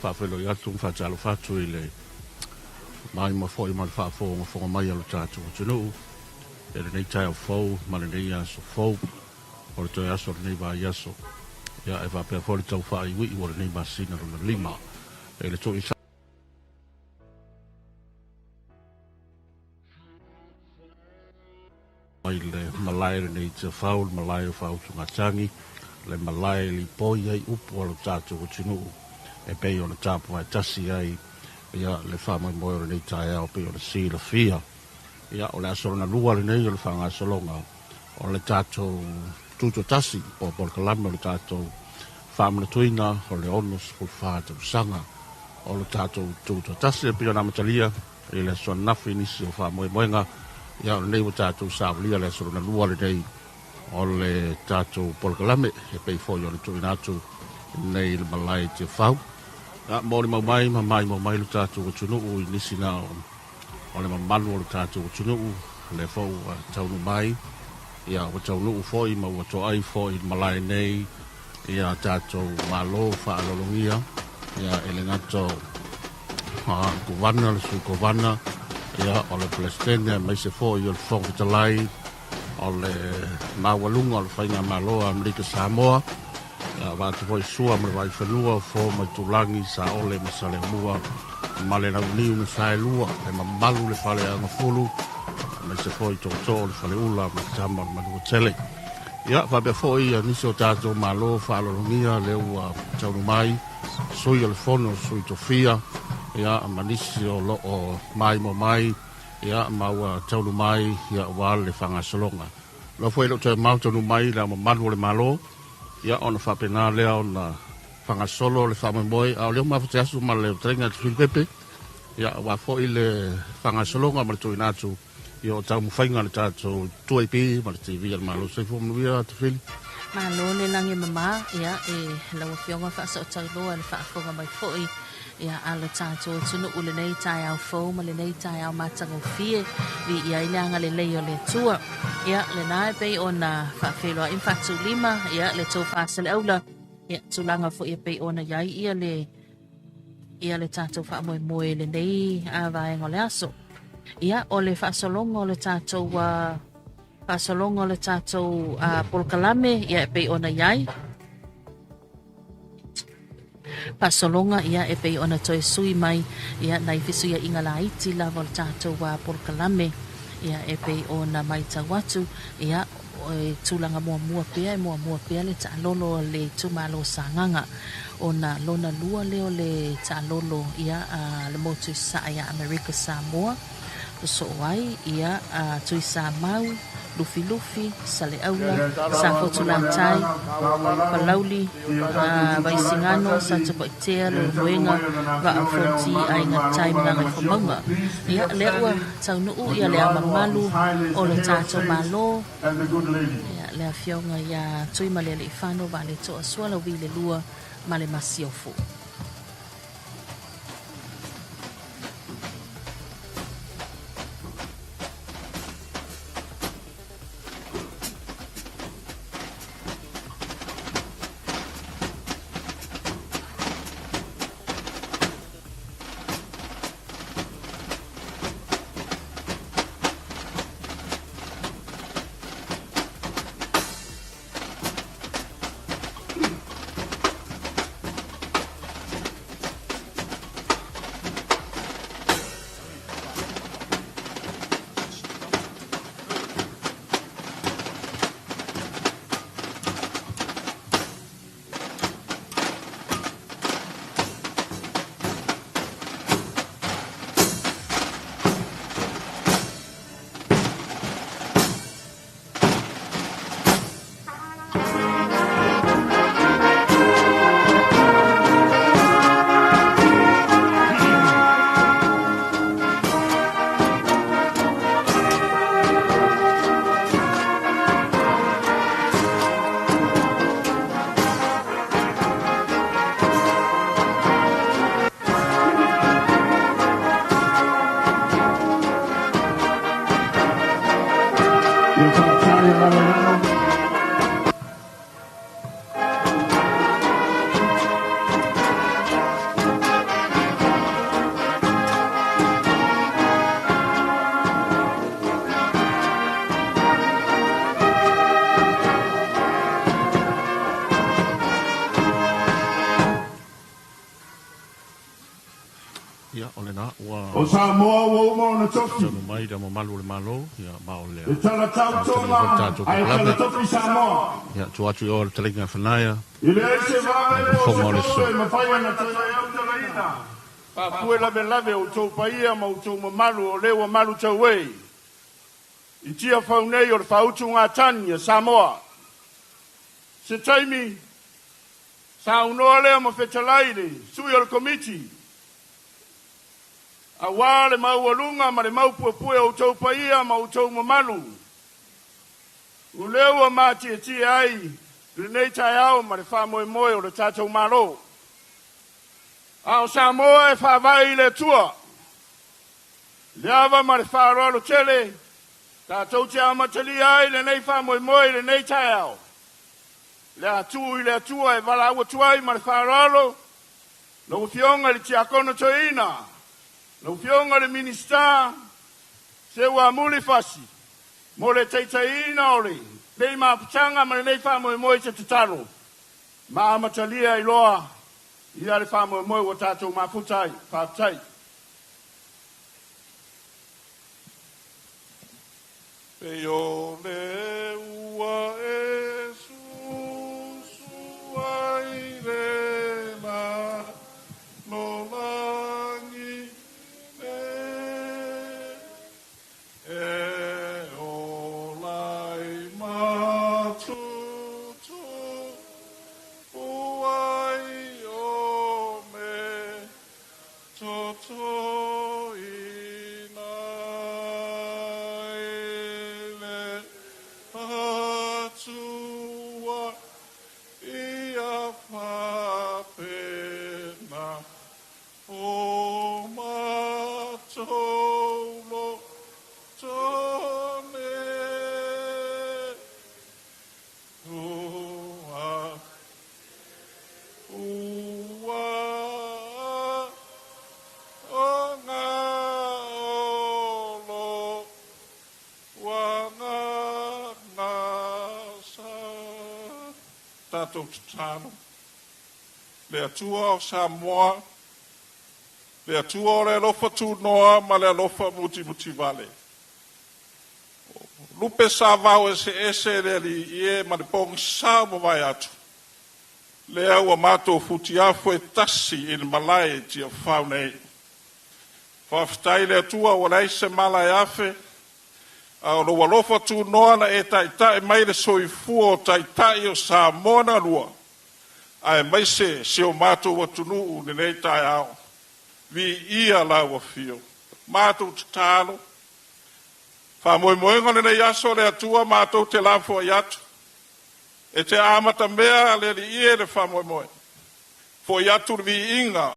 Faafeiloai atu ma faatalofa atu i le maima foi ma le faafogafoga mai a lo tatou atunuu i lenei taeao fou ma lenei aso fou o le toe aso o lenei vaiaso. Ia, e faapea foi le tau faaiuiu o lenei masina lona lima i le tui mai le malae lenei i Tiafau, le malae o Faautugatagi, le malae e lipoi ai upu a lo tatou atunuu e pei ona tapuvae tasi ai ia le faamoemoe o lenei taeao pei ona silafia. Ia, o le aso lona lua lenei o le faagasologa o le tatou tutoatasi po o polokalame o le tatou faamanatuina o le 64 tausaga o le tatou tutoatasi e pei ona amatalia i le aso ananafi i nisi o faamoemoega. Ia, o lenei ua tatou savalia le aso lona lua lenei o le tatou polokalame e pei foi ona tuuina atu nei i le malae i Tiafau. Ia, molimau mai ma maimau mai lo tatou atunuu i nisi na o le mamalu o lo tatou atunuu, lea foi ua taunuu mai, ia ua taunuu foi ma ua toai foi i le malae nei ia tatou malo faaaloalogia, ia e le gata o Kovana, le Sui Kovana, ia o le Peresetene aemaise foi o le Fofoga Fetalai o le maualuga o le Faigamalo a Amerika Samoa, ia avatu foi sua ma le Vaifanua, Fofo ma Itulagi, Saole ma Saleaaumua ma le Launiu na Saelua, le mamalu le Fale Agafulu, aemaise foi Tootoo le Faleula ma Tama o le Manuatele. Ia faapea foi ia nisi o tatou malo faaaloalogia lea ua taunuu mai, Sui o le Fono, Sui Tofia, ia ma nisi o lo o maimoa mai, ia ma ua taunuu mai ia aua le faagasologa. Lau foi e le o toe mamao taunuu mai le Ao Mamalu o le Malo, ia ona faapena lea ona faagasolo le faamoemoe, a o lea ua mafuta aso ma le fetalaiga a Tufili Pepe, ia aua foi le faagasologa ma le tuuina atu ia o taumafaiga a le tatou 2AP ma le TV a le Malo. Soifua manuia Tufili. Malo le lagi e mama, ia, e lau Afioga Faasootauloa le faafofoga mai foi ia a lo tatou atunuu lenei taeao fou ma lenei taeao matagofie, viia ai le agalelei o le Atua. Ia, lena e pei ona faafeiloai ma faatulima ia le tou Faasaleleaula, ia tulaga foi e pei ona i ai ia le ia le tatou faamoemoe i lenei vaega o le aso. Ia, o le faasologa o le tatou faasologa o le tatou polokalame ia e pei ona i ai. Faasologa ia e pei ona toe sui mai ia nai fesuiaiga laiti lava o le tatou polokalame ia e pei ona matau atu ia e tulaga muamua pea e muamua pea le taalolo a le itumalo o Sagaga ona lona lua lea o le taalolo ia a le motu i Sasae ia Amerika Samoa sosoo ai ia Tuisamau, Lufilufi, Saleaula, Safotulātai, Palauli, Vaisigano, Satupaitea, Leulumoega, Vaa o Fonoti, Aiga Tai ma Gagaifomauga. Ia, lea ua taunuu ia le ao mamalu o le tatou Malo, ia, le Afioga ia Tuimalealiifano Vaaletoa Sualauvi le Lua ma le Masiofo. Ia, o lena ua O Samoa ua uma ona tofi. Taunuu mai le mamalu o le Malo, ia, ma o lea E amatalia foi le talatautoga tatou ae polokalame. talatofi Samoa. Ia, tuu atu i o le fetalaiga Fanaia, E leai se vave le po o fofoga se o le poto aso. e mafai ona toe autalaina. Faapue lavelave o outou paia ma outou mamalu o lea ua malu tauei. I tiafau nei o le faautugatagi a Samoa. Se taimi saunoa lea ma fetalai le sui o le Komiti auā le maualuga ma le maupuepue o outou paia ma outou mamalu. O lea ua matietie ai lenei taeao ma le faamoemoe o le tatou Malo. A o Samoa e faavae i le Atua, le ava ma le faaaloalo tele, tatou te amatalia ai lenei faamoemoe i lenei taeao. Le a tuu i le Atua e valaau atu ai ma le faaaloalo lau Afioga i le Tiakono Toeaina, lau Afioga i le Minisita Seuamuli Fasi, mo le taitaiina o lenei mafutaga ma lenei faamoemoe i se tatalo ma amatalia ai loa ia le faamoemoe ua tatou mafuta ai. Faafetai. E o le ua e susu ai le la lo lagi le e o lai matutu uai o me toto ina le atua ia fapena o matou loto le ua ua o ngā olo ua ngā ngā sa tatou tatalo. Le Atua o Samoa, le Atua o le alofa tunoa ma le alofa mutimutivale. Lupe sa vao e se ese le ali e ma le pogisa ua vai atu. Lea ua matou futiafu e tasi i le malae i Tiafau nei. Faafetai le Atua ua leai se mala e afe, a o lou alofa tunoa na e taitai mai le soifua o Taitai o Samoa na lua, aemaise si o matou atunuu i lenei taeao. Viia lau afio. Matou tatalo, faamoemoega o lenei aso le Atua matou te lafoai atu, e te amatamea le Alii e le faamoemoe. Foi atu le viiga.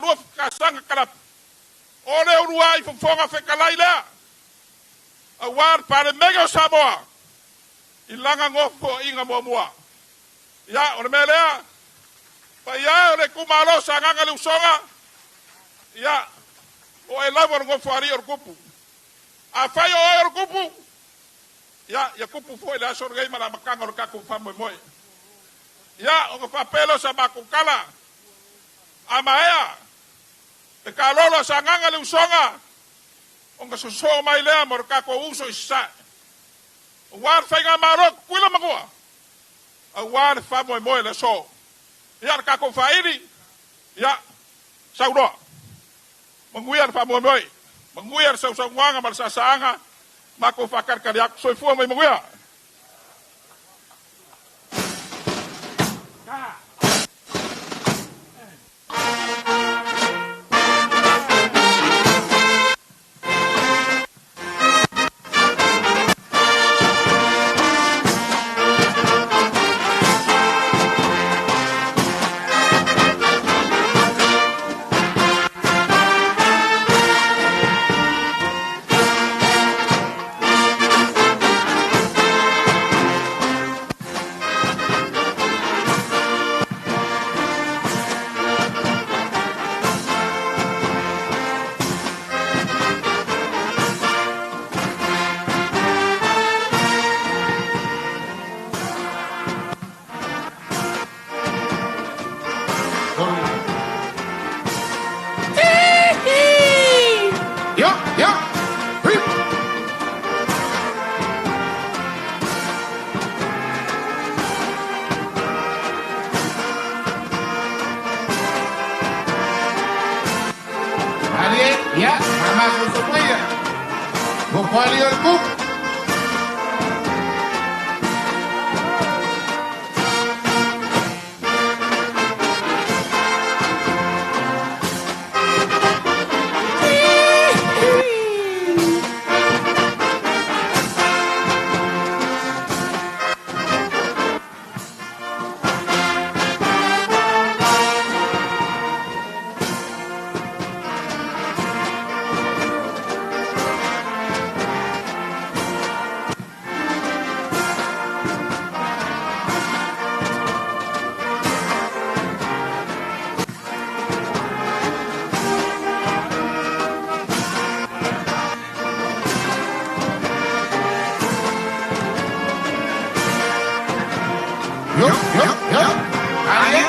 lua fekasaga kalapu. O le uluai fofoga fetalai lea auā le Palemene o Samoa i lana nofoaiga muamua. Ia, o le mea lea, paia e o le itumalo Sagaga le Usoga, ia, o oe lava o le nofoalii o le tupu. Afai o oe o le tupu, ia, ia tupu foi le aso lenei ma le amataga o le tatou faamoemoe. Ia, ona faapea lea o sa matou tala, a maea le taalolo a Sagaga le Usoga, ona sosoo mai lea mo le tatou uso i Sasae. Aua le faigamalo a Tutuila ma Manua, aua le faamoemoe o le aso. Ia, le tatou faili, ia, saunoa. Manuia le faamoemoe, manuia le sausaunoaga ma le saasaaga, matou faatalitali atu. Soifua ma ia manuia. Ia, ia, hui. Malie, ia, mama sosomaia. Nofoalii o le tupu. Yo, yo, yo. Malie.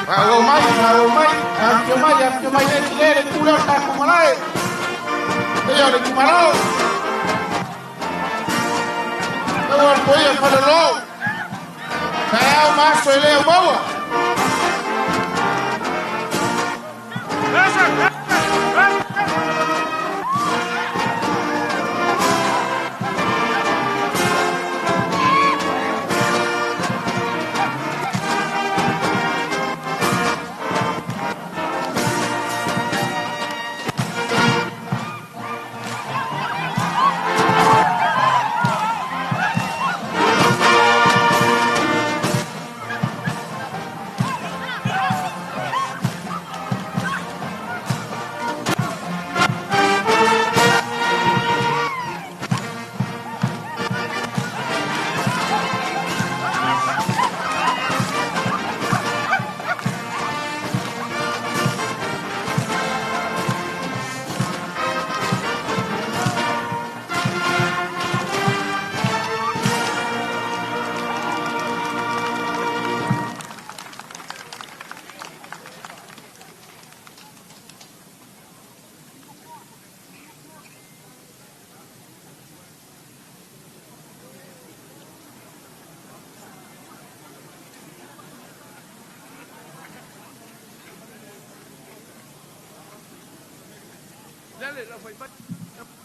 Malo mai, malo mai, afio mai, afio mai, e le le pule o tatou malae. E o le itumalo. E o le poia falolo. Taeao ma aso e le au maua.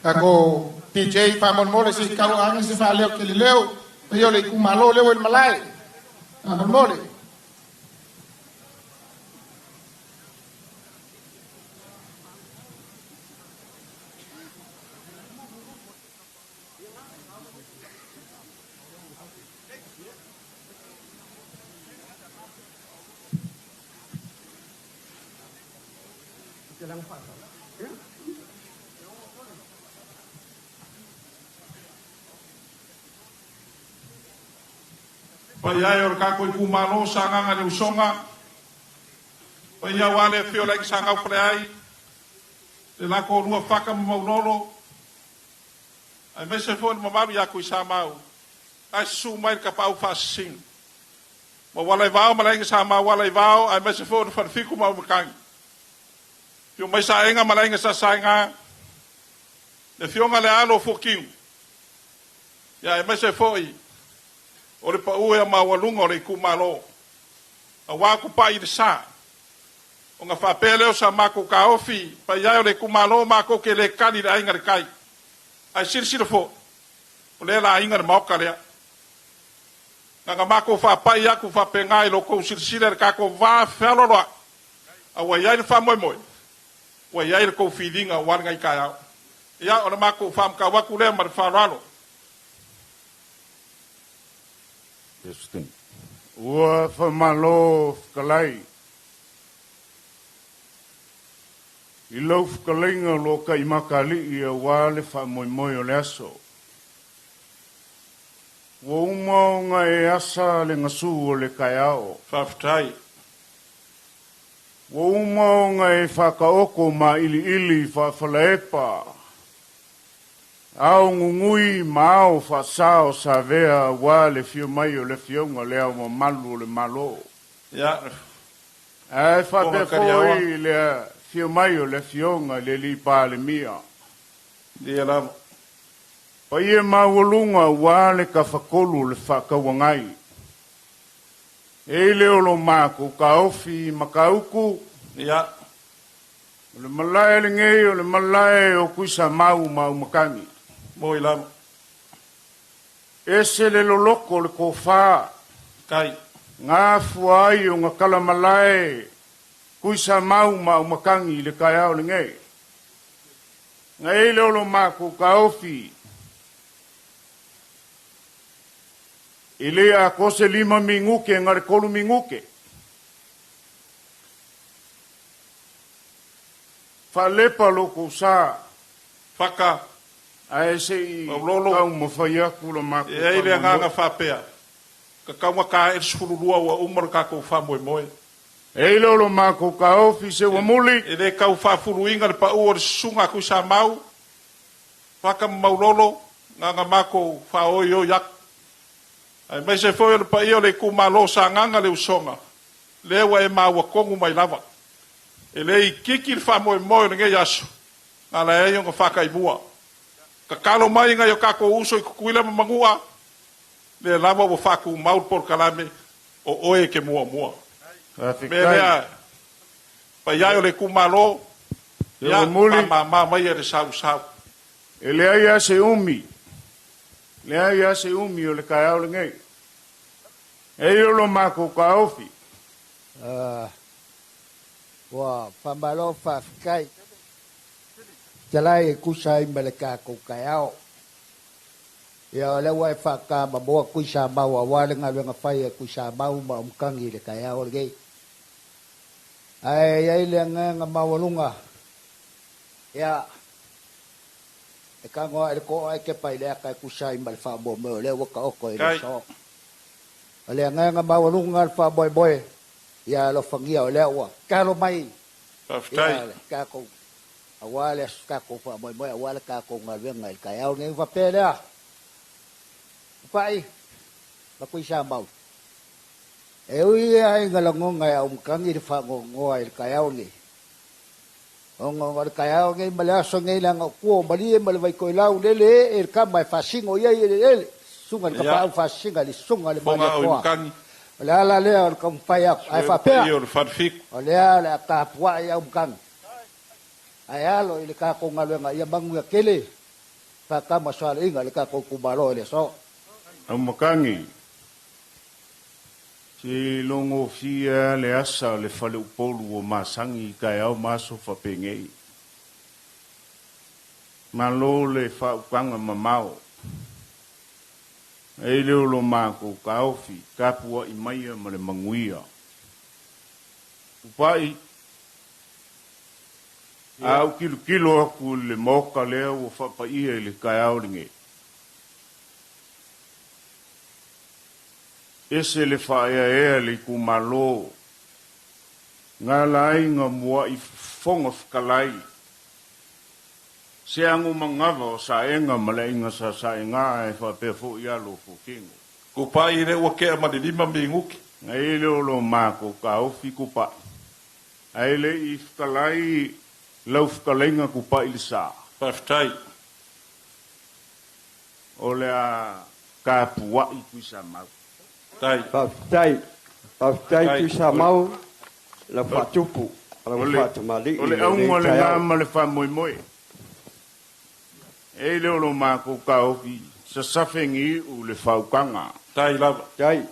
Tatou DJ faamolemole se i tauaga se faaleo keleleo. Paia o le itumalo leo i le malae. Faamolemole. Paia e o le kako i kumalo sa nganga le usonga. Paia wa le fio le sa ngau fale ai. Le lako lua faka ma maulolo. Ai mese fo le mamalu ia kui sa mau. Ai su mai le kapau whaasisinu. Ma wala i vao ma lainga sa mau wala i vao. Ai mese fo le whanfiku ma umakangi. Fio mai sa enga ma lainga sa sainga. Le fionga le alo fukiu. Ia e mese foi o le pau e a maualuga o le itumalo. Auā ku pa'i i le sā. Ona faapea lea o sa makou taofi, paia e o le itumalo makou te le kali i le aiga le tai. Ae silasila foi, o lea la aiga le maota lea. Na ona matou faapai atu faapena i lo outou silasila i le tatou va fealoaloai, a ua i ai le faamoemoe, ua i ai le tou filiga aua lenei taeao. Ia, o le matou faamatau atu lea ma le faaaloalo. Ua faamalo fetalai i lau fetalaiga o lo o taimakalii aua le faamoemoe o le aso. Ua uma ona e asa le gasu o le taeao. Faafetai. Ua uma ona e faataoto mailiili faafalaepa ao gugui ma ao faasa o Savea aua le afio mai o le Afioga le Ao Mamalu o le Malo. Ia, Ae Fofoga faapea Kaliaoa. foi le afio mai o le Afioga i le Alii Palemia. Ia lava. Paia maualuga aua le tafatolu o le faatauagai. E i le olo matou taofi i Matautu, Ia. o le malae lenei o le malae o Tuisamau ma Aumakani. Moi lava. Ese le loloto o le tofa. Tai. Gafua ai ona talamalae Tuisamau ma Aumakani i le taeao lenei. Na i le olo matou taofi, e le atoa se 5 minute na le 3 minute. Faalepa lo kou sa. Faka. Ae se i Maulolo. taumafai atu la matou E ai le agaga faamoemoe. faapea, tataua ta e le 12 ua uma le tatou faamoemoe. E i le olo matou taofi se ua muli. E le tau faafuluina le pau o le susuga a Tuisamau, Faka ma Maulolo, na ona matou faaoioi atu. Aemaise foi o le paia o le itumalo o Sagaga le Usoga, lea ua e maua tonu mai lava. E le itiiti le faamoemoe o lenei aso, na ala ai ona faataimua. Tatalo mai nai o tatou uso i Tutuila ma Manua, lea lava ua faatumau le polokalame, o oe e te muamua. Mea Faafetai. lea, paia e o le itumalo, Se ua ia, muli. faamama maia le sausau. E leai lava se umi. Leai lava se umi o le taeao lenei. E i lo matou taofi. Ua faamalo faafetai. Talai e tusa ai ma le tatou taeao. Ia o lea ua e faatamamoa Tuisamau aua le galuega fai a Tuisamau ma Aumakani i le taeao lenei. Ae i ai le agaga maualuga, ia, e tago ae le to'a ae tepa i le ata e tusa ai ma le faamoemoe o lea ua taoto i le Tai. aso. O le agaga maualuga o le faamoemoe, ia alofagia o lea ua talo mai, Faafetai. ia le tatou, aua le tatou faamoemoe, aua le tatou galuega i le taeao lenei. Faapea lea, upa'i ma Tuisamau. E ui ai nga lagona e Aumakani le faanoanoa i le taeao lenei. Ona o le taeao lenei ma le aso lenei leaga o tua o malie ma le vaitoelau lele e e le kama e faasino i ai e le ele. Susuga i le Ia. kapaau faasina i le susuga i le Fofoga o Malietoa. Imakani. O le ala lea o le taumafai atu. Ae Sue le faapea, paia o le Falefitu. o lea o le a tapuai Aumakani. Ae alo i le tatou galuega ia manuia tele faatama soaleiga i le tatou itumalo i le aso. Aumakani. Se logofia le asa o le faleupolu o masagi i taeao ma aso faapenei. Malo le faaukaga mamao. E le o lo makou taofi tapua'i maia ma le manuia. Upa'i, a ou tilotilo atu i le maota lea ua faapaia i le taeao lenei. Ese le faaeaea le itumalo na ala ai na mua'i fofoga fetalai se ago manava o Saega ma le aiga sa Saega ae faapea foi alo o Fuatino. Kupa'i lea ua tea ma le 5 minute. Na i le o lo matou taofi Kupa'i, ae le i fetalai lau fetalaiga Kupa'i le sa. Faafetai. O le a tapua'i Tuisamau. Tai. Faafetai. Faafetai Tuisamau lau faatupu ma lau faatamalii O le auga lena ma le faamoemoe. E le o lo matou taofi sasafegii'u le faukaga. Tai lava. Tai.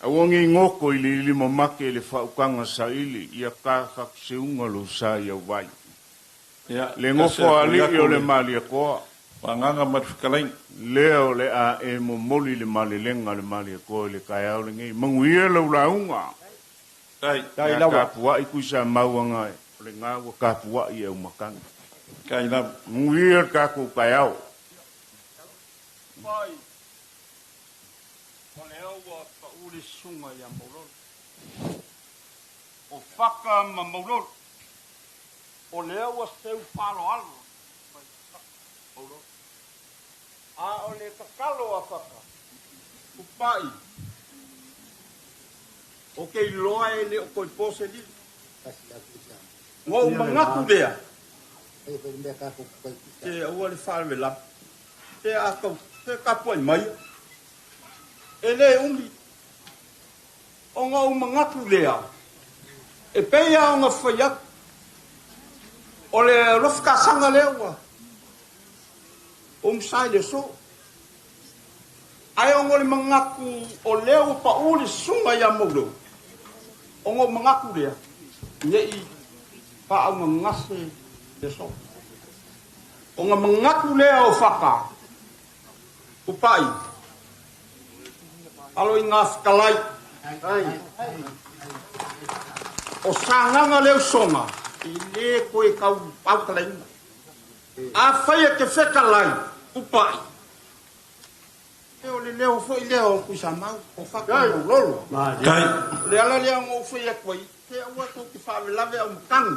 Aua nei goto i le ilimamate le faukaga saili ia tafatuseuga lou sa i auvai. Le nofo alii o le Malietoa. Agaga ma le fetalaiga. Lea o le a e momoli le malelega a le Malietoa i le taeao lenei. Manuia lau lauga. Tai. Tai lava. Tapua'i Tuisamau aga o lena ua tapua'i e aumakagi. Tai lava. Manuia le tatou taeao. Pai, o lea ua pau le susuga ia Maulolo. O Faka ma Maulolo, o lea ua seu faaaloalo mai Faka Maulolo. A o le tatalo a Faka, Tupai, o ke iloa e le o toe po se lilo. Ua ou manatu lea, se aua le faalavelave, se a tau, se tapuai maia, e le umi. Ona ou manatu lea, e pei lava ona fai atu, o le alofa lea ua umusa i le aso. Ae ona o le manatu o lea ua pau le susuga ia Maulolo, ona ou manatu lea, nei faaugagase le aso. Ona manatu lea o Faka, Tupai, alo i ngā fetalai, o sagaga le usoga, e lē toe tau pautalaina. Afai e te fetalai, Tupai, e o le leo fo'i lea o Tuisamau, o Faka Maulolo. O le ala lea ona ou fai atu ai, se aua tou te faalavelave au matagi.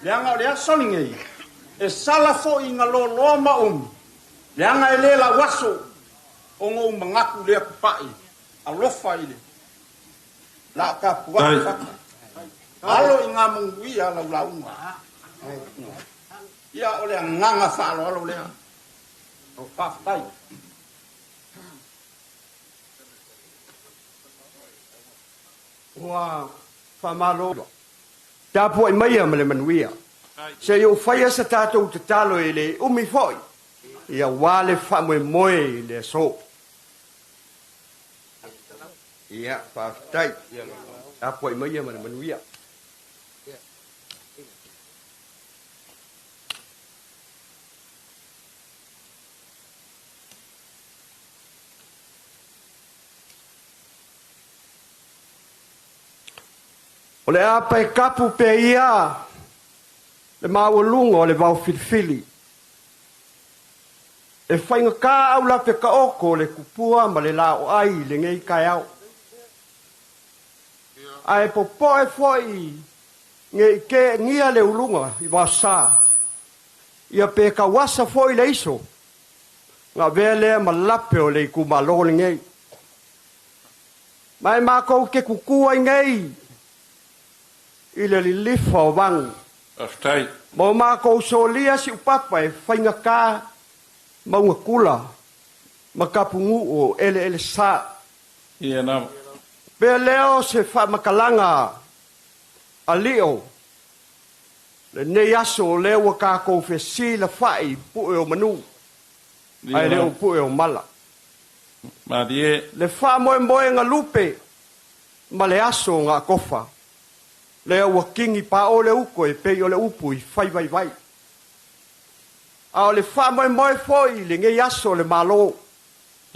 Leaga o le aso lenei, e sala fo'i na loaloa ma umi, leaga e lē lau aso, ona ou manatu lea Tupai, alofa i le la tapuai Faka. Alo i ngā manuia lau lauga. Ia o le agaga faaaloalo lea. O faafetai. Ua faamalo tapua'i maia ma le manuia. Se i ou faia sa tatou tatalo e le umi fo'i, ia uā le faamoemoe i le aso. Ia, faafetai. Tapua'i maia ma le manuia. O le a pae kapu pea ia le maualuga o le vaofilifili. E faigata au lape taoto le tupua ma le laoai i lenei taeao. Ae popoe fo'i nei te'egia le uluga i vaosa. Ia pe tauasa fo'i le iso. Na avea lea ma lape o le itumalo lenei. Ma e matou te tutu ai nei i le lilifa o vagu. Faafetai. Ma o matou solia siupapa e faigata mauga kula ma kapunu'u o eleele sa. Ia lava. Pea lea o se faamatalaga a lio lenei aso o lea ua tatou fesilafa'i i pu'e o manu ae le o pu'e o mala. Malie. Le faamoemoega lupe Ma le aso gaakofa. Lea ua kigi paʻo le uko e pei o le upu i fai vaivai. A o le faamoemoe foʻi i lenei aso o le Malo,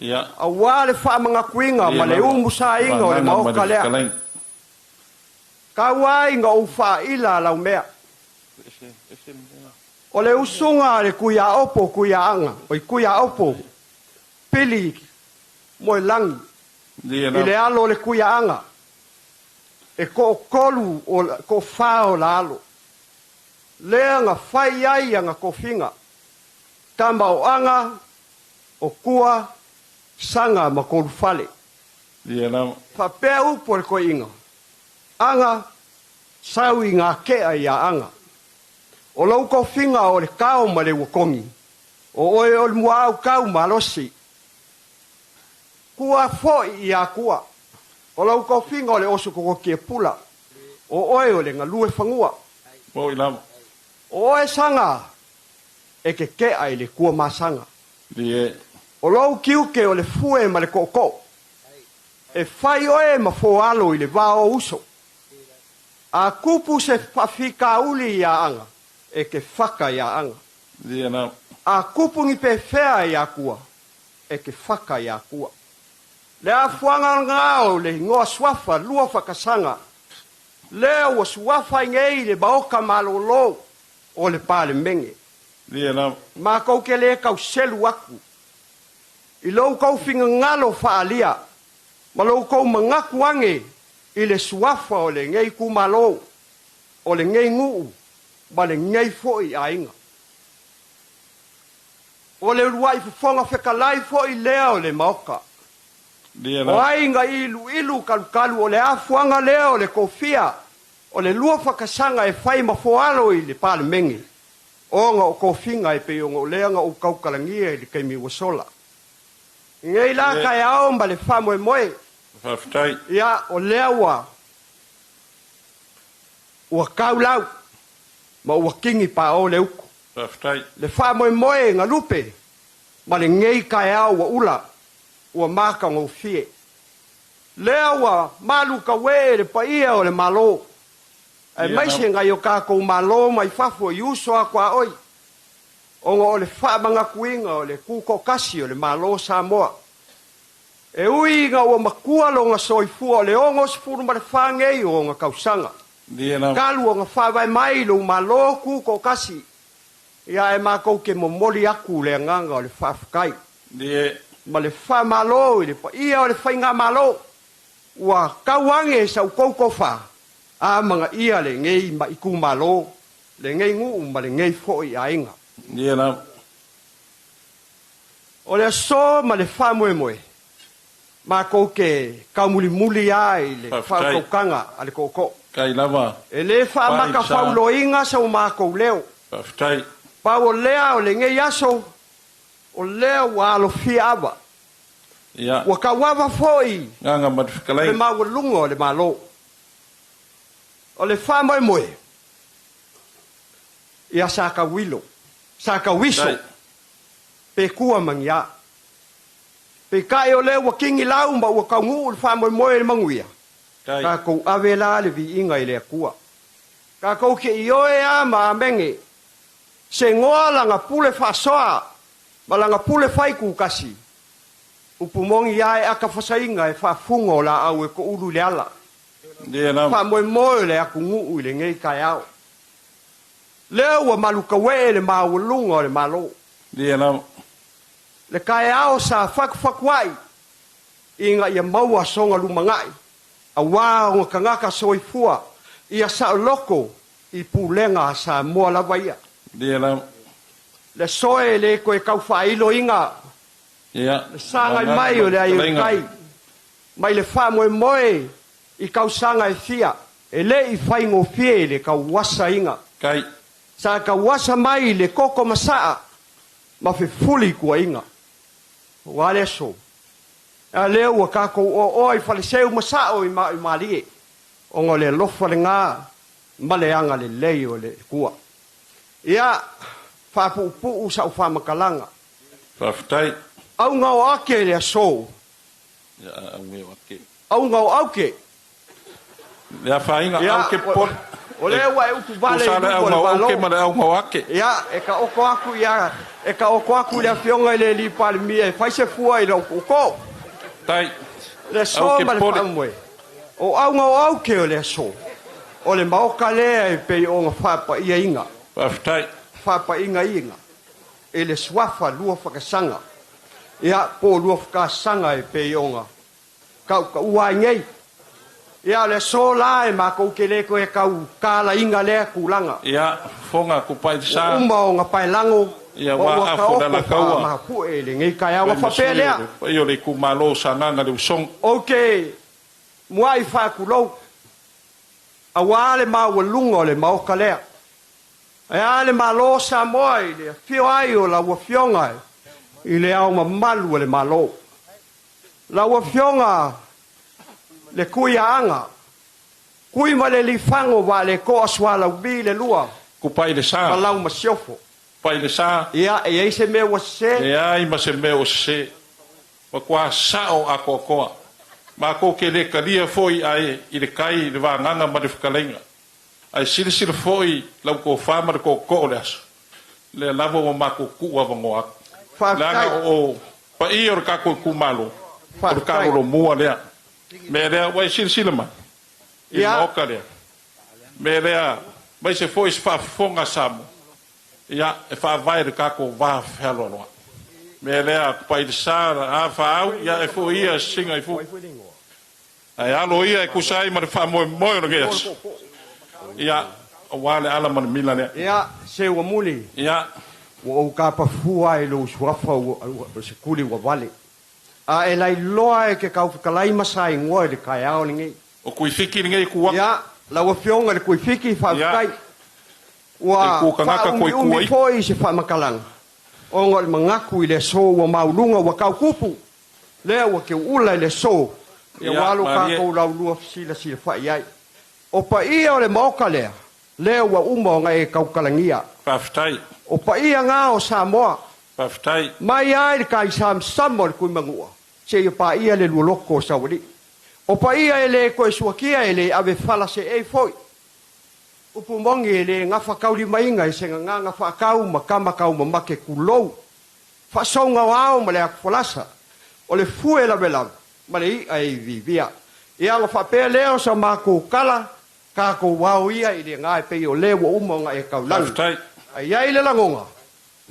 auā le faamagatuiga ma le umusaina o le Maota lea. Tau ai ina ou faaila laumea. O le usuga a le Tuiaopo Tuiaaga, oi Tuiaopo Pili Moelagi i le alo o le Tuiaaga, e toatolu o toafa o la alo. Lea na fai ai ana tofiga, tama o Aga, o Tua, Saga ma Tolufale. Faapea upu a le toeaina, Aga, sau i ngā kea iā Aga. O lou tofiga o le kao ma le uatogi, o oe o le muaau kau malosi. Kua foʻi iā Kua, o lou tofiga o le oso tototia pula, o oe o le galue fanua. O oe Saga e ke kea i le kua masaga. O lou tiute o le fue ma le tootoo. E fai oe ma foalo i le va o uso. A tupu se faafitauli iā Aga, e ke faka iā Aga. A tupu ni pefea iā Kua, e ke faka iā Kua. Le afuaga lena o le igoa suafa Luafakasaga, lea ua suafa ai nei le Maota malōlō o le Palemene. Matou te lē tau selu atu i lo outou finagalo faaalia ma lo outou manatu ane i le suafa o lenei itumalo, o lenei nuu ma lenei foi aiga. O le uluai fofoga fetalai foi lea o le Maota. O ai na iluilu kalukalu o le afuaga lea o le tofia o le Luafakasaga e fai ma foalo i le Palemene, ona o tofiga e pei ona o lea na ou tautalagia i le taimi ua sola. I nei la taeao ma le faamoemoe, ia o lea ua ua tau lau ma ua kigi paʻo le uku. Le faamoemoe galupe ma lenei taeao ua ula ua matagofie. Lea ua malukauee le paia o le Malo, aemaise nai o tatou malo mai fafo i uso a tuaoi, ona o le faamanatuina o le tutoatasi o le Malo o Samoa. E ui ina ua matua lona soifua o le 64 nei o ona tausaga, talu ona faavae mai lou Malo tutoatasi, ia ae matou te momoli atu le agaga o le faafetai ma le faamalo i le paia o le faigamalo ua tau age sa outou tofa a amanaia lenei itumalo, lenei nuu ma lenei foi aiga. O le aso ma le faamoemoe, matou te taumulimuli lava i le faautautaga a le tootoo. E le faamatafauloina so matou leo. Pau o lea o lenei aso, o lea ua alofia ava. Ua tauava foi le maualuga o le Malo. O le faamoemoe, ia sa tauilo, sa tauiso, pe tua ma ni a. Peitai o lea ua kigi lau ma ua taunuu le faamoemoe i le manuia, tatou ave la le viiga i le Atua. Tatou te ioe a ma amene, se goa lana pule faasoa ma lana pule fai tutasi. Upu moni a e ata fasaina e faafuga o laau e toulu i le ala. Faamoemoe o le atunuu i lenei taeao. Lea ua malukauee le maualuga o le Malo. Le taeao sa fatufatuai ina ia maua sona lumanai, auā ona tagata soifua ia saoloto i pulega a Samoa lava ia. Le aso e le toe tau faailoina le sagai mai o le ai o le tai mai le faamoemoe i tausaga e fia, e le i faigofie le tauasaina. Sa tauasa mai le koko masaa ma fefuli tuuaiga. Ua le aso, a lea ua tatou oaoa i faleseu ma sao i malie, ona o le alofa lena ma le agalelei o le Atua. Ia, faapuupuu sau faamatalaga. Auga o ake le aso. Auga o auke. Le afaina au ke popole. O lea ua e utuvale i luma o le Malo. Tusa le auga o auke ma le auga o ake. Ia, e taoto atu ia, e taoto atu i le Afioga i le alii Palemia e fai se fua i lau tootoo. Tai. Le aso ma le faamoemoe. O auga o auke o le aso, o le Maota lea e pei ona faapaiaina. Faafetai. Faapaigaina i le suafa Luafakasaga, ia, po o Luafakasaga e pei ona tautaua ai nei. Ia, o le aso la e matou te le toe tau talaina lea tulaga. Ia, fofoga kupa i le sa. Ua uma ona paelago Ia, ma ua ua aafo le taoto alataua. faamahapu'e i lenei taeao. Fai Ona ma faapea sui o lea. le paia o le itumalo o Sagaga le Usoga. Ou te muai faatulou aua le maualuga o le Maota lea. Ae a le Malo o Samoa i le afio ai o lau Afioga i Le Ao Mamalu o le Malo. Lau Afioga le Tuiaaga, Tui ma le Lifago Vaaletoa Sualauvi le lua Kupa i le ma sa. lau masiofo. Kupa i le sa. Ia, e i ai se mea ua sese? Leai ma se mea ua sese. Matua sao atoatoa. Matou te le talia foi ae i le tai le vagaga ma le fetalaiga. Ae silasila foi lau tofa ma le tootoo o le aso, lea lava ua matou tuu avanoa atu. Faafetai. Leaga o paia o le tatou itumalo, o le Faafetai. taalolomua lea. Mea lea, ua e silasila mai i le Ia. Maota lea. Mea lea, aemaise foi se faafofoga a Samoa, ia, e faavae i le tatou va fealoaloai. Mea lea, pai le sa, a faaau, ia e foi ia sisiga i fua. Ae alo ia e tusa ai ma le faamoemoe o lenei aso. Ia, aua le ala ma le mila lea. Ia, se ua muli. Ia. Ua ou kapafua i lou suafa ua se kuli ua vale. A e lailoa e ke kaufikalai ma saingoa i le taeao lenei. O Tuifiki lenei e tu atu. Ia, lau Afioga i le Tuifiki, faafetai. Ia. Ua E tu tagata koe tua faaumiumi i. foi se faamatalaga, ona o le manatu i le aso ua mauluga ua tautupu, lea ua teuula i le aso, ia ua Ia, alu malie. tatou laulua fesilasilafai ai. O paia o le Maota lea, lea ua uma ona e tautalagia. Faafetai. O paia na o Samoa. Faafetai. Mai lava i le taisamasama o le Tuimanua seia paia le lualoko o Saualii. O paia e le toe suakia e le ave fala seei foi. Upu moni e le gafataulimaina e se gagana faatau ma tama taumamake tulou. Faasauga o ao ma le atufolasa, o le fue lavelave ma le i'a e iviivia. Ia ona faapea lea o sa matou tala, tatou ao ia i le ga e pei o le ua uma ona e taulagi. Faafetai. Ae i ai le lagona,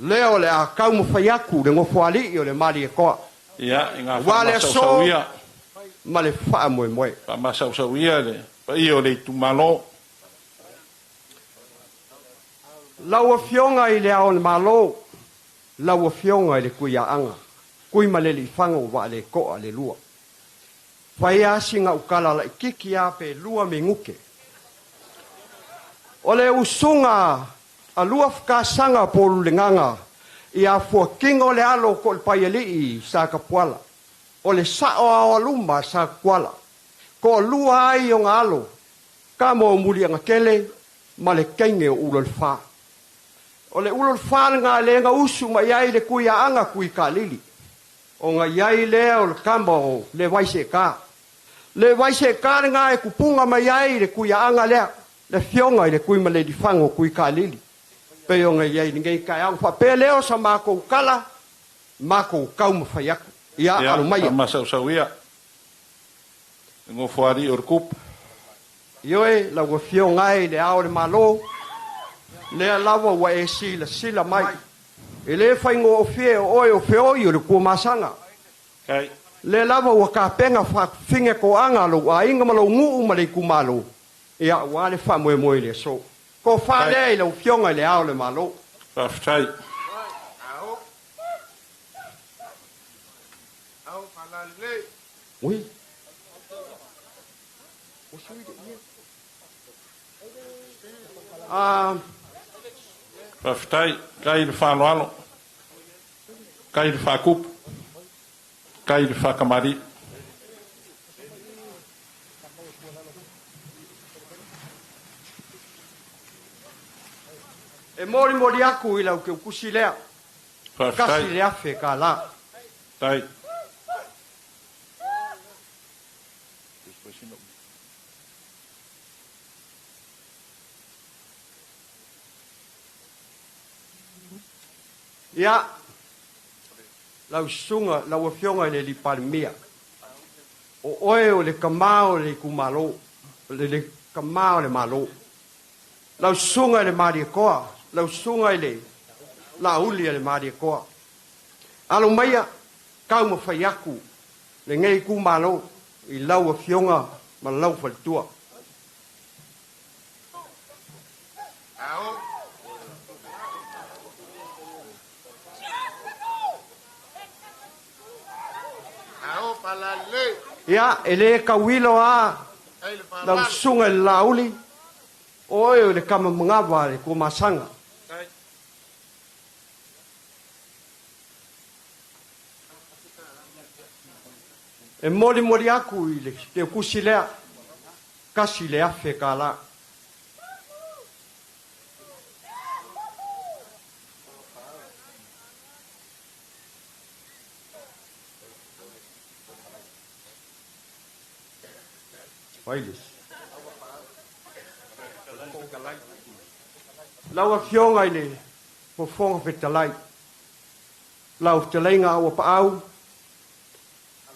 lea o le a taumafai atu le Nofoalii o le Malietoa. Ia, i ngā Aua le aso faamasausau ia. ma le faamoemoe. Faamasausau ia le paia o le itumalo. Lau Afioga i Le Ao o le Malo, lau Afioga i le Tuiaaga, Tuimaleliifago Vaaletoa le lua. Fai a sina ukala laititi a pe lua minute. O le usuga a Luafakasaga po o Lulegaga ia fuakigo le alo ko le paialii sa kapuala. O le sao aoaluma sa kuala. Ko lua ai o ngā alo, ka mo mulianga kele, ma le kenge o ulo le wha. O le ulo le wha le ngā lenga usu ma iai le kui anga kui ka lili. O ngā iai lea o le kamba o le waise ka. Le waise ka le ngā e kupunga mai ai le kui anga lea. Le fionga i le kui ma le lifango kui ka lili. Pe o ngā iai ngei ka au wha leo sa mako kala, mako kau mawhai aku. Ia, Ia, alo mai. faamasausau ia. Le gofoalii o le kupu. Ioe, lau afioga ai le ao le malo, lea lava ua e silasila mai. E lē faigofie o oe o feoi o le kuamasaga. Kai. Lea lava ua kapega faafufine koaga a lou aiga ma lou guu ma le itumālō. Ia auā le faamoemoe i le aso. Tofa Kai. lea i lau afioga i le ao le malo. Faafetai. Ui. Ah, Faafetai. Kai le faaaloalo. Kai le faakupu. Kai le faakamali'i. E molimoli aku i lau keukusi lea. Faafetai. Kasi le afe ka la. Tai. Ia, lau susuga lau Afioga i le alii Palemia, o oe o le kamā o le itumalo, o le kamā o le Malo. Lau susuga i le Malietoa, lau susuga i le Laauli a le Malietoa, alo maia taumafai atu lenei itumalo i lau Afioga ma lau faletua. Ia, e lē tauilo a lau susuga i le Laauli, o oe o le kama magava a le Tuamasaga. E molimoli atu i le teutusi lea $1,000 tālā. Lau Afioga i le Fofoga Fetalai, lau fetalaiga Auapaau,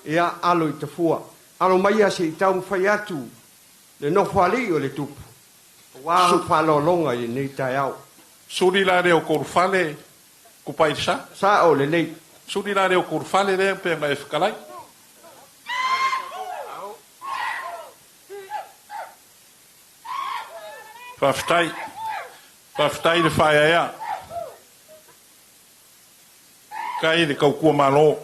ia alo i tafua. Alo maia se i taumafai atu le nofoalii o le tupu, aua le faaaloaloga i lenei taeao. Suli la lea o Kolufale kupa i le sa. Sa'o lelei. Suli la lea o Kolufale lea pe ona e fetalai. Faafetai. Faafetai le faaeaea. Kai le tautua Malo.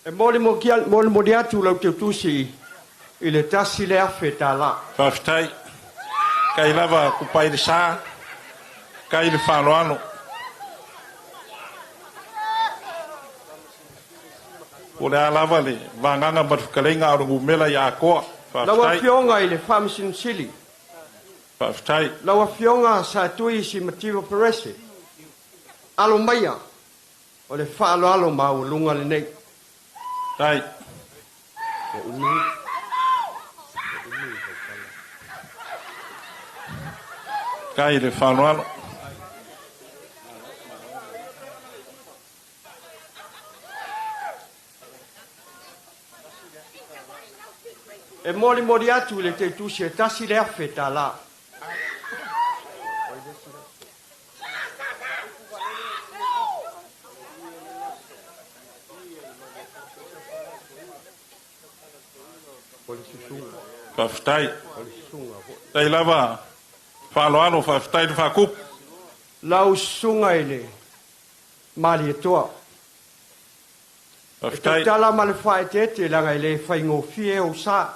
E molimoli atu lau teutusi i le $1,000 tālā. Faafetai. Kai lava kupa i le sa, kai le faaaloalo. Po o le a lava le vagaga ma le fetalaiga a o le numera ia atoa. Lau Faafetai. Afioga i le Faamasino Sili. Faafetai. Lau Afioga Satui Simativa Perese, alo maia o le faaaloalo maualuga lenei. Tai. Kai le faaaloalo. E molimoli atu i le teutusi e $1,000 tālā. Faafetai. Tai lava faaaloalo, faafetai le faakupu. Lau susuga i le Malietoa. E Faafetai. tautala ma le faaeteete leaga e le faigofie ou sa.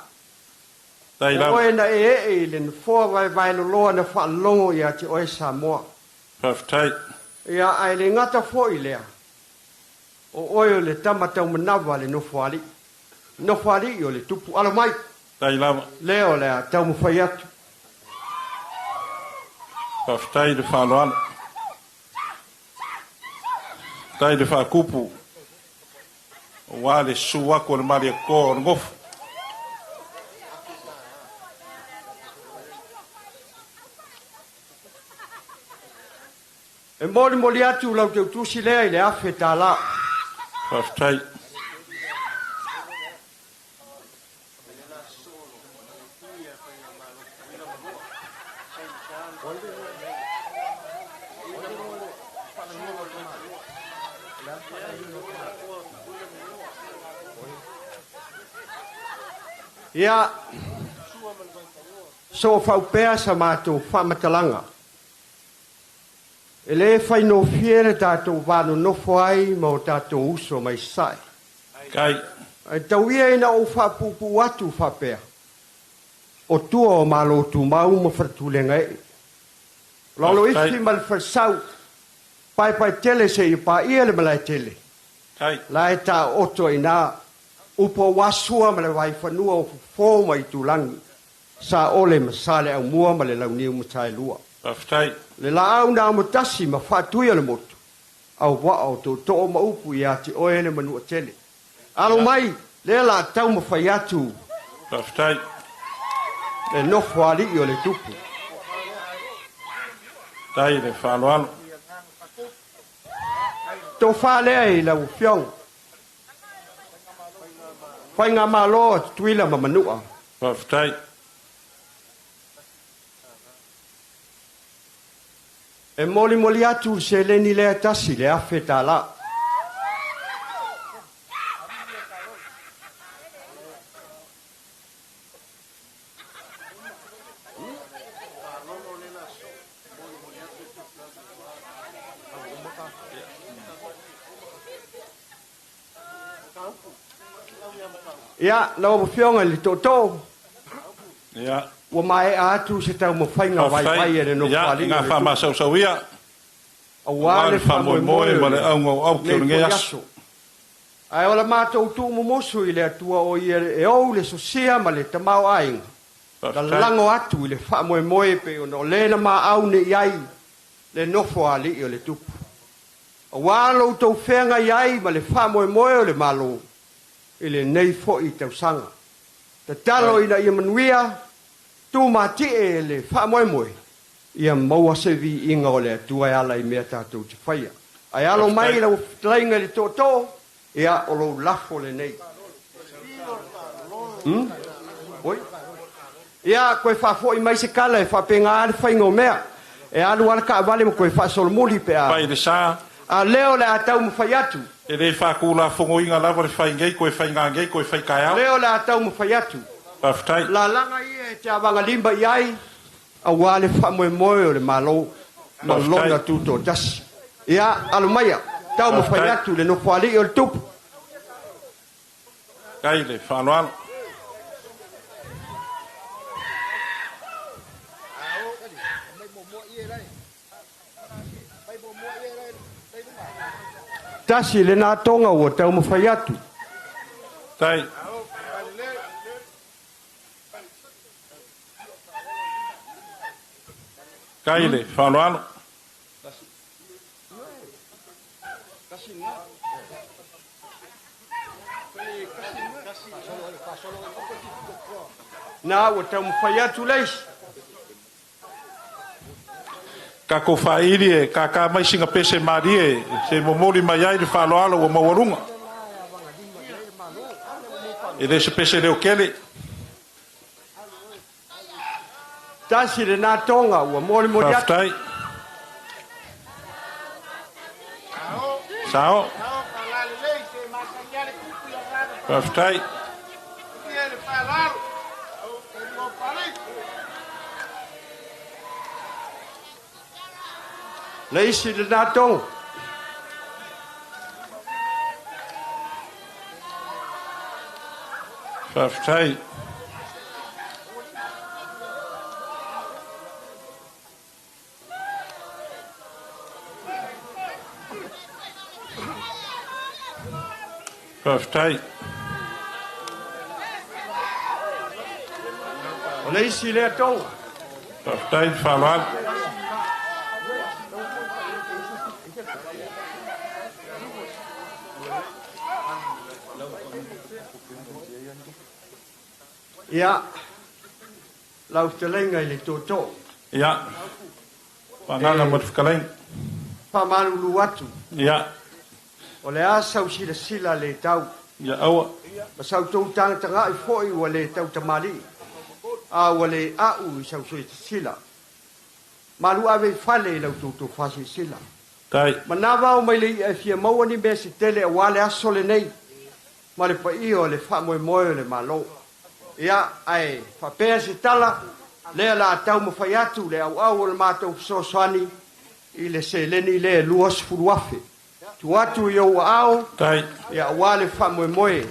Tai O lava. oe na e ee i le nofoa vaevaeloloa na faalogo ia te oe Samoa. Faafetai. Ia, ae le gata foi lea, o oe o le tama taumanava le nofoalii. Nofoalii o le tupu alo mai. Tai lava. Lea o le a taumafai atu. Faafetai le faaaloalo. Tai le faakupu. Aua le susu atu o le Malietoa o le nofo. E molimoli atu lau teutusi lea i le $1,000 tālā. Faafetai. Ia, so faupea sa matou faamatalaga. E lē faigofie le tatou vanonofo ai ma o tatou uso mai sae. Kai. Ae tau ia ina ou faapuupuu atu faapea, o tua o Malo Tumau ma Faletulega ee. O Laloifi ma le Falesau, paepaetele seia paia le Malaetele. Kai. La e taooto i ina upu aua Sua ma le Vaifanua o Fofo ma Itulagi, Saole ma Saleaaumua ma le Launiu Mataelua. Faafetai. Le laau na amotasi ma faatui o le motu, au waa o tootoo ma upu ia te oe le Manuatele. Alo mai, lea la taumafai atu Faafetai. Le nofo alii o le tupu. Tai le faaaloalo. Tofā lea i lau Afioga. Faigamalo a Tutuila ma Manua. Faafetai. E molimoli atu le seleni lea tasi le $1,000. Ia, lau Afioga i le tootoo. Ia. Ua maea atu se taumafaiga vaivai e le Nofoalii. Ia, ina faamasausauia. Aua le faamoemoe ma le auga o auke o lenei aso. Ae o la matou tuumumusu i le Atua o ia e ou le sosia ma le tamaoaiga. Lalago atu i le faamoemoe pei ona o lena maau nei ai le Nofoalii o le Tupu. Aua lo outou feagai ai ma le faamoemoe o le Malo i lenei foi tausaga. Tatalo ina ia manuia, tumatie le faamoemoe, ia maua se viiga o le Atua e ala i mea tatou te faia. Ae alo mai lau fetalaiga i le tootoo, ia o lou lafo lenei. Oi. Ia, koe faafoi mai se kala e faapega le faiga o mea. E alu ala kaavale ma koe faasolomuli pe a. Pai le sa. A lea o le a taumafai atu. E le faatulafonoina lava le fai nei, koe faiga nei, koe fai taeao. Lea o le a taumafai atu. Faafetai. Lalaga ia e te avagalima i ai, aua le faamoemoe o le Malo ma lona tutoatasi. Ia, alo maia, taumafai atu le Nofoalii o le Tupu. Tai le faaaloalo. Tasi lena toga ua taumafai atu. Tai. Tai le faaaloalo. Na ua taumafai atu leisi. Tatou faaili e kākā mai sina pese malie se momoli mai ai le faaaloalo ua maualuga. E le se pese leo kele. Tasi lena toga ua molimoli atu. Faafetai. Sao. Faafetai. Le isi lena toga. Faafetai. Faafetai. O le isi lea toga. Faafetai le faaaloalo. Ia, lau fetalaiga i le tootoo. Ia, faagaga mo le fetalaiga. Faamalulu atu. Ia. O le a sau silasila le tau. Ia, aua. Ma sau tou tagatagai foi ua le tau tamalii. A ua le au i sau silasila. Malu ave i fale i lau toutou faasilasila. Tai. Manava o mai le ia e fia maua ni mea se tele aua le aso lenei. Ma le paia o le faamoemoe o le Malo. Ia, ae faapea se tala, lea la taumafai atu le auau o le matou fesoasoani i le seleni lea 20,000. Tu atu i ou aao, Tai. ia aua le faamoemoe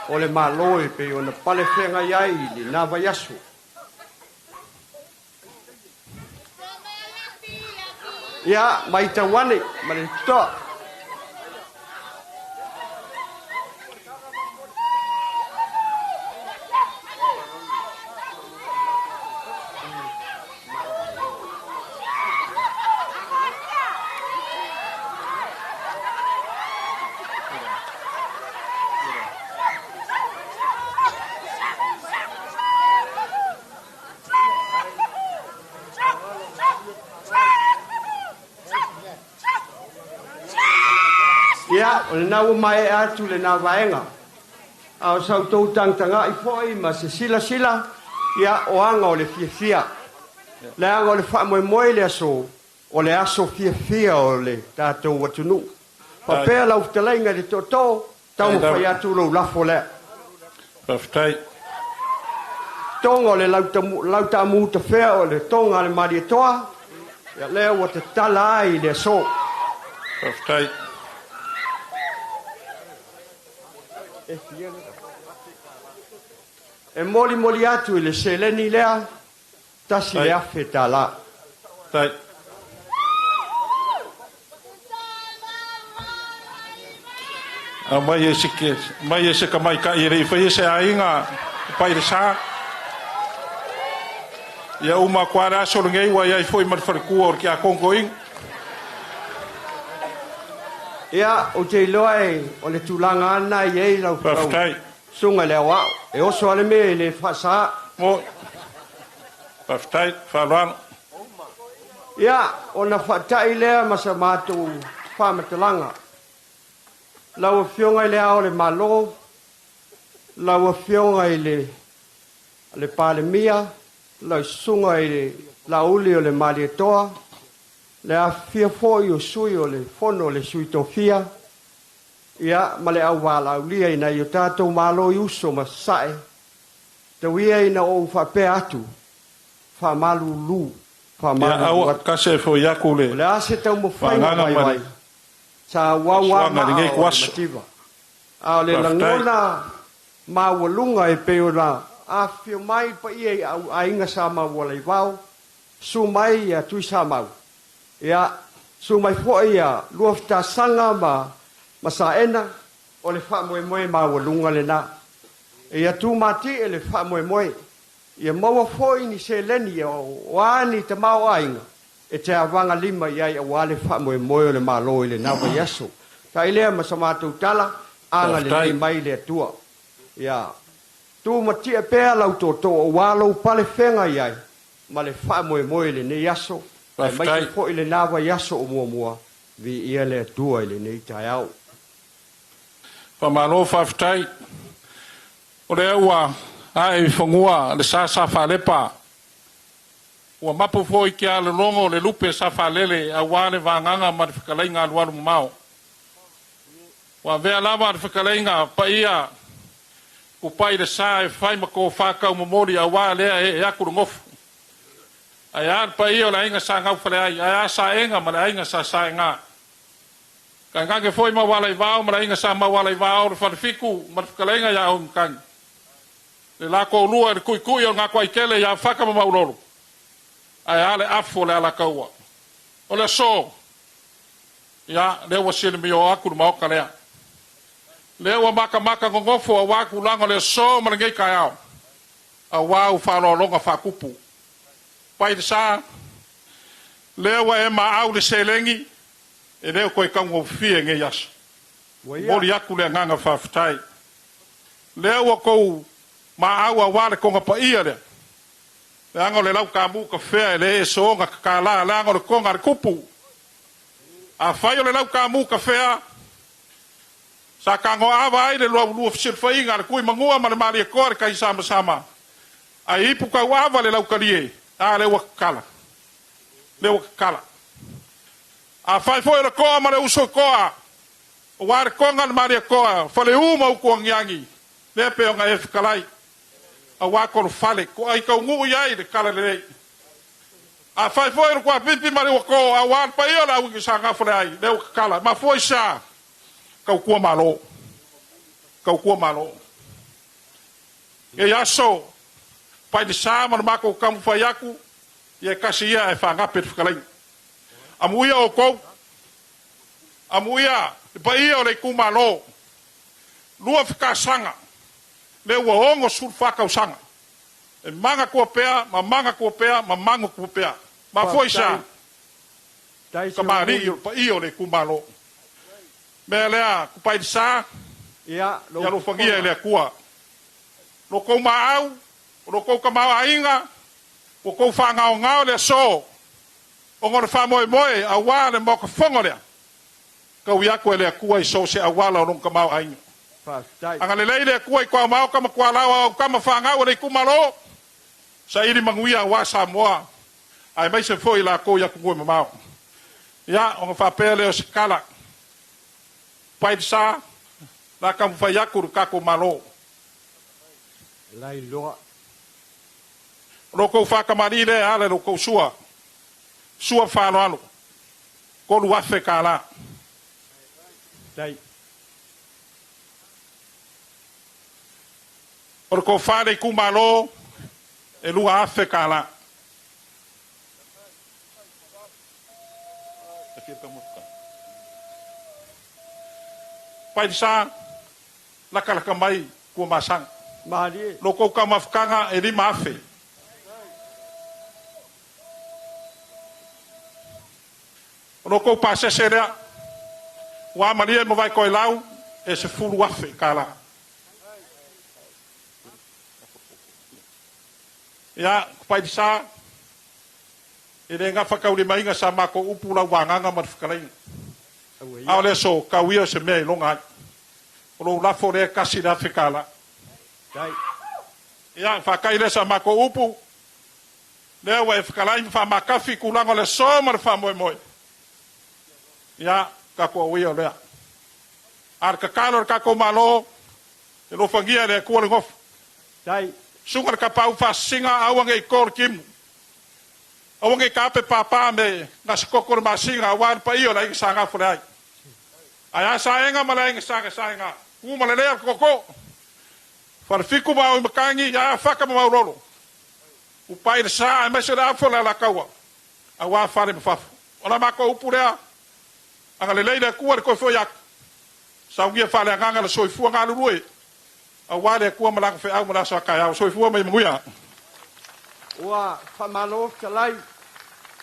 o le Malo e pei ona pale feagai ai i lena vaiaso. Ia, mai tauane ma le totoa. o lena ua maea atu lena vaega. A o sa outou tagatagai foi ma se silasila, ia, o aga o le fiafia. Leaga o le faamoemoe i le aso, o le aso fiafia o le tatou atunuu. Faapea lau fetalaiga i le tootoo, taumafai atu lou lafo lea. Faafetai. Toga o le lautaamu tafea o le toga a le Malietoa, ia lea ua tatala ai le aso. Faafetai. E molimoli atu i le seleni lea, $1,000. Faafetai. Aumai e se mai e se tamaitai e le i faia se aiga pai le sa. Ia uma atu lava le aso lenei ua i ai foi ma le faletua o le tiakono toeaina. Ia, ou te iloa e o le tulaga lava lena e i ai lau Faafetai. susuga i le aoao. E oso lava le mea e le faasaa. Mo. Faafetai, faaaloalo. Ia, ona faatai lea ma sa matou faamatalaga. Lau Afioga i le Ao o le Malo, lau Afioga i le le Palemia, lau Susuga i le Laauli o le Malietoa, le afifio foi o sui o le Fono o le Sui Tofia, ia, ma le auvalaaulia i nai o tatou malo i uso ma sasae, tau ia ina ou faapea atu, faamalulu, Ia faamalulu aua atu. kasi e foi atu O le le a se taumafaiga faagaga ma le vaivai, sa auau lava suaga i maa lenei o le ituaso. mativa. A o le Faafetai. lagona maualuga e pei ona afifio mai le paia i aiga Sa Maualaivao, susu mai ia Tuisamau, ia, susu mai foi ia Luafitasaga ma Saena, o le faamoemoe maualuga lena. Ia tumatie le faamoemoe, ia maua foi ni seleni o a ni tamaoaiga e te avagalima i ai aua le faamoemoe o le Malo i lena vaiaso. Tai lea ma sa matou tala, agalelei Faafetai. mai le Atua. Ia tumatie pea lau tootoo aua lou palefega i ai ma le faamoemoe i lenei aso, aemaise Faafetai. foi lena vaiaso o muamua, viia le Atua i lenei taeao. Faamalo faafetai. O lea ua ae i fanua le sa sa faalepa. Ua mapu foi ke alologo le lupe sa faalele aua le vagaga ma le fetalaiga alualu mamao. Ua avea lava le fetalaiga paia kupai le sa e fai ma tofa taumomoli aua lea e ee atu le gofu. Ae a le paia o le aiga sa gaufale ai, ae a saega ma le aiga sa saega. Tainane foi Maualaivao ma le aiga sa Maualaivao, le falefitu ma le fetalaiga ia Auimatagi. Le latou lua i le tuitui o le gatoaitele ia Fata ma Maulolo, ae a le afu o le Alataua. O le aso, ia, lea ua silimio atu le maota lea. Lea ua matamata nonofo aua tulaga o le aso ma lenei taeao, aua ua faaaloaloga faatupu. Pai le sa, lea ua e maau le seleni, e le o toe taugofie nei aso. Ua ia. Momoli atu le agaga faafetai. Lea ua tou maau aua le toga paia lea. Leaga o le lautaamu tafea e le soona tatala, leaga o le toga a le tupu. Afai o le lautaamu tafea, sa tagoaava ai le luaulua fesilafaiga a le Tuimanua ma le Malietoa le Taisamasama, ae ipu tauava le lautalie, a lea ua tatala. Lea ua tatala. Afai foi o le toa ma le uso i toa, aua le toga a le Malietoa, faleu ma utuagiagi, lea pe ona e fetalai, aua tolofale, toai taunuu i ai le tala lelei. Afai foi o le tuapipi ma le uato, aua le paia o le auigi sa gafale ai, lea ua tatala. Mafua i sa, tautua malo. Tautua malo. Nei aso, pai le sa ma le matou taumafai atu, ia e tasi ia e faagape le fetalaiga. Amuia outou, amuia le paia o le itumalo, lua fekasaga, lea ua 64 tausaga. E manatua pea, ma manatua pea, ma manatua pea. Mafua i sa, Faafetai. tamalii o Seuamuli. le paia o le itumalo. Mea lea, kupai le sa, Ia, lou ia alofagia e le fofoga. Atua. Lo tou maau, o lo tou tamaoaiga, ua tou faagaogao le aso, ona o le faamoemoe aua le Maota Fono lea. Kaui aku e le Atua i so o se auala o lona tamaoaiga. Agalelei le Atua i Toamaota ma Tualao a au tama fanau a le itumalo, saili manuia aua Samoa aemaise foi i latou i atunuu e mamao. Ia, ona faapea lea o se tala, pai le sa, o le a taumafai atu le tatou Malo. O lo outou faatamalii lea e ala i lo outou sua, sua faaaloalo, $3,000. O le tofa i le itumalo, e $2,000. Pailesa, latalata mai Tuamasaga. Lo outou taumafataga e $5,000. O lo outou pasese lea, ua amalie ma Vaitoelau, e $10,000. Ia, Pailesa, e le gafataulimaina sa matou upu lau vagaga ma le fetalaiga. A o le aso, tau ia o se mea e iloga ai. O lou lafo lea e $1,000. Ia, faata'i lea sa matou upu, lea ua e fetalai ma faamatafi tulaga o le aso ma le faamoemoe. Ia, tatou auia lea. A o le tatalo a le tatou Malo, e alofagia e le Atua le nofo. Susuga i le Tapaau Faasisina, aua ne i to le timu, aua ne i taape papa me gasetoto le masina aua le paia o le Aiga Sa Gafaleai. Ae a Saega ma le Aiga Sa Saega, tu ma le lea le tootoo, Falefitu ma Auimatagi, ae a Fata ma Maulolo, Upai le sa aemaise le afa o le Alataua, aua fale ma fafo. O la matou upu lea, agalelei le Atua i le toe foi atu, saunia faaleagaga le soifua galulue, aua le Atua ma Lana feau ma le aso a taeao. Soifua ma ia manuia. Ua faamalo fetalai,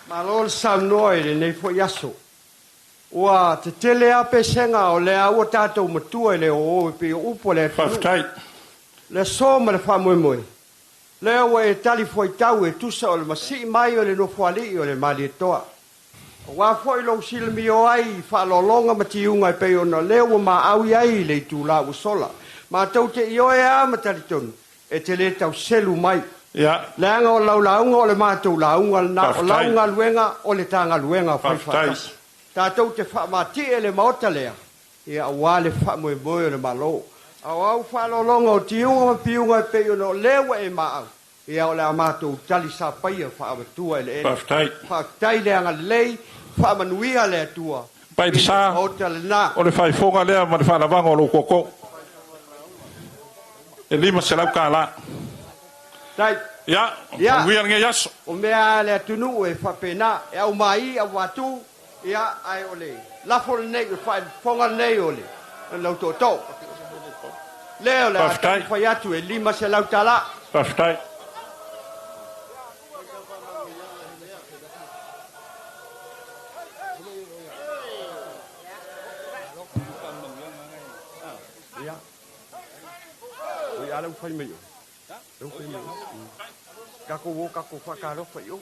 malo le saunoa i lenei foi aso. Ua tetele lava pesega o lea ua tatou matua i le oo e pei o upu a le atunuu. Faafetai. Le aso ma le faamoemoe, lea ua e talifuaitau e tusa o le masii mai o le Nofoalii o le Malietoa. Aua foi lou silamio ai i faaaloaloga ma tiuga e pei ona lea ua maau i ai i le itula ua sola. Matou te ioe a ma talitonu e te le tau selu mai. Leaga o lau lauga o le matou lauga lena, o lau galuega o le ta galuega fai faatasi. Tatou te faamatie le Maota lea, ia aua le faamoemoe o le Malo. A o au faaaloaloga o tiuga ma piuga e pei ona o lea ua e maau, ia o le a matou tali sapaia faaavatua eleele. Faafetai. Faafetai le agalelei, faamanuia le Atua Pai i le sa, Maota lena. o le faaifoga lea ma le faalavaga o lou tootoo. E $500. Tai. Ia, Ia, manuia lenei aso. o mea a le atunuu e faapena, e aumai auatu, ia, ae o le lafo lenei, o le faaifoga lenei o le lau tootoo. Lea o le a Faafetai. taumafai atu e $500. Faafetai. Ia. Oi, a la ua fai mai oe. La ua fai mai oe. Tatou o tatou faatalofa i o.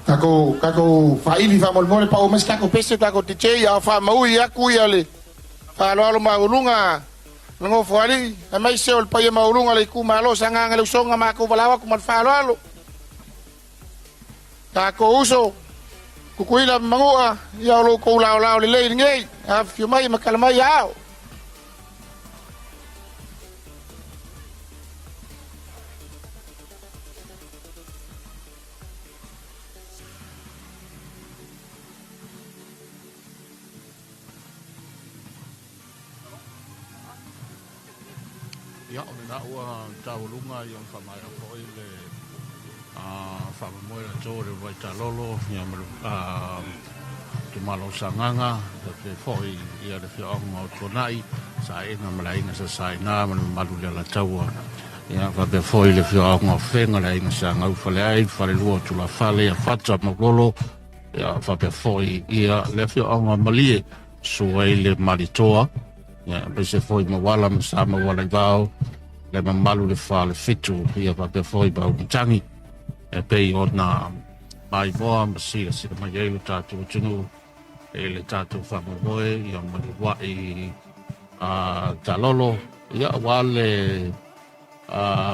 Tatou tatou faaili faamolemole pau mai se tatou pese tatou DJ a o faamaui aku ia le faaaloalo maualuga le Nofoalii aemaise o le paia maualuga o le itumalo Sagaga le Usoga matou valaau atu ma le faaaloalo. Tatou uso Tutuila ma Manua ia o lo outou laolao lelei lenei afifio mai ma tala mai aao. Ia, o lena ua taualuga ia ona faamaea foi le faamoemoe latou o le uluai taalolo ia ma le itumalo o Sagaga, faapea foi ia le afioaga o Tuanai, Saena ma le Aiga Sa Saena ma le mamalu i le Alataua. Ia faapea foi le afioaga o Fega, le Aiga Sa Gaufaleai, Falelua o Tulafale, ia Fata Maulolo, Ia faapea foi ia le afioaga Malie, sua ai le Malitoa, ia aemaise foi Mauala ma Sa Mauala i Vao, le mamalu le Falefitu, ia faapea foi Maumatagi, e pei ona maimoa ma silasila mai ai lo tatou atunuu i le tatou faamoemoe, ia ma le uluai taalolo, ia aua le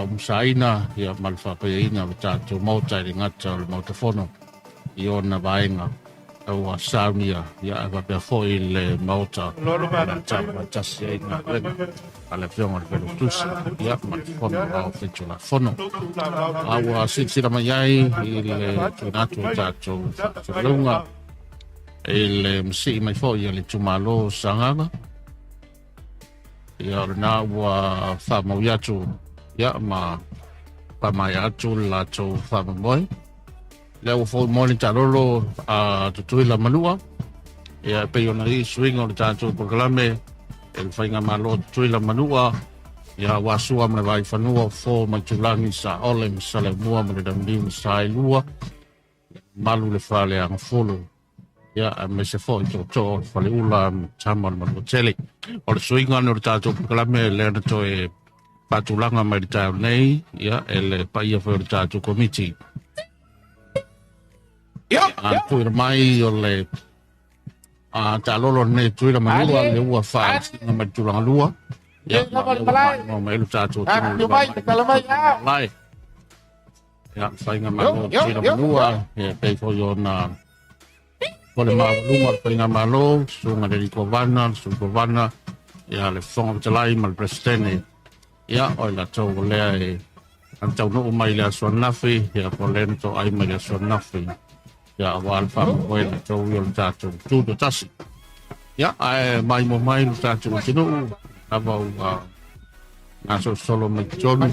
umusaina ia ma le faapaiaina o le tatou Maota, e le gata o le Maota Fono i ona vaega ua saunia, ia ae faapea foi le Maota tamatasi ai galuega a le Afioga i le Failautusi ia ma le Fono Aoao Faitulafono. A ua silasila mai ai i le tuuina atu o tatou faatalauga i le masii mai foi a le itumalo Sagaga, ia o lena ua faamaui atu ia ma faamaea atu le latou faamoemoe. Lea ua foi mo le taalolo a Tutuila Manua, ia e pei ona i suiga o le tatou polokalame e le Faigamalo Tutuila Manua, ia ua sua ma le Vaifanua, Fofo ma Itulagi, Saole ma Saleaaumua ma le Launiu na Saelua, malu le Faleagafulu, ia aemaise foi tootoo o le Faleula ma Tama o le Manuatele. O le suiga o le tatou polokalame lea na toe faatulaga mai le taeao nei, ia e le paia foi o le tatou komiti. A tuuina mai o le taalolo lenei Tutuila Manua le ua faasina mai le tulaga lua. Ia, ma le ua mai le tatou atunuu malae. Ia, Faigamalo Tutuila Manua, ia pei foi ona o le maualuga o le Faigamalo, susuga le Kovana, le Sui Kovana, ia le Fofoga Fetalai ma le Peresetene. Ia, o i latou o lea e taunuu mai le aso ananafi, ia po o lea na toai mai le aso ananafi, ia aua le faamoemoe latou i o le tatou tutoatasi. Ia, ae maimoa mai le tatou atunuu, lava ua gasolosolo mai totonu.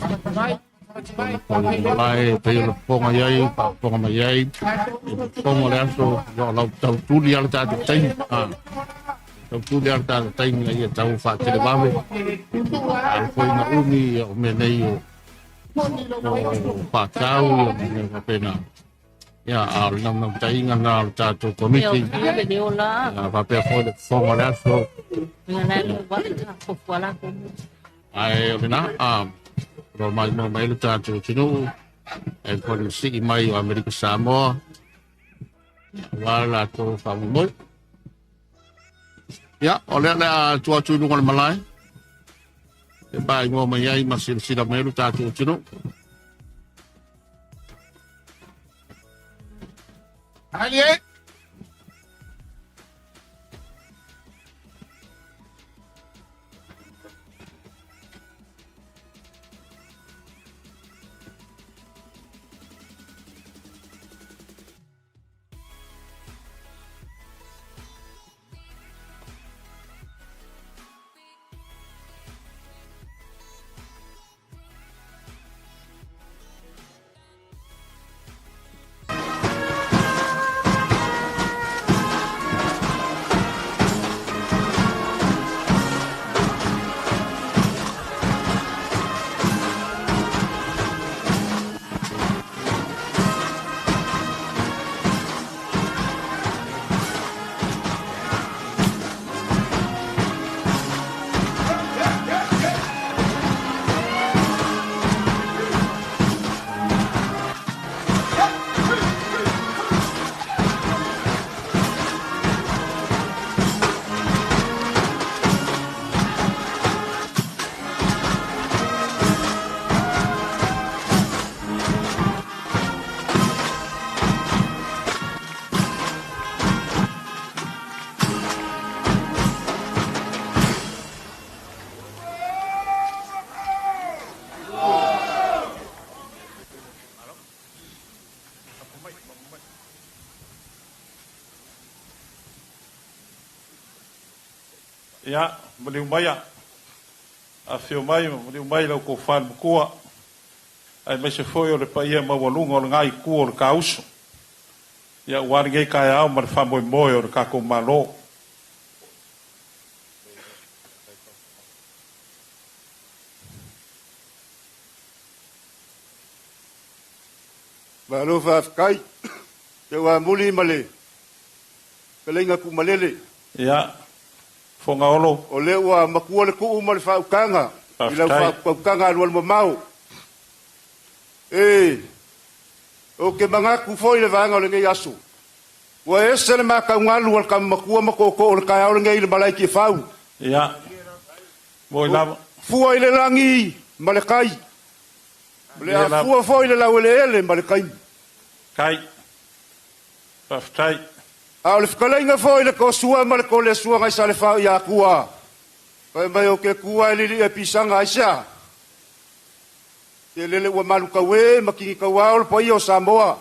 Malae pei o le popoga i ai, faafofoga mai ai, i le popoga o le aso, o lau tau tuli lava le tatou taimi. Tau tuli lava le tatou taimi ina ia tau faatelevave. A foi na umi o mea nei o faatau ia ma mea faapena. Ia, a o le naunautaiga lena o le tatou komiti. Ia, faapea foi le fofoga o le aso. Ae o lena, o mai mo mai le tatou atunuu, e foi le sii mai o Amerika Samoa, aua le latou faamoemoe. Ia, o lea o le a tuu atu i luga o le malae, e maimoa mai ai ma silasila mai ai le tatou atunuu. Ali! Ia, maliu maia, afio mai ma maliu mai lau tofa i le Matua, aemaise foi o le paia maualuga o lena itu o le tauso, ia aua lenei taeao ma le faamoemoe o le tatou Malo. Malo faafetai. Teu amuli ma le Fetalaiga Tuumalele. Ia, Fogaolo. O lea ua matua le tuu ma le faautaga i lau faautautaga alualumamao. E, ou te manatu foi i le vaega o lenei aso, ua ese le mataugalu a le tama matua ma tootoo o le taeao lenei i le malae i Tiafau. Ia, moi lava. Fua i le lagi ma le tai. O le a fua foi i le laueleele ma le taimi. Tai. Faafetai. A o le fetalaiga foi i le Tosua ma le Tolesua nai Salefao i Atua, fai mai ou te tu ae lili'a i pisaga aisea? Te lele ua malutauē ma kinitauao le paia o Samoa.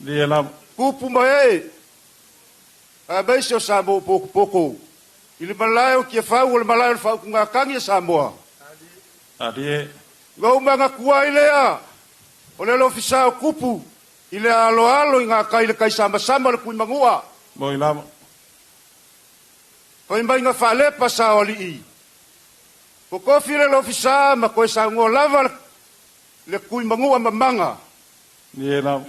Lia lava. Tupu ma ee, aemaise o Samoa ua potopoto i le malae o Tiafau o le malae o le faautugatagi a Samoa. Alie. Na ou manatua ai lea o le alofisa o Tupu i le aloalo i gatai i le taisamasama o le Tuimanua. Moi lava. Fai mai na faalepa saoalii. Totofi le alofisa ma toe saunoa lava le Tuimanua mamaga. Lie lava.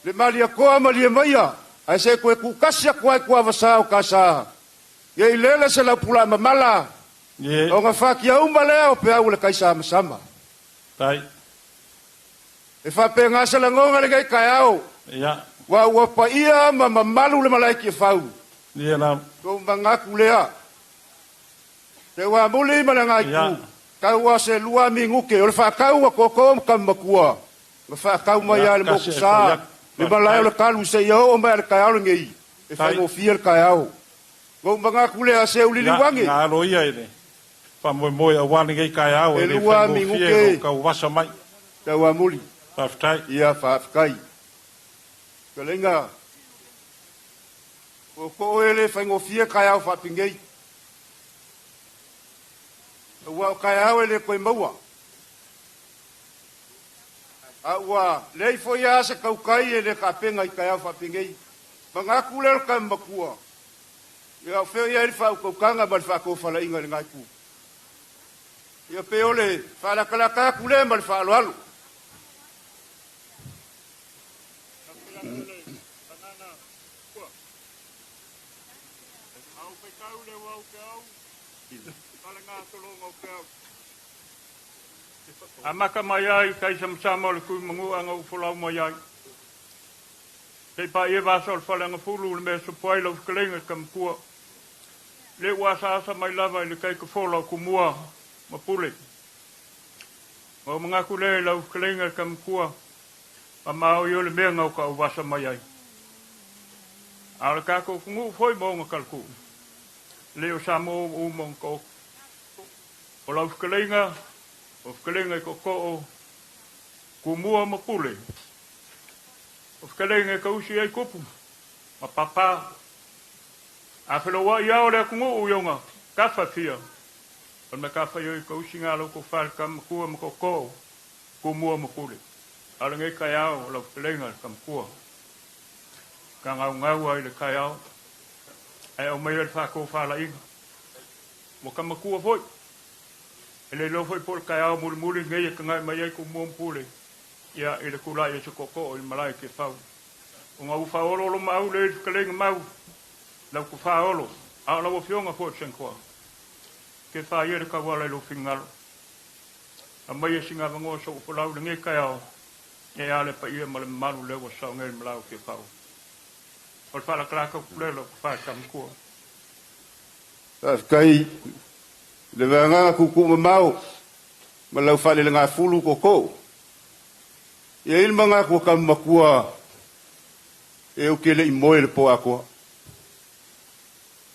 Le maliakoa ma liemaia, ae se toe tuutasi atu ai tuavasa o kasa. Ia i lele se laupula mamala, Lie. ona fatia uma lea o peau o le taisamasama. Tai. E faapena se lagona lenei taeao. Ia. Ua ua paia ma mamalu le malae i Tiafau. Lie lava. Tou manatu lea. Te ua muli ma le gaitu. Tau ua se lua minute o le faatau a tootoo ma tama matua. Na faatau mai lava i le mokusa, le malae o le kalu seia oo mai le taeao lenei, e faigofie le taeao. Na ou manatu lea se uliliu ane. Na alo ia i le faamoemoe aua lenei taeao E e le lua faigofie minute lou tauvasa mai. Tauamuli. Faafetai. Ia faafetai. Fetalaiga, tootoo e le faigofie taeao faapinei. Aua o taeao e le toe maua. A ua leai foi lava se tautai e le tapena i taeao faapenei. Manatu lea o le tama matua, ia o fea o i ai le faautautaga ma le faatofalaiga i lena itu. Ia pei o le faalatalata atu lea ma le faaaloalo. Amata mai ai taisamasama o le Tuimanua na ou folau mai ai. Sei paia vasa o le faleagafulu le mea sopo ai lau fetalaiga i le Tamatua. Le ua asaasa mai lava i le taikafola o Tumua ma Pule. Ma ou manatu lea i lau fetalaiga i le Tamatua, ma maoi o le mea na o tauvasa mai ai. A o le tatou atunuu foi ma ona talatuu, le o Samoa ua uma ona taoto. O lau fetalaiga, o fetalaiga i tootoo, Tumua ma Pule. O fetalaiga e tausi ai tupu ma papa. A felouai lava o le atunuu i ona tafa e fia, o le matafaioi tausiga a lau tofa i le tama matua ma tootoo, Tumua ma Pule. A o lenei taeao o lau fetalaiga i le Tamatua, ka gaugau ai le taeao, ae aumaia le faatofalaiga. Ua ka matua foi, e le iloa foi po o le taeao mulimuli lenei e tagae mai ai Tumua ma Pule, ia i le tulai ai se tootoo i le malae i Tiafau. Ona ua faaoloolo maau lea i le fetalaiga mau, lau tofa Olo, a o lau afioga foi o le Senatoa. Ke whaia le tauala i lou finagalo. Aumaia sina avanoa so'u folau i lenei taeao e a le paia ma le mamalu lea ua sao nei i le malae o Tiafau. O le faalatalata atu lea lau tofa i le Tama Matua. Faafetai i le vagaga tuutuumamao ma lau faalelegafulu tootoo. E i ai le manatu o tama matua e ou te le i moe i le po atoa.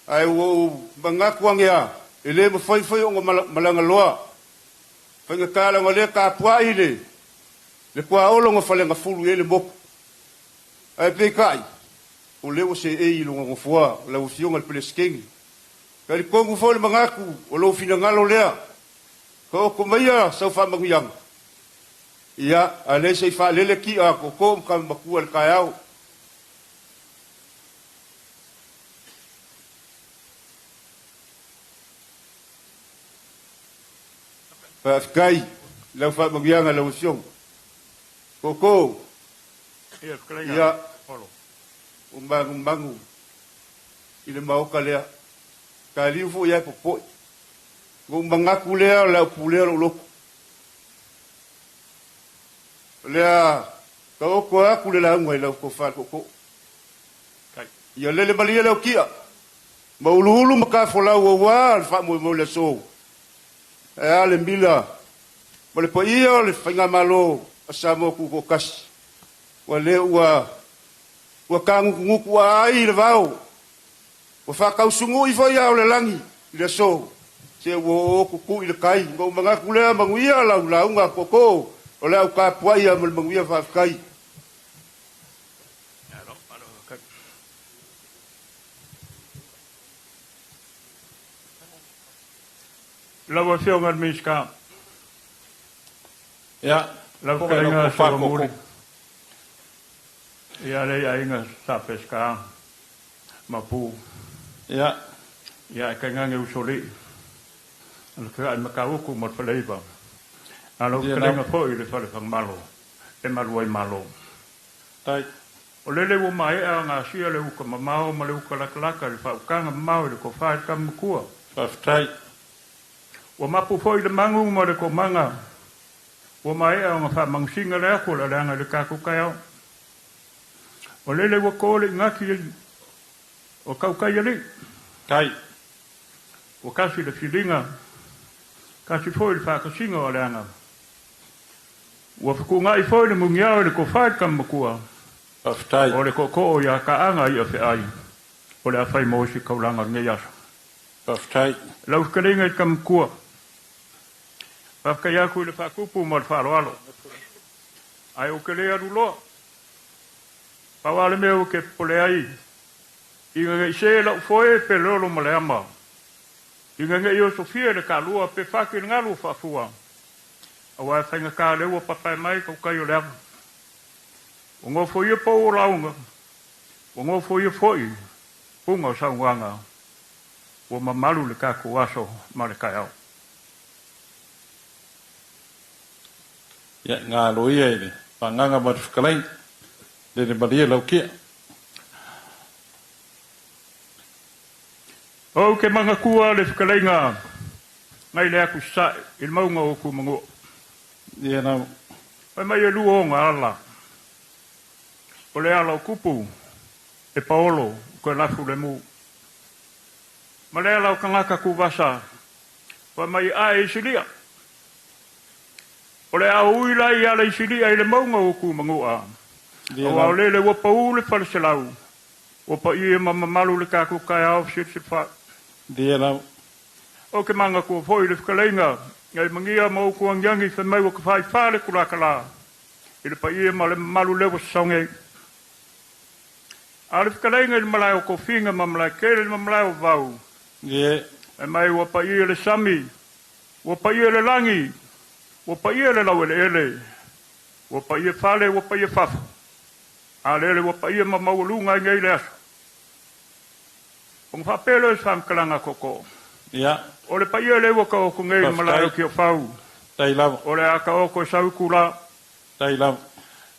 Ae ua ou manatu ane a, e le mafai foi ona malaga loa. Faigata leaga o lea e tapuai le le tuaolo na faleagafulu i ai le motu. Ae peitai, o lea ua seei i lona nofoa lau Afioga i le Peresetene. Talitonu foi le manatu o lou finagalo lea, taoto maia sau faamanuiaga. Ia, a lea se i faalele ti'a a tootoo ma tama matua i le taeao. Faafetai i lau faamanuiaga lau Afioga. Tootoo, Ia, fetalaiga ia, Olo. ua manumanu. i le maoka lea. Taliu fo'i ae popo'i. Ua ou manatu lea o le a ou pulea lou loto. O le a taoto atu le lauga i lau tofa le tootoo. Ia lele malie le autia, ma uluulu ma tafolau aua le faamoemoe o le aso. Ae a le mila ma le paia o le faigamalo a Samoa Tutoatasi, ua le ua ua tagutugutu aai i le vao, ua faatausunu'i foi ao le lagi i le aso, se ua oo tutu'i le tai. Ona ou manatu lea, manuia lau lauga tootoo, o le a ou tapuai lava ma le manuia, faafetai. Lau Afioga i le Minisita. Ia, Lau po mai lau fetalaiga tofa Solomuli. tootoo. Ia le aiga Sa Peseta Mapu. Ia. Ia ae tainane usoalii. O le fea'i Matautu ma le Faleiva. A lau Ia fetalaiga lau. foi i le Falefagamalo e malu ai Malo. Tai. O lele ua maea ona asia le uta mamao ma le uta latalata i le faautaga mamao i le tofa i le Tama Matua. Faafetai. Ua mapu foi le magu ma le komaga ua maea ona faamanusina le afu o le aleaga i le tatou taeao. O lele ua to le igati o tautai alii. Tai. Ua tasi le filiga, tasi foi le faatasiga o aleaga. Ua fetuunai foi le muniao i le tofa i le Tama Matua. Faafetai. O le tootoo ia Taaga ia feai o le a fai mo isi taulaga o lenei aso. Faafetai. Lau fetalaiga i le Tama Matua, faafetai atu i le faatupu ma le faaaloalo. Ae ou te le alu loa. Pau lava le mea ou te popole ai, ina ne i se lau foe pe lolo ma le ama, ina ne i osofia i le taalua pe fati i le galu o faafua, aua e faigata lea ua papae mai tautai o le ava. Ua nofoia pou o lauga, ua nofoia foi puga o saunoaga, ua mamalu le tatou aso ma le taeao. Ia, galo ia i le faaagaga ma le fetalaiga. Lele malie lau kia. Ou te manatua le fetalaiga nai le atu Sasae i le mauga o Tumanua. Ia lau. Fai mai e lua ona ala. O le ala o tupu e paolo toe lafu le mu. Ma le ala o tagata tuvasa fai mai ae i silia. O le a ui la i ala i silia i le mauga o Tumanua. Ia Aua o lau. lele ua pau le faleselau. Ua paia ma mamalu le tatou taeao fesilafilafai. Ia lau. Ou te manatua foi i le fetalaiga nai magia ma utu agiagi fai mai ua tafaifā le tulakala i le paia ma le mamalu lea ua sasao nei. A o le fetalaiga i le malae o Tofiga ma Malaetele ma malae o Vavau, Ia. fai mai ua paia le sami, ua paia le lagi, ua paia le laueleele, ua paia fale, ua paia fafo, a lele ua paia ma maualuga ai nei le aso. Ona faapea lea o se faamatalaga tootoo. Ia. O le paia lea ua taoto nei i le malae o Faafetai. Tiafau, Tai lava. o le a taoto e sau i Kula. Tai lava.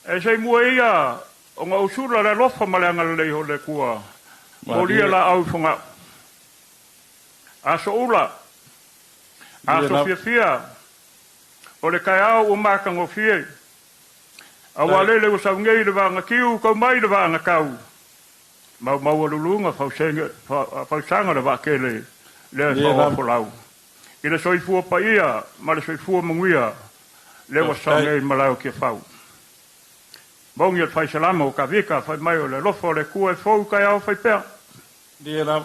E se i mua ia ona ou sula le alofa ma le agalelei o le Atua, molia Malie. laau i Fogaa. Aso ula, Ia aso lau. fiafia, o le taeao ua matagofie. Aua Tai. lele ua sau nei le vaagatiu kau mai le vaagatau. Maumaualuluga fausaga o le vaatele lea e Ia lau. faoafolau. I le soifua paia ma le soifua manuia lea ua sao Faafetai. nei i malae o Tiafau. Mogi o le faisalama o Kavika fai mai o le alofa o le Atua e fou taeao faipea. Ia lau.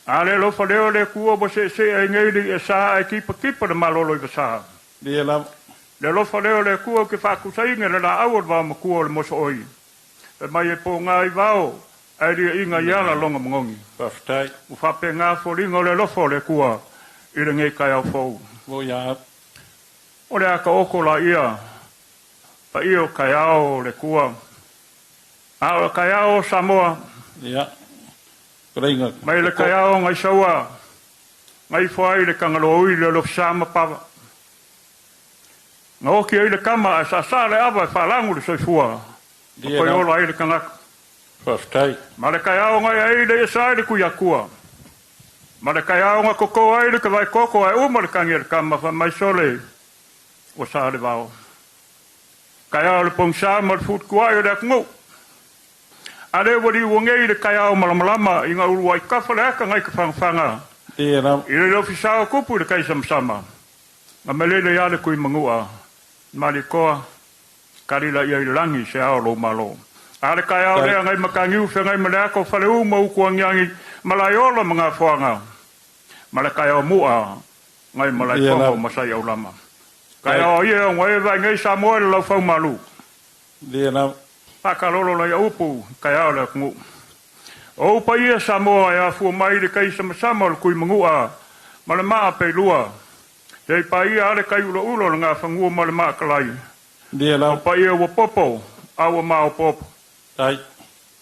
A le alofa lea o le Atua ua seesee ai nei le iesa ae tipatipa le malolo i vasa. Ia lau. Le alofa lea o le Atua ou te faakusaina le laau o le vaomatua o le mosooi. Fai mai e pogā i vao ae liaʻiga i ala lona magogi. Faafetai. Ua faapena foliga o le alofa o le Atua i lenei taeao fou. Mo ia. O le a taoto laia paia o taeao o le Atua. A o le taeao o Samoa. Ia. Fetalaiga. Mai le Tootoo. taeao nai saua nai ifo ai le Tagaloaui le alofisa ma pava. Na oti ai le kama ae saasaa le ava e faalagu le soifua. Ma Ia toe lau. ola ai le tagata. Faafetai. Ma le taeao nai ai le iesa i le Tuiatua. Ma le kaeao na koko ai le kavae koko ae uma le kagi a le kama fai mai sole ua sa le vao. Kaeao le pogisa ma le futukuai o le atunuu. A lea ua liua nei le kaeao malamalama ina uluai kafa le aka nai ka fagafaga i le lofisa o kupu i le kaisamasama. Na melele ia le kui manua malikoa kalila ia i le lagi se ao lou malo. A le kaeao lea ngai makagiu feagai ma le aka o Faleu ma uku agiagi ma laeola ma gafoaga ma le kaeao mua ngai Malaefono o Masai Aulama. Kaeao ia ona e vaai nei Samoa i le laufau malu. Faakalolo laia upu i kaeao le atunuu. O ou paia Samoa e afua mai i le kaisamasama o le Tuimanua ma le maa peilua. Sei paia a le kai ulaula o le gafanua ma le maakalai. O paia ua popo a ua maopoopo.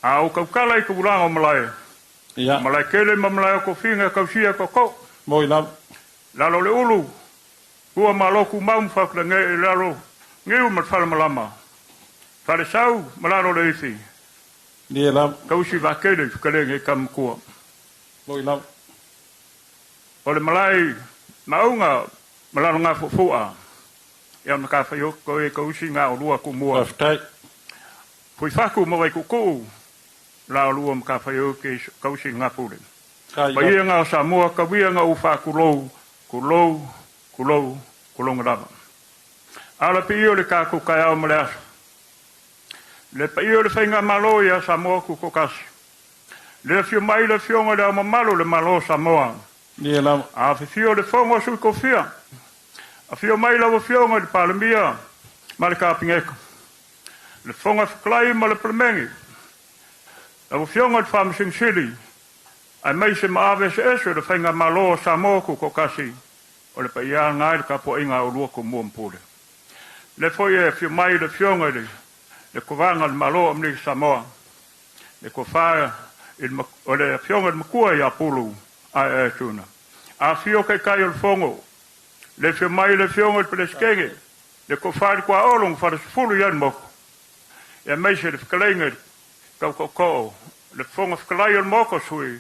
A ou tautala i tulaga o malae, o malae tele ma malae o tofiga e tausia tootoo. Lalo o le ulu, tua ma lotu mau ma fautulanei i lalo niu ma le falemalama, falesau ma lalo o le ifi, tausi vaatele i fetalaiga i tama matua. O le malae maauga ma lalo gafuafua, ia matafaioi e tausi ga olua tumua. Fuifatu ma Vaituutuu, la olua matafaioi ke tausi gapule. Paia nga o Samoa, tauia nga ou faatulou, tulou, tulou, tulouna lava. A o le paia o le tatou taeao ma le aso. Le paia o le faigamalo ia Samoa Tutoatasi. Le afio mai le Afioga i Le Ao Mamalu o le Malo o Samoa. Afifio le Fono a Sui Tofia. Afio mai lau Afioga i le Palemia ma le Kapeneta. Le Fofoga Fetalai ma le Palemene. Lau Afioga i le Faamasino Sili, aemaise maave eseese o le faigamalo o Samoa Tutoatasi, o le paia lena i le tapuaiga a oulua Tumua ma Pule. Le foi e afio mai le Afioga i le Kovana o le Malo o Amerika Samoa, le tofa o le Afioga i le Matua ia Pulu Aeae Tuna. Afio Taitai o le Fono, le afio mai le Afioga i le Peresetene, le tofa i le Tuaolo na falesefulu i ai le motu, aemaise le fetalaiga i le Tautootoo, le Fofoga Fetalai o le Maota o Sui,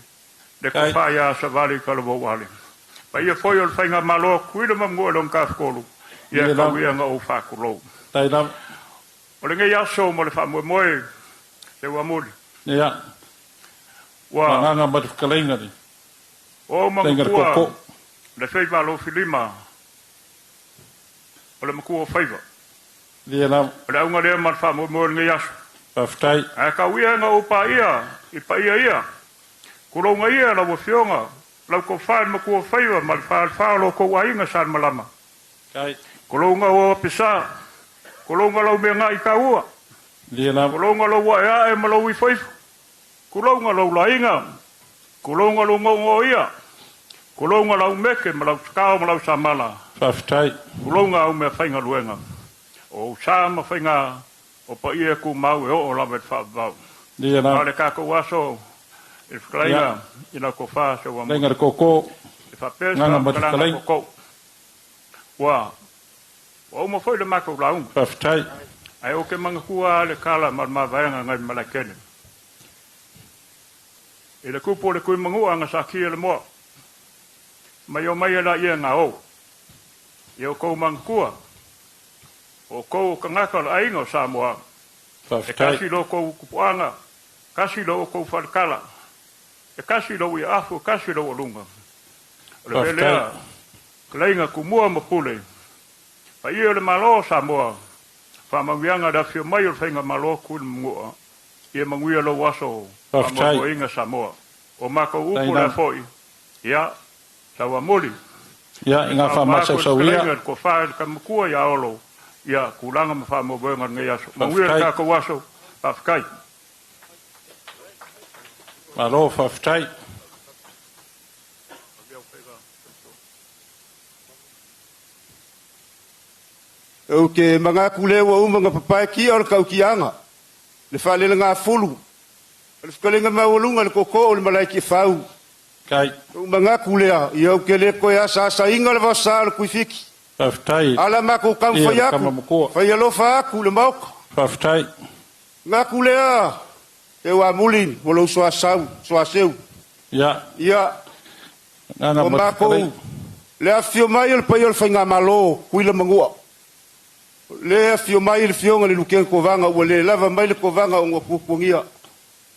le tofa ia Savali Talavou Ale. Paia foi o le faigamalo a Tutuila ma Manua i lona tafatolu, ia tauia na ou faatulou. O lenei aso mo le faamoemoe Seuamuli. Ua Agaga ma le fetalaiga le o fetalaiga le matua tootoo. Le faiva alofilima o le matua o faiva. O le auga lea ma le faamoemoe o lenei aso. Faafetai. Ae tauia na ou paia i paia ia. Tulouna ia lau Afioga, lau tofa i le matua o faiva ma le falefa o lo outou aiga Salemalama. Tulouna o apesa, tulouna lau meagai taua, tulouna lou aeae ma lou ifoifo, tulouna lou laiga, tulouna lou gaogaoia, tulouna lau meke ma lau tatao ma lau samala, Faafetai. Tulouna au mea faigaluega, o ou sa ma faiga o paia tumau e oo lava i le faavavau. A o le tatou aso i le fetalaiga i lau tofa Fetalaiga Seuamuli. le tootoo, E faapea se agaga ma le faamatalaga fetalaiga. tootoo. Ua ua uma foi le matou lauga. Faafetai. Ae ou te manatua lava le tala ma le mavaega nai Malaetele. I le tupu o le Tuimanua na satia le moa, mai o mai e laia ngā o. Ia outou manatua, o outou o tagata o le aiga o Samoa. E Faafetai. tasi lo outou tupuaga, tasi lo outou faletala, e tasi lou iaafu, e tasi lou aluga. O le mea Faafetai. lea, fetalaiga Tumua ma Pule, paia o le Malo o Samoa, faamanuiaga le afio mai o le faigamalo Tuimanua, ia manuia lou aso Faafetai. faamoemoeina Samoa. O matou Faafetai upu lea lava. foi, ia, Sauamuli, Ia, e ina faauma atu le faamasausauia. fetalaiga i le tofa i le tama matua ia Olo, ia tulaga ma faamoemoega o lenei aso. Manuia le Faafetai. tatou aso, faafetai. Malo, faafetai. Ou te manatu lea ua uma ona papae tia o le tautiaga, le faalelegafulu, o le fetalaiga maualuga i le tootoo o le malae Tiafau. Ou manatu lea, ia ou te le toe asaasaina le vaosa o le Tuifiti. Faafetai. Ala matou Ia taumafai le tama atu, matua. fai alofa atu i le Maota. Faafetai. Manatu lea, Seuamuli mo lou soasau, soaseu. Ia, Agaga O ma le makou fetalaiga. le afifio mai o le paia o le Faigamalo Kuila Manua. Le afifio mai le Afioga i le Lukeni Kovaga ua le lava mai le Kovaga ona ua puapuagia.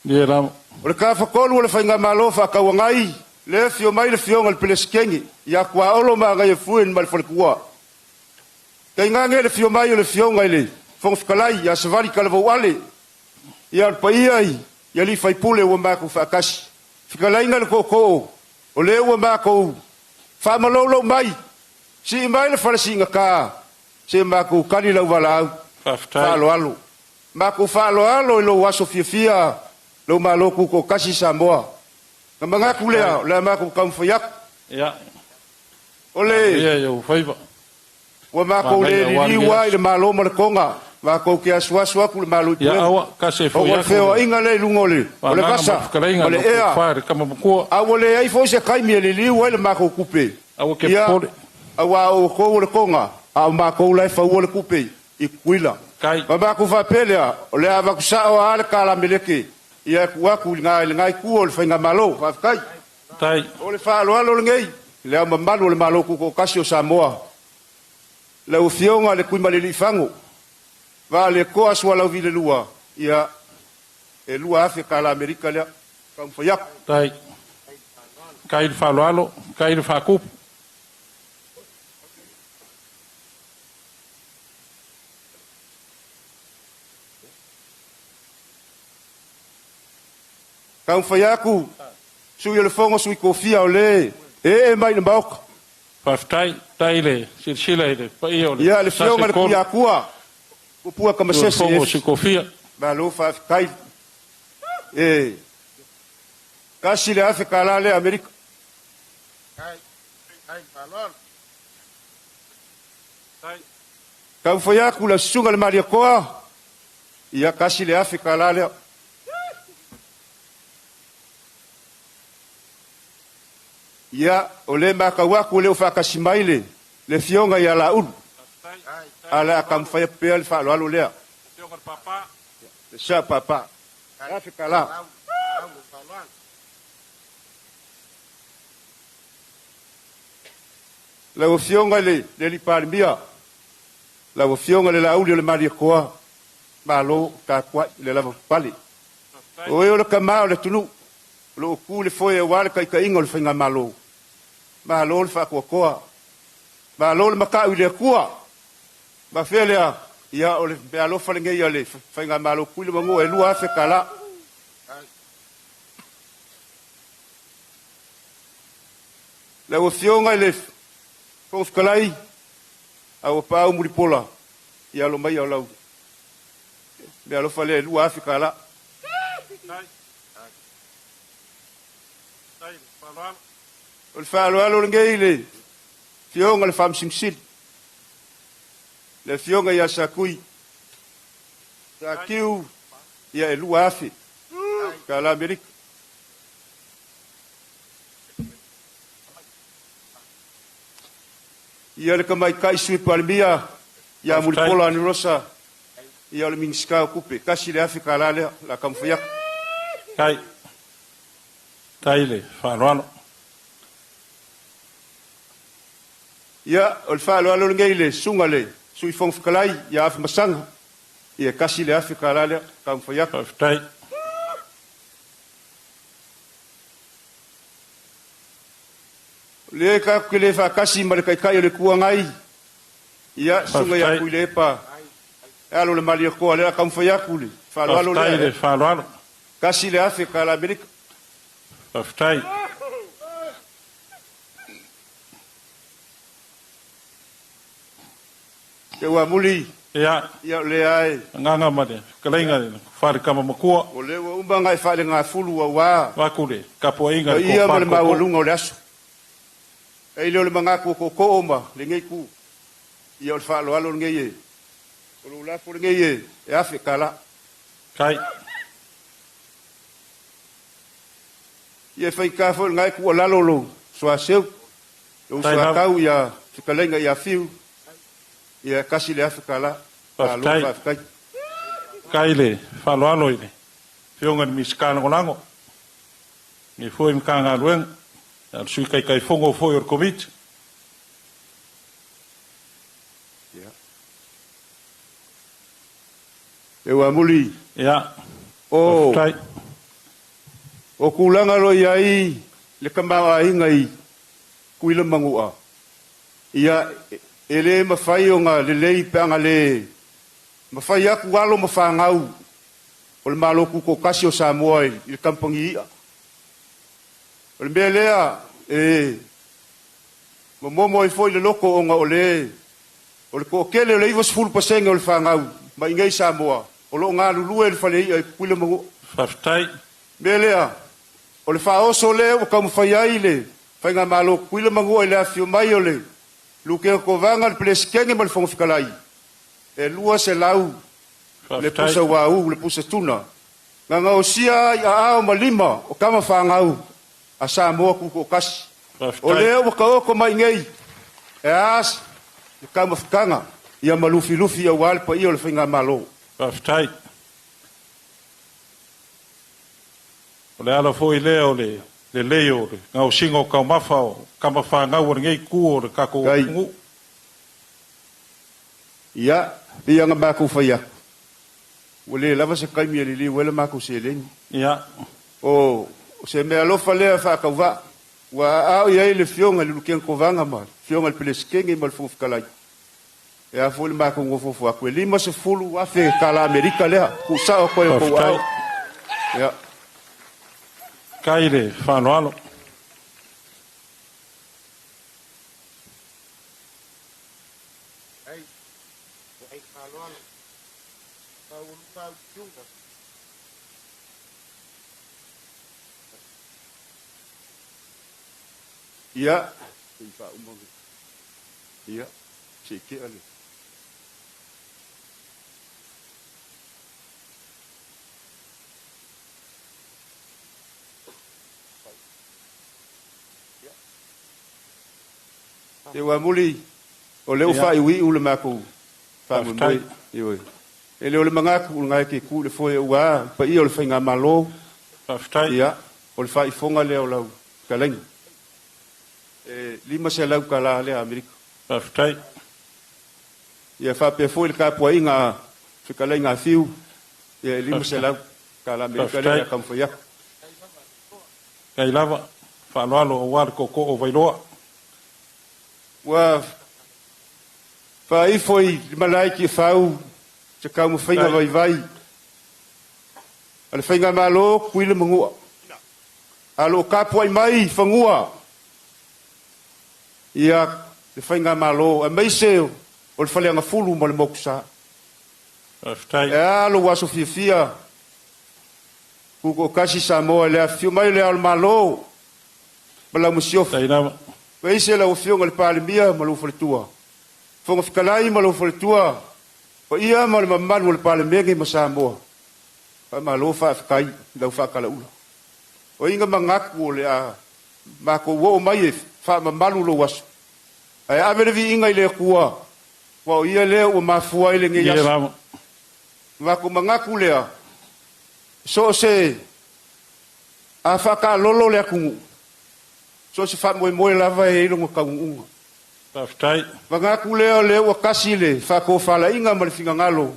Ia lava. O le tafatolu o le Faigamalo Faatauagai, le afifio mai le Afioga i le Peresetene ia Tuaolo ma Agaiafue ma le Faletua. Tainane le afio mai o le Afioga i le Fofoga Fetalai ia Savali Talavou Ale, ia o le paia i alii faipule ua matou faatasi. Fetalaiga i le Tootoo, o lea ua matou faamalolou mai, sii mai le fale siigata, se matou tali lau valaau. Faafetai. Faaaloalo. Matou faaaloalo i lou aso fiafia, lou Malo Tutoatasi Samoa. Na manatu lea, o le a matou taumafai atu. Ia. O le Manuia i ou faiva. Ua matou le Manaia aua liliu lenei lava i le aso. Malo ma le Toga, matou te asuasu atu le Malo i Ia Pulega. aua, kasi e Ona foi o le atu le feoaiga lea i luga o le o le Agaga ma vasa le fetalaiga ma le le ea, tofa i le tama matua. a ua leai foi se taimi e liliu ai le matou tupe. Aua ke Ia, popole. aua o outou o le Toga, a o matou la e faua le tupe i Tutuila. Tai. Ma matou faapea lea, o le a avatu sao lava le tala meleke, ia e tuu atu i lena itu o le Faigamalo. Faafetai. Tai. O le faaaloalo lenei, le Ao Mamalu o le Malo Tutoatasi o Samoa, lau Afioga i le Tuimalealiifano, Vaaletoa Sualauvi II, ia, e $2,000 Amerika lea, taumafai atu. Tai. Tai le faaaloalo, tai le faatupu. Taumafai atu, Sui o le Fono a Sui Tofia o le ee mai i le Maota. Faafetai, tai le silasila i le paia o le Ia, le Sase Afioga i le tolu. Tuiatua, Tupua Sui o le Tamasese Fono a Efi. Sui Tofia. Malo faafetai. E $1,000 lea Amerika. Taumafai atu la Susuga i le Malietoa, ia $1,000 lea. Ia, o lea e matau atu e le o faatasi mai le le Afioga ia Laulu, ae o le a taumafai atu pea le faaaloalo lea. Le sa papa. $1,000. Lau Afioga i le le Palemia, lau Afioga i le Laauli o le Malietoa, malo tapuai i le lavapapale. O oe o le tama o le atunuu, o lo o tu i le foe aua le taitaiga o le Faigamalo. Malo le faatoatoa, malo le matau i le Atua. Ma fea lea, ia o le meaalofa lenei a le Faigamalo Tutuila ma Manua e $2,000. Lau Afioga i le Fofoga Fetalai, a ua paau mulipola, ia alo maia o lau meaalofa lea e $2,000. O le faaaloalo lenei i le Afioga i le Faamasino Sili, le Afioga ia Satui, Satiu, ia e $2,000 Amerika. Ia le tamaitai Sui Palemia ia Faafetai. Mulipola Anarosa, ia o le Minisita o Tupe, $1,000 lea, o le a taumafai atu. Tai. Tai le faaaloalo. Ia, o le faaaloalo lenei i le Susuga i le Sui Fofoga Fetalai ia Afamasaga, ia $1,000 lea, taumafai atu. Faafetai. O lea tatou te le faatasi ma le Taitai o le Itu Agai, ia, Susuga ia Faafetai. Tuilaepa, e alo le Malietoa, lea o le a taumafai atu le faaaloalo Faafetai lea, le faaaloalo. $1,000 Amerika. Faafetai. Te ua muli, Ia, ia o lea e, agaga ma le fetalaiga le tofa i le tama matua. o lea ua uma ona e faalegafulu aua Vaeatu le tapuaiga i le paia tofa ma le i le tootoo. maualuga o le aso. E le o le manatu o tootoo ma lenei itu, ia o le faaaloalo lenei e, o lou lafo lenei e, e $1,000. Tai. Ia e faigata foi lena e tuualalo lou soaseu, lou Tai lava. soatau ia fetalaiga ia Fiu, ia $1,000. Malo Faafetai. faafetai. Tai le faaaloalo i le Afioga i le Minisita Lagolago, lenei foi Matagaluega. O le Sui Taitaifono foi o le Komiti. Ia. E ua muli. Ia. O. Faafetai. O tulaga o lo o i ai le tamaoaiga i Tutuila ma Manua, ia, e le mafai ona lelei pe ana le mafai atu alo ma fanau o le Malo Tutoatasi o Samoa i le kamupani i'a. O le mea lea e momomo ai foi le loto ona o le o le toatele o le 90% o le fanau mai i nei Samoa o lo o galulue i le fale i'a i Tutuila ma Manua. Faafetai. Mea lea, o le faaoso lea ua taumafai ai le Faigamalo Tutuila ma Manua i le afifio mai o le Lutena Kovana, le Peresetene ma le Fofoga Fetalai, e 200 le pusa uauu, le pusa tuna, na gaosia ai aao ma lima o tama fanau a Samoa Tutoatasi. O lea ua taoto mai nei e a le taumafataga ia ma lufilufi aua le paia o le Faigamalo. Faafetai. O le ala foi lea o le lelei o le gaosiga o taumafa o tama fanau a lenei itu o le tatou atunuu. Ia, pei ona matou fai atu, ua le lava se taimi e liliu ai la matou seleni. Ia. O se meaalofa lea faatauvaa, ua aao i ai le Afioga i le Lutena Kovana ma le Afioga i le Peresetene ma le Fofoga Fetalai. E a foi le matou nofonofo atu, e $50,000 tala Amerika lea, tuusao atu ai i outou aao. Ia. Faafetai le faaaloalo. Ia, ia, se i tea le. Ua amuli, o lea ua faaiuiu le matou faamoemoe. Ioe. E le o le manatu o lena e te tu i le foe aua le paia o le Faigamalo. Faafetai. Ia, o le faaifoga lea o lau fetalaiga. E $500 lea Amerika. Faafetai. Ia faapea foi le tapuaiga a fetalaiga a Fiu, ia e $500 Amerika lea o le a taumafai atu. Faafetai lava. Faaaloalo aua le tootoo o Vailoa. Ua faaifo i le malae Tiafau se taumafaiga vaivai a le Faigamalo Tutuila Manua, a o lo o tapuai mai i fanua ia le Faigamalo aemaise o le Faleagafulu ma le Motusa. Faafetai. E a lou aso fiafia, Tutoatasi Samoa i le afifio mai o Le Ao o le Malo ma lau Masiofo. Faafetai lava. Aemaise lau Afioga i le Palemia ma lou faletua, Fofoga Fetalai ma lou faletua, paia ma le mamalu o le Palemene ma Samoa. Faamalo faafetai i lau faatalaula. O ai na manatu o le a matou oo mai e faamamalu lou aso, ae ave le viiga i le Atua, aua o Ia lea ua mafua ai lenei aso. Matou manatu lea, so o se a faataalolo le atunuu, so o se faamoemoe lava e i ai lona taunuuga. Faafetai. Manatu lea o lea ua tasi le faatofalaiga ma le finagalo,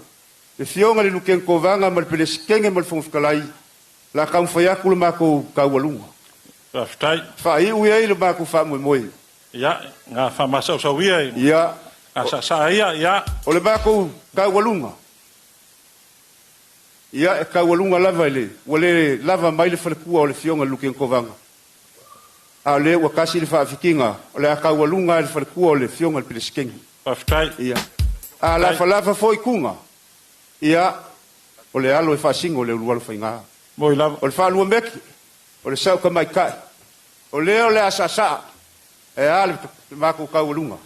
le Afioga i le Lutena Kovana ma le Peresetene ma le Fofoga Fetalai, o le a taumafai atu le matou taualuga. Faafetai. Faaiu i ai le matou faamoemoe. Ia, na faamasausau ia i Ia. gasaasaa ia, ia. O le matou taualuga, ia, e taualuga lava i le, ua le lava mai le faletua o le Afioga i le Lutena Kovana, a o lea ua tasi le faafikiga, o le a taualuga i le faletua o le Afioga i le Peresetene. Faafetai. Ia. A lafalafa foi tuga, ia, o le alo e faasino le ulualo faiga. Moi lava. O le faaluameki, o le sau tamaitai, o lea o le a saasaa, e a le matou taualuga.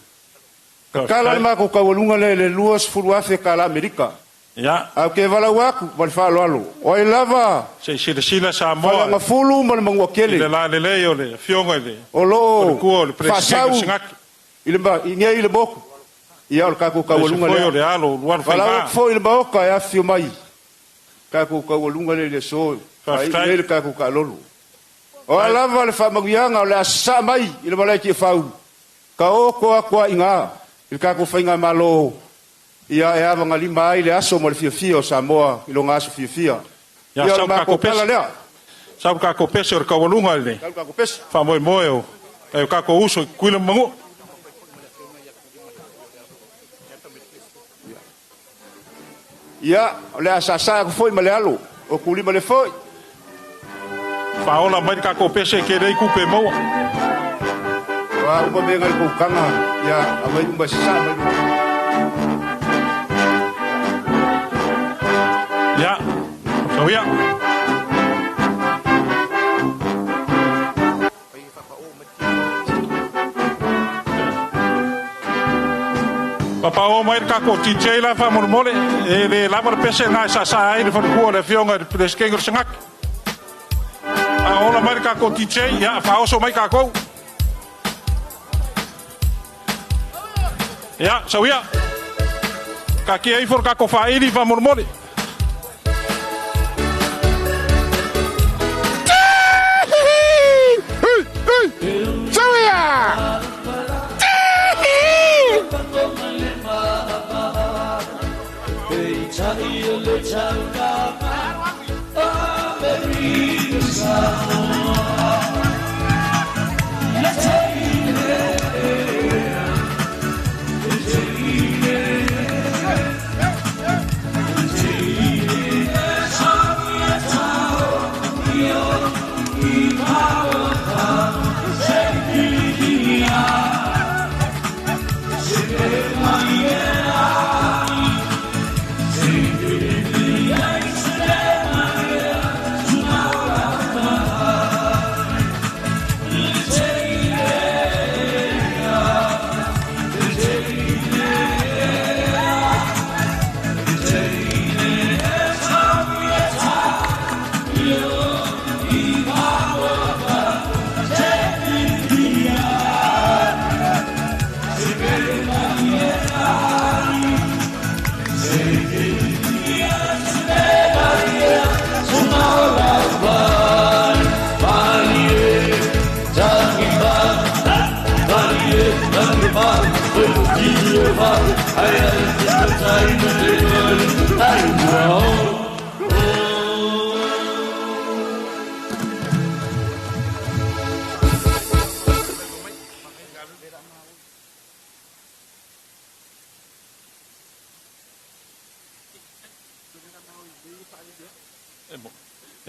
Tatala le matou taualuga lea i le $20,000 Amerika. Ia. Ae ou te valaau atu ma le faaaloalo, o ai lava Se i silasila Samoa Faleagafulu ma le Manuatele i le lalelei o le Afioga i le o lo o Faletua o le Peresetene o faasau Senate. i le i nei i le motu, ia o le tatou Aemaise taualuga foi lea. o le alo o Valaau Lualofaiga. atu foi i le Maota e afifio mai, tatou taualuga lea i le aso, faaiu Faafetai. nei le tatou taalolo. O a lava le faamanuiaga o le a sasaa mai i le malae Tiafau, taoto atu lava i ina i le tatou faigamalo, ia e avagalima ai le aso ma le fiafia o Samoa i lona aso fiafia. Ia, Ia, o sau le le matou tatou tala pese. lea. Sau le tatou pese o le taualuga i le Sau le tatou pese. faamoemoe o nai o tatou uso i Tutuila ma Manua. Ia, o le a saasaa atu foi ma le alo o Tulima le foi. Faaola mai le tatou pese e tele ai tupe e maua. O a uma mea na i le koukaga, ia aumai uma e sasaa mai luga. Ia, sau ia. Papao mai le tatou DJ la faamolemole, e le lava le pese lena e saasaa ai le falefua o le Afioga i le Peresetene o le Senate. A ola mai le tatou DJ, ia faaoso mai tatou. Ia, sau ia. Taatia ifo le tatou faaili faamolemole.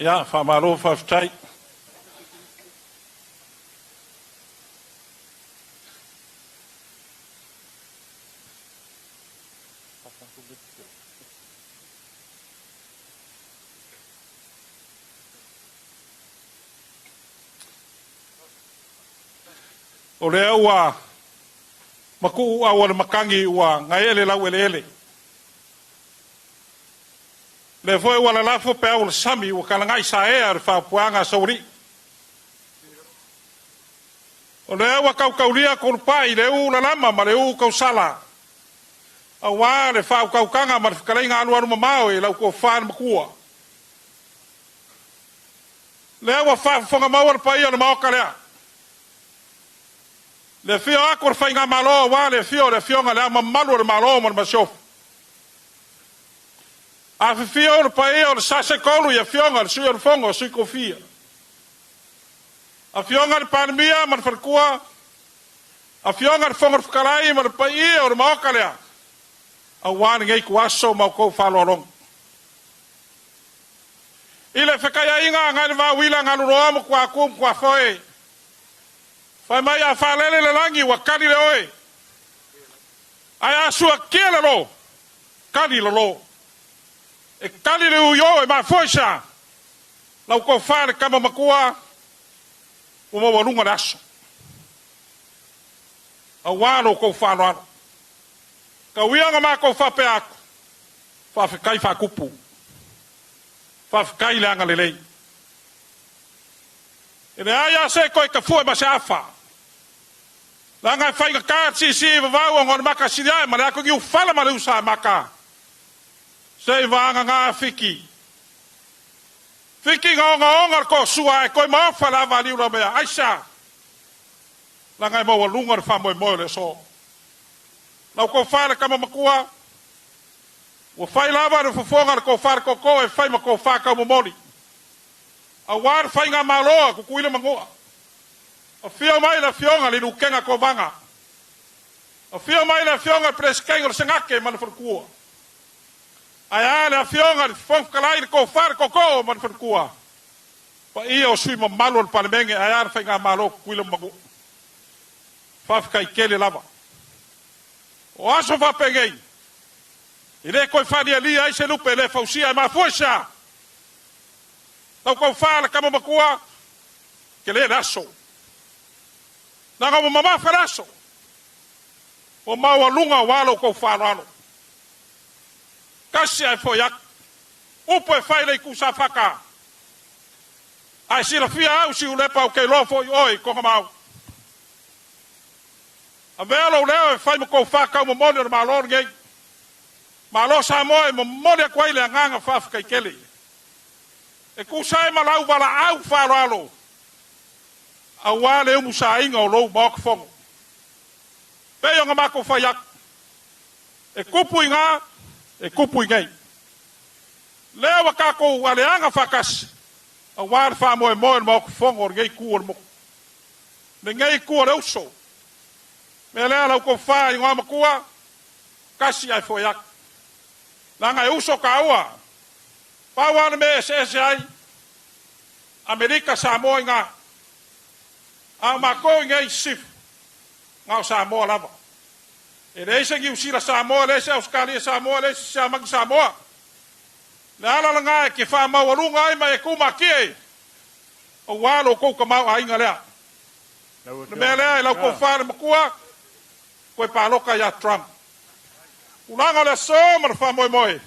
Ia, faamalo faafetai. O lea ua matuu au o le matagi ua gaee le laueleele. Lea foi ua lalafo peau o le sami ua talaga'i saea le faaupuaga a Saualii. O lea ua tautaulia tolupa'i i le ū lalama ma le ū tausala, auā le faautautaga ma le fetalaiga alualumamao i lau tofa le Matua. Lea ua faafofoga maua le paia o le Maota lea, le afio atu o le Faigamalo auā le afio o le Afioga i Le Ao Mamalu o le Malo ma le Masiofo. Afifio le paia o le Sasetolu i Afioga i le Sui o le Fono a Sui Tofia, Afioga i le Palemia ma le Faletua, Afioga i le Fofoga Fetalai ma le paia o le Maota lea, auā lenei ituaso ma outou faaaloaloga. I le fekaiaiga nai le vaoila galuloa ma tuaatu ma tuafoe, fai mai a faalele le lagi ua tali le oe, ae a suakia le lo, tali lalo. E tali le uio e mafua i sea, lau tofa le tama matua ua maualuga le aso. Auā lo outou faaaloalo. Tau ia ona matou faapea atu, faafetai faatupu, faafetai le agalelei. E leai lava se toe tafue ma se afa, leaga e faigata le siisii vavau ona o le makasiliae ma le atu niufala ma le usa mata, seivagana Fiti. Fiki ngaongaonga le toasua ae toe maofa le ava a Liulamea. Aisea? Leaga e maualuga le faamoemoe o le aso. Lau tofa i le tama matua, ua fai lava le fofoga o le tofa a le tootoo e fai ma tofa taumomoli, aua le faigamalo a Tutuila ma Manua. Afio mai le Afioga i le Lutena Kovana, afio mai le Afioga i le Peresetene o le Senate ma le faletua, ae a le Afioga i le Fofoga Fetalai, le tofa a le tootoo ma le faletua, paia o sui usufono mamalu o le Palemene, ae a le faigamalo a Tutuila ma Manua. Faafetai tele lava. O aso faapenei, e le toe faalialia ai se lupe e le fausia, e mafua i se a? Lau tofa le tama matua, tele le aso. Leaga ua mamafa le aso, ua maualuga aua lo outou faaaloalo. Tasi ae foi atu, upu e fai i le itu Safata, ae silafia au Siulepa ou te iloa foi oe i Togamau. Avea lou leo e fai ma tofa taumomoli o le Malo lenei. Malo Samoa e momoli atu ai le agaga faafetai tele. E tusa ai ma lau valaau faaaloalo aua le umusaina o lou Maota Fono. Pei ona matou fai atu, e tupu i ina, e tupu i inei. Lea ua tatou aleaga faatasi aua le faamoemoe o le Maota Fono o lenei itu o le motu, lenei itu o le uso. Mea lea lau tofa i Igoamatua, tasi ae foi atu. Leaga e uso taua, pau lava le mea e eseese ai, Amerika Samoa i ina, a o matou i inei i Sisifo, na o Samoa lava. E leai se Niu Sila Samoa, e leai se Ausetalia Samoa, e leai se Siamani Samoa. Le ala lena e te faamaualuga ai ma e tumatie aua lo outou tamaoaiga lea. O le mea lea i lau tofa le matua, toe palota ia Trump. Tulaga o le aso ma le faamoemoe,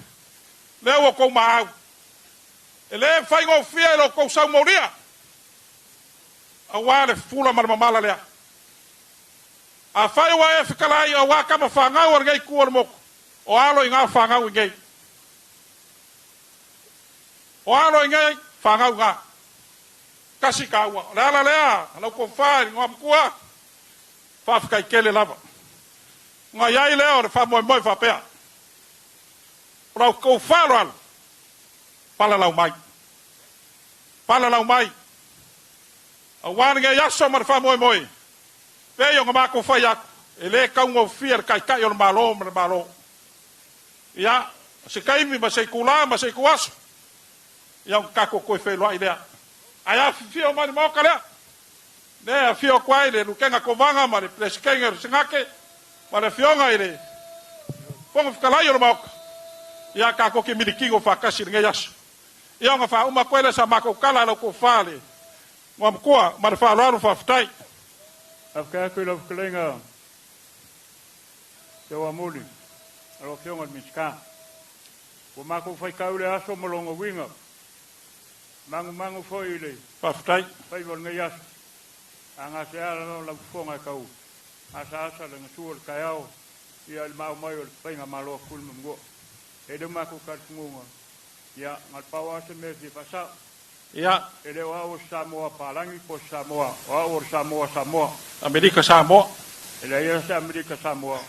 lea ua outou maau. E le faigofie i lo outou saumolia, aua le fula ma le mamala lea. Afai ua e fetalai aua tama fanau a lenei itu o le motu, o alo i ina fanau i nei. O alo i nei, fanau i ina. Tasi taua. O le ala lea, lau tofa i le Igoamatua, faafetai tele lava. Ona i ai lea o le faamoemoe faapea, o la outou faaaloalo, palalau mai. Palalau mai. Aua lenei aso ma le faamoemoe, pei ona matou fai atu, e le taugofie le Taitai o le Malo ma le Malo. Ia, se taimi ma se itula ma se ituaso, ia ona tatou toe feiloai lea. Ae afifio mai le Maota lea, lea e afio atu ai le Lutena Kovana ma le Peresetene o le Senate ma le Afioga i le Fofoga Fetalai o le Maota, ia tatou te milikino faatasi i lenei aso. Ia ona faauma atu ai lea sa matou tala a lau tofa le Igoamatua ma le faaaloalo faafetai. Faafetai atu i lau fetalaiga Teuamuli, lau Afioga i le Minisita. Ua matou faitau le aso ma lona uiga, magumagu foi i le Faafetai. faiva o lenei aso. A gasea lava lau fofoga e tau asaasa le gasu o le taeao ia i le maau mai o le faigamalo a Tutuila ma Manua. E le o matou talitonuga, ia, na o le pau lava se mea e fia faasao. Ia. E le o au o se Samoa palagi po o se Samoa, o au o le Samoa Samoa. Amerika Samoa. E leai lava se Amerika Samoa.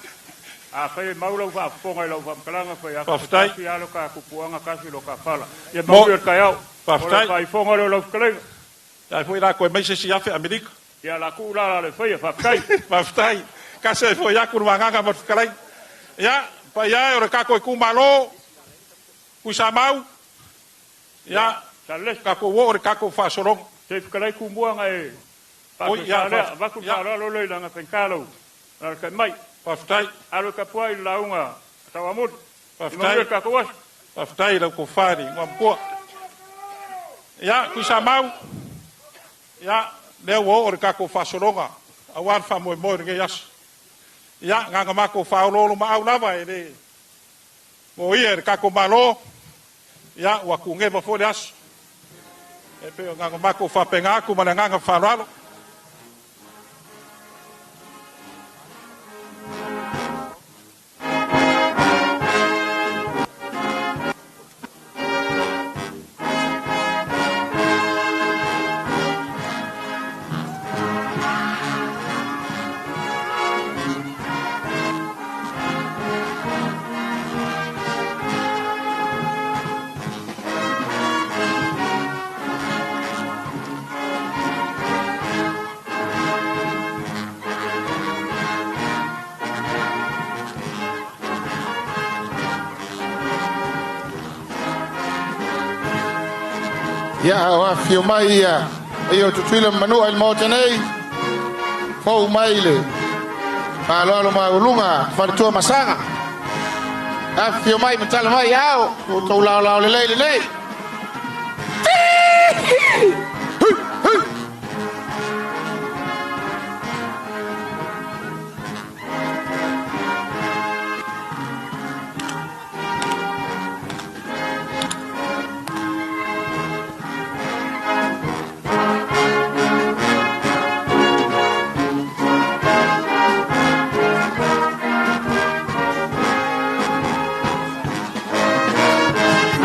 Afai e mau lau faafofoga i lau faamatalaga fai atu, Faafetai. tasi lava lo ta tupuaga, tasi lo ta fala. Ia Mo. manuia le taeao. O le Faafetai. faaifoga lea o lau fetalaiga. Ia foi la koe mai se isi afe Amerika. Ia la tuu la la le faia, faafetai. Faafetai. Kasi ai foi aku le vagaga ma le fetalaiga. Ia, paia e o le tatou itumalo, Tuisamau, ia, Salelesi. tatou oo i le tatou faasologa. Se fetalai tumua na e Oi, ia, faasoesa lea, avatu le ia. faaaloalo lea i lana faigata lau alalatai mai. Faafetai. Alo e tapuai i le lauga a Tauamuli. Ia manuia Faafetai. le tatou aso. Faafetai i lau tofa i le Igoamatua. Ia, Tuisamau, ia, lea ua oo i le tatou faasologa aua le faamoemoe o lenei aso. Ia, na ona matou faaoloolomaau lava e le moia e le tatou Malo, ia, ua tugeva foi le aso. E pei ona matou faapena atu ma le agaga faaaloalo. Ia, o afifio mai ia paia o Tutuila ma Manua i le Maota nei, fou mai le faaaloalo maualuga faletua Masaga. Afifio mai ma tala mai ao, outou laolao lelei lenei.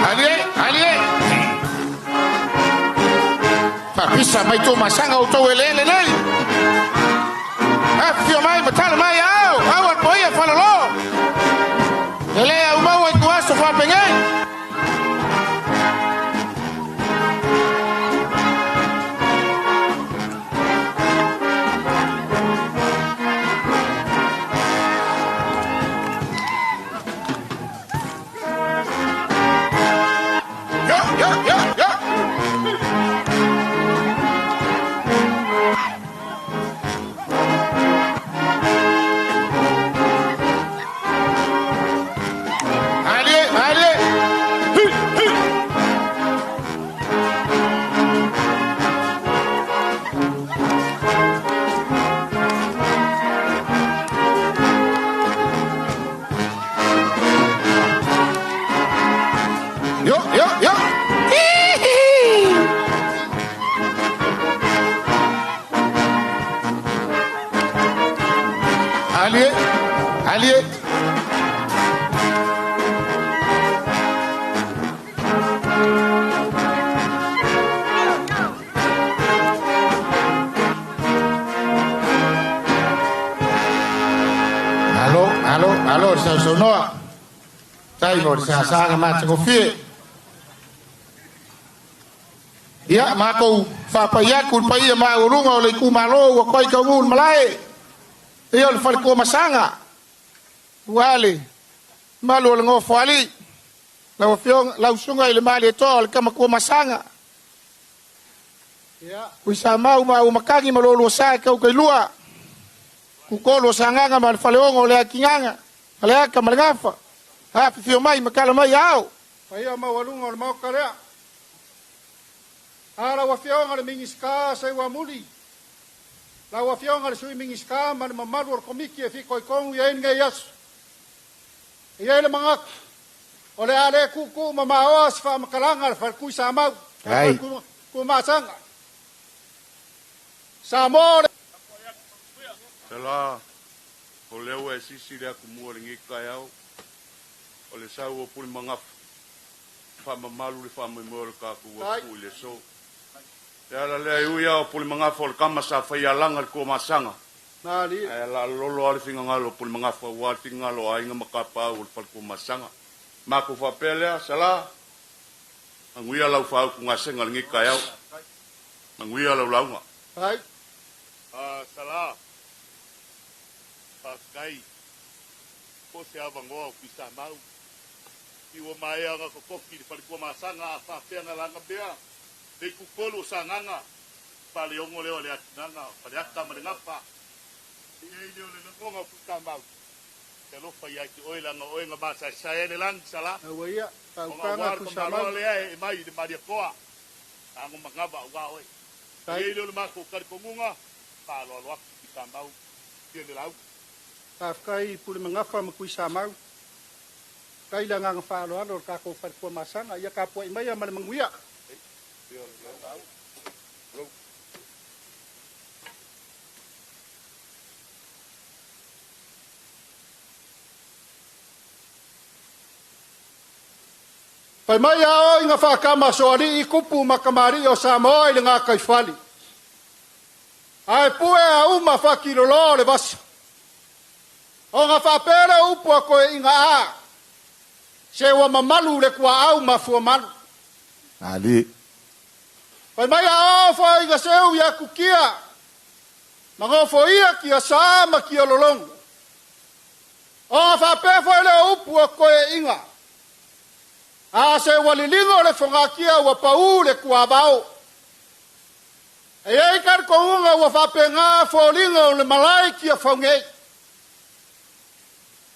Alie, alie. Faapisa mai Tuamasaga outou eleele nei. Afifio mai ma tala mai ao, au al paia falalo. E le aumaua i tuaso faapenei. Yo, yo, yo, yo. Alie, alie. Hi, hi. Yo, yo, yo. Hi, hi. Alie, alie. Alo, alo, alo, le sausaunoa. Tai mo le sasaga matagofie. Ia, matou faapai atu le paia maualuga o le itumalo ua toai taunuu le malae. Ia o le faletua Masaga. Ua le malu o le Nofoalii. Lau afioga, lau susuga i le Malietoa o le Tamatua Masaga. Kuisamau ma Umakagi ma lolua sa e taukailua. Kukolu o Sagaga ma le Faleogo o le Akigaga, Faleaka ma le Gafa. Afifio mai ma tala mai ao. Paia maualuga o le Maota lea. A lau Afioga le Minisita Seuamuli, lau Afioga le Sui Minisita ma le mamalu o le Komiti e fitoitonu i ai lenei aso. E i ai le manatu, o le a le tuutuu mamaoa se faamatalaga a le Faletui Samau, Ai. Tuamasaga. Samoa o le Sala, o lea ua e sisi le atumua i lenei taeao, o le sau o Pulemagafa, faamamalu le faamoemoe o le tatou atunuu i le aso. Le ala lea e ui lava o Pulemagafa o le tama sa faialaga i le Tuamasaga, ae laalolo lava le finagalo o Pulemagafa aua le finagalo o aiga ma tapaau o le fale Tuamasaga. Matou faapea lea, Sala, manuia lau faautugasega i lenei taeao, manuia lau lauga. Sala, faafetai po se avanoa o Tuisamau. I ua maea ona totofi le faletua Masaga a faapea na laga mea le itutolu o Sagaga, Faleogo lea o le Atinaga, Faleata ma le Gafa. E i ai lea o le lagona o Tuisamau, e alofa ia te oe leaga o oe na masaesae ai le lagi, Sala. Aua ia, Ona faautaga aua le Tuisamau. tamaloa lea e mai i le Malietoa, ago manava aua oe. E i ai lea o le matou talitonuga, faaaloalo atu Tuisamau, ia le lauga. Faafetai Pulemagafa ma Tuisamau. Faafetai le agaga faaaloalo o le tatou faletua Masaga. Ia tapuai maia ma le manuia. Fai mai a o i faakama soalii kupu ma kamali'i o Samoa i le gataifale. Ae pue a uma faakilolo o le vasa. Ona faapea le upu a toeaiina a, se ua mamalu le tuaau ma fuamalu. Ali. Fai mai a o foaiga seu ia kukia, ma gofoia kia sa ma kia lologo. Ona faapea foi le upu a toeaiina. A se ua liliga o le fogatia ua paū le kuavao. E i ai talitonuga ua faapena foliga o le malae i Tiafau nei.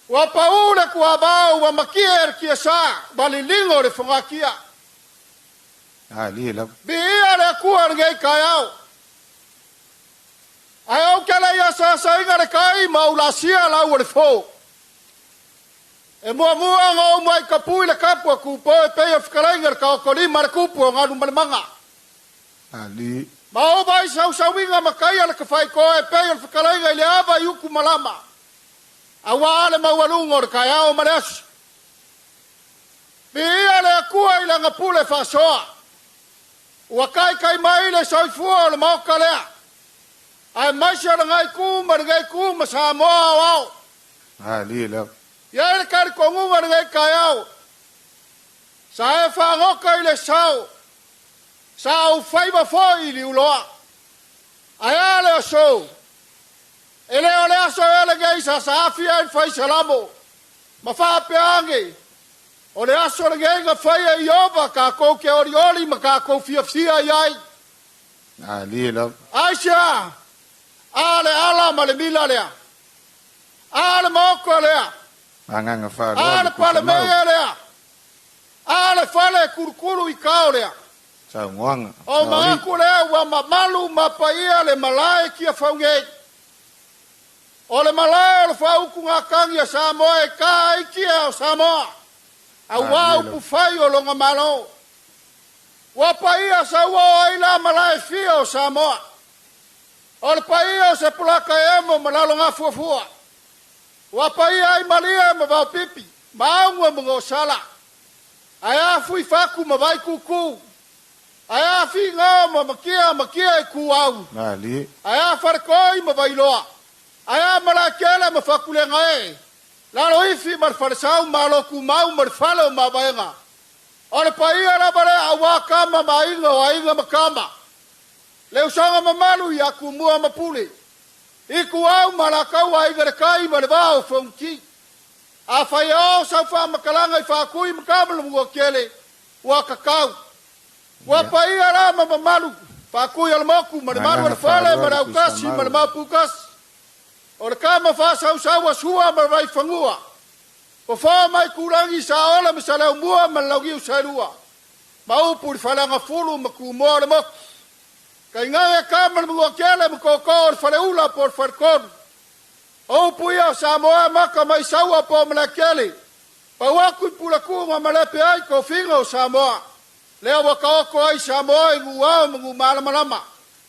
Ua paū le kuavao ua matie le tiasa ma liliga o le fogatia. Alie lava. Viia le Atua i lenei taeao. Ae ou te le i asaasaina le tai ma ou laasia lau o le fo. E muamua ona ou muai tapui le tapu a Tupo e pei o le fetalaiga i le taotolima a le tupu o Galumalemana. Alie. Ma ou vaai sausauina ma taia le tafaitoa e pei o le fetalaiga i le ava i Utumalama, aua le maualuga o le taeao ma le aso. Viia le Atua i Lana pule faasoa, ua taitai mai le soifua o le Maota lea, aemaise o lena itu ma lenei itu ma Samoa aoao. Alie lava. I ai le talitonuga i lenei taeao, sa e fagota i le sao, sa ou faiva foi i Liuloa. Ae a le aso? E le o le aso ea lenei sa saafi ai le fai Salamo, ma faapea ane, O le aso lenei na fai e Ieova tatou te olioli ma tatou fiafia i ai. Alie lava. Aisea? A le ala ma le mila lea? A le maota lea? Agaga A faaaloalo le Tuisamau. Palemea lea? A le fale e kulukulu i kao lea? Saunoaga. O Saolii. manatu lea ua mamalu ma paia le malae Tiafau nei. O le malae o le faautugatagi a Samoa e ta ai tia o Samoa, auā Alie lava. upufai o lona Malo. Ua paia sauoa ai la malae fia o Samoa. O le paia o Sepolata e emo ma Lalogafuafua. Ua paia ai Malie ma Vaopipi, ma Augua ma Gosala. Ae a Fuifatu ma Vaikuku. Ae a Figao ma Makia Makia i Kuau. Malie. Ae a Faletoi ma Vailoa. Ae a Malaekele ma Fakulega e. Laloifi ma le Falesau ma Alotumau ma le Fale o Mavaega. O le paia lava lea aua tama ma aiga o aiga ma tama. Le usoga mamalu ia Tumua ma Pule. Ituau ma Alataua aiga le tai ma le vaa o Fonoti. Afai e oo sau faamatalaga i Faatui ma Tamalomua-tele, ua tatau. Ua paia la ma mamalu Faatui o le motu ma le malu o Agaga le fale ma le faaaloalo autasi ma le Tuisamau. maoputasi. O le tama faasausau a Sua ma le Vaifanua. Fofo mai Kulagi Saola ma Saleaumua ma le Launiu Saelua. Ma upu i le Faleagafulu ma Tumua o le motu. Tainane tama le Manuatele ma Koko o le Faleula po o le Faletolu. O upu ia o Samoa maka mai Saua po o Malaekele. Pau aku i Pulakuu na malepe ai tofiga o Samoa. Lea ua taoto ai Samoa i nuuao ma nuumalamalama.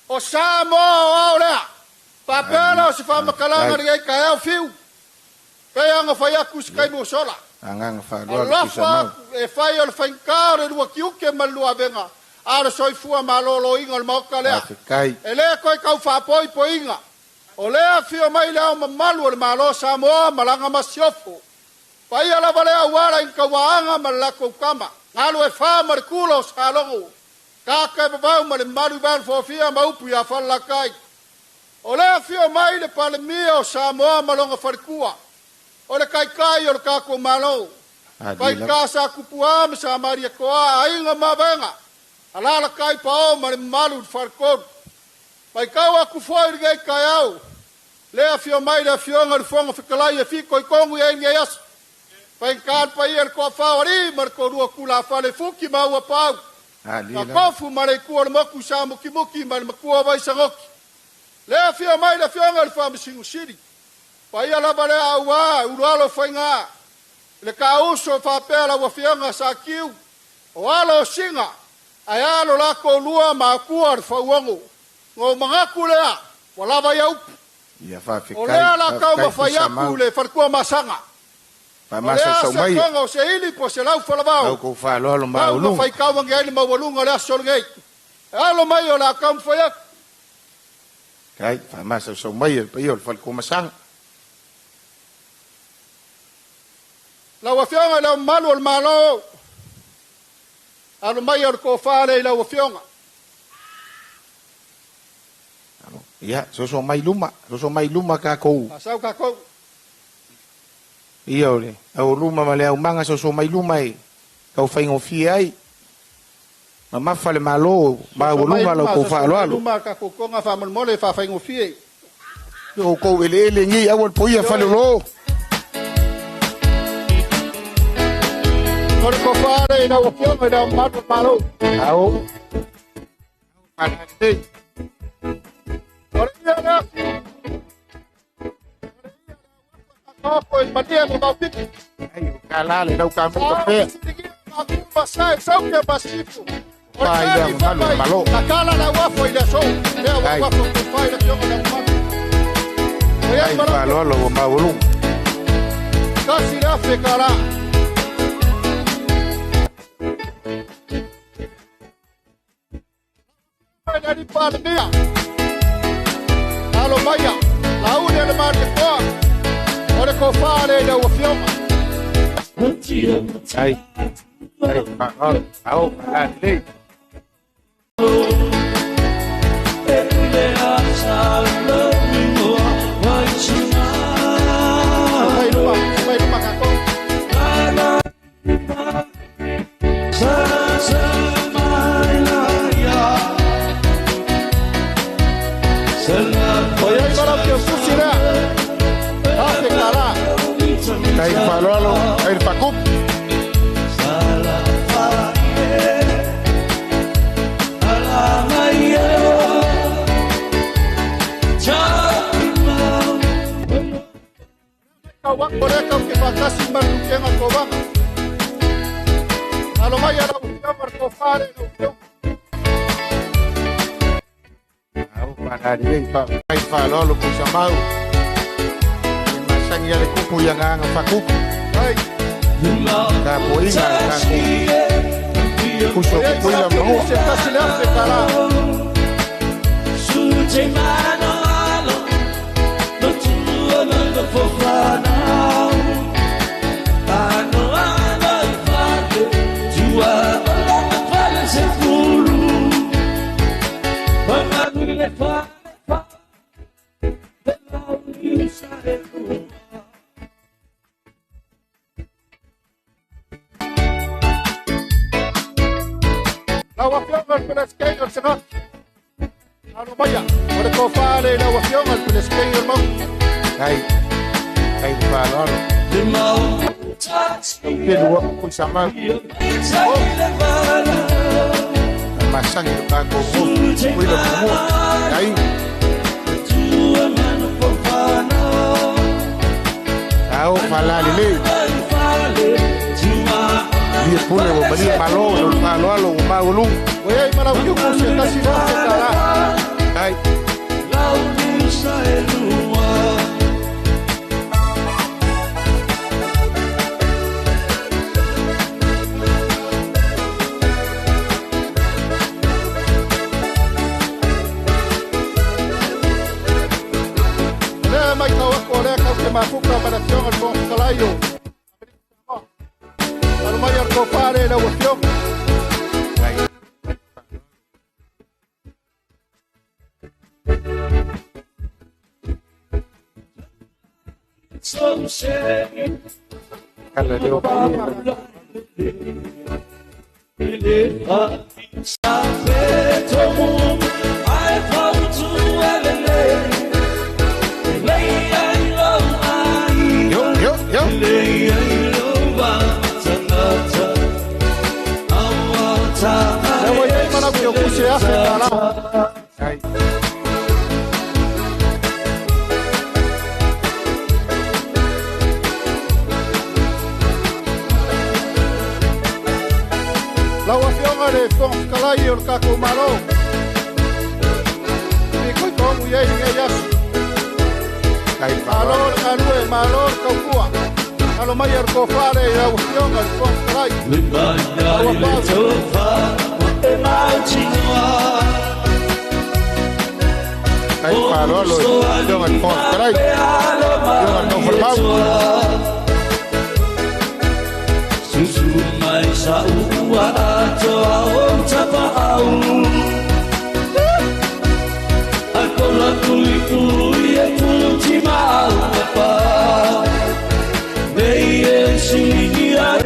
O Samoa o ao lea. Faapea la o se faamatalaga Faafetai. lenei taeao fiu. Pei ona fai atu i se taimi ua sola. Agaga faaaloalo Alofa Tuisamau. aku e fai o le faigata o le lua tiute ma le lua avega, a o le soifua maloloina o le Maota lea. Faafetai. E le toe tau faapoipoiga. O lea afio mai le Ao Mamalu o le Malo o Samoa ma lana masiofo. Paia lava lea aua le Aiga ma le latou tama, galu e fa ma le kula o Salogo, kaka e vavau ma le mamalu i Valefofia ma upu ia Falelatai. O lea afio mai le Palemia o Samoa ma lona faletua, o le Taitai o le tatou Malo, Alie lava. Faigata sa Tupuā ma sa Malietoa, aiga ma vaega, alalatai paoa ma le mamalu i le faletolu. Matau atu foi i lenei taeao, lea afio mai le Afioga i le Fofoga Fetalai e fitoitonu i ai lenei aso. Faigata le paia i le toafa o alii ma le toalua tulafale Fuki ma Auapaau, Alie lava. Takofu ma le itu o le motu sa Mukimuki ma le matua o Vaisagoki. Lea afio mai le Afioga i le Faamasino Sili, paia lava lea auā ulualo faiga le taauso faapea lau Afioga Satiu o alo o Siga ae a lo latou lua matua o le Fauono. Na ou manatu lea ua lava ia upu. Ia O faafetai. lea la Faafetai taumafai atu Tuisamau. le faletua masaga. O lea Faamasausau se mai. toga o se ili po o se lau Lau falavao. kou faaaloalo Tau ma maualuga. faitau age ai le maualuga o le aso lenei. E alo mai o le a taumafai atu. Kai, faamasausau mai e le paia o le falekomasaga. Lau Afioga i le Ao Mamalu o le Malo, alo mai o le tofa lea i lau Afioga. Ia, soso mai luma, soso mai luma tatou. Faasau tatou. Ia o le aualuma ma le aumaga soso mai luma e. Taufaigofie ai mamafa le malo maualuga lau kou faaaloalo. Luma ka kokonga faamolemole faafaigofie. Oukou eleele gei aua le poia faleolo. O le kofale i lau afioga i le mamalu o le Malo. Ao. Falalelei. O le ia le asi. O le ia le maupiki. Ai, o kala le lau ka muka pea. Masai, sauke masifu. Pai le mamalu o le Malo. Takala la uafo i le aso. Lea ua Ai. uafo kofai le afioga i le mamalu. O ia Ai malau faaaloalo ua maualuga. kasi le afe kala. Le Palemia. Alo maia. Lauli le Matekoa. O le kofale i lau afioga. Ai. Ai faaaloalo. Ao falalelei. Mai luma, mai luma kako. O ia malau ke susi lea. Afe kala. Tai faaaloalo. Ai le fakupu. Kau o lea kau ke faatasi ma le lukenga kovaga. Alo mai lau afioga le kofale i lau afioga. Ao falalelei. Ai faaaloalo puisamau. E masangi ale kupu ia gagaga fakupu. Ai. Tapuaiga a le tatou uso O ia puipuiga malau ke ma manua. usi e tasi le afe kala. Lau afioga le Peresetene o le Senati. Alo maia. O le kofale i lau afioga le Peresetene o le Maota. Ai. Ai le faaaloalo. Pelu aku puisamau. E masangi le tatou puipuiga ma manua. Ai. Ao falalelei. Lia pule ua malia malo lau faaaloalo ua maualuga. O ia malau ke usi e tasi le afe kala. Ai. Lea mai kau aku o lea kau ke mafuka ma le afioga le Fofoga Fetalai o. Alo mai le kofale i lau afioga. Ai. Kala leo paia. Yo, yo, yo. Lea ua iai malau ke usi e afe kala. Ai. Lau afioga le Fofoga Fetalai o le tatou Malo. Pikoi togu i ai lenei aso. Ai Malo faaaloalo. le galue, malo le taukua. Alo mai le kofale i lau afioga le Fofoga Fetalai. Lau afioga. Ai faaaloalo afioga i le Fofoga Fetalai. Afioga i le Nofolemau.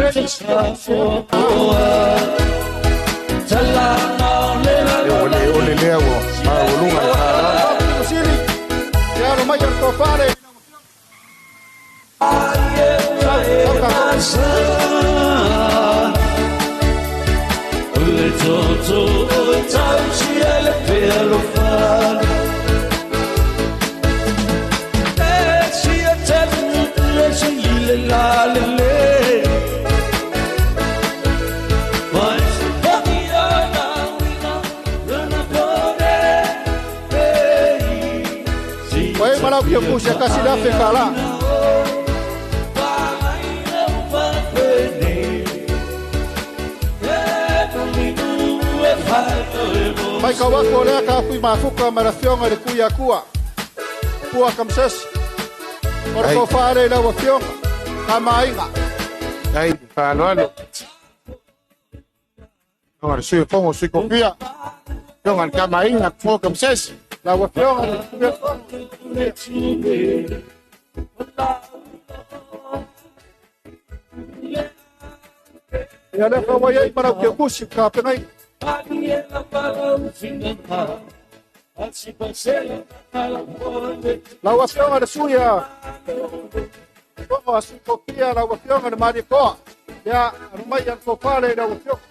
O le lea ua maualuga le faaaloalo. Sili, ia alo mai le tofa le. Oi, malau kia pusi a kasi lafe kala. Mai ka wako lea ka kui mafuka ma la fionga le kui akua. Pua kamsesi. Ora ko whaare lau afioga. Ka mainga. Ai, faaaloalo. Fionga le sui o Fogo Sui Kofia. Fionga le Kamaaiga Pua Kamsesi. Lau afioga le kui akua. Ia lea ka wai ai marau kia kusi ka pengai. Lau afioga le sui a Fogo a Sui Kofia, lau afioga le Maliekoa. Ia, anu mai an fofale lau afioga.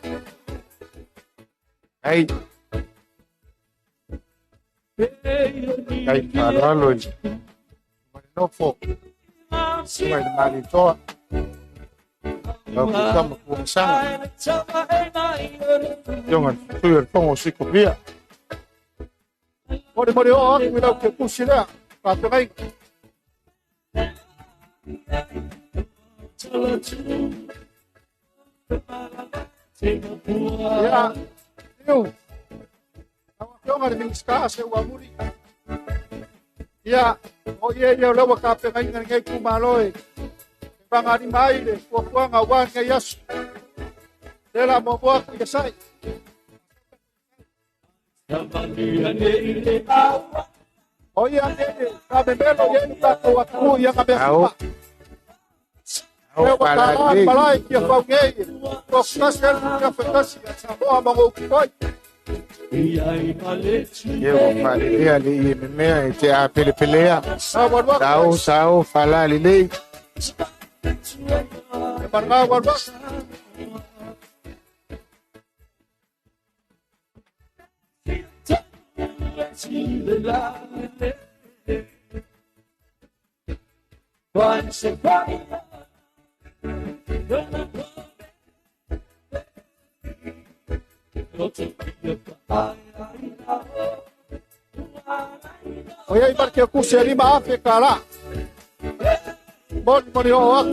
Ai. Ai, faaaloalo i nofo. Mai le Malietoa. Lau kukama kuamasanga. Fionga le sui o le Fogo o Sui Kofia. Mori mori o aku i lau kia kusi lea. Ka pengai. Ia, iu. Lau afioga le Minisita se ua muri. Ia, o ia ia o leua ka pengaiga lenei itumalo e fagalima ai le fuafuaga aua lenei aso. Lea la muamua atu ia sai. O ia nei ka memelo i ai le tatou atunuu i ana mea Ao. fua. Lea ua tala le malae i Tiafau nei, ua futasi ai le Tiafetasi a Samoa ma ona upufai. Ia ua faalelea le ie memea e te apelepelea. Sa ua alu atu Sao, sao, faalā lelei. E marga ua alu atu. O ia i marke o kusi e lima afe ka la. Moni moni o atu.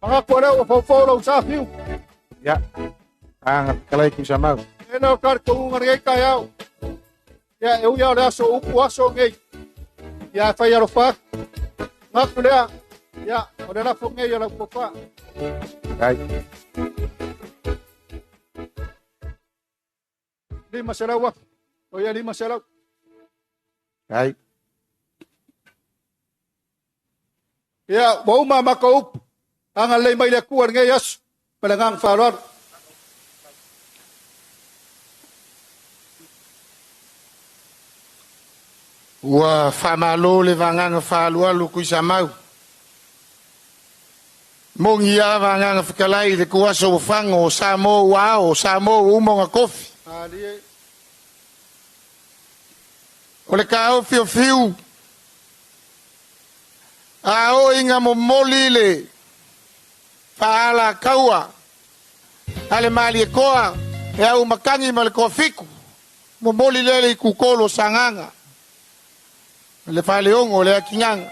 Mangaku o lea ua faufau lau sa fiu. Ia. Anga kalai ki samau. E leo kare ko unga nei kai au. Ia e uia o le aso upu aso nei. Ia whai aro wha. Ngaku lea. Ia o le lafo nei o lau popa. Ai. 500 afe. O ia 500. Ai. Ia, ua uma ma ka upu. Anga lei mai le Atua i lenei aso. Ma le agaga faaaloalo. Ua faamalo le vagaga faalualu Kuisamau. Mogi a vagaga fetalai i le tuaso ua fago o Samoa ua ao, o Samoa ua uma ona tofi. O le taofi o Fiu, a oo ina momoli le faalataua a le Malietoa e au matagi ma le toafitu, momoli lea le itutolu o Sagaga, le faleogo o le atinaga.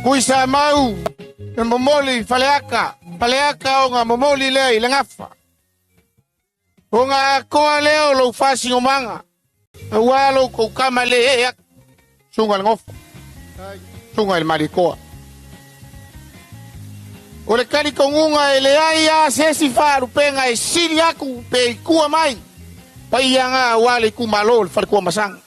Kuisamau e momoli Faleata, Faleata ona momoli lea i le gafa. Ona atoa lea o lou faasinomaga, auā lou tou tama le ee atu, susuga i le nofo, susuga i le Malietoa. O le talitonuga e leai a se isi faalupega e sili atu pe i tua mai paiaga auā le itumālō le falekuamasaga.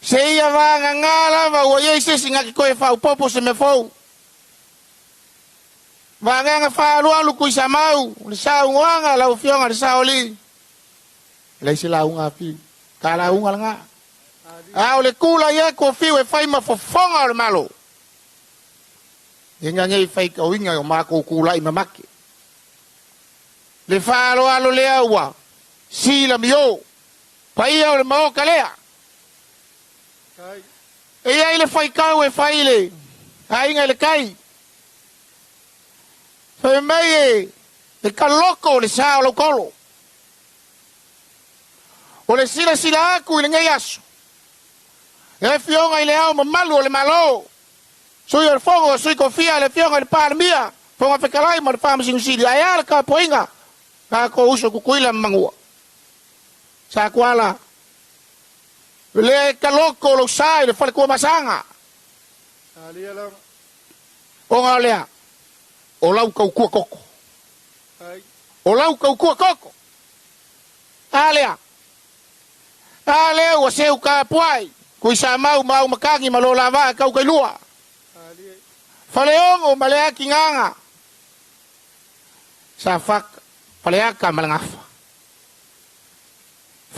Seia vagagā lava ua i ai se isi na te toe faaopoopo se mea fou. Vagaga faalualu Tuisamau le saunoaga a lau Afioga i le Saoalii. E leai se lauga a Fiu, ta lauga lena. A o le tulai atu o Fiu e fai ma fofoga o le Malo, ina ne i faitauina i o matou tulai mamate. Le faaaloalo lea ua silamio paia o le Maota lea. E i ai le faitau e fai i le aiga i le tai. Fai mai e e kaloto le sa o lautolo. O le silasila atu i lenei aso, e Afioga i le Ao Mamalu o le Malo, Sui o le Fono a Sui Tofia, le Afioga i le Palemia, Fofoga Fetalai ma le Faamasino Sili, ae a le tapuaiga tatou uso Tutuila ma Manua. Sa Tuala, lea e kaloto lou sa i le fale Tuamasaga. Ona o lea, o lau tautua toto. O lau tautua toto. A lea, a lea ua seu tapuai, Tuisamau ma Aumakagi ma lo la vaa taukailua. Faleogo ma le atigaga, Safata, Faleata ma le Gafa.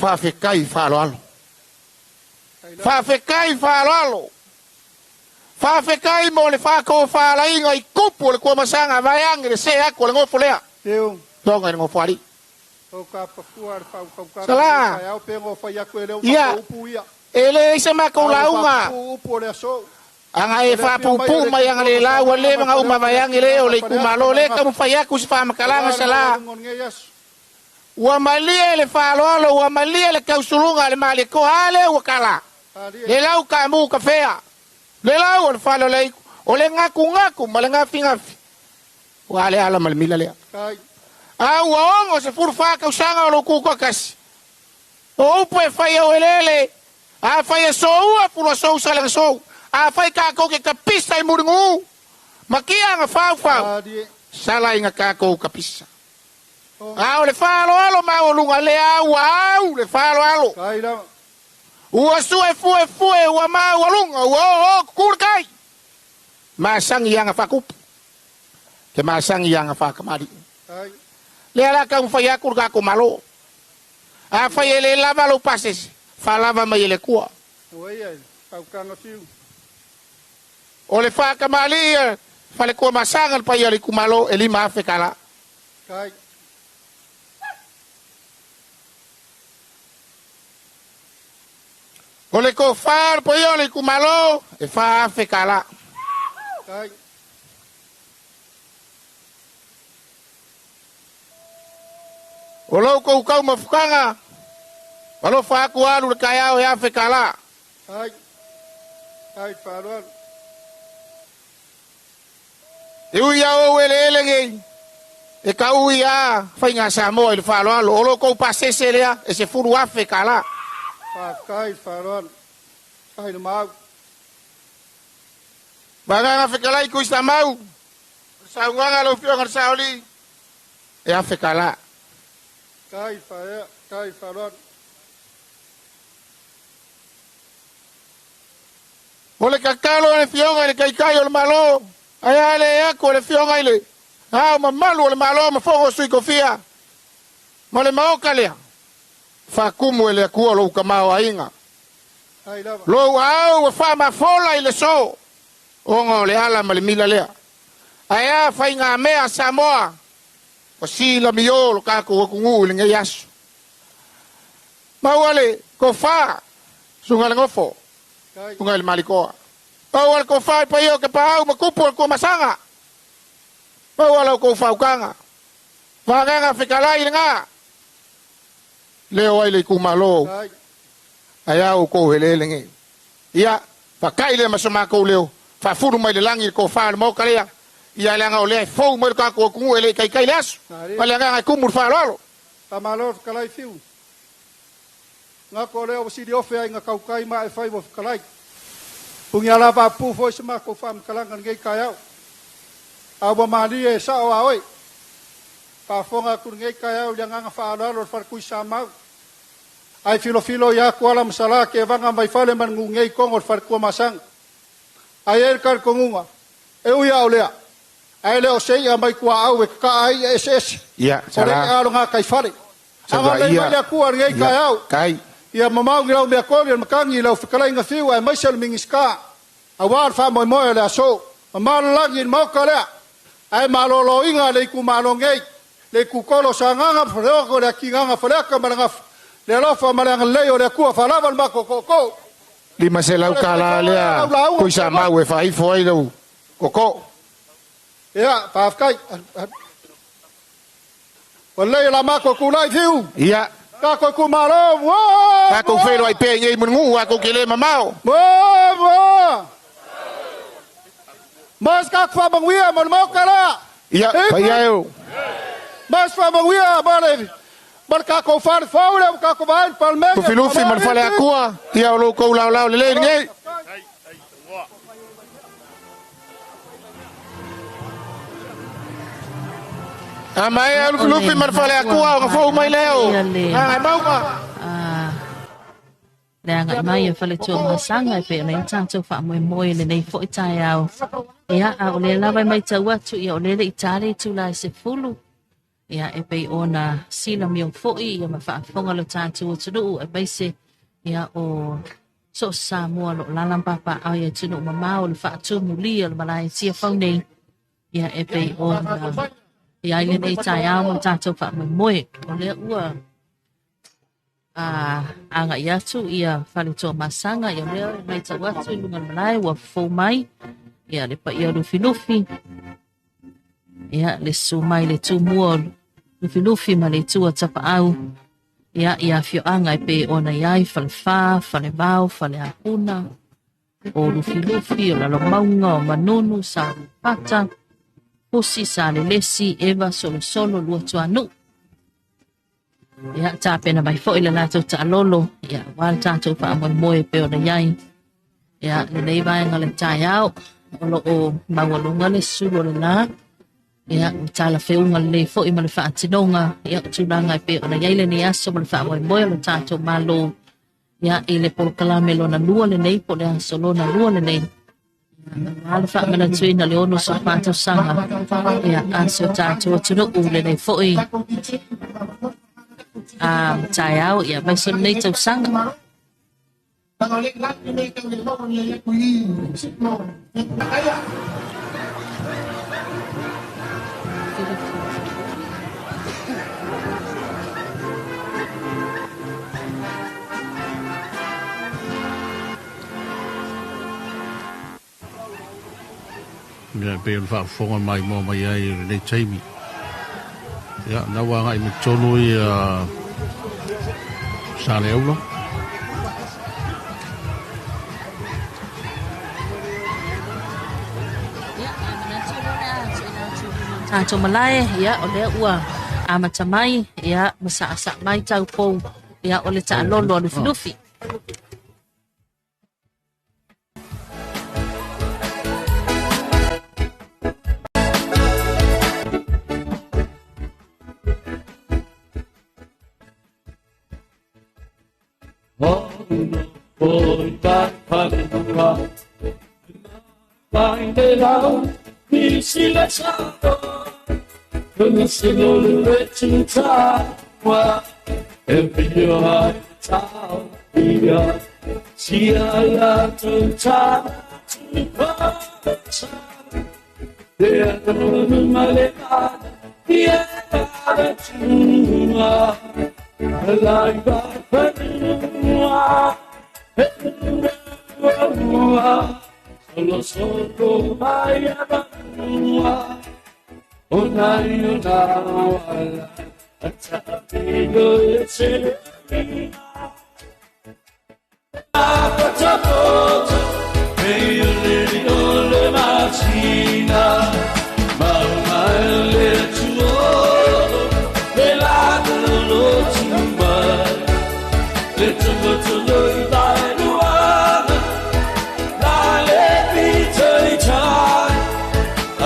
Faafetai faaaloalo. Faafetai faaaloalo. Faafetai mo le faatofalaiga i tupu o le Tuamasaga vaeane le see atu o le nofo lea. Toga i le nofoalii. Sala, ia, e leai se matou lauga, aga e faapuupuu mai aga le ua leva ona uma vaeane le o le itumalo lea e taumafai atu se faamatalaga. Sala, ua malie le faaaloalo, ua malie le tausuluga a le Malietoa, a lea ua tala le lau taamu kafea, le lau o le fale o le aitu, o le gatunatu ma le gafigafi, ua a le ala ma le mila lea. A ua 64 tausaga o lou tutoatasi, o upu e fai au eleele, afai e soua fuluasou salagasou, afai tatou te tapisa i muligū ma tiaga faufau, sala ina tatou tapisa. A o le faaaloalo maualuga lea ua au le faaaloalo. Ua sue fue fue ua maualuga ua oo kukulu kai. Masagi aga faakupu, ke masagi aga faakamalii. Lea la taumafai atu le tatou Malo. Afai e le lava lou pasese, faalava mai e le Atua. O le faakamalii fale Tuamasaga le paia o le itumalo e 5,000 tala. O le tofa o le paia o le itumalo e 4,000 tala. O lou koukau mafutaga, alofa atu alu le taeao e 1,000 tala. E ui ia ou eleele nei, e tau ia faiga Samoa i le faaaloalo. O lo tou pasese lea e 10,000 tala. Vagaga fetalai Tuisamau, o le saunoaga a lau Afioga i le Saoalii, e 1,000 tala. O le tatalo a le Afioga i le Taitai o le Malo, ae a le atu o le Afioga i le Ao Mamalu o le Malo ma Fono o Sui Tofia ma le Maota lea, faatumu e le Atua lou tamaoaiga. Lou aao ua faamafola i le so, ona o le ala ma le mila lea. Ae a faigamea a Samoa, ua silamio lo tatou atunuu i lenei aso. Maua le tofa, susuga i le nofo, susuga i le Malikoa. Maua le tofa i paia o Tapaau ma tupu o le Tuamasaga. Maua la outou faautaga. Vagaga fetalai lena, leo ai le itumalo, ae a outou eleele nei. Ia, fatai lea ma so matou leo, faafulu mai le lagi le tofa o le Maota lea, ia leaga o lea e fou mai le tatou atunuu e le i taitai le aso, ma le agaga e tumu le faaaloalo. Faamalo fetalai Fiu. Gako lea ua sili ofe ai nga kaukai ma e fai ua fetalai. Pugi ala vaapu foi se matou faamatalaga lenei taeao. A ua malie e sa'o a oe. Faafofoga atu lenei taeao i le agaga faaaloalo o le Falekui-sa-mau. Ae filofilo ia atu ala ma salā tevaga mai fale ma le nugei togo o le Falekuamasaga. Ae ai le talitonuga, e ui a o lea, ae le o se i'a mai tuaau e tata'a ai ia eseese. Ia, O le i'a o le gataifale. Agalelei mai le Atua i lenei taeao. Ia mamao ni lau meatoli o le matagi i lau fetalaiga fiu aemaise o le Minisita aua le faamoemoe o le aso. Mamao le lagi i le Maota lea, ae maloloina le itumalo nei, le itutolo o Sagaga ma Faleoto, le atinaga Faleata ma le Gafa, le alofa ma le agalelei o le Atua faalava le matou tootoo. 500 tala lea Tuisamau e faaifo ai lau tootoo. Ia, faafetai. Ua lelei o la matou tulai fiu. Ia. Tatou itumalo, mua! Tatou feiloai pea i nei Mulinuu, atou te le mamao. Mua! Mua! Mas tatou faamanuia mo le Maota lea. Ia, paia e o. Mas faamanuia mo le ma le tatou fale fou lea ua tatou vaai le Palemene. Lufilufi ma le Faleatua, ia o lo outou laolao lelei lenei. A maea Lufilufi ma le Faleatua ona fou mai lea o Gagaemauga. Le agai mai e Faletua Masaga e pei ona i ai tatou faamoemoe i lenei foi taeao. Ia, a o lea lava e matau atu, ia o lea le i ta le itula e 10, ia e pei ona silamio foi ia ma faafofoga lo tatou atunuu aemaise ia o so o se Samoa o lo o lala ma papaaao i atunuu mamao le faatumulia o le malae Tiafau nei, ia e pei ona i ai lenei taeao ma le tatou faamoemoe. O lea ua a agai atu ia Faletoamasaga, ia lea e matau atu i luga o le malae ua fou mai ia le paia o Lufilufi, ia le susu mai le tumua o Lufilufi ma le itu a Tapaau, ia i afioaga e pei ona i ai Falefa, Falevao, Faleapuna, o Lufilufi, o Lalomauga, o Manunu, Salupata, Pusi, Salelesi, Eva, Solosolo, Luatuanuu. Ia, tapena mai foi le latou taalolo, ia, aua le tatou faamoemoe e pei ona i ai. Ia, lenei vaega o le taeao, o lo o maualuga le sulu o le la. Ia, ua talafeuga lelei foi ma le faatinoga, ia, o tulaga e pei ona i ai lenei aso ma le faamoemoe o le tatou Malo. Ia, i le polokalame lona lua lenei, po o le aso lona lua lenei. Aua le faamanatuina le 64 tausaga ia a si o tatou atunuu lenei foi a taeao ia aemaise lenei tausaga. Ia, e pei ona faafofoga maimoa mai ai i lenei taimi. Ia, na ua agai mai totonu ia Saleaula. Tatou malae, ia, o lea ua amata mai, ia, ma saasaa mai taupou, ia, o le taalolo a Lufilufi.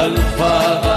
Alpha.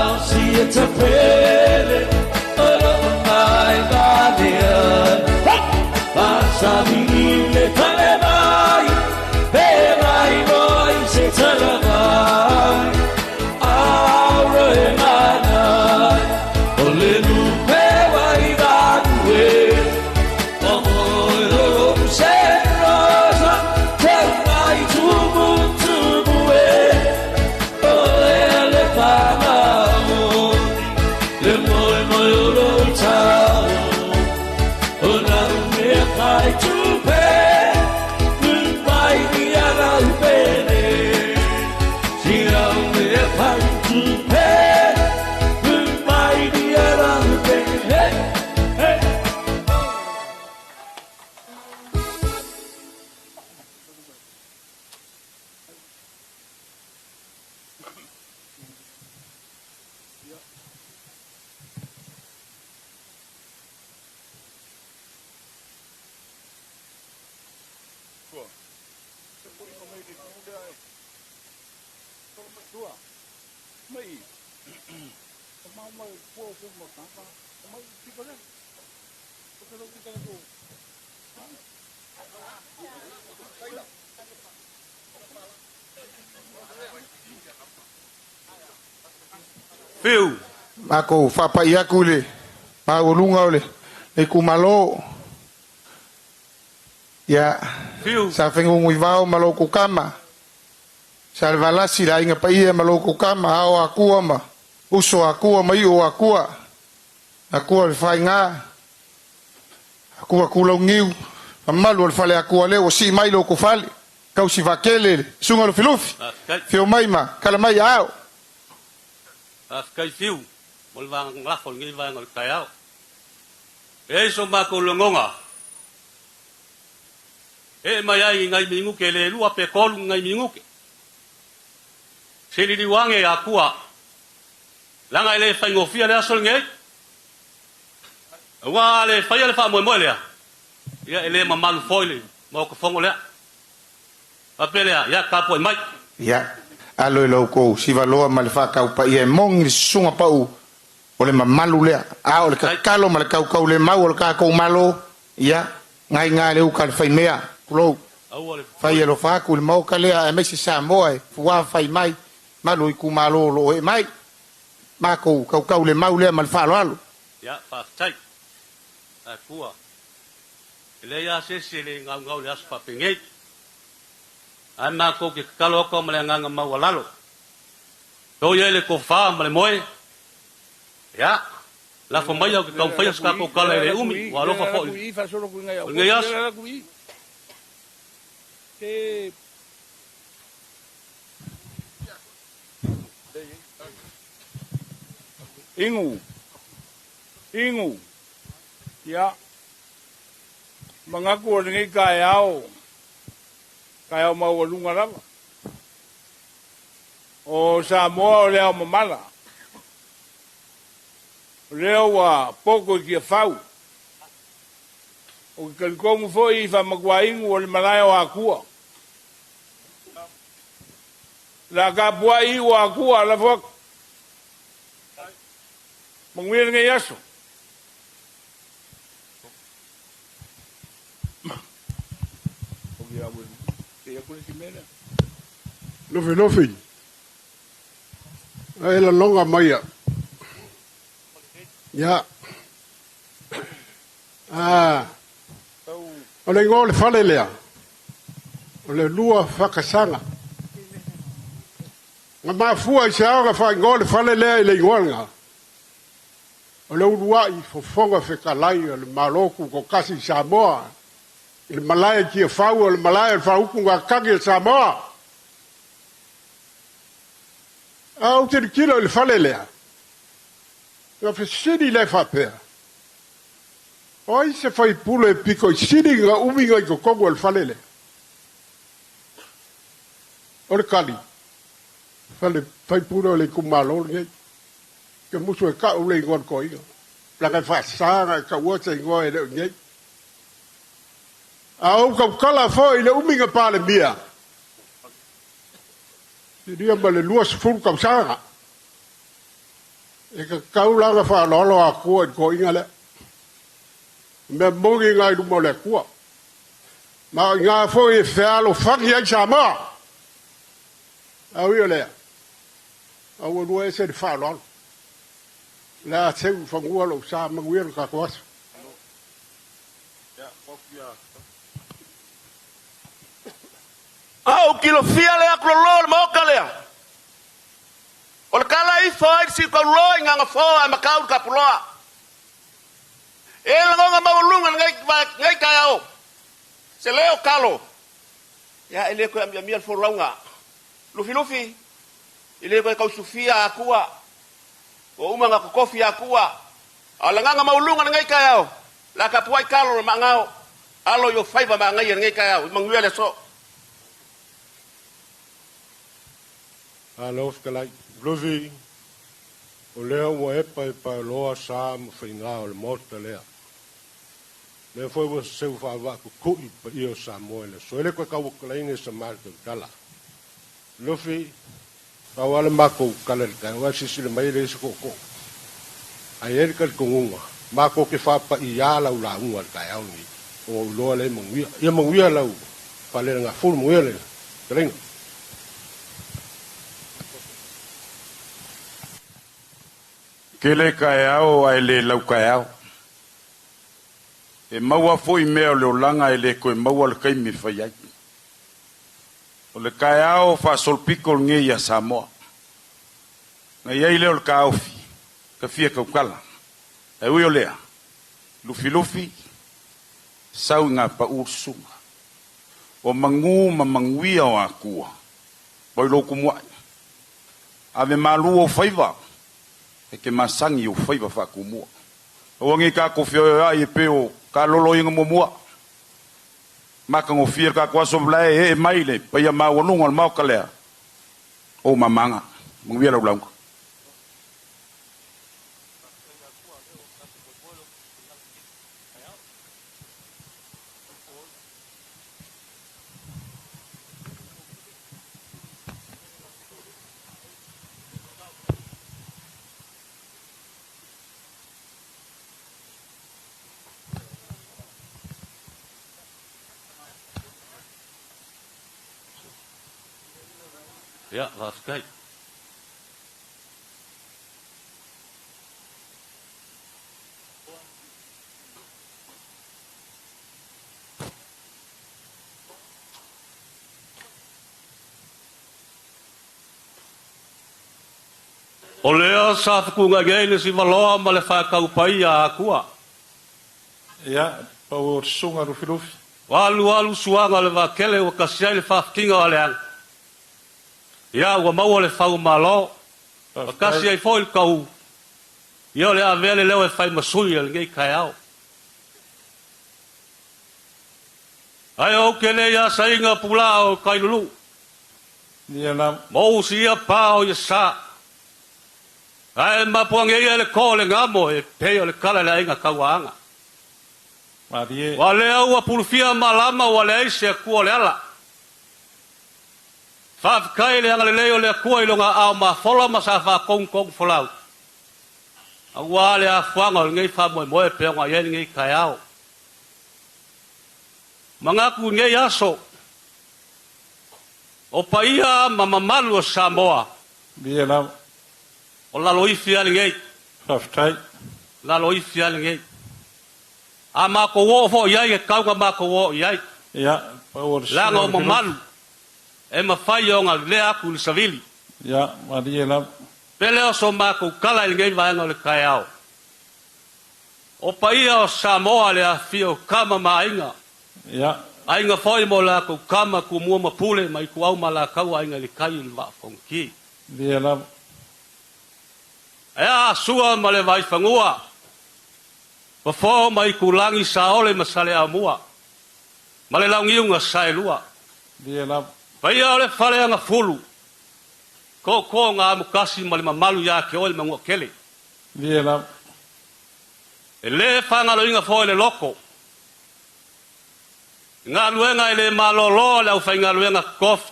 Fiu. Makou faapai aku i le maualuga o le itumalo. Ia, sa feguguivao ma lou kama. Sa le valasi le aiga paia ma lou kama, ao akua ma uso akua ma iu o akua. Akua le faiga, akua kulauniu, mamalu o le fale akua lea ua sii mai lou fale. Kausi vakele le susuga Lufilufi. Fio mai ma kala mai aao. Faafetai Fiu mo le vaega lafo o lenei vaega o le taeao. E i ai so matou lagona, ee mai ai ni nai minute le lua pe tolu ni nai minute. Se liliu ane e Atua, leaga e le faigofie le aso lenei. Aua a le faia le faamoemoe lea, ia e le mamalu foi le Maota Fono lea. Faapea lea, ia tapuai mai. Ia, alo i lo outou sivaloa ma le faataupaia e moni le susuga pau o le mamalu lea. A o le tatalo ma le tautaulemau o le tatou Malo, ia, gaiga le uta a le faimea, tulou, fai alofa atu i le Maota lea aemaise Samoa e fuā fai mai, malu o itumalo o lo o ee mai. Matou tautaulemau lea ma le faaaloalo. Ia, faafetai. Atua. E leai lava se isi e le gaugau i le aso faapenei. Ae matou te tatalo atu ma le agaga maualalo. Toi ai le tofa ma le moe, ia, lafo mai au te taufaia se tatou tala e le umi, ua alofa foi o lenei aso. Inu. Inu. Ia. Manatu o lenei taeao, taeao maualuga lava. O Samoa o le ao mamala. O lea ua poto i Tiafau. Ou te talitonu foi i Faamatuainu o le malae o Atua. O le a tapuai iu o Atua, lafo atu. Manuia lenei aso. Lufilufi, e laloga mai ia. Ah, o le igoa o le fale lea, o le lua fakasaga. Na mafua i se aoga faaigoa le fale lea i le igoa lena. O le uluai fofoga fetalai o le Malo Tutoatasi i Samoa, i le malae i Tiafau o le malae o le faautugatagi a Samoa. A ou tilotilo i le fale lea, na fesili lea faapea, o ai se faipule e pito i sili na umi na i totonu o le fale lea? O le tali, fale faipule o le itumalo lenei. Ke musu e ka'u le igoa o le toeaina, leaga e faasa ona e taua se igoa e le o i nei. A ou tautala foi i le umiga Palemia, silia ma le 20 tausaga, e tatau la ona faaaloalo Atua i le toeaina lea. O mea moni na i luma o le Atua. Ma o i ina foi e fealofani ai Samoa. A ui o lea, a ua lua ese le faaaloalo. O le a seu i fanua lou sa, manuia lo tatou aso. A ou kilofia le akuloloa o le maoka lea, o le kala ifo ai le siukauloa i Gagafo ae makau le kapuloa. E lagona maualuga lenei o kalo, ia e le koe amiamia le folauga. Lufilufi, e le koe kausufia akua, ua uma ona totofi Atua. A o le agaga maualuga i lenei taeao, o le a tapuai talo le maagao, alo i ou faiva manaia i lenei taeao, ia manuia le aso. Malo fetalai. Lufi, o lea ua epa i paeloa sa ma faiga o le Maota lea. Lea foi ua seu faavaakukui le paia o Samoa i le aso. E le toe tauatalaina i sa matou tala. Lufi, pau lava le matou tala i le taeao, a silasila mai e leai se tootoo. Ae i ai le talitonuga, matou te faapaia lau lauga i le taeao lenei, ona ou iloa lea e manuia. Ia manuia lau faalelegafulu, manuia le fetalaiga. Tele taeao ae le lau taeao. E maua foi mea o le olaga e le toe maua le taimi e fai ai. O le taeao faasolopito lenei ia Samoa. Na i ai lea o le taofi, ta fia tautala. Ae ui o lea, Lufilufi, sau i Gapaʻu le susuga. O magū ma manuia o Atua, pau i lou tumuai. Ave malu ou faiva, e te masani i ou faiva faatumua. Aua nei tatou feoeoeai e pei o kaloloina muamua. Matagofie le tatou aso ma e ee mai le paia maualuga o le Maota lea, o ou mamaga. Manuia lau lauga. Ia, faafetai. O lea sa fetuunai ai le sivaloa ma le faataupaia a Atua. Ia, pau o le susuga Lufilufi. Ua alualu suaga o le vaatele ua tasi ai le faafitiga o Aleaga. Ia, ua maua le fau malo, ua tasi ai foi le tau, ia o le avea le leo e fai ma sui o lenei taeao. Ae ou te le i asaina pulaa o Kailulu'u, ma ou usia pa o Iasa, ae mapuage ia le to o le gamo e pei o le tala i le aiga tauaana. Ua lea ua pulufia malama ua leai se Atua o le ala. Faafetai i le agalelei o le Atua i Lona aao mafola ma sa faatogitogi folau, aua le afuaga o lenei faamoemoe pei ona i ai lenei taeao. Manatu i lenei aso, o paia ma mamalu o Samoa, o laloifi lava lenei. Faafetai. Laloifi lava lenei. A matou oo foi i ai, e tatau ona matou oo i ai. Ia, pau o le Leaga o mamalu e mafai ona lea atu i le savili. Ia, malie lava. Pe le o so matou tala i lenei vaega o le taeao. O paia o Samoa le afifio o Tama ma Aiga. Ia. Aiga foi ma o latou tama, Tumua ma Pule, ma Ituau ma Alataua, Aiga i le Tai i le Vaa o Fonoti. Malie lava. Ae a Sua ma le Vaifanua, Fofo ma Itulagi, Saole ma Saleaaumua, ma le Launiu na Saelua. Malie lava. Paia o le Faleagafulu, Tootoo na amotasi ma le mamalu ia te oe le Manuatele. Malie lava. E le faagaloina foi le loto, i galuega e le malolo a le aufaigaluega totofi.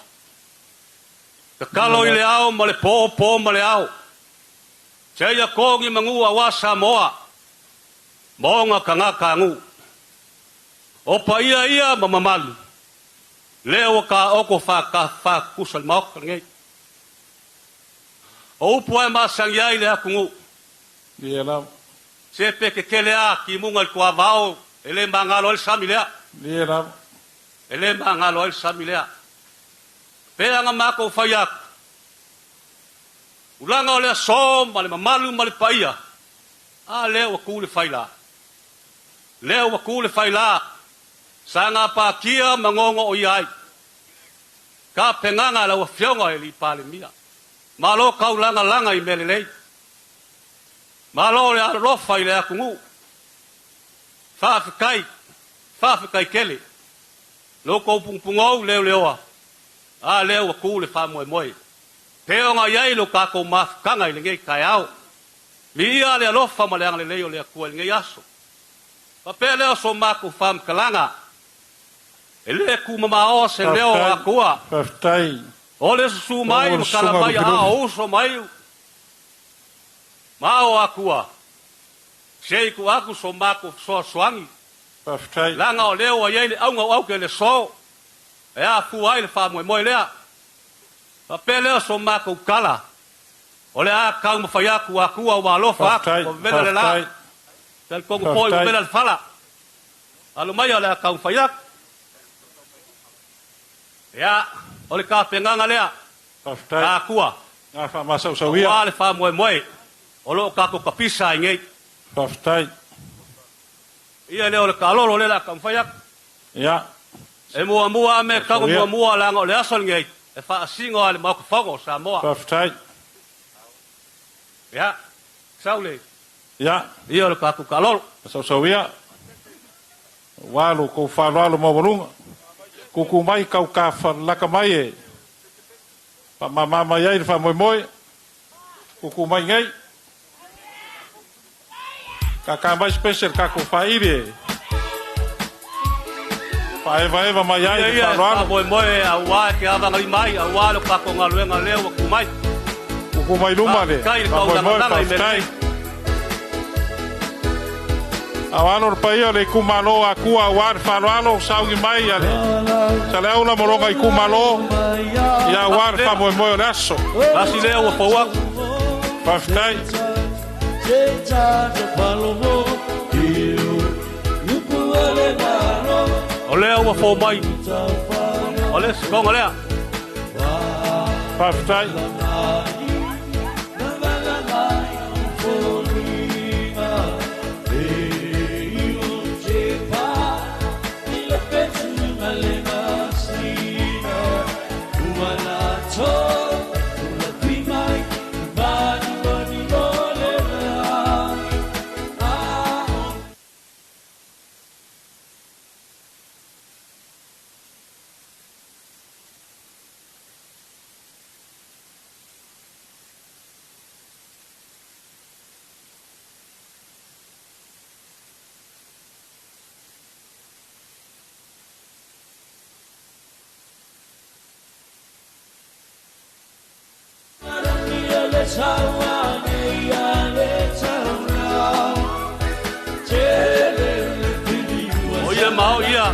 Tatalo i le ao ma le po, po ma le ao, seia to ni manu aua Samoa ma ona tagata nuu. O paia ia ma mamalu, lea ua taoto faatafatusa i le Maota lenei. O upu lava e masani ai le atunuu. Ia lava. Se pe tetele a timuga i le tuavao e le magalo ai le sami lea. Ia lava. E le magalo ai le sami lea. Pe ana matou fai atu, tulaga o le aso ma le mamalu ma le paia, a lea ua tu le faila. Lea ua tu le faila. Sa gapatia ma gogoia ai. Tapenaga a lau Afioga e alii Palemia. Malo taulagalaga i mea lelei. Malo le alolofa i le atunuu. Faafetai, faafetai tele. Lo outou pugupugou leoleoa, a lea ua tu le faamoemoe. Pei ona i ai lo tatou mafutaga i lenei taeao. Viia le alofa ma le agalelei o le Atua i lenei aso. Faapea lea o so matou faamatalaga, e le tumamaoa se leo o Atua. Faafetai. O le susu mai ma tala mai a o uso ma iu ma o Atua, se i tuu atu so matou fesoasoani. Faafetai. Leaga o lea ua i ai le auga o aute i le aso e afua ai le faamoemoe lea. Faapea lea o so matou tala, o le a taumafai atu Atua ua alofa atu, ua vevela le la. Talitonu foi ua vela le fala. Alo mai o le a taumafai atu. Ia, o le tapenaga lea. Faafetai. Atua. Na faamasausauia. Aua le faamoemoe o lo o tatou tapisa ai nei. Faafetai. Ia lea o le taalolo lea o le a taumafai atu. Ia. E muamua a me tago muamua leaga o le aso lenei e faasino a le Maota Fono o Samoa. Faafetai. Ia, Saule. Ia. Ia o le tatou taalolo. Masausauia. Aua lo outou faaaloalo maualuga. Tuutuu mai taukafalaka mai e faamama mai ai le faamoemoe. Tuutuu mai nei. Kaka mai special tatou faili e faaevaeva mai ai le faaaloalo. Faamoemoe aua e te avagalima ai, aua lo tatou galuega lea ua tu mai. Tuutuu mai luma le faamoemoe, faafetai. Aoalo le paia o le itumalo Akua aua le faaaloalo sauni mai a le Saleaula ma lona itumalo, ia aua le faamoemoe o le aso. Tasi lea ua fou atu. Faafetai. O lea ua fou mai. O le sikoga lea. Faafetai. O ia ma o ia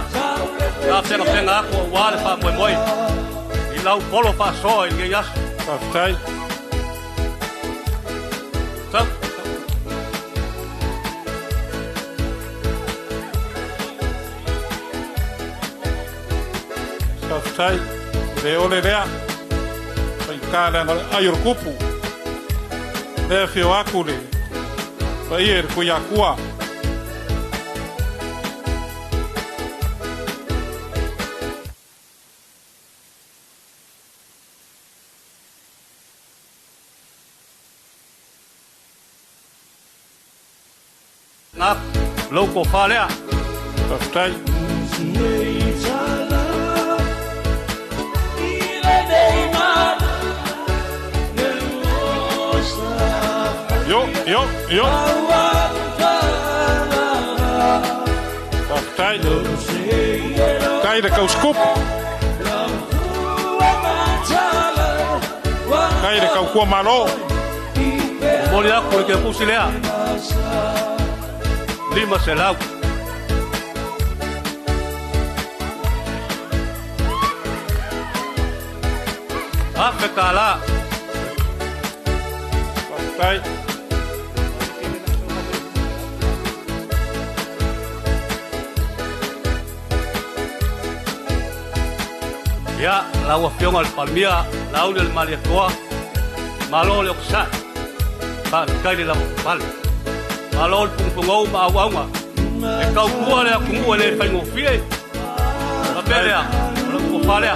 tapenapena atu aua le faamoemoe i lau polo faasoa i lenei aso. Faafetai. Sau. Faafetai. Le ole lea. Faigata leaga o le ai o le kupu. Lea afio atu le paia i le Tuiatua. Na lou tofa lea. Faafetai. Io, io, io. Faafetai. Kai le kauskupu. Kai le kaukua malo. Momoli atu le kepusi lea. 500. $1,000. Faafetai. Ia, lau Afioga i le Palemia, Lauli o le Malietoa, malo le okusai, faafetai le lavapapale. Malo le pugupugou ma auauga. E tautua le atunuu e le faigofie. Faapea lea, o lau tofa lea.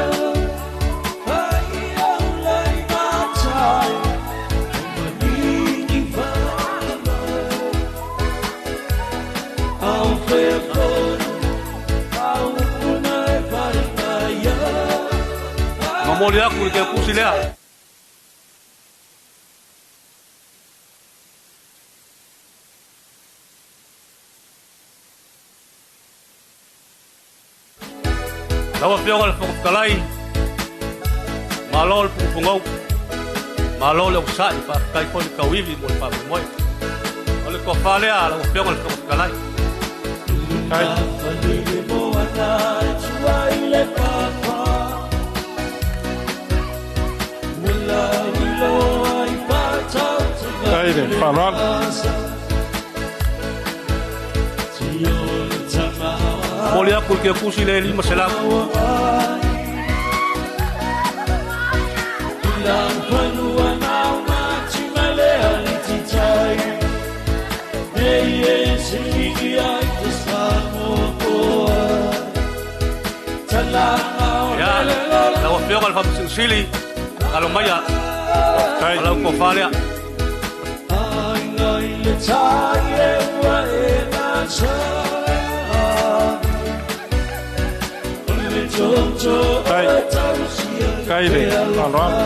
Momoli aku i ke kusi lea. Lau Afioga i le Fofoga Fetalai, malo le pugupugou, malo le osa'i, faafetai foi le tauivi mo le faamoemoe. O le tofa lea lau Afioga i le Fofoga Fetalai. Tai le faaaloalo. Momoli aku i le kiakusi le 500. Ia, lau Afioga i le Faamasino Sili, alo maia, o lau tofa lea. Tai. Kai le faaaloalo.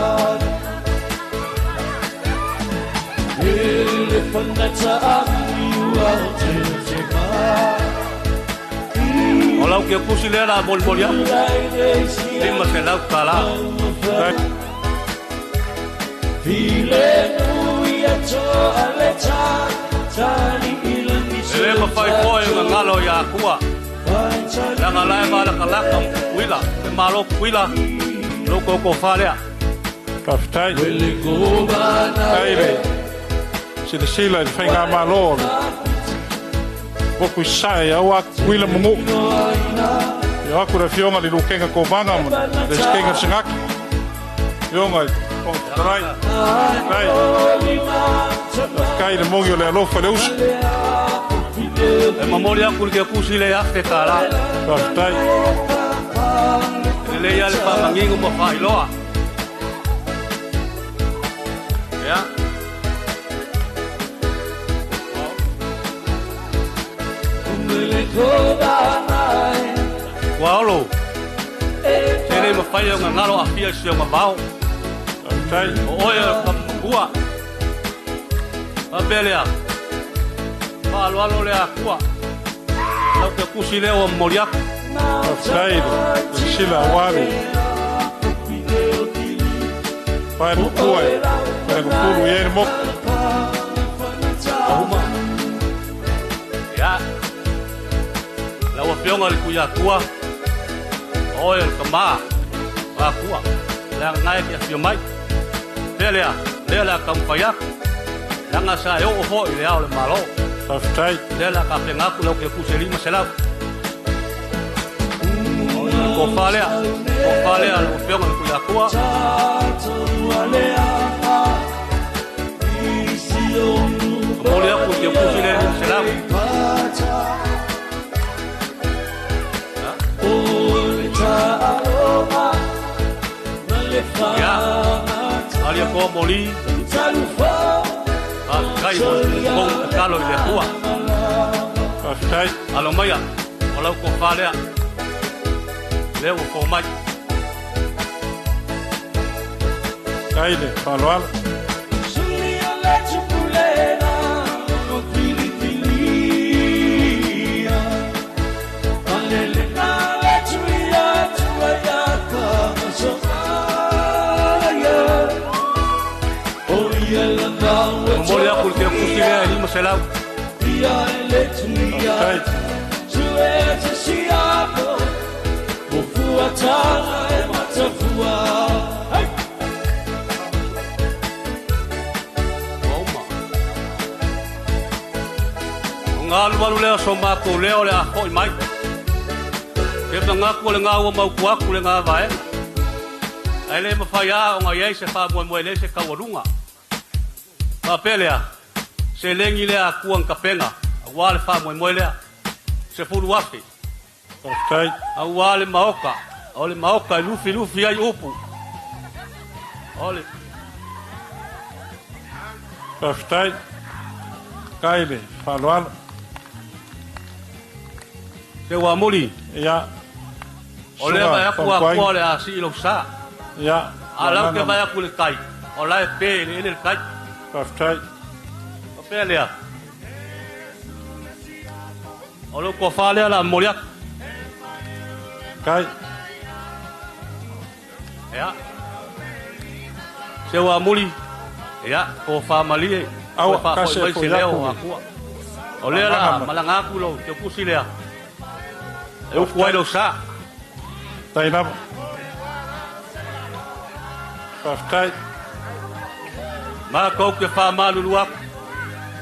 O lau kiakusi lea la molimoli aku. 500 tala. Tai. E le mafai foi o gagalo ia Akua. Leaga lae malakalaka ma Tutuila. E malo Tutuila, lou totofa lea. Faafetai. Tai le silasila i le faigamalo o le moku i sae auā Tutuila ma Guu. Ia aku le Afioga i le Lukega Kovana ma le Lesekega Sagaki. Afioga i le Fofoga Fetalai. Faafetai. Faafetai i le mogi o le alofa i le uso. E momoli aku i le kiakusi le 1,000 tala. Faafetai. E lelei lava le faamagigo ma faailoa. Ia. Ua olo. Se le mafai o gagalo aafia i si o mavao. Faafetai. O oe o le kamakua. Faapea lea. Faaaloalo le Akua. Lau kiakusi lea ua momoli aku. Faafetai le silasila auā le pae makua e falegafulu i ai le moku. Uma. Ia. Lau Afioga i le Tuiatua, o oe o le kamā o Akua. Leaga nae ke afio mai. Pea lea, lea le a taumafai aku. Leaga sa e oo foi i le ao o le Malo. Faafetai. Lea le a tapena atu lau kiakusi e 500. O le tofa lea, tofa lea lau Afioga i le Tuiatua. Momoli aku i le kiakusi le 500. Ia, alia koa moli. Faafetai mo le pugupugou tatalo i le Atua. Faafetai. Alo maia, o lau tofa lea. Lea ua fou mai. Tai le faaaloalo. Momoli aku i le kiakusi lea e 500. Faafetai. Ua uma. O ngā alualu lea o so mātou lea o le a fo'i mai. Ke manatu o le ngā ua mautu atu le ngā vaega. Ae le mafai a ona i ai se faamoemoe lea se taualuga. Faapea lea, se legi lea Akua na tapena, auā le faamoemoe lea. 10,000. Faafetai. Auā le maoka, o le maoka e lufilufi ai upu. O le. Faafetai. Kai le faaaloalo. Se ua muli. Ia. O lea vaai atu Akua o le a sii lou sa. Ia. A o la ou te vaai atu i le tai, o la e pe eleele le tai. Faafetai. Faapea lea. O lou tofa lea o le a momoli atu. Kai. Ia. Se ua muli. Ia, tofa malie. Aua, Toe faafoi kasi e mai se foi leo atu o le Akua. O lea o le a malaga atu lou teutusi lea. E upu ai lou sa. Tai lava. Faafetai. Matou te faamalulu atu.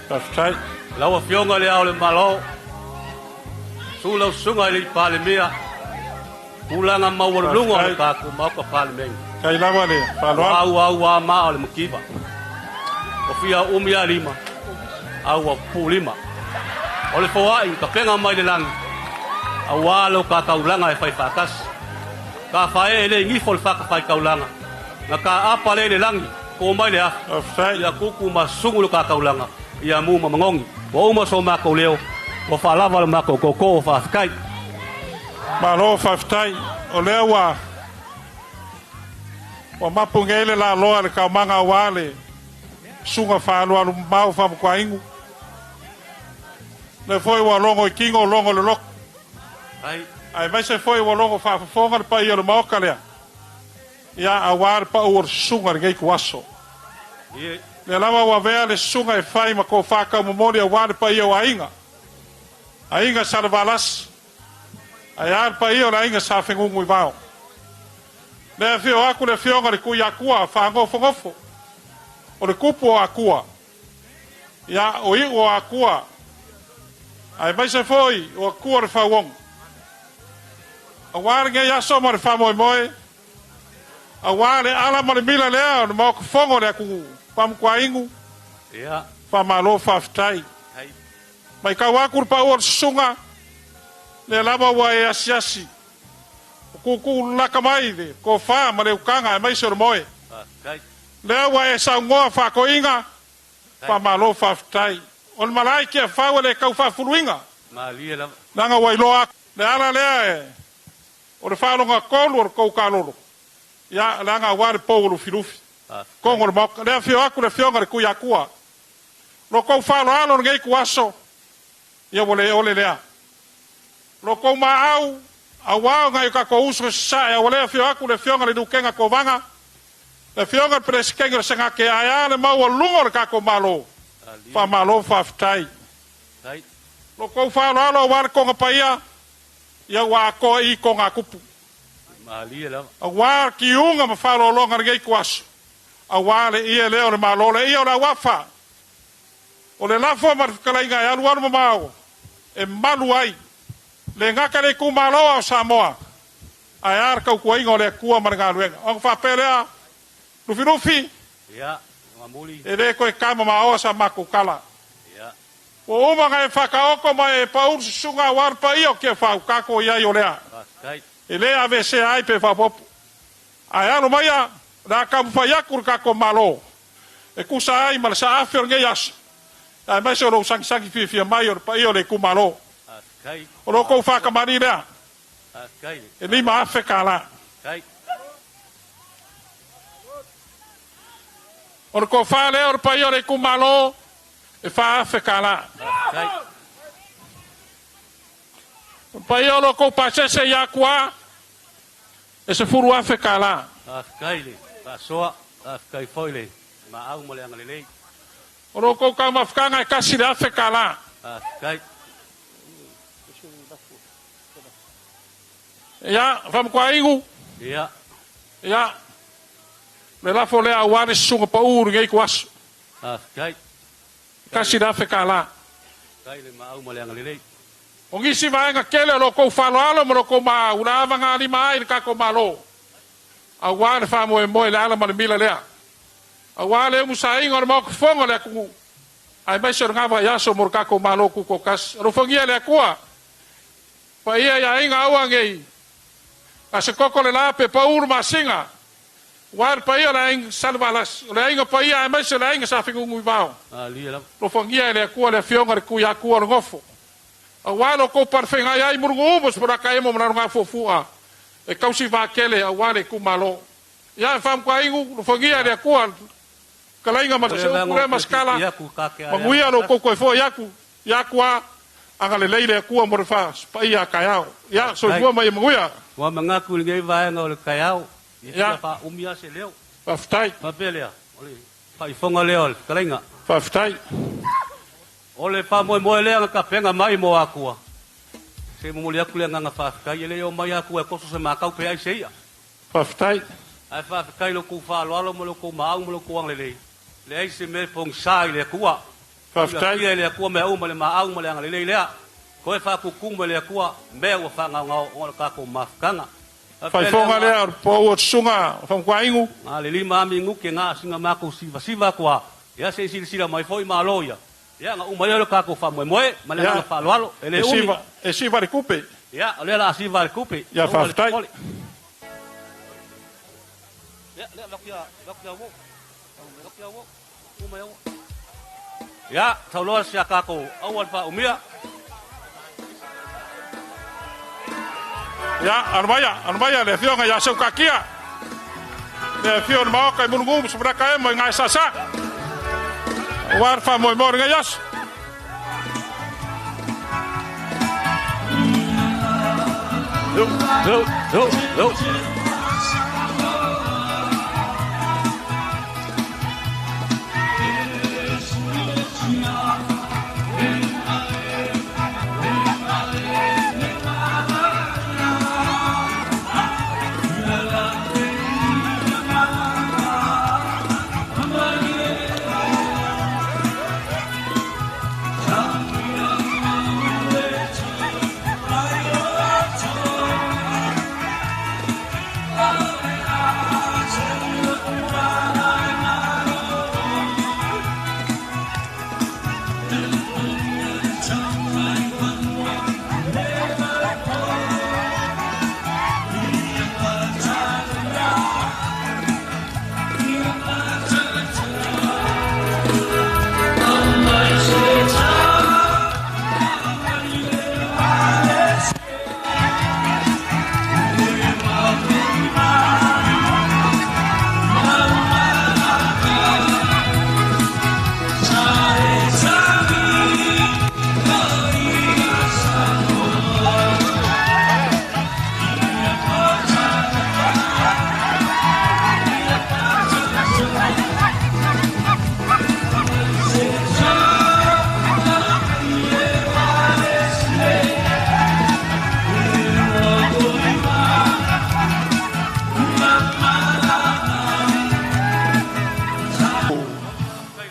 Faafetai. Lau Afioga i Le Ao o le Malo, susu lau Susuga i le Palemia, tulaga maualuluga o le tatou Maota Palemene. Tai lava le faaaloalo. Ua auau maa o le mativa. Ua fia umi a lima, a ua pupuu lima. O le foai na tapena mai le lagi, aua lo ta taulaga e fai faatasi. Ka faee le igifo le fatafaitaulaga, na ta apa le i le lagi, to mai le afi, ia tutu ma sugu lo ta taulaga, ia mu ma magogi. Ua uma so matou leo, ua faalava lo matou tootoo, faafetai. Malo faafetai. O lea ua ua mapu nei le laloa i le taumaga aua le susuga faaalualu mamao faamutuainu. Lea foi ua logo i tino, logo i le loto. Aemaise foi ua logo faafofoga le paia o le Maota lea, ia, aua le pau o le susuga i lenei ituaso. Lea lava ua avea le susuga e fai ma tofa taumomoli aua le paia o aiga, aiga Salevalasi, ae a le paia o le aiga Sa Fenunuivao. Lea e afio atu le Afioga i le Tuiatua faanofonofo, o le tupu o Atua, ia, o iu o Atua, aemaise foi o Atua le Fauono. Aua lenei aso ma le faamoemoe, aua le ala ma le mila lea o le Maota Fono o le atunuu, Faamutuainu, faamalo faafetai. Matau atu le pau o le susuga, lea lava ua e asiasi, ua tuutuu laka mai le tofa ma le utaga aemaise o le moe. Lea ua e saunoa faatoiga, faamalo faafetai. O le malae Tiafau e le tau faafuluina, leaga ua iloa atu le ala lea e o le faalogatolu o le tou kalolo, ia leaga aua le pou o Lufilufi. Totonu o le Maota. Lea afio atu le Afioga i le Tuiatua. Lo tou faaaloalo lenei ituaso, ia ua le ole lea. Lo tou maau, aua o nai o tatou uso i Sasae, a ua le afio atu le Afioga i le Lutena Kovana, le Afioga i le Peresetene o le Senate, ae a le maualuga o le tatou Malo. Faamalo faafetai. Lo tou faaaloalo aua le toga paia, ia ua atoa i i togatupu. Aua tiuga ma faaaloaloga lenei ituaso, aua le ie lea o le Malo, le ie o le auafa, o le lafo ma le fetalaiga e alualu mamao e malu ai le gata i le itumalo a o Samoa, ae a le tautuaina o le Atua ma le galuega. Ona faapea lea, Lufilufi, e le toe tamamaoa sa matou tala. Ua uma ona e faataoto ma e pau le susuga aua le paia o Tiafau, tatou i ai o lea. E le aveesea ai pe faaopoopo. Ae alo maia, o le a taumafai atu le tatou Malo e tusa ai ma le saafi o lenei aso, aemaise o lou sagisagi fiafia mai o le paia o le itumalo. O lo outou faakamani lea, e $5,000. O le tofa lea o le paia o le itumalo, e $4,000. O le paia o lo outou pasese i Atua, e $10,000. Faafetai le faasoa, faafetai foi le maau ma le agalelei. O lo outou taumafataga e $1,000. Faafetai. Ia, Famutuainu. Ia. Ia, le lafo lea aua le susuga pau i lenei ituaso. Faafetai. $1,000. Faafetai le maau ma le agalelei. O nisi vaega tele o lo outou faaaloalo ma lo outou maau ua avagalima ai le tatou Malo, aua le faamoemoe i le ala ma le mila lea, aua le umusaina o le Maota Fono a le atunuu, aemaise o lena vaiaso mo le tatou Malo Tutoatasi. Alofagia e le Atua Paia ia aiga aua nei. A se koko le la pe pauru masinga. Ua le paia o le aiga Salevalasi, o le aiga paia aemaise o le aiga sa Fegugu i Vao. Alofagia e le Atua le afioga i le Tuiatua o le nofo. Aua lo outou palefegai ai Muluguumu ma Sipolakaemo ma Lalogafuafua e tausi vatele aua le itumalo. Ia e faamutuainu, alofagia e le Atua le fetalaiga ma se upu lea masikala, manuia lo outou toe foi atu ia Atua, agalelei le Atua mo le paia a taeao. Ia, soifua ma ia manuia. Ua manatu i lenei vaega o le taeao, ia fia faaumi lava se leo. Faafetai. Faapea lea, o le faaifoga lea o le fetalaiga. Faafetai. O le faamoemoe lea na tapena mai mo Atua, se i momoli atu le agaga faafetai, e le i omai Atua e toso se matau pe ai se ia. Faafetai. Ae faafetai i lo outou faaaloalo ma lo outou maau ma lo outou agalelei, leai se mea e pogisa i le Atua. Faafetai. Silafia e le Atua mea uma le maau ma le agalelei lea. Toe faatutumu e le Atua mea ua faagaogao ona o le tatou mafutaga. Faapea lea Faifoga lea o le poou o Susuga Famutuainu. Na le 5 minute na sina matou sivasiva atu a, ia se i silasila mai foi Malo ia. Ia na uma ai o le tatou faamoemoe ma le agaga faaaloalo, e le umi. E siva le tupe. Ia, o lea o le a siva le tupe. Ia, Aua le faafetai. popole. Ia, lea avatu ia, avatu ia uo. Avatu ia uo. Uma ia uo. Ia, tauloa si a tatou aua le faaumia. Ia, alu maia le afioga ia Seukakia, le afio o le Maota i Mulungu ma Savalaka emo i Gaesasa, aua le faamoemoe o lenei aso. Yo, yo, yo, yo.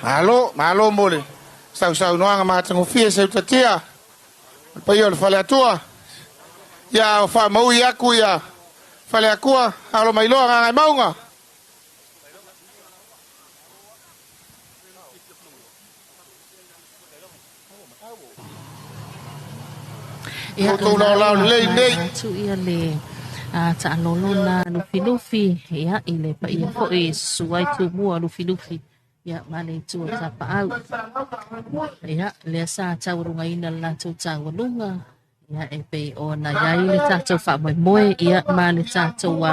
Malo, malo mo le sausaunoaga matagofie seutatia o le paia o le Faleatua. Ia o faamaui aku ia Faleakua, alo mai loa Gagaemauga. Ia, Outou lena laolao ua lelei nei. maea atu ia le taalolo na Lufilufi, ia, i le paia foi e susu ai Tumua Lufilufi, ia, ma le itu o Tapaau. Ia, lea sa taualugaina le latou taualuga, ia, e pei ona iai le tatou faamoemoe, ia, ma le tatou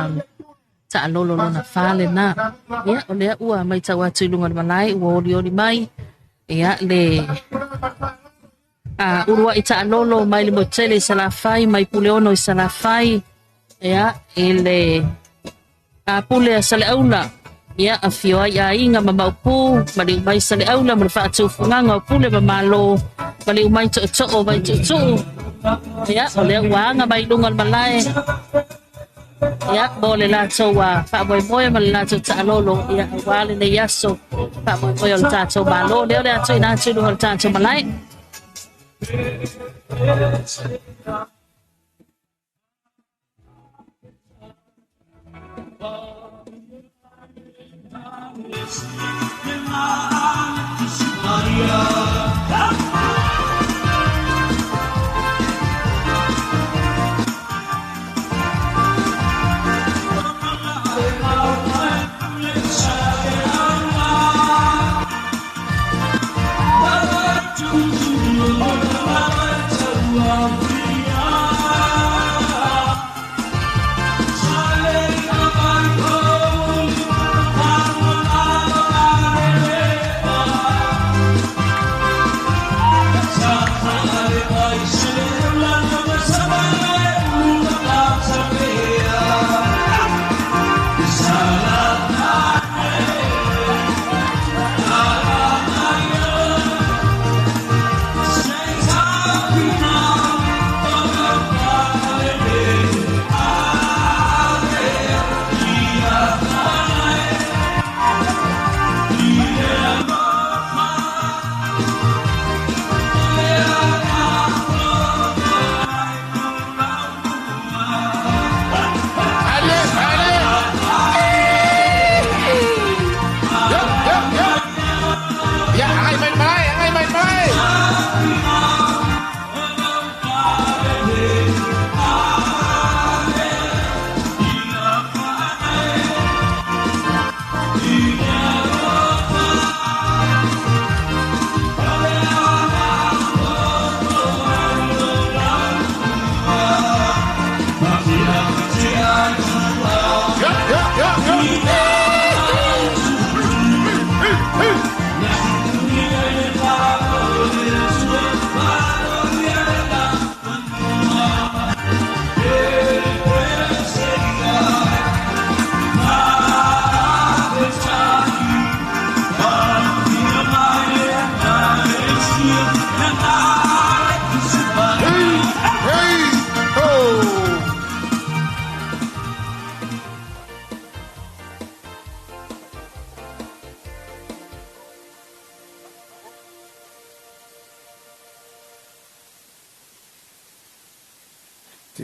taalolo lona fale na. Ia, o lea ua matau atu i luga o le malae, ua olioli mai, ia, le uluai taalolo mai le motele i Salafai, mai Puleono i Salafai, ia, i le pule a Saleaula, ia, afio ai aiga ma maupu, maliu mai Saleaula ma le faatufugaga o pule ma malo, maliu mai tootoo mai tuutuu, ia, o lea ua aga mai luga o le malae, ia, mo le latou faamoemoe ma le latou taalolo, ia, aua lenei aso faamoemoe o le tatou Malo, lea o le a tuuina atu i luga o le tatou malae.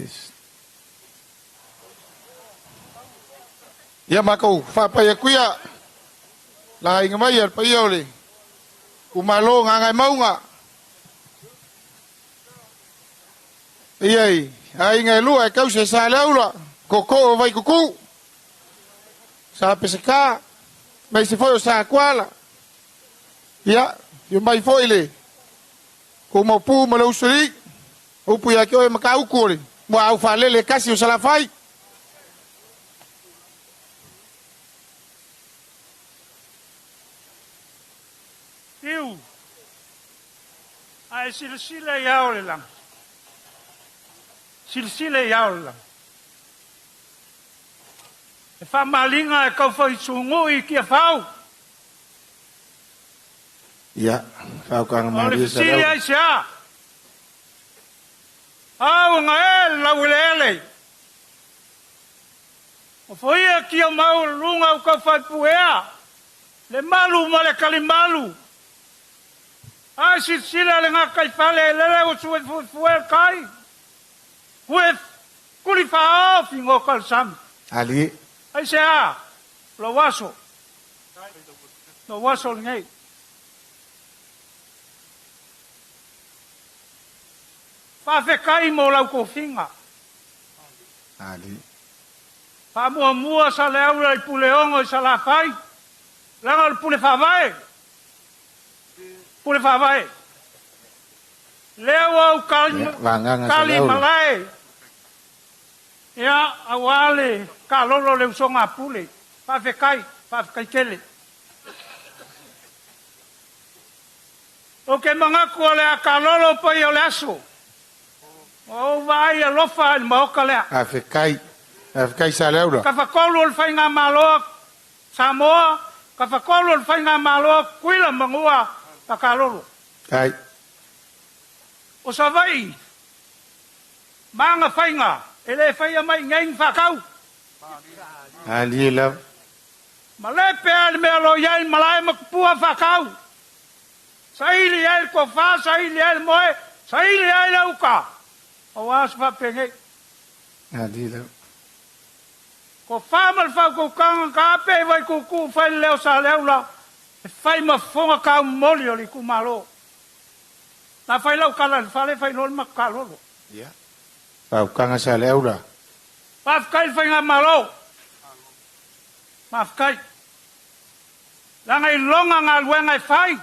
Yes. Ia matou faapai atu ia laaiga mai a le paia o le itumalo Gagaemauga. Ia i aiga e lua e tausi e Saleaula, Tootoo o Vaitutu, Sa Peseta, aemaise foi o Sa Tuala. Ia, afio mai foi le tou Maopu ma le Usoalii, upu ia te oe Matautu o le muaau faalele e tasi o Salafai. Fiu, a e silasila i ao o le lagi, silasila i ao o le lagi. E faamaaliga e kaufaisugui i Tiafau. Ia, faautaga O le malie fesili Saleaula. aisea? Auga e le laueleele. Ofoia kia mau luga o kaufaipuea, le malu ma le kalimalu. Ai silasila le gataifale e lele ua suefuefue le kai. Ue kuli faaofi goka o le sami. Alie. Aisea? Lou aso. Lou aso lenei. Faafetai mo lau tofiga. Alie. Faamuamua Saleaula i Puleogo i Salafai, leaga o le pule faavae. Pule faavae. Lea ua ou kali, Ia, vagaga kali Saleaula. malae. Ia, auā le kalolo le usoga a Pule. Faafetai, faafetai tele. Ou te manatu o le a kalolo paia o le aso. Ua ou vaai alofa i le maota lea. Faafetai. Faafetai Saleaula. Tafatolu o le Faigamalo Samoa, tafatolu o le Faigamalo Tutuila Manua ma Kalolo. Tai. O Savaii ma ana faiga e le faia mai i nei ni faatau. Alie lava. Ma le pea le mea o lo o i ai le malae ma tupua faatau. Saili ai le tofa, saili ai le moe, saili ai le uta. Aua se faapenei. Alie lava. Tofa ma le faautautaga ka ape i Vaituutuu fai le leo Saleaula e fai ma fofoga taumoli o le itumalo. Na fai lau tala i le fale fai loa le matou taalolo. Ia. Faautaga Saleaula. Faafetai i le Faigamalo. Faafetai. Leaga i loga galuega e fai,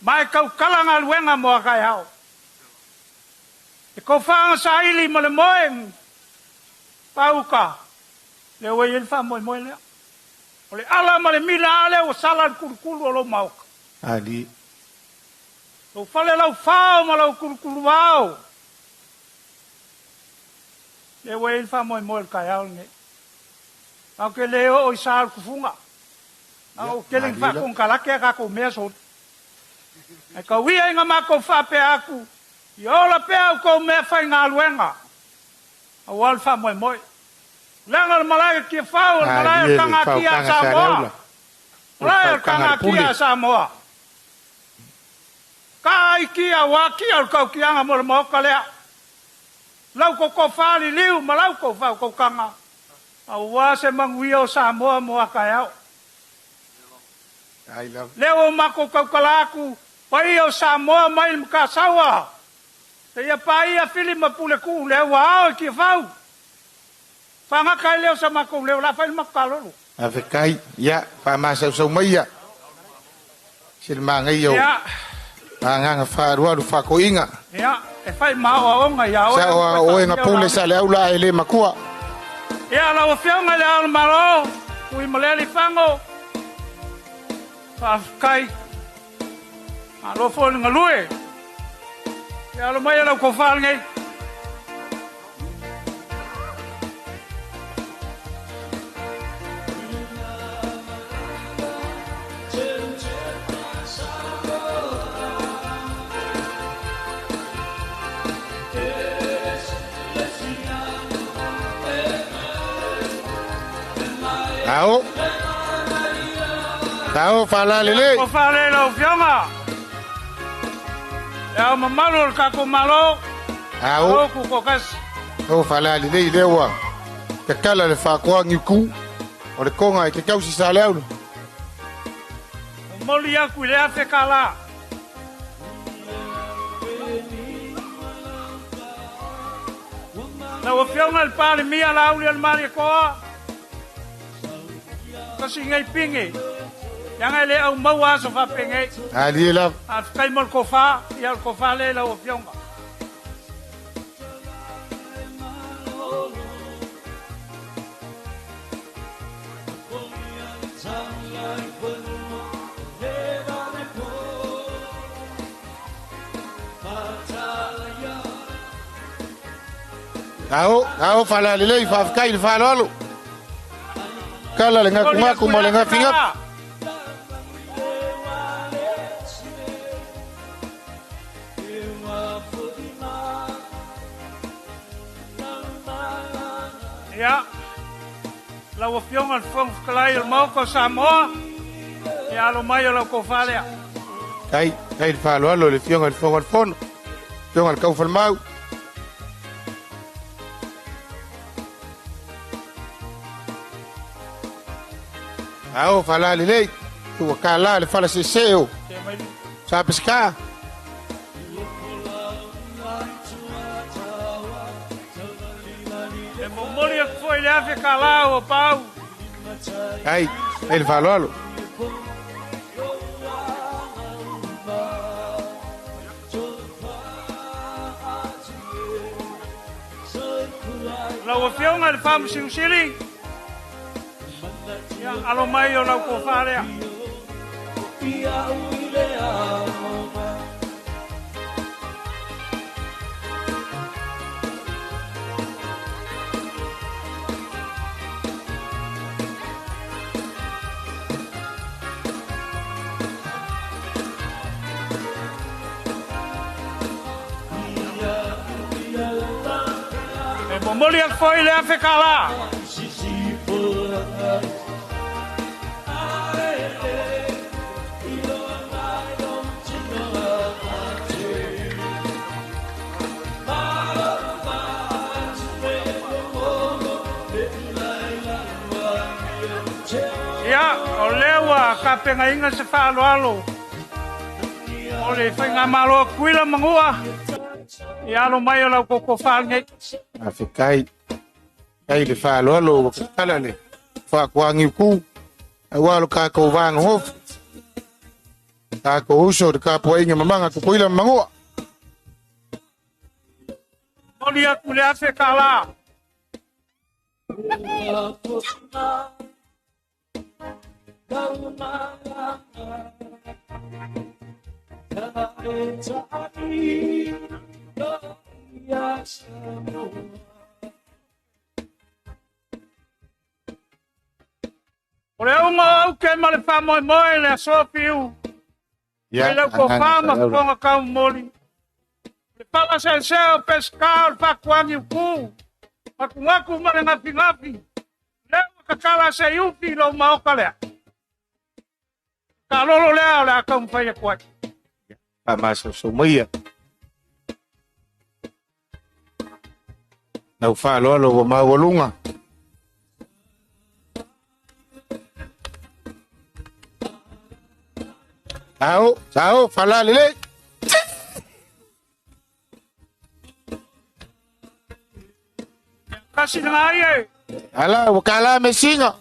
ma e tautala galuega mo a taeao. E tofaga saili ma le moe pauta, lea ua i ai le faamoemoe lea. O le ala ma le mila a lea ua sala le tulutulu o lou maota. Alii. Lou fale lau fao ma lou tulutulu ao. Lea ua i ai le faamoemoe o le taeao lenei. Ou te le oo i sa o le tufuga. A ou tele ni faakonekarate a tatou mea soli. Ae tau ia ina matou faapea atu, ia ola pea outou mea faigaluega, aua le faamoemoe. Leaga o le malae o Tiafau, o le malae o le Tagatia a Samoa. Malae o le Tagatia a Samoa. Ka ai kia, ua kia o le tautiaga mo le maota lea. Lau totofa liliu ma lau tou faautautaga, aua se manuia o Samoa mo a taeao. Lea ua matou tautala atu, paia o Samoa mai le Matasaua, seia paia Fili ma Puletuu, lea ua ao i Tiafau. Faagata ai lea o sa matou leo, o le a fai le matou kalolo. Faafetai. Ia, faamasausau maia se le manaia o agaga faalualu faatoiga. Ia, e fai ma aoaoga ia oe. Sao a oe na pule Saleaula ae le matua. Ia, lau Afioga i Le Ao o le Malo, Tuimalealiifano, faafetai. Malo foi le galue. Ia alo mai e lau tofa lenei. Ao. Tao faalalelei. O faalele lau Afioga. Le ao mamalu o le tatou Malo. Ao. Ao Tutoatasi. O faalalelei lea ua tatala le faakoagiuku o le koga e te tausi sa le aula. Momoli aku i le afe kālā. Lau Afioga i le Palemia Laaulialemalietoa, tasi nei pine, leaga e le aumaua aso faapenei. Alie lava. Faafetai mo le tofa, ia o le tofa lea i lau Afioga. Ao, ao faalalelei faafetai i le faaaloalo. Kala le gakugaku ma le gafigafi. Ia, lau Afioga i le Fofoga Fetalai o le Maota o Samoa, ia alo mai o lau tofa lea. Tai, tai le faaaloalo i le Afioga i le Fofoga o le Fono, Afioga i le Taufalemau. Ao faalalelei, ua kālā le fala seesee o Sapesika. E momoli atu foi le $1,000 ua pau. Ai, ai le faaaloalo. Lau Afioga i le Faamasino Sili, ia alo mai o lau tofa lea. E momoli atu foi le $1,000. Ia, o lea ua tapenaina se faaaloalo o le Faigamalo a Tutuila ma Manua, ia alo mai o lau tofa lenei. Faafetai. Tai le faaaloalo ua tatala le faakuagiuku aua lo tatou vagogofo. Tatou uso le tapuaiga mamaga Tutuila ma Manua. Momoli atu le $1,000. O le auga o auke ma le faamoemoe le aso fiu. Ia, Mai lau tofa ma fofoga taumoli. Le pala seesee o Pesika o le faakuagiuku. Gakugaku ma le gafigafi. Lea ua tatala se ufi i lou maota lea. Taalolo lea o le a taumafai atu ai. Faamasoaso maia. Lau faaaloalo ua maualuga. Sao, sao, faalalelei. Kasi na ngai e. Ala, ua kālā mesinga.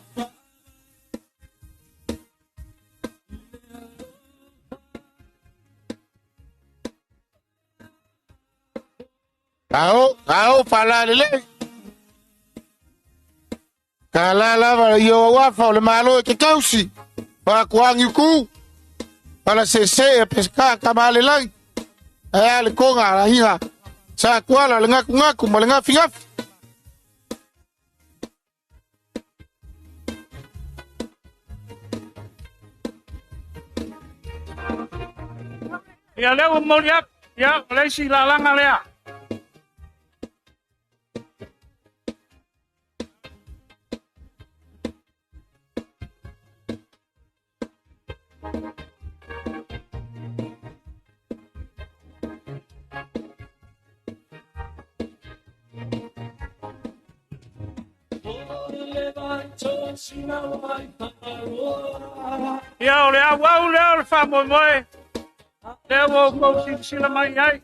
Ao, ao, faalalelei. Kālā lava i o auafa o le malo e ke tausi. Faakuagiuku. Pala seesee a Pesika Kamalelagi. Ae a le koga a lahiga. Sa kuala le gakugaku ma le gafigafi. Ia lea ua momoli atu, ia o le isi lalaga lea. Ia o le auau lea o le faamoemoe lea ua outou silasila mai ai.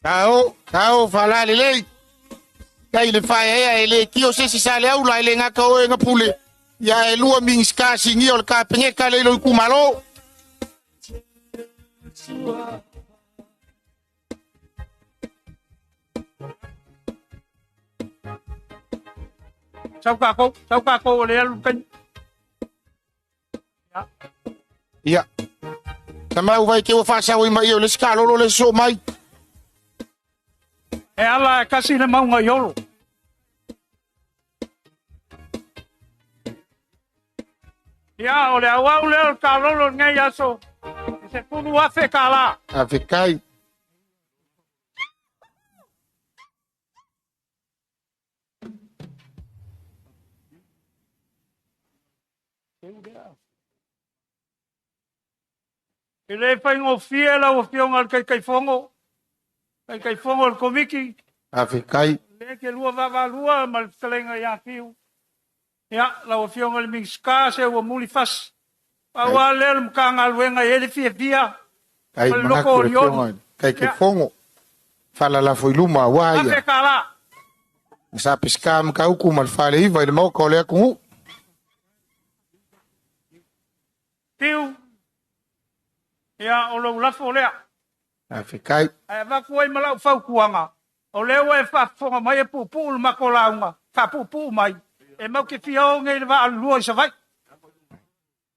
Tao, tao faalalelei. Kai le faeaea e le tio se si sa le aula e le ngaka o e ngapule. Ia e lua Minisita sigia o le Kapeneta le ilo itumalo. Sau kākou, sau kākou o le alu kai. Ia. Na mau vai te ua faasau i mai o le sikalolo le so mai. E ala e kasi le maunga i olo. Ia, o le auau lea o le kalolo lenei aso, e $10,000 kālā. Afe kai. E le faigofie lau Afioga i le Taitaifono, Taitaifono o le Komiti. Faafetai. Le ke lua vaavaalua ma le fetalaiga ia Fiu. Ia, lau Afioga i le Minisita, se ua muli fasi. Pau lava lea o le Matagaluega e i ai le fiafia Kai ma le loko manatu le olioli. Afioga i le Taitaifono. Faalalafo i luma aua ia. Afe kālā. Sa pesika Matautu ma le Faleiva i le maota o le atunuu. Fiu, ia, o lou lafo lea. Faafetai. Ae avatu ai ma lau fautuaga, o lea ua e faafofoga mai e puupuu le matou lauga, faapuupuu mai, e mau te fia o nei i le vaalulua i Savaii.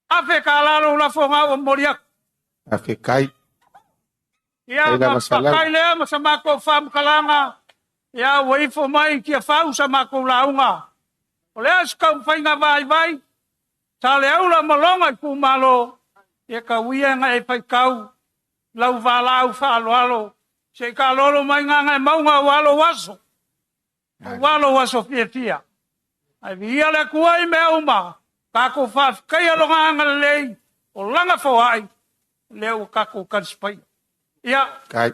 Afe kālā lou lafo na ua momoli atu. Faafetai. Ia, Kai ma lava salau. pakai lea ma sa matou faamatalaga, ia, ua ifo mai i Tiafau sa matou lauga. O le a se taumafaiga vaivai, sa le aula ma lona itumalo, ia tauia na e faitau lau valaau faaaloalo, se i taalolo mai Gagaemauga ua lou aso, ua lou aso fiafia. Ae viia le Atua i mea uma, tatou faafetaia lona agalelei, o lana foai, lea ua tatou talisapaia. Ia, Kai.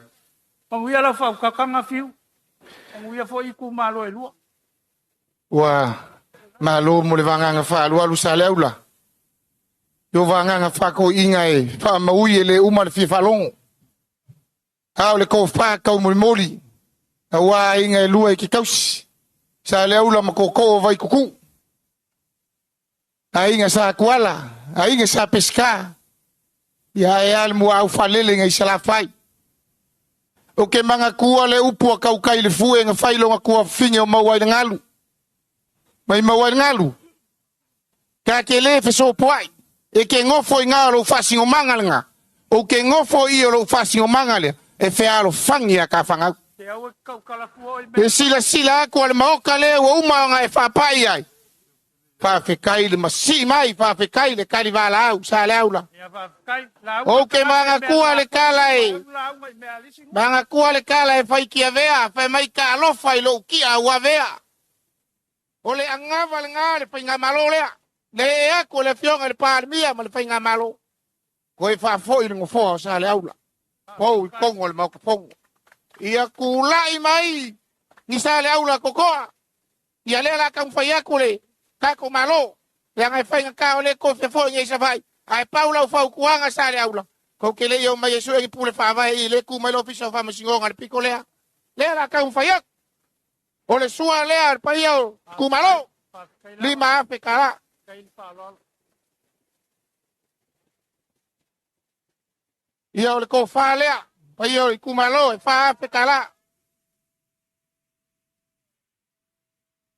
manuia lau faautautaga Fiu, manuia foi itumalo e lua. Ua malo mo le vagaga faalualu sa le aula. Yo vagaga faakoiga e faamaui e le uma le fia faalogo. A o le tofa taumolimoli, auā aiga e lua i ke tausi. Sa le aula ma tootoo o Vaituutuu. Aiga sa Tuala, aiga sa Pesika. Ia e a le muaau faalele ngai Salafai. O ke mangatua le upu a kaukai le fue nga fai longa kua finge o maua i le galu. Mai maua i le galu. Ka ke le fesopoai. E ke ngofo i ngā o lou faasingomanga lenga. O ke ngofo i o lou faasingomanga lea. E fealofangi a ka fagau. Te au e kaukalafua o i mea. E silasila aku a le maoka lea ua uma ona e faapai ai. Faafetai le masii mai, faafetai le kalivalaau sa le aula. Ia faafetai, lauga O ke tagata i mea mangatua le latou, kala e. lauga i mea a le isi nuu. Mangatua le kala e faikiavea, fai mai ka alofa i lou kia ua vea. O le agava le ngā le faigamalo lea. Le e aku o le afioga i le Palemia ma le faigamalo. Koe faafoi le gofoa o sa le aula. Pou i togo o le maoka fono. Ia tulai mai ni sa le aula kokoa. Ia lea la taumafai atu le tatou Malo. Leaga e faigata o lea e tofe foi nei Savaii. Ae pau lau fautuaga sa le aula. Kou te le i o mai e sue ni pule faavae i le tu mai le ofisa o faamasinoga le pito lea. Lea la taumafai atu. O le sua lea le paia o itumalo. $5,000 kālā. Ia o le tofa lea, paia o le itumalo e $4,000 kālā.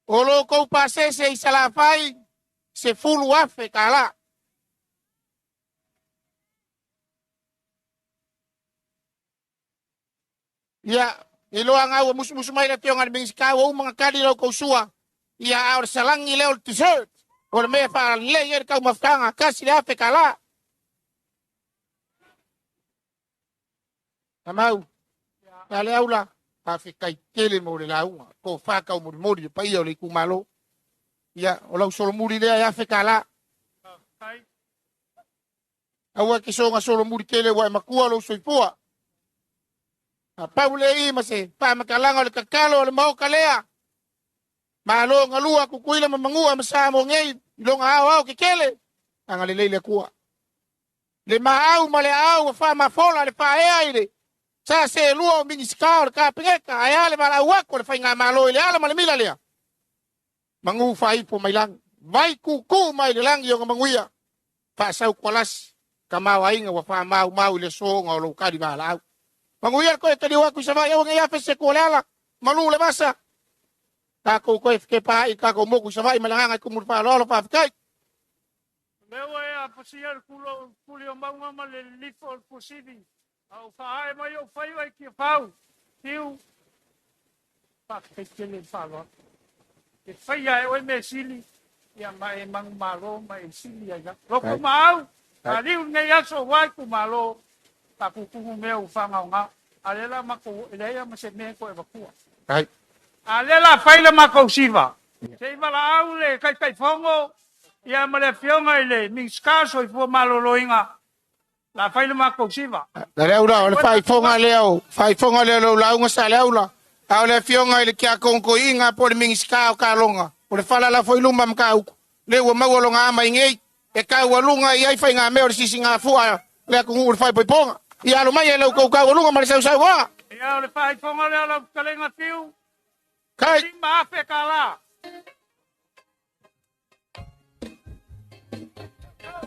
O lo kou pasese i Salafai, $10,000 kālā. Ia, e loa ngau musumusu mai le afioga i le Minisita ua uma ona kali lau kou sua. Ia a o le salagi lea o le dessert. O le mea faalelei ai le taumafataga, $1,000 kālā. Tamau, ta le aula, faafetai tele mo le lauga. Tofa taumolimoli le paia o le itumalo. Ia, o lau solomuli lea e $1,000 kālā. Aua ke soga solomuli tele ua e matua lou soifua. A pau le i ma se faamatalaga o le tatalo o le maoka lea. Malo galua Tutuila ma Manua ma Samoa nei i loga aoao tetele, agalelei le Atua. Le maau ma le aau ua faamafola le faaea i le sa selua o Minisita o le Kapeneta, ae a le valaau atu a le Faigamalo i le ala ma le mila lea? Manu faaipo mai lagi, vai tutu mai le lagi ona manuia, faasautualasi tamaoaiga ua faamaumau i le aso ona o lou tali valaau. Manuia le toe taliu atu i Savaii, aua ne i afe se tua o le ala, malu le vasa. Tatou toe fekepaai i le tatou motu i Savaii ma le agaga i tumu le faaaloalo, faafetai. Lea ua e apasia le kuli o mauga ma le lilifo o le fuasivi, a o faaae mai ou faiva i Tiafau, Tiu, faafetai tele i le faaaloalo. E faia e oe mea sili, ia ma e manumalo ma e sili ai lava. Loto maau, maliu lenei aso ua itumalo, faapupumu mea ua faagaoga. A lea la matou, e leai lava ma se mea e toe avatua. A lea la fai le matou siva, se i valaau le Taitaifono ia ma le Afioga i le Minisita o Soifua Maloloina, la fai le matou siva. Saleaula, o le faaifoga lea o faaifoga lea o lau lauga Saleaula, a o le afioga i le Tiakono Toeaina po o le Minisita o Taaloga, o le fala lafo i luma Matautu, lea ua maua lona ama i nei, e taualuga i ai faigamea o le sisigafua a le atunuu i le faaipoipoga. Ia alo mai e lau tou taualuga ma le sausaunoaga. Ia, o le faaifoga lea o lau fetalaiga Fiu, $5,000 tala.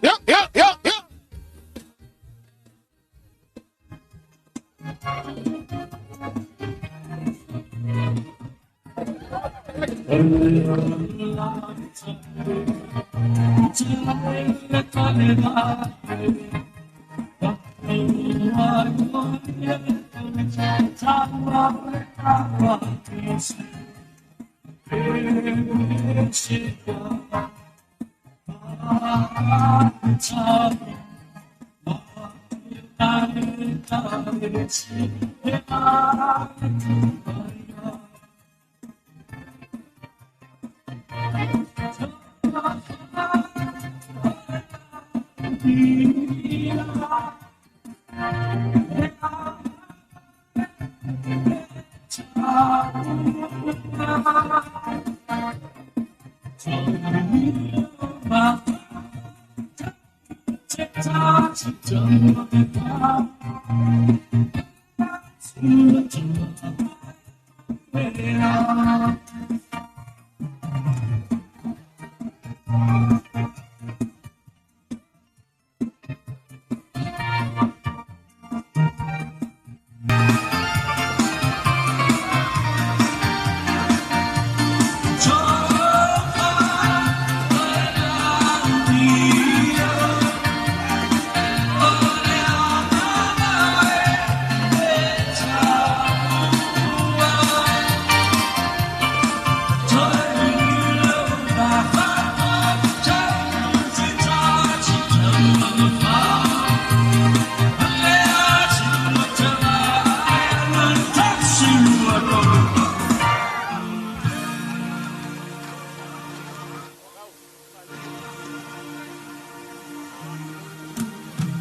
Ia, ia, ia, ia.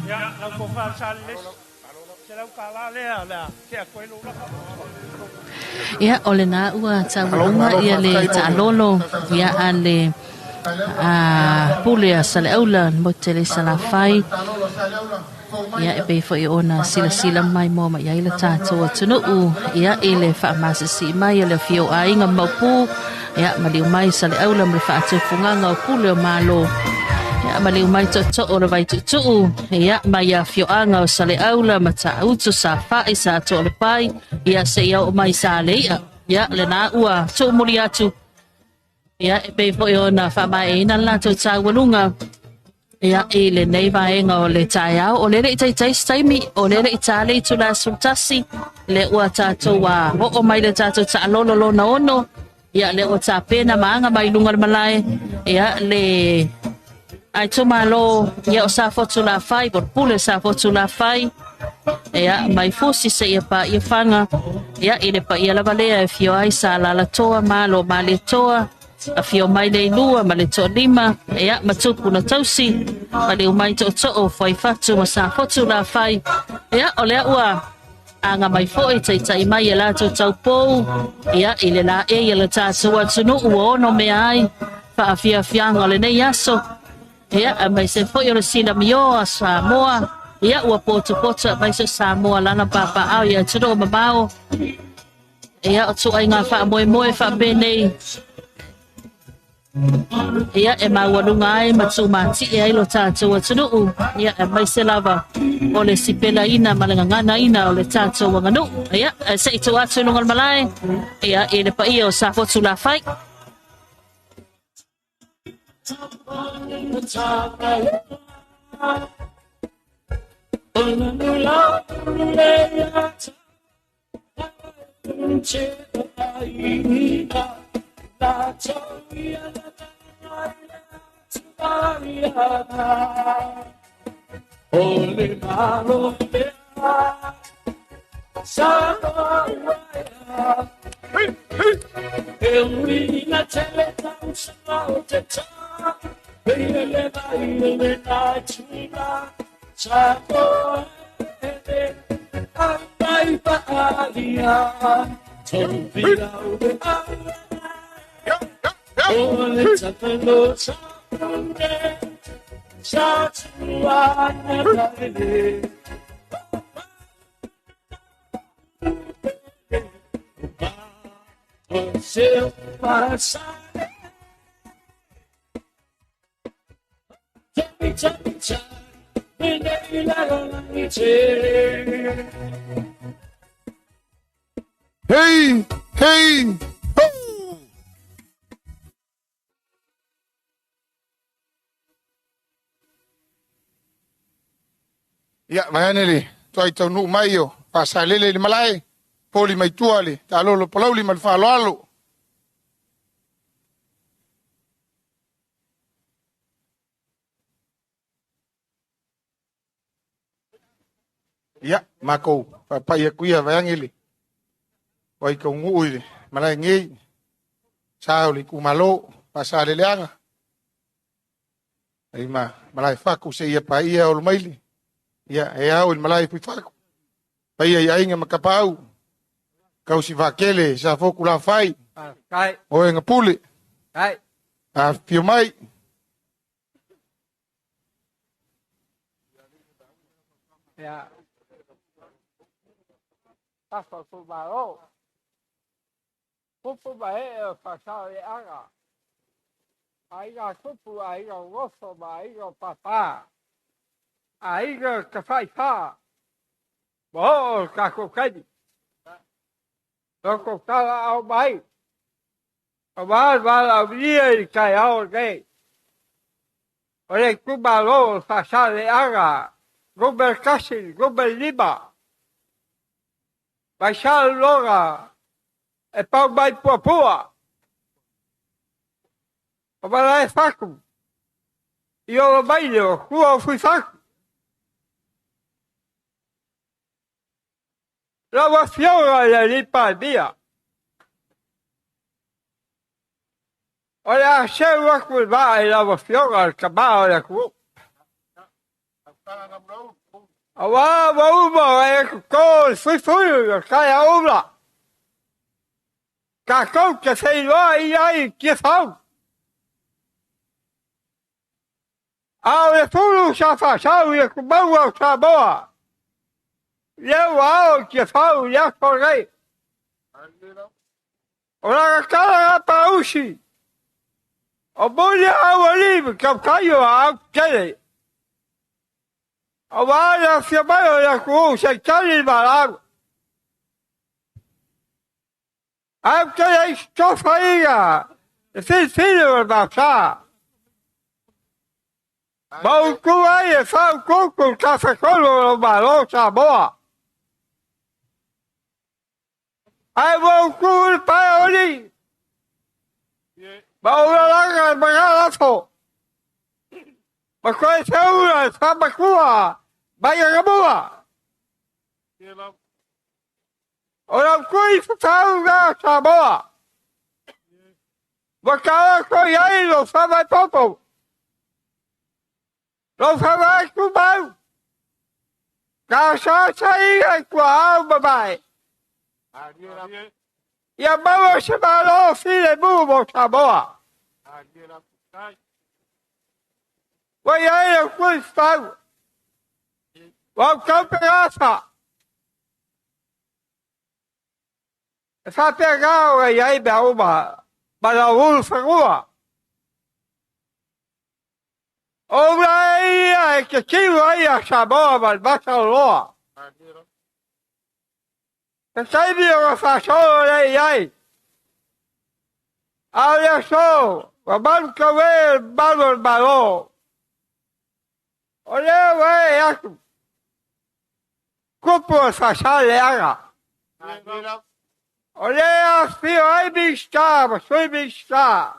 Ia, lau tofa Salelesi, $100 lea o le a tea atu ai lou laka. Ia, o lena ua taualuga ia le taalolo ia a le a pule a Saleaula le motu tele i Salafai. Ia, e pei foi ona silasila mai moa mai ai le tatou atunuu ia i le faamasisi mai o le afio o aiga Maopu ia maliu mai Saleaula ma le faatufugaga o pule o Malo. Ia maliu mai tootoo o le Vaituutuu ia mai afioaga o Saleaula, Matautu, Safa'i, Satoalepai ia seia oo mai Saleia. Ia lena ua tuumuli atu ia e pei foi ona faamaeaina le latou taualuga ia i lenei vaega o le taeao. O lele i taitai se taimi, o lele i tā le itula 11, le ua tatou a oo mai le tatou taalolo lona ono, ia le ua tapena ma aga mai luga o le malae, ia le ai itumalo ia o Safotu Lafai, po o le pule Safotu Lafai, ia mai Fusi seia paia Faga, ia i le paia lava lea e afio ai Sa Alalatoa, Malo Malietoa, afio mai le Ilua ma le Toalima, ia ma tupu na tausi, maliu mai tootoo o Fuaifatu ma Safotu Lafai. Ia o lea ua Aga mai foi taitai mai e latou taupou, ia, i le laei a le tatou atunuu ua ono mea ai faafiafiaga o lenei aso, ia, aemaise foi o le silamio a Samoa, ia, ua potopoto aemaise o Samoa lana papaaao i atunuu mamao. Ia, o ituaiga faamoemoe faapenei, ia, e maualuga ai ma tumatie ai lo tatou atunuu, ia, aemaise lava o le sipelaina ma le gaganaina o le tatou aganuu. Ia, se i tuu atu i luga o le malae, ia, i le paia o Safotu Lafai. Hey, hey, ho! Ia, vaeane le tuai taunuu mai o Faasalele i le malae, poli mai tua le taalolo palauli ma le faaaloalo. Ia, makou faapai aku ia vaeane le tuai taunuu i le malae nei, sa o le itumalo Faasaleleaga. Ai ma malae faku se ia paia o le maile. Ia, e ao i le malae fuifaku. Paia i aiga ma kapaau. Kausi vaakele sa foku la fai. Oe ngapule. A fio mai. Ia. Tafa fumalo. Kupu ma ee o Faasaleleaga. Aiga tupu, aiga gofo ma aiga papa. Aiga tafaifa. Ma oo o tatou taimi. Loko tala au mai. O valaaulia i le taeao lenei. O le itumalo o Faasaleleaga, Nu.1, Nu.5. Mai Salelologa e pau mai puapua. O malae fatu. I olo mai le o tua o Fuifatu. Lau Afioga i le Alii Palemia, o le a seu atu le vaa i lau Afioga le tama o le atunuu. Aua ua uma ona e toto le fuifui o taeao ula. Tatou te feiloai ai i Tiafau. A o le fulu sa faasau i le tumaua o Samoa, lea ua ao i Tiafau i le aso lenei. O lana tala na pausi, o muli aualii ma tautai o aau tetele. Aua le afio mai o le atunuu se i tali le valaau. Ae ou te le i tofaina le filifili o le Masa. Ma ou tu ai e faaututu le tafatolu o lou Malo Samoa. Ae ua ou tu i le pae o alii, ma ou lalaga le magalafo, ma toe feula le faamatua mai anamua. O lau tui fafau lea Samoa, ua taoto i ai lou faamaepopo, lou faavae tumau. Tausasaiga i tuaau mamae. Ia maua se malo filemu mo Samoa. Ua i ai le Tuifau. Ua ou taupegafa. E faapena ona i ai mea uma ma lau ulufanua. O ula e ia e te tino ai a Samoa ma le mataloloa. Se taimi ona faasolo lea i ai. A o le aso, ua malu tau e le mamalu o le Malo. O lea ua e atu, kupu o le Faasaleleaga. O lea afifio ai Minisita ma Sui Minisita.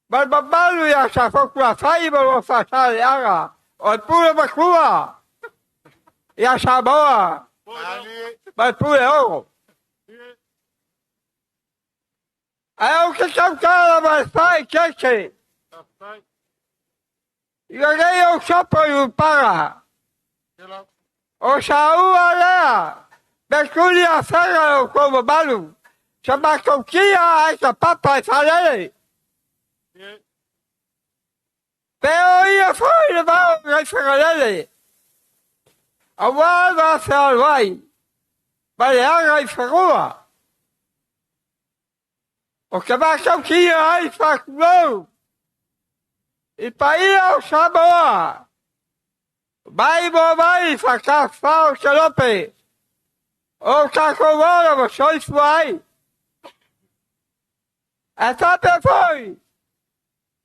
Ma le mamalu ia Safotulafai ma lona Faasaleleaga o le pule matua ia Samoa ma le pule ono. Ae ou te tautala ma le faaeteete i lenei ou sopo i Upala. O saua lea, me tuli afega e outou mamalu, sa matou tia ai ka papa e faalele. Pe o ia foi le vao nai Fagalele, aua le va fealuai ma le aga i fanua. O te matautia ai faatulou i paia o Samoa, mai mo mai faatafafao selope, o tatou ola ma soifua ai. Ae faapea foi,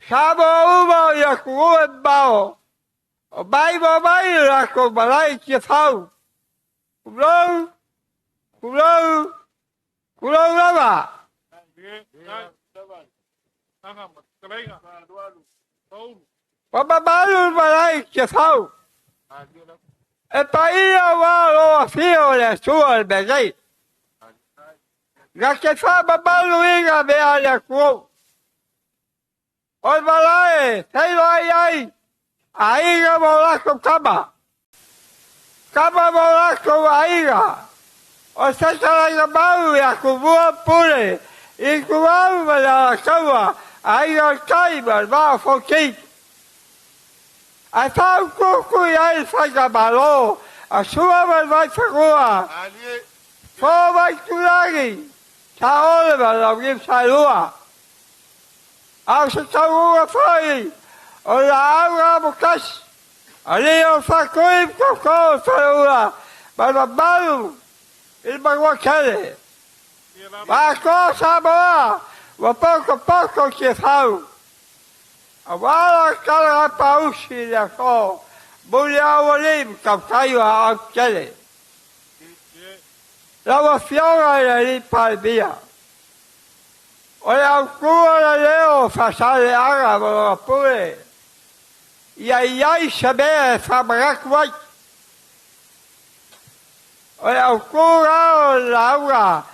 Samoa uma o i atunuu e mamao, o mai mo mai le latou malae i Tiafau. Tulou, tulou, tulou lava. Ua mamalu le malae i Tiafau. E paia aua lou afio o le Atua i le mea nei. Na te faamamaluina mea a le atunuu. O le malae e feiloai ai aiga ma o latou tama, tama ma o latou aiga. O le fetalaiga mau ia Tumua ma Pule, Ituau ma le Alataua, Aiga o le Tai ma le Vaa o Fonoti. Ae faautuutu i ai le faigamalo a Sua ma le Vaifanua, Fo ma Aitulagi, Saole ma le Launiu Saelua. A o se taunuuga foi o le laau amotasi, alii o le Faatui ma Toto o le Faleula ma le mamalu i le Manuatele. Ua atoa Samoa ua potopoto Tiafau, aua la tala lapausi i le aso Muliaualii ma tautai o aau tele. Lau Afioga i le Alii Palemia, o le autū o le leo o Faasaleleaga ma lona pule, ia i ai se mea e faamanatu ai. O le autū la o le lauga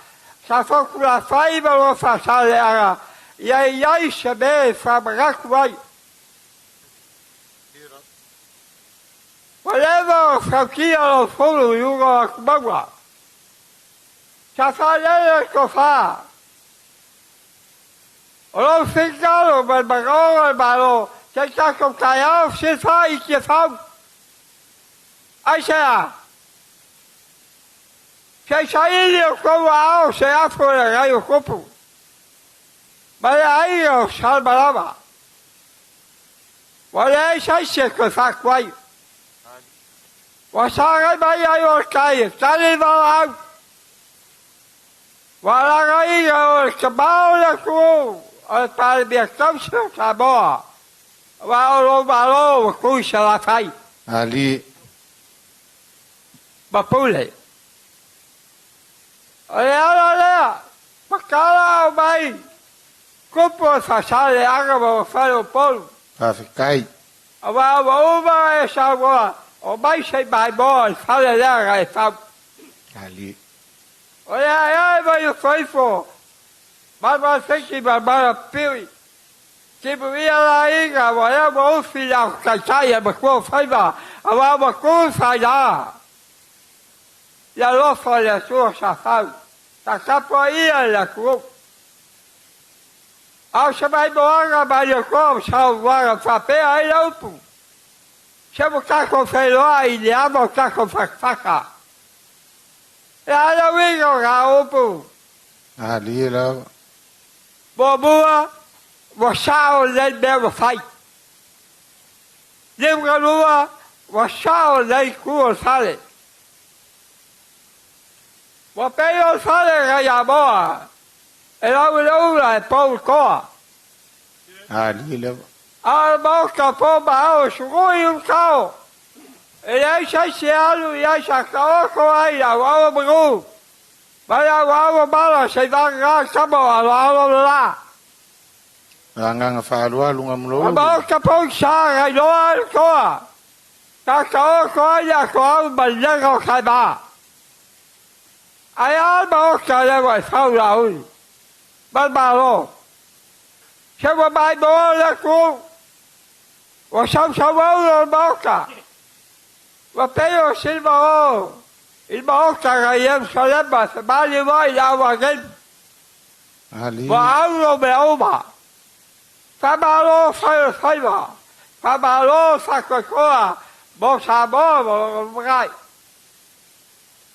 sa Fotulafai ma lona Faasaleleaga, ia i ai se mea e faamanatu ai. Ua leva ona sautia lou fulu i luga o atumauga. Sa faalele le tofa. O lou finagalo ma le manaoga o le Malo, se i tatou taeao fesilifaai i Tiafau. Aisea? Se i saili outou aao se afu o le agai o Tupu ma le aiga o Salemalama. Ua leai se isi e toe faatuai. Ua sagai mai ai o le tai e tali le valaau. Ua lagaina o le tama o le atunuu o le Palemia tausi o Samoa, aua o lou Malo ua tu i Salafai. Alii. Ma Pule. O le ala lea, matala au mai, tupu o le Faasaleleaga ma ua fale o Upolu. Faafetai. Aua ua uma e saunoa, o mai se i maimoa i le fale lea na e fau. Alii. O le aeae mai o Soifo, Malmalafiti ma Malapili. Timuia la aiga ua ea ua ufi le aso taitai a matua o faiva, auā ua tu failā. I alofa o le Atua sa fau, sa tapuaia e le atunuu. A o se maimoaga mai le Atua o saunoaga faapea ai le upu, Se ua tatou feiloai i le ava o tatou fatafata. E a le uiga o na upu? Malie lava. Muamua, ua sao lelei mea ua fai. Liugalua, ua sao lelei itu o le fale. Ua pei o le fale nai Amoa, e lau i le ula e pou le toa. Malie lava. A o le Maota po ma ao e sului ulutao, e leai se isi e alu i ai sa taoto ai le auau o manu ma le auau o mala se i vagana tama o aloalo le la. Agaga faaaloalo O Gamulolo. Maota po i sa nai loa ai le toa, sa taoto ai le atoau ma le lega o Saima. Ae a le Maota lea ua e fau lauli ma le Malo? Se ua maimoa le atunuu, ua sausauaula le Maota, ua pei o Silva o i le Maota nai Ierusalema e femaliu ai le au agelu. Ua aulo mea uma. Faamalo fai o le faiva, faamalo le faatoatoa mo Samoa ma lona lumanai.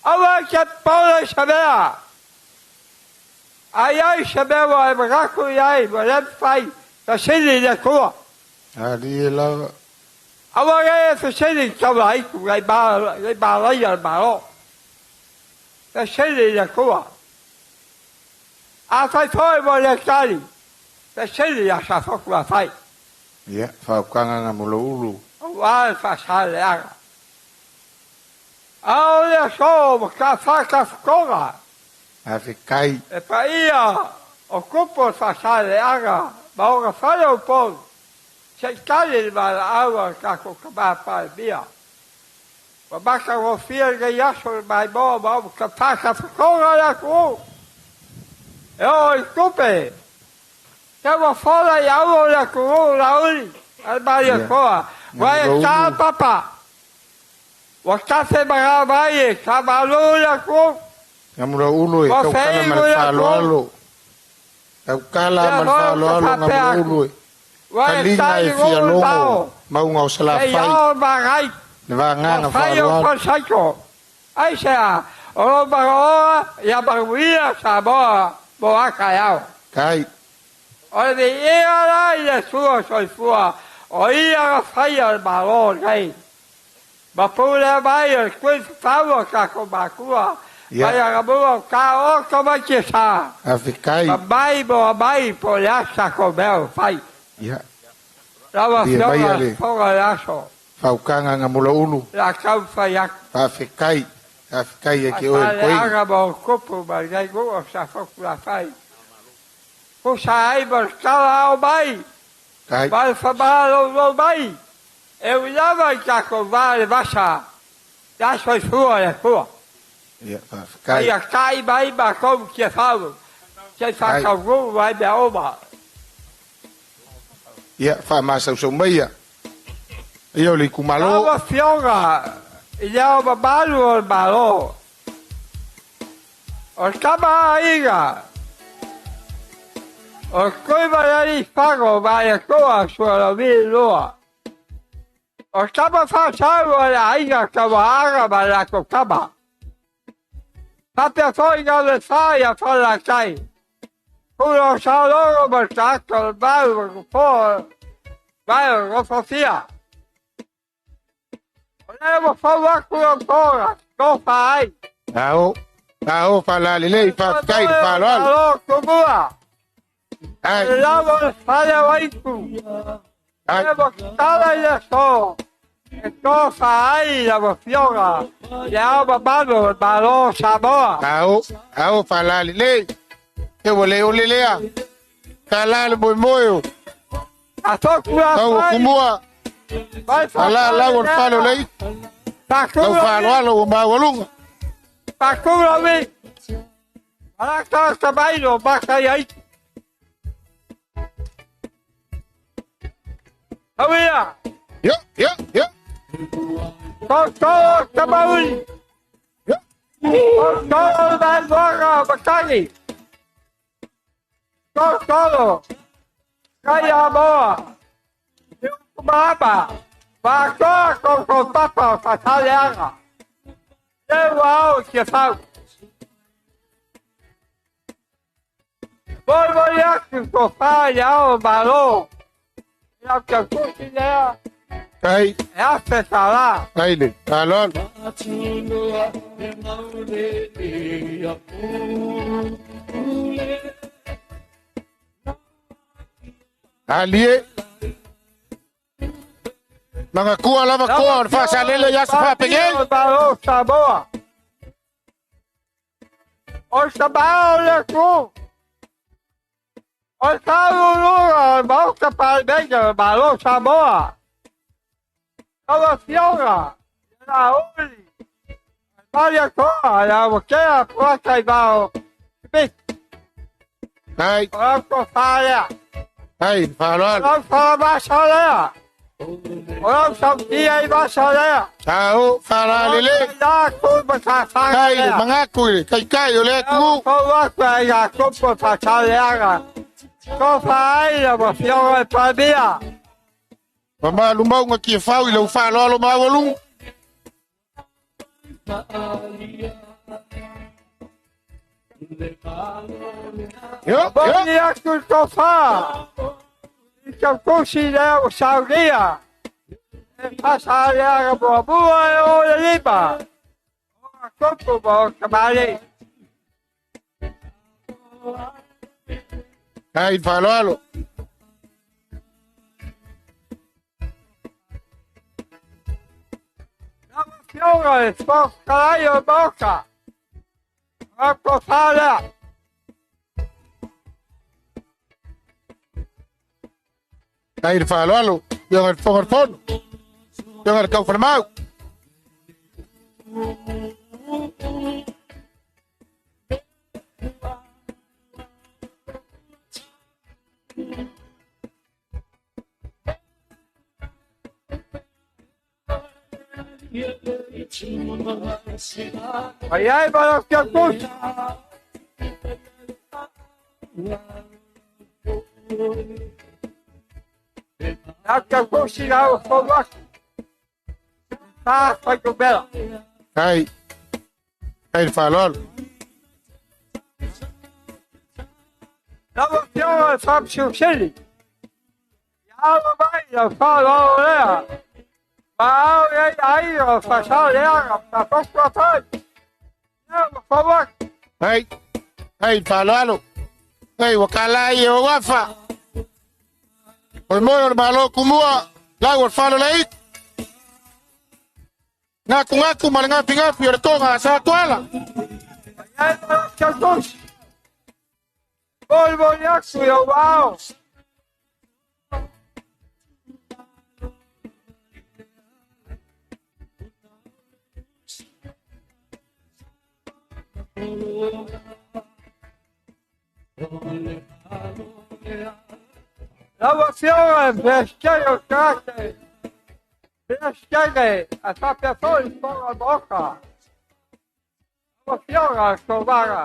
Aua e te pole i se mea. A i ai se mea ua e manatu i ai ua le mafai, fesili i le Atua. Malie lava. Aua ne e fesili i taulaitu nei malaia le Malo. Fesili i le Atua. Afai foi ua le tali, fesili ia Safotuafai. Ia, faaokaga na mo lou ulu. Aua le faasaleaga. A o le aso ua tafatafatoga. Faafetai. E paia o tupu o le faasaleaga ma ona fale o Upolu, se i tali le valaau a le tatou tama Palemia. Ua matagofie lenei aso i le maimoa ma ua tafatafatoga le atunuu e oo i tupe. Se ua fola i aua o le atunuu Laauli a le Malietoa, ua e ta papa. Ua tafe ma mai e tamalu le atunuu. Gamulauulu e Ua taukala ma feigu le le atunuu. faaaloalo. Taukala Lea ma le foi ou te faaaloalo faapea atu, Gamulauulu e. ua e Taliga tali e nuu fia le logo bao, mauga o se i Salafai. ao magai. Le Ua vagaga fai o faaaloalo. Falisaito. Aisea, o lou manaoga ia manuia Samoa mo a taeao. Kai. O le viiga la i le Atua soifua, o Ia na faia le Malo nei. Ma pulea mai e le Tui Fafau o tatou matua, mai anamua o taoto mai tiasa, Faafetai. ma mai mo mai po o le a se tatou mea o fai. Lau Malie maia Afioga le fofoga o le aso. faukaga Gamulaulu. O le a taumafai atu. Faafetai. Faafetai ia te oe le koina. Faafaleaga ma o tupu ma lenei nuu o Safotulafai. Tusa ai ma le tala ao mai, ma le faamaloulou mai, e ui lava i tatou va le vasa, ia soifua le Atua. Ia, faafetai. Ia tai mai matou i Tiafau, se i faataunuu ai mea uma. Ia, faamasausau maia. Ia o le itumalo. Lau Afioga i Le Ao Mamalu o le Malo, o le tama a aiga, o Tuimalealiifano Vaaletoa Sualauvi II, o tama faasau o le aiga Tauaana ma le latou tama. Faapea foi na le fa ia Falelatai, Pula o Salogo ma le tagata o le Mau ma Nofoa mai o Nofofia. O lea ua fau atu lau toga, tofa ai. Ao, ao faalalelei, faafetai i le faaaloalo. Malo tumua. Ai. Le lava o le fale o aitu. Ai. Le ua tatala i le aso. E tofa ai lau Afioga i Le Ao Mamalu o le Malo o Samoa. Ao, ao faalalelei. E ua le ole lea. Tala le moemoe o. Afotu Tau o kumua. Ala lau o le fale o le itu. Tau faaaloalo ua maualuga. Patulawi. Alaka tabailo baka yai. Auia. Ia, ia, ia. Totolo Tamauli. Totolo Vaeluaga o Matagi. Totolo. Kaiamoa. Iukumaama. Vaatoa koukou papa o Faasaleleaga. Le ua ao i Tiafau. Molimoli atu i tofa i le ao o Malo. I lau tautusi lea. Ai. E $1,000. Ai le faaaloalo. Alie. Magakua lava koa o le faasalele i aso faapegei. Malo Samoa. O le tamao o le atunuu. O le faauluuluga o le Maota Palemene o le Malo Samoa. Lau Afioga i le Laauli Malietoa Lauatea Polataivao Smith. Ai. O lau tofa lea. Ai, faaaloalo. O lau falamasa lea. O lau sautia i vasa lea. Sao, faalalele. O lau matafana Ai, le magaku i le taitai o le atunuu. Lau atu ai ia tupu Faasaleleaga. Tofa ai lau Afioga i le Palemia. Mamalu mauga Tiafau i lau faaaloalo maualuga. Yo, Momoli atu le tofa i tautusi lea ua saunia. E Faasaleleaga muamua e o le lima. O tupu ma o tamalii. Ai, faaaloalo. Lau Afioga i le Fofoga Fetalai o le Maota, o lau tofa lea. Ai le faaaloalo. Afioga i le Fofoga o le Fono. Afioga i le Taufalemau. Ai ai ma lau Tautusi. Lau Tautusi lau fou atu. Fa fuainumera. Ai. Ai le faaaloalo. Lau Afioga i le Faamasino Sili, ia alo mai lau faaaloalo lea, ma ao i ai aiga o Faasaleleaga ma tatou tuafai. Lea ua fou atu. Ai. Ai le faaaloalo. Ai ua kala ai e o afa. O le moe o le Malo kumua, lau o le falo le itu. Gakugaku ma le gafigafi o le toga a Satuala. Ai ma lau tautusi. Molimoli atu i ou ao. Lau Afioga i le Peresetene o le Tagata, Peresetene a faapea foi le Fofoga o le Maota. Lau Afioga Sovaga,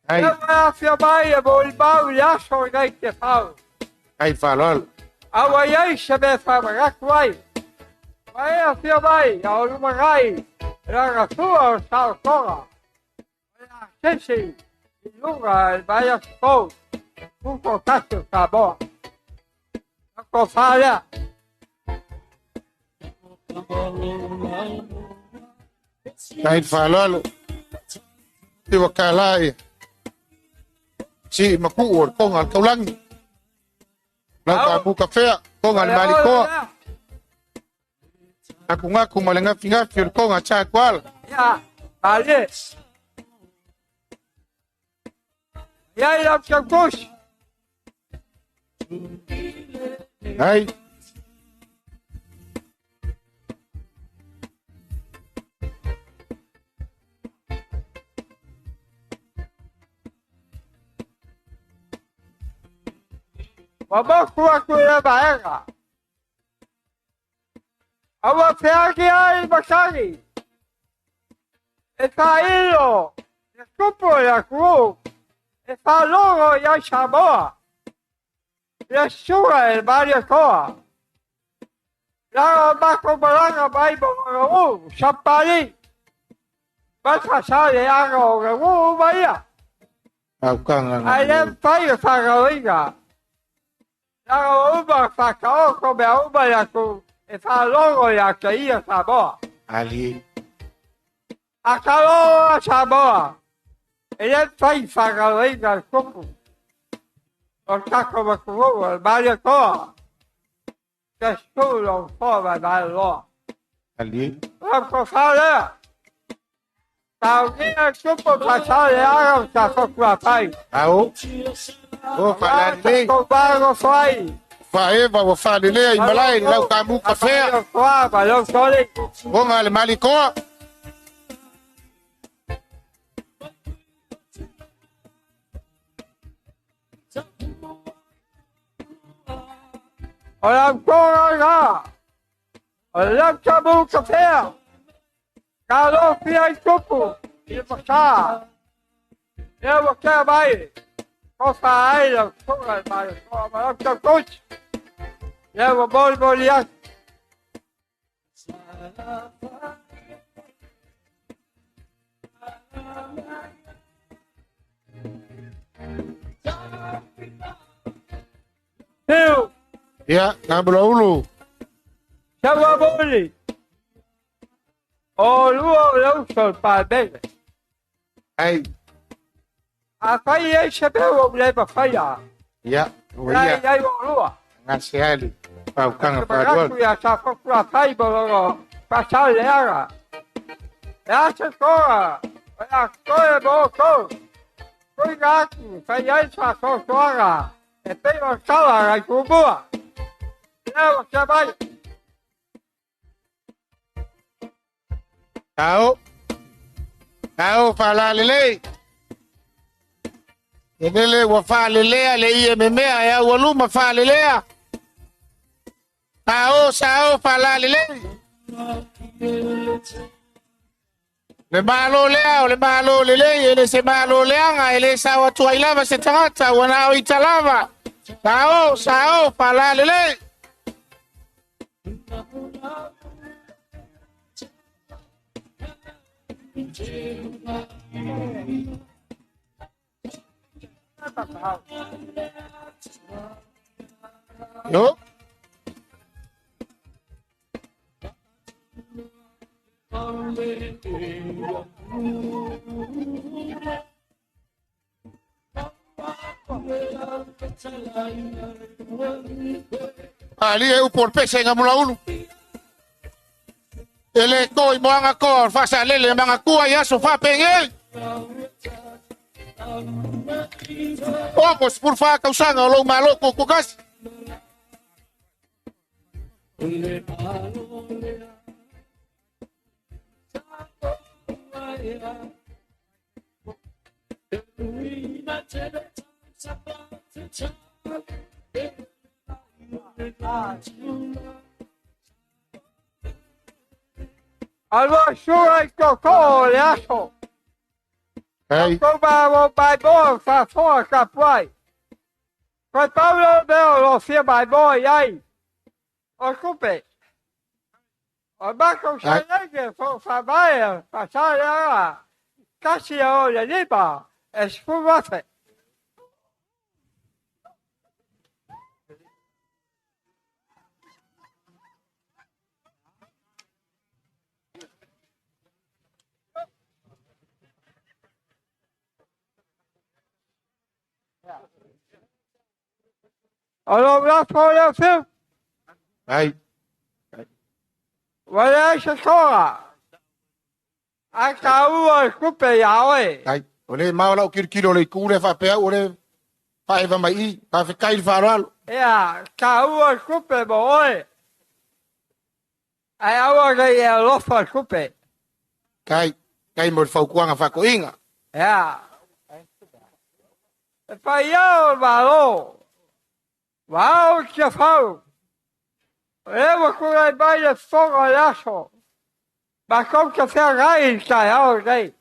Ai. Lea ua afio mai e molimau i le aso lenei Tiafau. Ai le faaaloalo. A ua i ai se mea e faamanatu ai. Ua e afio mai a o lumanai i lana tua o le saolotoga. O le a sisi i luga i le vaiaso fou, 11 o Samoa. Lau tofa lea. Ai le faaaloalo. I ua kala ia. Si makuu o le toga o le taulagi. Lau ka mu kafea, toga o le malikoa. Gakugaku ma le gafigafi o le toga a Satuala. Ia, malie. Ia i lau tautusi. Ai. Ua motu atu i le vaega. Aua feaki ai matagi. E faailo le tupu o le atunuu e faalogo i ai Samoa. Le susuga e le Malietoa. Laga o matou malaga mai ma Magauu, Sapali, mai Faasaleleaga o nuu uma ia. Ae le mafai ona faagaloina. Laga ua uma ona faataoto mea uma i le atunuu e faalogo ia te ia Samoa. A taloa Samoa, e le mafai faagaloina le tupu o le tatou atunuu o le Malietoa. Te lou foa vaevae loa. Lau tofa lea. Taunia tupu Faasaleleaga o Safotuafai. Ao. O faalelei. Tatou fai. Faeva ua faalelea i malae i lau tamu kafea. Toa ma lau soli. Oga le malikoa. O lau toga la. O lau tamu kafea. Ka lofia i tupu i le masa. Lea ua tea mai. Tofa ai lau toga i Malietoa ma lau tautusi. Lea ua molimoli atu. Fiu. Ia, Gamulaulu. Sauamuli. O lua o le uso o le Palemene. Ai. Afai ai se mea ua ou le mafaia. Ia, ua Ia ia. ai o lua. Gase ali. Paukaga Manatu faalualu. ia Safotuafai ma lona Faasaleleaga. E a se toga, o le a toe mo outou. Tuuina atu, fai ai se faasoasoaga e pei o le tala a nai tumua. Lea ua tea mai. Ao. Ao faalalelei. E lele ua faalelea le ie memea e aualuma faalelea. Sao sao faalalelei. Le malo lea o le malo lelei e le se malo leaga e le sao atu ai lava se tagata ua na o ita lava. Sao sao faalalelei. Yo. Ali e upu o le pese i Gamulaulu. E le to i moanga koa o le faasalele e magatua i aso faapegei. O mo 14 tausaga o lou malo kukukasi. Alua sua i totoo o le aso. Ai. Tou malo maimoa faafoa tapuai. Toe pau lea o mea o lo o fia maimoa i ai. O tupe. O matou seleni e faavae a Faasaleleaga 1.05 e 10,000. O lou lafo lea Fiu. Ai. Ua leai se toga. Ae taua le tupe ia oe. Ai. O le mao lau kilokilo o le itu lea faapea au o le faaeva mai i. Faafetai i le faaaloalo. Ia, taua le tupe mo oe. Ae aua nei e alofa le tupe. Kai, kai mo le fautuaga faatoiga. Ia. E paia o le Malo, ua ao i Tiafau. O lea ua tulai mai le fofoga o le aso, matou te feagai i le taeao lenei.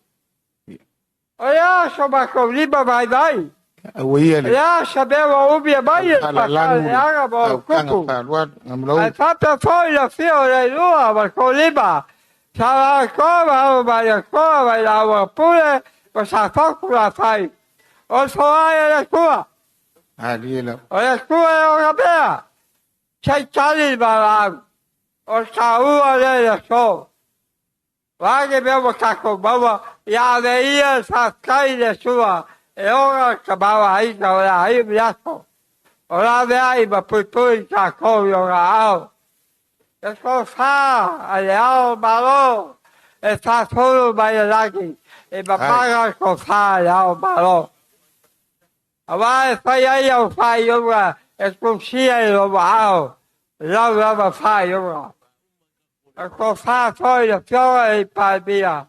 O le a so matou lima vaivai? Aua ia le O le a se mea ua umia mai e le faalalangu le Faasaleleaga ma ona autaga tupu? faaaloalo Gamulaulu. Ae faapea foi le afio o Leilua ma Tolima, Sa Alatoa ma Alo Malietoa ma Ilaua Pule ma Safotu Lafai. O le foai a le Atua. Malie lava. O le Atua e ona mea, se i tali le valaau. O le taua lea i le aso. O a ni mea ua tatou maua, ia ave ia le faafetai i le Atua e ona le tamaoaiga o le a iu i aso. O laveai ma puipui i tatou i ona aao. E tofa a le Ao o Malo e faasolo mai le lagi e mapala le tofa a le Ao o Malo. Aua e fai ai au faaiuga e tusia i lou aao lau lava faaiuga. E tofa foi le Afioga i le Palemia,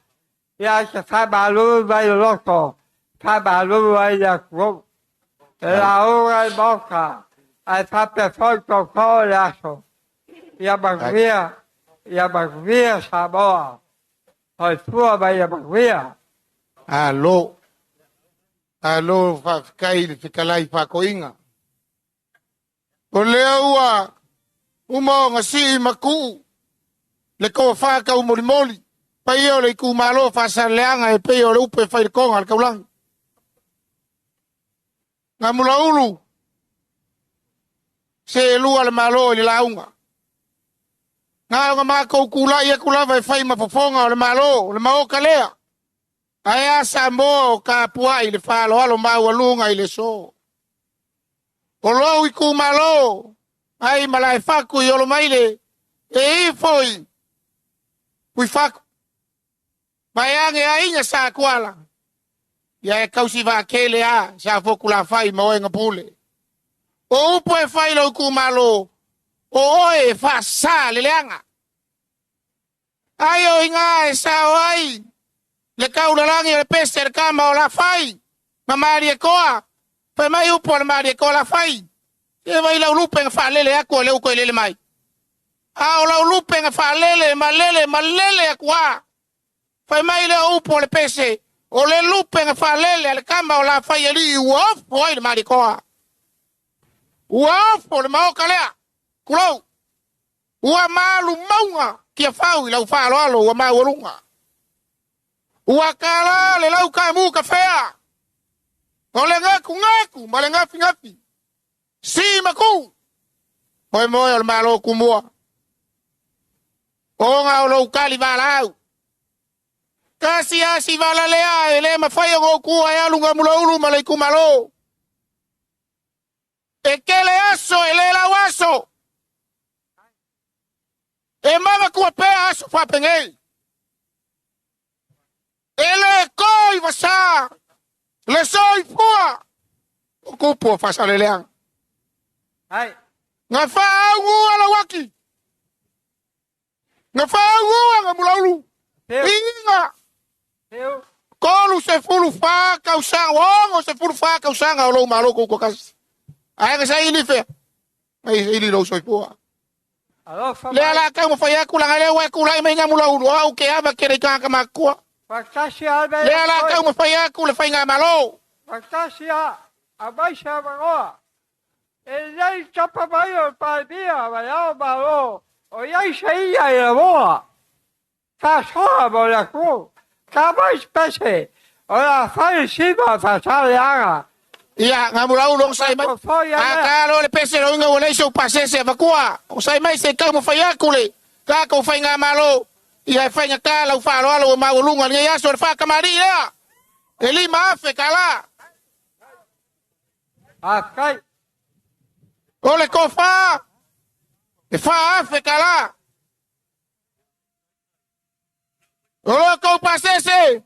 ia e te faamalu mai le loto, faamalu ai le atunuu. E lauga i le Maota, ae faapea foi tootoo i le aso. Ia manuia, ia manuia Samoa. Soifua ma ia manuia. Alo. Alo faafetai i le fetalai faakoiga. O lea ua uma ona sii ma tuu le tofa taumolimoli, paia o le itumalo Faasaleleaga e pei o le upu e fai i le toga a le taulagi. Gamulaulu, seelua le Malo i le lauga. Na ona matou tulai atu lava e fai ma fofoga o le Malo, o le Maota lea. Ae a Samoa o tapuai i le faaaloalo maualuga i le aso. O lou itumalo, ai Malaefatu i Olomaile, e ifo i Uifatu. Vaeane aiga sa Tuala, ia e tausi vaatele a sa Fotulafai ma oe na pule. O upu e fai i lou itumalo, o oe e faasa le leaga. Ai o iga e sao ai le taulalagi o le pese a le tama o Lafai ma Malietoa. Fai mai upu a le Malietoa Lafai, se vai lau lupe na faalele atu e le uto e lele mai. A o lau lupe na faalele ma lele ma lele atu a. Fai mai lea o upu o le pese, o le lupe na faalele a le tama o Lafai alii ua ofo ai le Malietoa. Ua ofo le maoka lea, tulou. Ua malu mauga Tiafau i lau faaaloalo ua maualuga. Ua tala le lau taamu kafea, o le gakugaku ma le gafigafi, si ma ku, moemoe o le Malo kumua. Ona o lou tali valaau. Tasi asi vala lea e le mafai ona ou tuua e alu Gamulaulu ma le itumalo. E tele aso e le lau aso. E manatua pea aso faapenei. E le to i vasa le soifua o kupu o Faasaleleaga. Na faaaugu lau aki. Na faaaugu Gamulaulu. Iga. 34 tausaga, 64 tausaga o lou malo tutoatasi. Ae na saili fea? Na saili lou soifua. Lea la taumafai atu laga lea ua e tulai mai Gamulaulu, o au ke ava tele i tagata matutua. Lea la taumafai atu le faigamalo. Faatasi a aumai se avanoa. E lelei tapa mai o le Palemia ma le Ao Malo o i ai se ia i le moa. Faasoa mo le atunuu. Ta mai se pese o le a fai le sima faasaleaga. Ia, Gamulaulu onosai mai. A ta loa le pese loiga ua leai sou pasese avatua. Onosai mai se i taumafai atu le tatou faigamalo. Ia e faigata lau faaaloalo ua maualuga i lenei aso le faatamalii lea e 5,000 tala. Faafetai. O le tofa e 4,000 tala. O lo tou pasese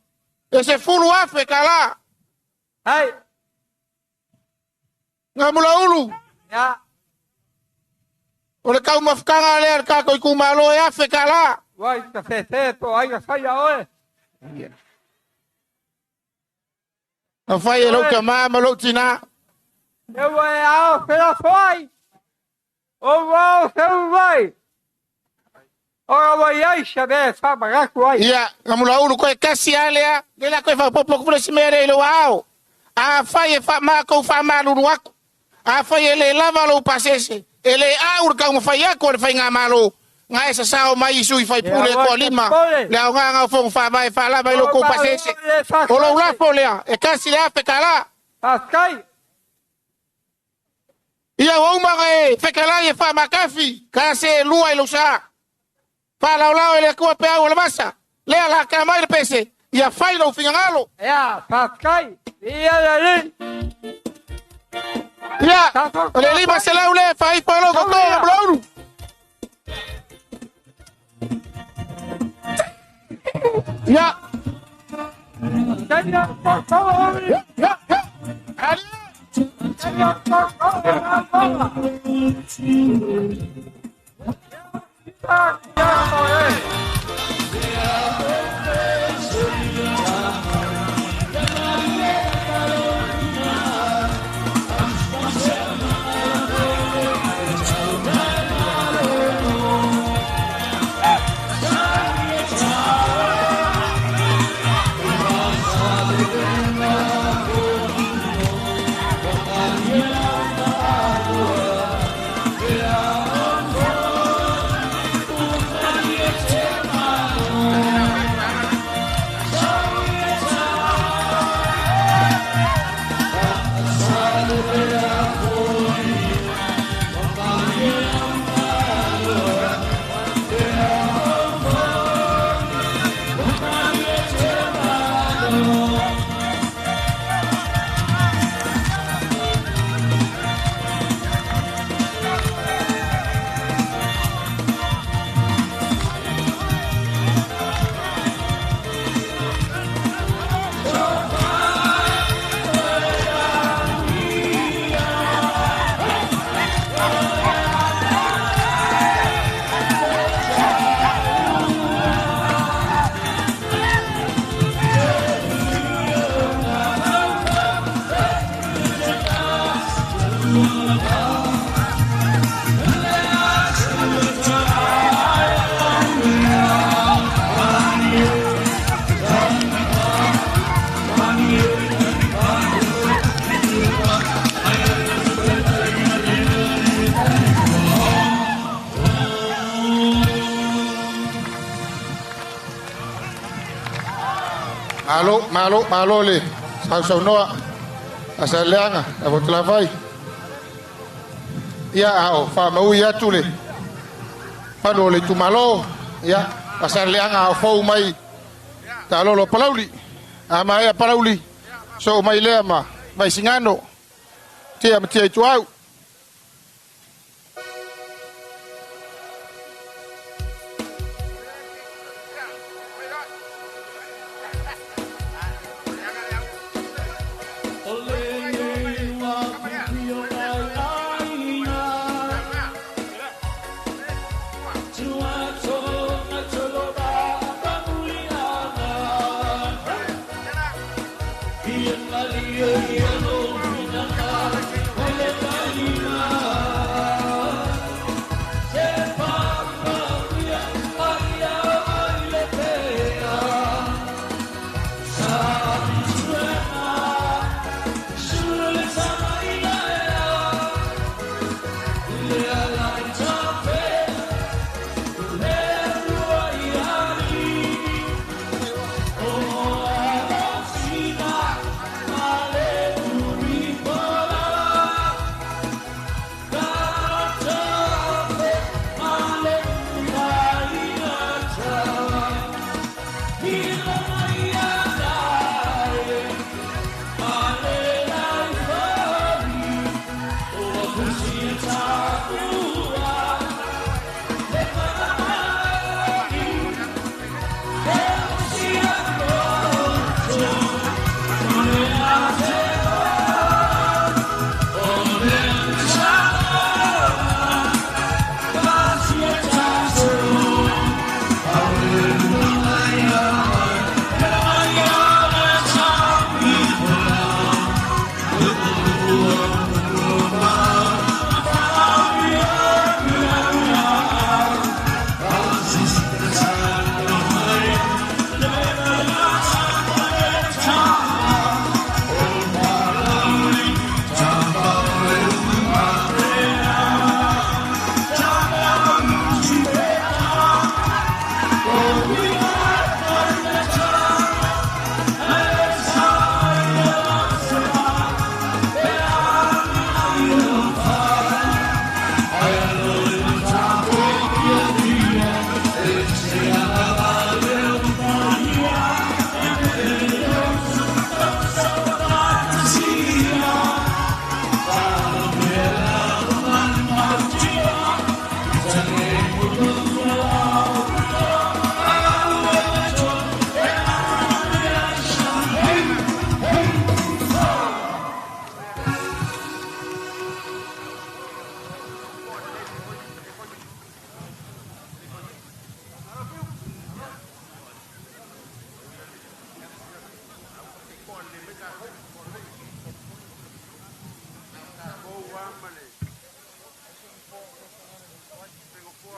e 10,000 tala. Hai. Gamulaulu. Ya. O le taumafataga lea a le tatou itumalo e 1,000 tala. Ua i ka fefe po o ai na faia oe. Na fai e lou tama ma lou tina. E ua e ao felafoai. O ua ao seu mai. Ona ua i ai se mea e faamanatu ai. Ia, Gamulaulu, koe kasi lava lea, lea la koe faaopoopo atu foi le isi mea lea i lou aao. Afai e matou faamalulu atu, afai e le lava lou pasese, e le au le taumafai atu a le Faigamalo, na e sasao mai i sui faipule e toalima, le aoga o Fono Faavae faalava i lo tou pasese. O lou lafo lea, e kasi le $1,000. Faafetai. Ia ua uma ona e fetalai e faamatafi, ka se lua i lou sa. Faalaolao e le Atua peau o le vasa, lea la ta mai le pese, ia fai lou finagalo. Ia, faafetai. Ia le alii. Ia, o le 500 lea e faaifo ai lou toto Gamulaulu. Ia. Ia, ia, ia. Malo, malo, malo le sausaunoa a Saleaga, a Votulavai. Ia, a o faamaui atu le palu o le itumalo, ia, a Saleaga a o fou mai talolo Palauli. A maea Palauli, soo mai lea ma Vaisigano, tia ma tia i tuau.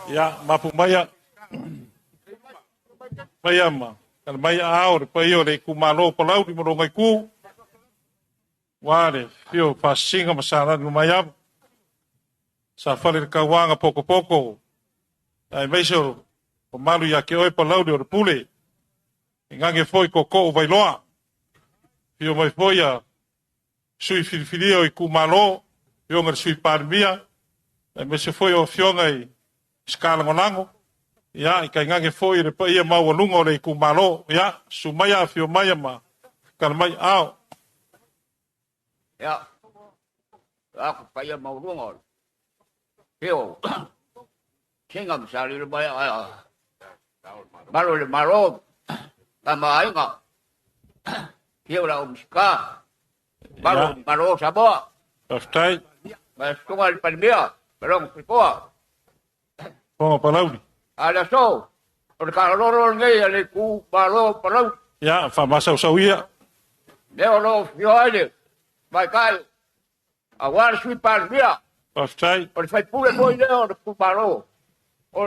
Ia, mapu maia. Maia ma. Kana mai ao le paia o le itumalo o Palauli ma lona itu. Ua le fio faasiga ma salani mai ava. Sa fale le kauaga pokopoko. Aemaise o mamalu ia te oe Palauli o le pule. E gage foi koko vailoa. Fio mai foi a sui filifilia o itumalo, afioga i le Sui Palemia, aemaise foi o afioga i Minisita Lagolago, ia, i tainane foi le paia maualuga o le itumalo. Ia, susu maia, afio maia ma tala mai ao. Ia, aku paia maualuga o le fio singa ma salilo mai a malo le malo tama aiga fio la o Minisita malo malo Samoa. Faafetai. Ma susuga i le Palemia ma lona faletua. Fofoga Palauli. A le aso o le taalolo lenei a le itumalo Palauli. Ia, faamasausau ia. Lea o lo o afio ai le tamaitai aua le Sui Palemia. Faafetai. O le faipule foi lea o le itumalo o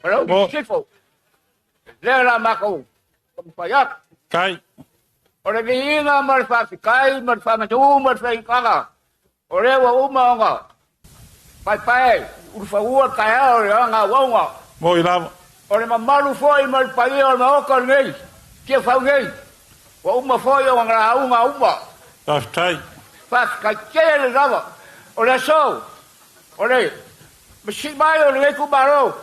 Palauli Sisifo. Lea la matou taumafai atu. Kai. O le viiga ma le faafetai ma le faamatu ma le faitaga o lea ua uma ona paepae ulufaua le taeao i le agauauga. Moi lava. O le mamalu foi ma le paia o le Maota lenei, Tiafau nei, ua uma foi ona lauga uma. Faafetai. Faafetai tele lava. O le aso, o le masii mai o lenei itumalo,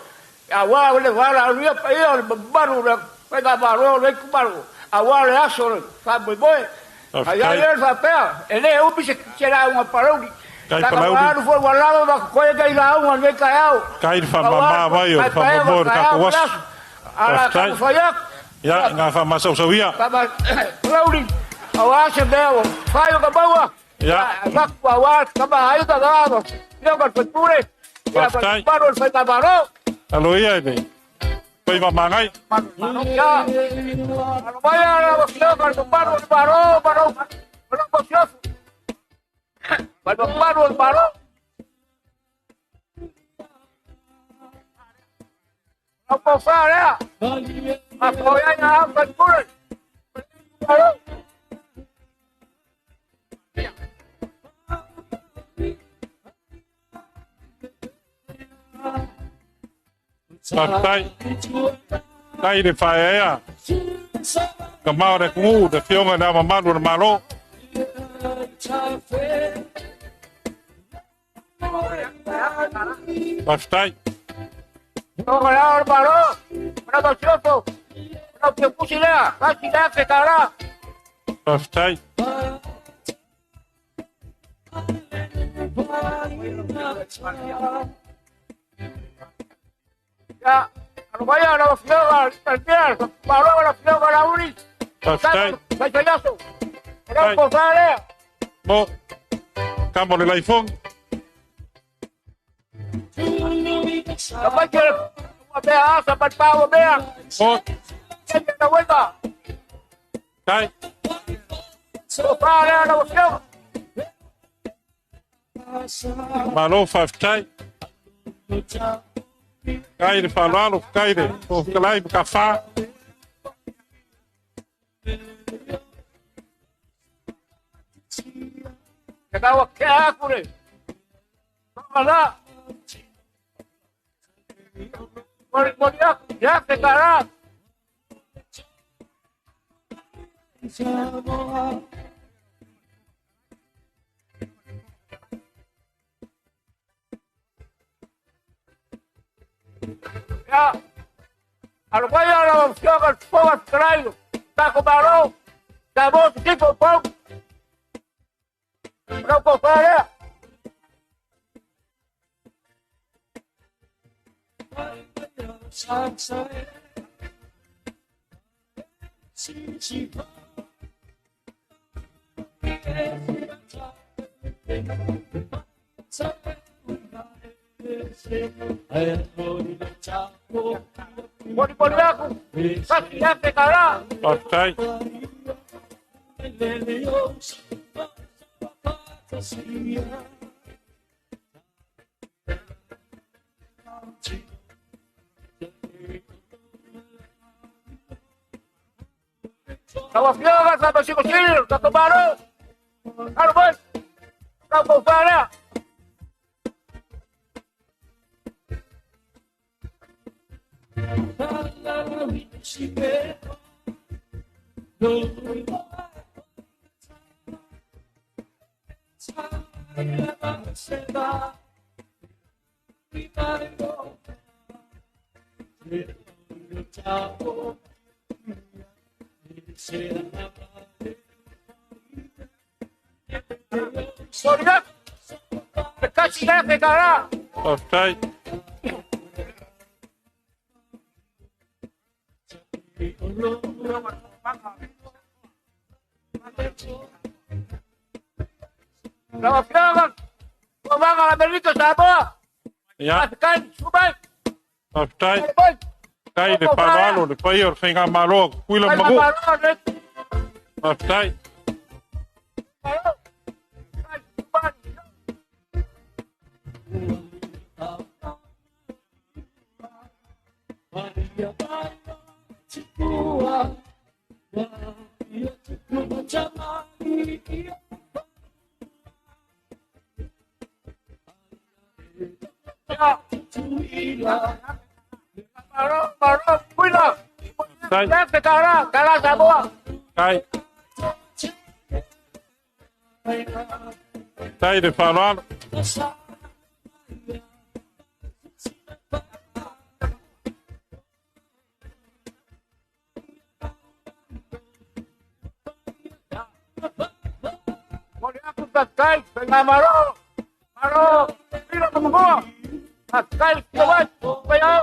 aua le valaaulia paia o le mamalu o le faigamalo o lenei itumalo, aua le aso o le faamoemoe. Ai ai le faapea, e le umi se lauga Palauli. Kai Taka Palauli. ua alu foi ua lava ma totoe nei lauga lenei taeao. Kai le faamama mai o le faamoemoe o le tatou aso. Ala Faafetai. taumafai atu. Ia, ngā faamasausau ia. Palauli, aua se mea ua fai o ka maua. Ia. Avatu aua tama aiga la, ia ma le faipule. Ia ma le Faafetai. mamalu o le faigamalo. Alo ia i le pai mamangai. Ia, alo mai lau afioga i le mamalu o le Malo ma lou masiofo. Ma le mamalu o le Malo. Lau tofa lea, mafoe ai na au faipule. Malo. Faafetai. Tai le faeaea. Ka mao le atunuu, le afioga i le Ao Mamalu o le Malo. Faafetai. Toga le ao o le Malo, ma lau masiofo, ma lau piapusi lea, $1,000 tala. Faafetai. Ia, alo maia lau afioga i le Palemia, malo lau afioga Laauli. Faafetai. Faifaiaso, o lau tofa lea. Mo. Kamo le laifogi. Ka mai ke ua mea asa mai pa ua mea. Mo. Ke na wega. Kai. Tofa lea lau afioga. Malo faafetai. Kai le faaaloalo, kai le Fofoga Fetalai ma ka fa. Ke kaua ke aku le. Mala. Mori mori aku, ya ke kara. Ia, alo mai lau afioga i le Fofoga Fetalai, tako malo, Samoa Sisifo pau. O lau tofa lea. Moli moli aku, $1,000 tala. Faafetai. Lau Afioga Faamasino Sili o le tatou Malo, alo mai, lau tofa lea. Soria, Faafetai. Lau Afioga, Tauvaga o Amerika Samoa. Ia. Faafetai, Sumai. Faafetai. Faafetai le faaaloalo le paia o le Faigamalo a Tutuila ma Manua. Faafetai. Faafetai. Faafetai le faaaloalo. Faafetai, Faigamalo. Malo, Tutuila ma Manua. Faafetai, Sumai, Paiao.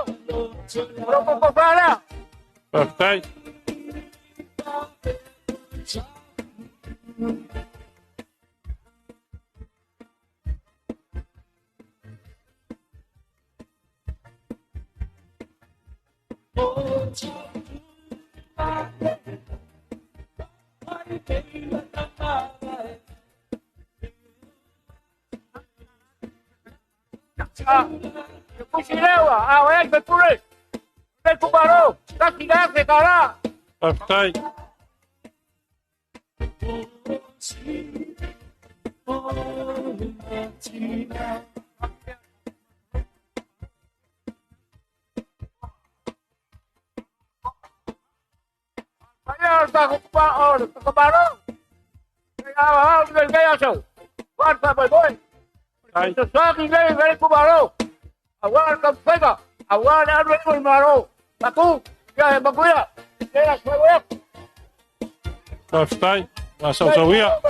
O lau tofa lea. Faafetai. Fusilewa, a o ai pule. Le kumaro, kasi kara. Faafetai. Paia o ta kupa o le kumaro. Ia o le le aso. Warta boy boy. Ai. Te saki le le kumaro. Awa ka fega. Awa le alu le maro. Maku, ia makuia. Ia soi. Faafetai. Masausauia.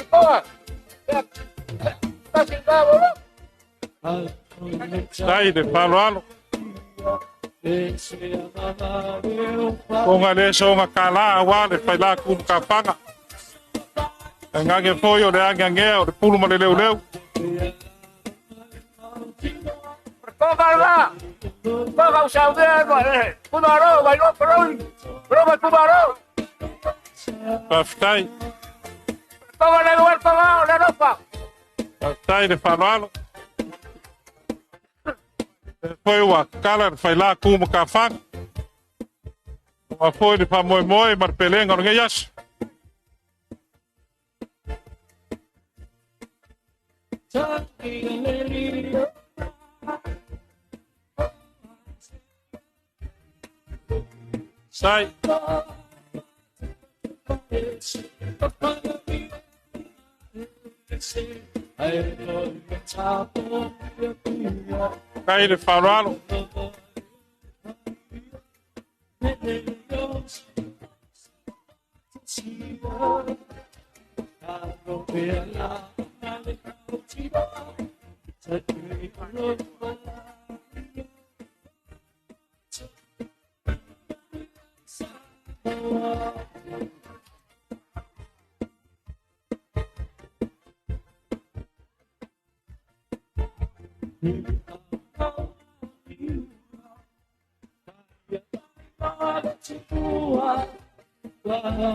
Faafetai le faaaloalo. Onga le soga kālā auā le failā ku ma kafaga. Agage foi o le ageagea o le pulu ma le leuleu. Koga Koga usaudia Kumaro, vai no pro. Pro kumaro. Faafetai. Koga le luar koga le ropa. Faafetai le faaaloalo. E foi ua kala le failā ku ma kafaga. Ua foi le faamoemoe ma le pelega o lenei aso. Sai. Faafetai le faaaloalo.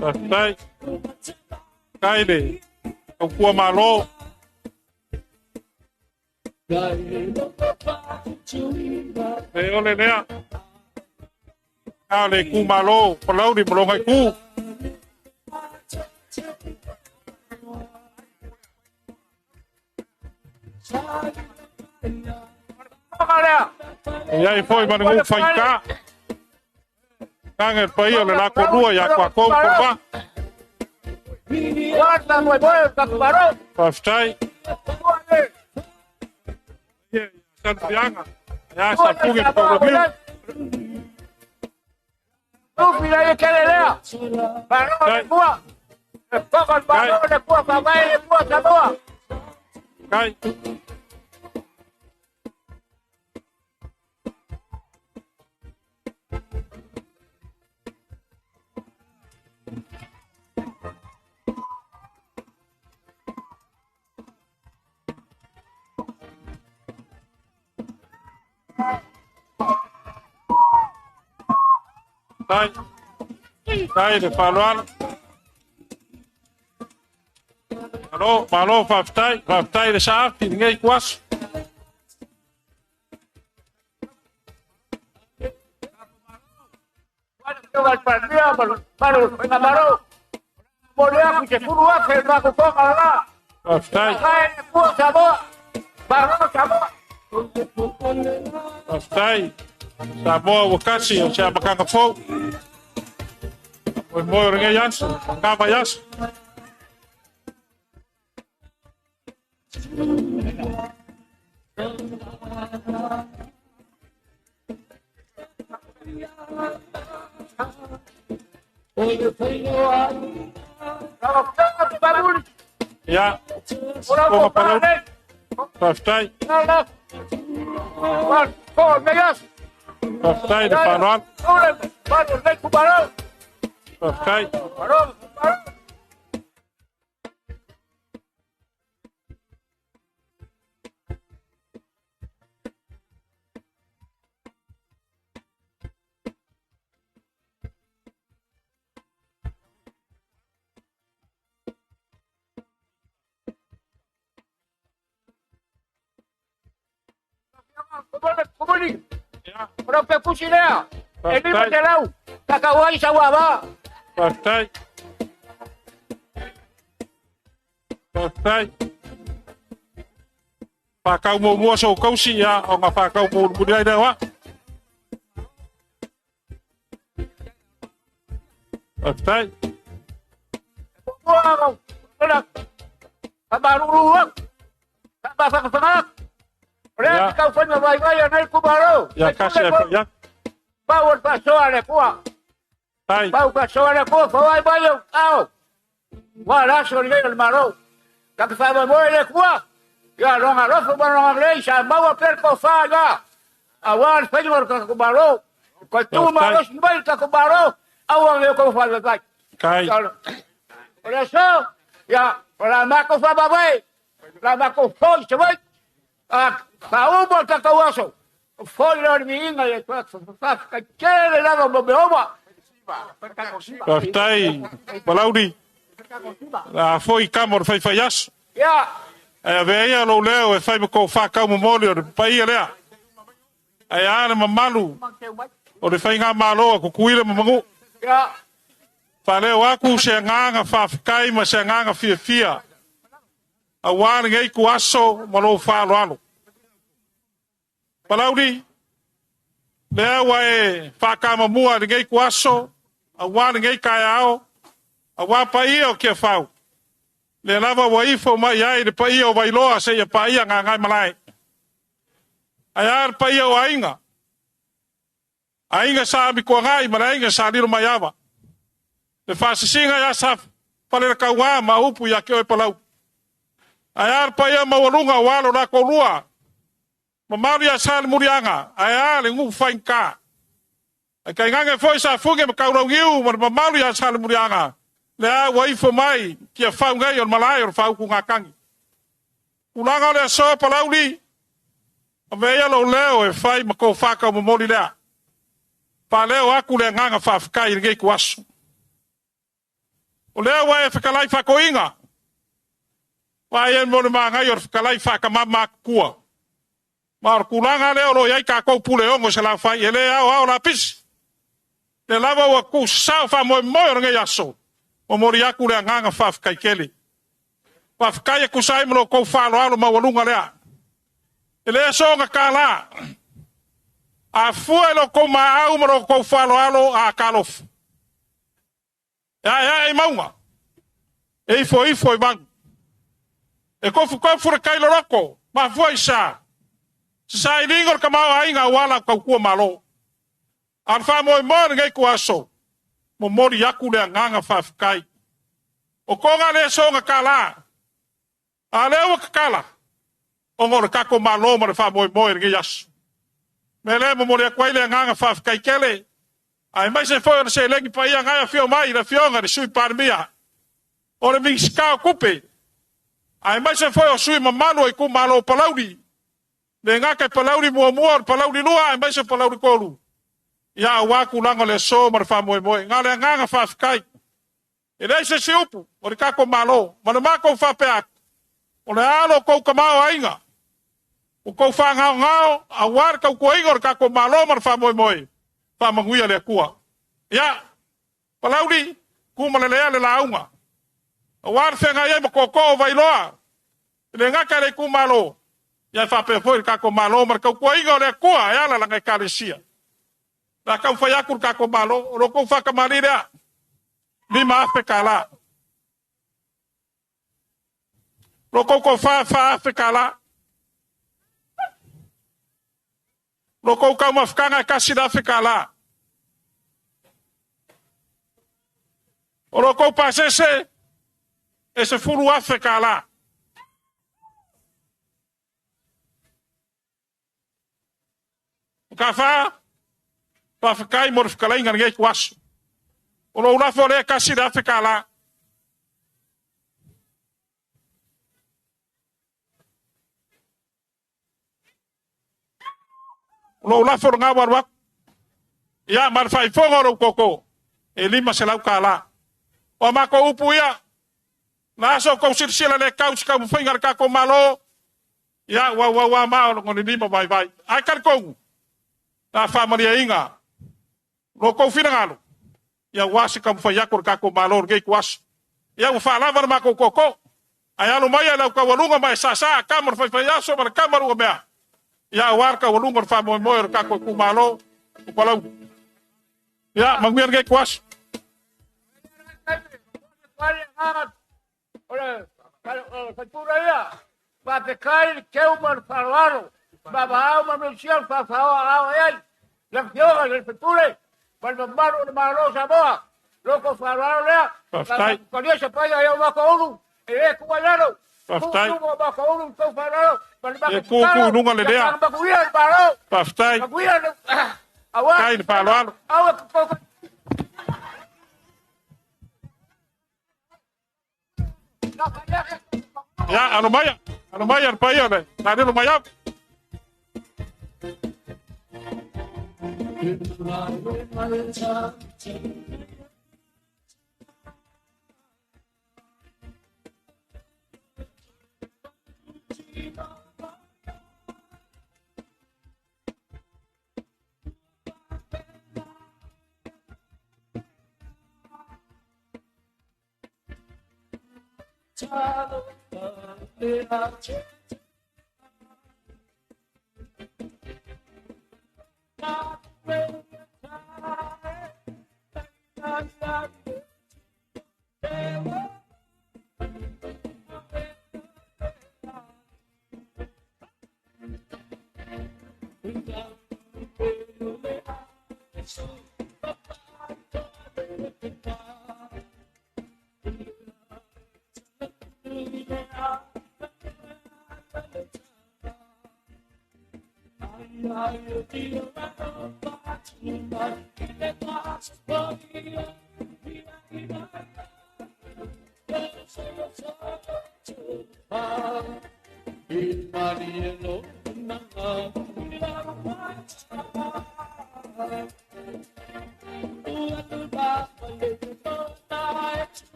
Faafetai. Faafetai le taupua malo. Le ole lea. A le itumalo Palauli ma lona itu. E ai foi ma le nuu faigata. Tanga le paia o le la kolua ia Kuakou ma Koloa. Faafetai. Ia Salupeaga. Ia Sapugi ma Kaulamiu. Kai. Tai. Tai le faaaloalo. Malo, malo faafetai, faafetai le saafi lenei ituaso. Faafetai. Faafetai. Samoa ua kasi o se amataga fou. Moemoe o lenei aso, lena vaiaso. Ia, Fofoga Palauli, faafetai. Faafetai le faaaloalo. Faafetai. Faafetai. Faafetai. Faatau muamua sou tausi, ia, ona faatau mulimuli ai lea o au. Faafetai. Ia, kasi ai foi, ia. Tai. Kai. Faafetai Palauli. A foi kama o le faifaiaso. Ae avea ia lou leo e fai ma kou faatau momoli o le paia lea. Ae a le mamalu o le faigamalo a Tutuila ma Manua. Faaleo atu se agaga faafetai ma se agaga fiafia aua lenei ituaso ma lou faaaloalo. Palauli, lea ua e faatamamua i lenei ituaso aua lenei taeao, aua paia o Tiafau, lea lava ua ifo mai ai le paia o Vailoa seia paia Gagaemalae. Ae a le paia o aiga, aiga Sa Amituanai ma le aiga Sa Lilomaiava, le faasisiga ia Sa Faleletaua ma upu ia te oe Palauli. Ae a le paia maualuga aua lo la toalua, mamalu ia Sa Lemuliaga, ae a le nuu faigata. Ae tainane foi Sa Fuge ma Taulauniu ma le mamalu ia Sa Lemuliaga, lea ua ifo mai Tiafau nei o le malae o le faautugatagi. Tulaga o le aso Palauli, avea ia lou leo e fai ma kou faataumomoli lea. Faaleo atu le agaga faafetai i lenei ituaso. O lea ua e fetalai faatoeaina, vaai ai mo le manaia o le fetalai faatamama atu tua. Ma o le tulaga lea o lo o i ai tatou Puleono i Salafai, e le aoao lapisi. Lea lava ua tuusasao faamoemoe o lenei aso, momoli atu le agaga faafetai tele. Faafetai e tusa ai ma lo outou faaaloalo maualuga lea. E le soona tala, a fua i lo outou maau ma lo outou faaaloalo a talofa. E aeae i mauga, e ifoifo i vanu. E tofutofu le tai loloto, mafua i sa, se sailiga o le tamaoaiga aua la tautua Malo. A o le faamoemoe o lenei ituaso, momoli atu le agaga faafetai. O toga le soona tala, a lea ua tatala, ona o le tatou Malo ma le faamoemoe i lenei aso. O le mea lea e momoli atu ai le agaga faafetai tele, aemaise foi o le seleni paia na e afio mai le Afioga i le Sui Palemia, o le Minisita o Tupe, aemaise foi o sui mamalu o itumalo o Palauli, le gata i Palauli 1, o le Palauli 2, aemaise o Palauli 3, ia aua tulaga o le aso ma le faamoemoe. Na o le agaga faafetai. E leai se isi upu o le tatou Malo, ma le matou faapea atu, o le a lo outou tamaoaiga, ua outou faagaogao aua le tautuaina o le tatou Malo ma le faamoemoe, faamanuia le Atua. Ia, Palauli, tu ma le lea le lauga, aua le feagai ai ma tootoo o Vailoa, e le gata i le itumalo, ia faapea foi le tatou Malo ma le tautuaina o le Atua e ala lana Ekalesia. O le a taumafai atu le tatou Malo, o lo outou faatamalii lea, $5,000. Lo outou tofa $4,000. Lo outou taumafataga e $1,000. O lo outou pasese e $10,000. O Tafa, faafetai mo le fetalaiga i lenei ituaso. O lou lafo lea e $1,000. O lou lafo lena ua alu atu. Ia, ma le faaifoga o lou toto, e $500. O a matou upu ia, na aso tou silasila le tau i se taumafaiga a le tatou Malo, ia, ua ua ua ma o le lima vaivai. Ae talitonu, na faamalieina lo outou finagalo, ia aua se taumafai atu o le tatou Malo i lenei ituaso. Ia, ua faalava le matou tootoo, ae alo mai i lau taualuga ma e saasaa tama o le faifaiaso ma le tama lumamea, ia aua le taualuga o le faamoemoe o le tatou itumalo o Palauli. Ia, manuia lenei ituaso. O le faipule ia, faafetai le teu ma le faaaloalo, vavaau ma mesia le faafao ao ai, le afioga i le faipule, ma le mamalu o le Malo o Samoa, loko faaaloalo lea. Faafetai. Talia se paia i au makaulu, e le tua i lalo. Faafetai. Tuutuuga o makaulu, tou faaaloalo, ma le E tuutuu i luga le lea. Manuia le Malo. Faafetai. Manuia le... Aua. Faafetai le faaaloalo. Aua. Ia, alo maia le paia o le Talelo mai au.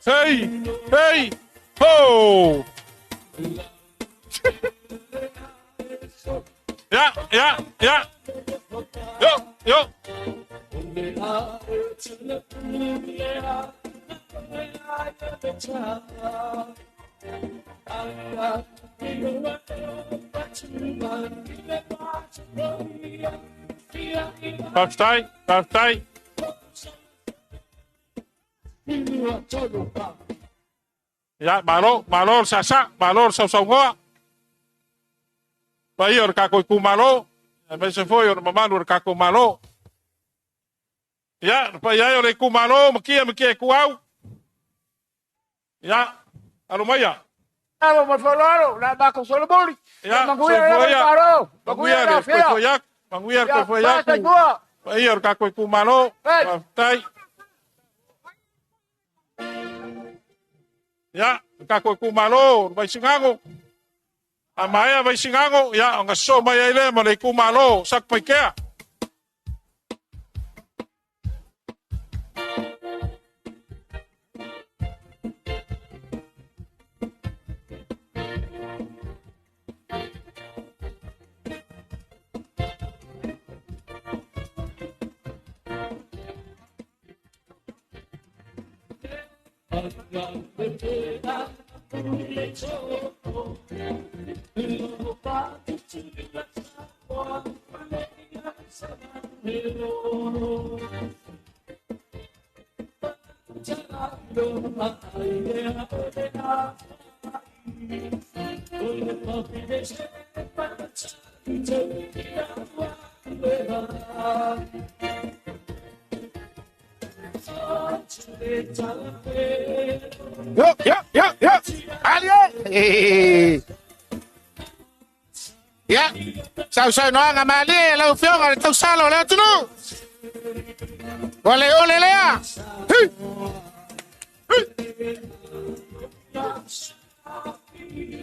Hey, hey, ho! Ja, ja, ja. Jo, jo. Faafetai, faafetai. Ia, malo, malo le saasaa, malo le sausaunoa. Paia o le tatou itumalo, aemaise foi o le mamalu o le tatou Malo. Ia, le paia e o le itumalo, makia makia e tuau. Ia, alo maia. Alo ma faaaloalo, le a matou solomuli. Ia, Manuia soifua ia. Malo. Manuia le soifua ia. Manuia le soifua ia. Faafetai. Paia o le tatou itumalo. Faafetai. Ia, le tatou itumalo, le Vaisigano. A maea Vaisigano, ia, ona sosoo mai ai lea ma le itumalo o Satupaitea. Yo, yo, yo, yo. Alie. Ia, sausaunoaga malie lau Afioga i le tausala o le atunuu. Ua le ole lea. Hi. Hi.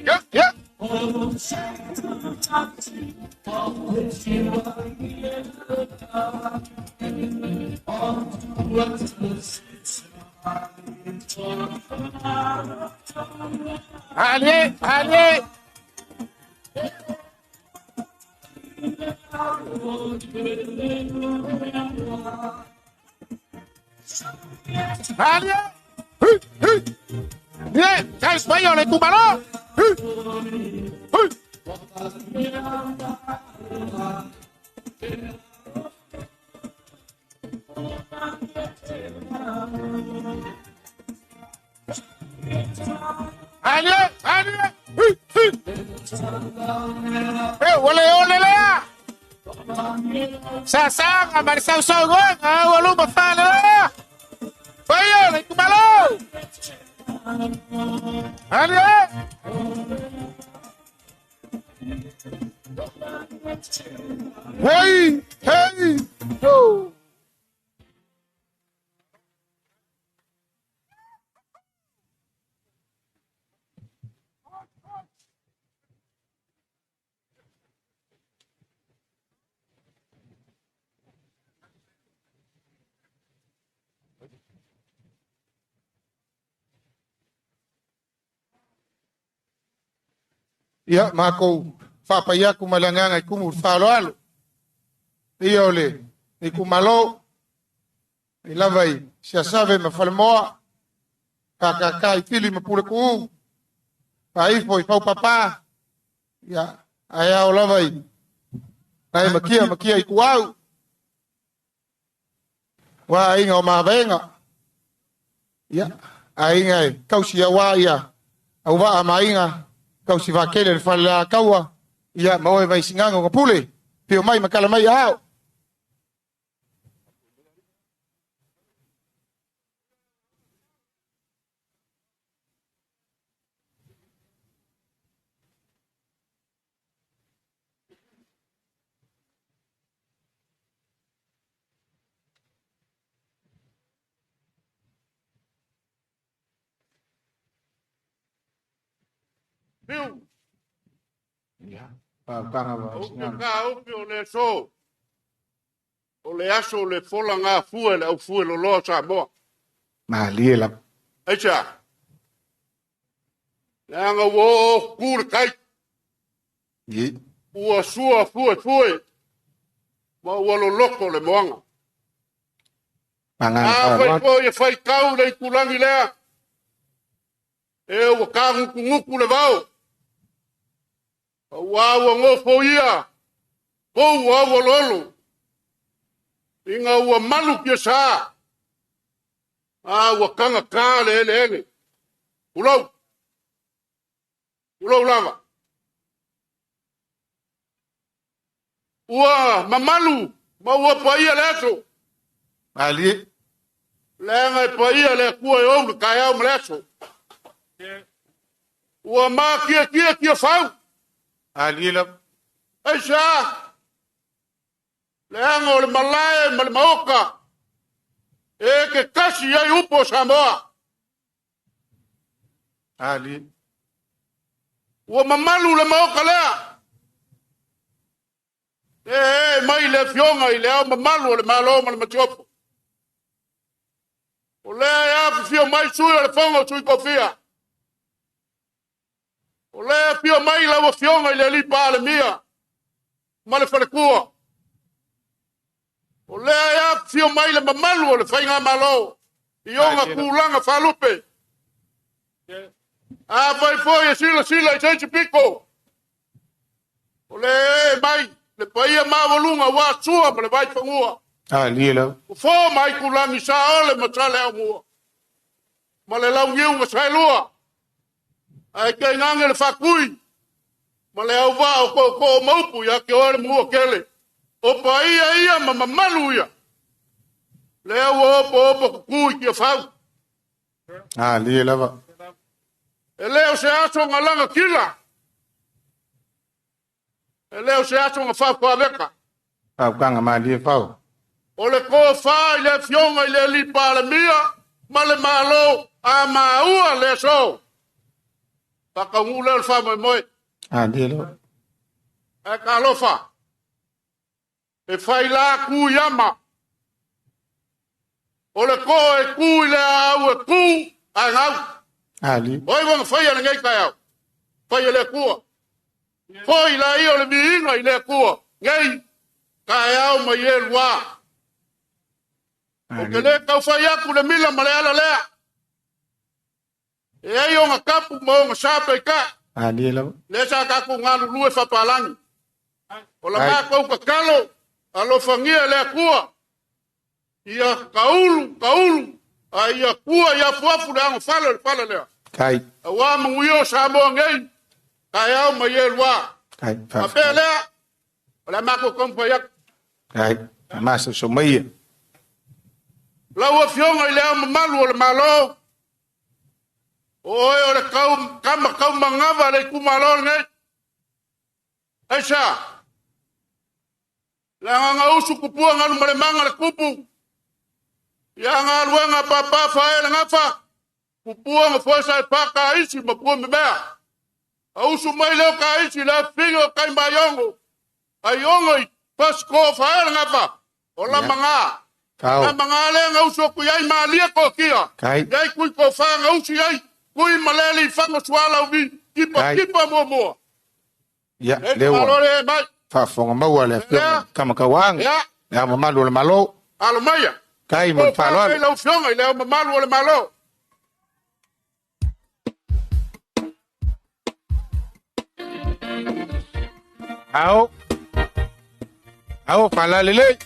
Yo, yo. Alie, alie. Alie. Hi, hi. Ie, tau mai o le itumalo. Hi. Hi. Alie, alie. Hi, hi. E, ua le ole lea. Sasaga ma le sausaunoaga a ua luma faalelea. Paia o le itumalo. Alie. Hey, hey, ho. Ia, makou faapai atu ma le agaga i kumu i le faaaloalo. Ia o le itumalo, i lava i Siasave ma Falemoa, kakaka i Fili ma Puleku'u, faaifo i Faupapā, ia, ae ao lava i nai makia makia i Tuau, ua aiga o Mavaega, ia, aiga e tausi auā ia auvaa ma aiga tausi vaatele le falelātaua, ia, ma oe Vaisigano na pule, pio mai ma tala mai aao. Fiu. Ia, faautaga Ou te taofi o le aso, o le aso o le fola gafua e le aufue loloa o Samoa. Malie lava. Aisea? Leaga ua oo ku le tai. Ua sua fuefue ma ua loloto le moana. Afai foi e faitau le itulagi lea, e ua tagutugutu le vao, auā ua nofoia pou auoloolo, ina ua malu tiasa, a ua tagata le eleele. Tulou, tulou lava. Ua mamalu ma ua paia le aso. Malie. Leaga e paia le Atua e ou le taeao ma le aso. Ua matietie Tiafau. Malie lava. Aisea? Leaga o le malae ma le maota e te tasi ai upu o Samoa. Ali. Ua mamalu le maota lea. E e mai le afioga i le Ao Mamalu o le Malo ma le Masiofo. O lea e afifio mai sui o le Fono o Sui Tofia. O lea e afio mai lau afioga i le Alii Palemia ma le Faletua. O lea e afifio mai le mamalu o le Faigamalo i ona tulaga faalupe. Afai foi e silasila i se isi pito, o lea e mai le paia maualuga ua Sua ma le Vaifanua. Alie lava. Fofo ma Aitulagi, Saole ma Saleaaumua ma le Launiu na Saelua, ae tainane le Faatui ma le auvaa o tootoo ma upu ia te oe le Manuatele. O paia ia ma mamalu ia, lea ua opoopo tutu i Tiafau. Alie lava. E le o se aso na lagatila, e le o se aso na faatoaveka. Faautaga malie fao. O le tofa i le afioga i le Alii Palemia ma le Malo a maua le aso. Faataunuu lea o le faamoemoe. Alie lava. Ae talofa, e fai la tu i ama. O le toa e tu i le aau e tu ae gau. Ali. O ai ua na faia lenei taeao? Faia le Atua. Foi la ia o le viiga i le Atua nei taeao mai e lua. Ou te le tau fai atu le mila ma le ala lea. E ai ona tapu ma ona sa peitai. Alie lava. Lea sa tatou galulue faapalagi. O la matou tatalo, alofagia le Atua, ia taulu, taulu, a ia tua i afuafu le agofale o le fale lea. Kai. Auā manuia o Samoa nei, taeao mai e lua. Kai. Faapea lea, o le a matou taumafai atu. Kai. Masoso maia. Lau Afioga i le Ao Mamalu o le Malo, o oe o le kau, kama kaumagava a le itumalo lenei. Aisea? Le agaga usu kupua galu ma le maga le kupu. Ia galuega papa fae le gafa. Kupua nga foesa e pa ka isi ma pua memea. A usu mai leo ka isi le afiga o kai maiongo. Ai ongo i pasiko fae le gafa. O la manga. La manga le nga usu ku iai malia ko kia. Iai kui ko fa nga usu iai. Kui malele i fanga suala uvi. Kipa kipa mua mua. Ia, lea ua faafofoga maua le Afioga i Kamakauaga, le Ao Mamalu o le Malo. Alo maia. Kai mo le faaaloalo. Lau Afioga i le Ao Mamalu o le Malo. Ao. Ao, faalalelei.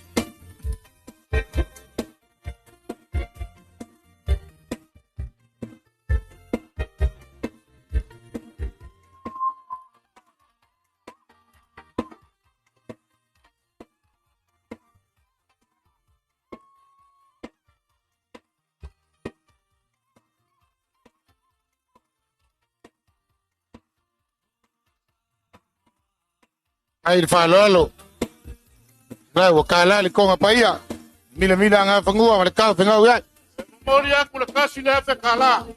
Ai le faaaloalo. La ua kala le konga paia. Mila mila ngā whangua ma le kau whengau iai. Momoli aku le kasi le afe kala.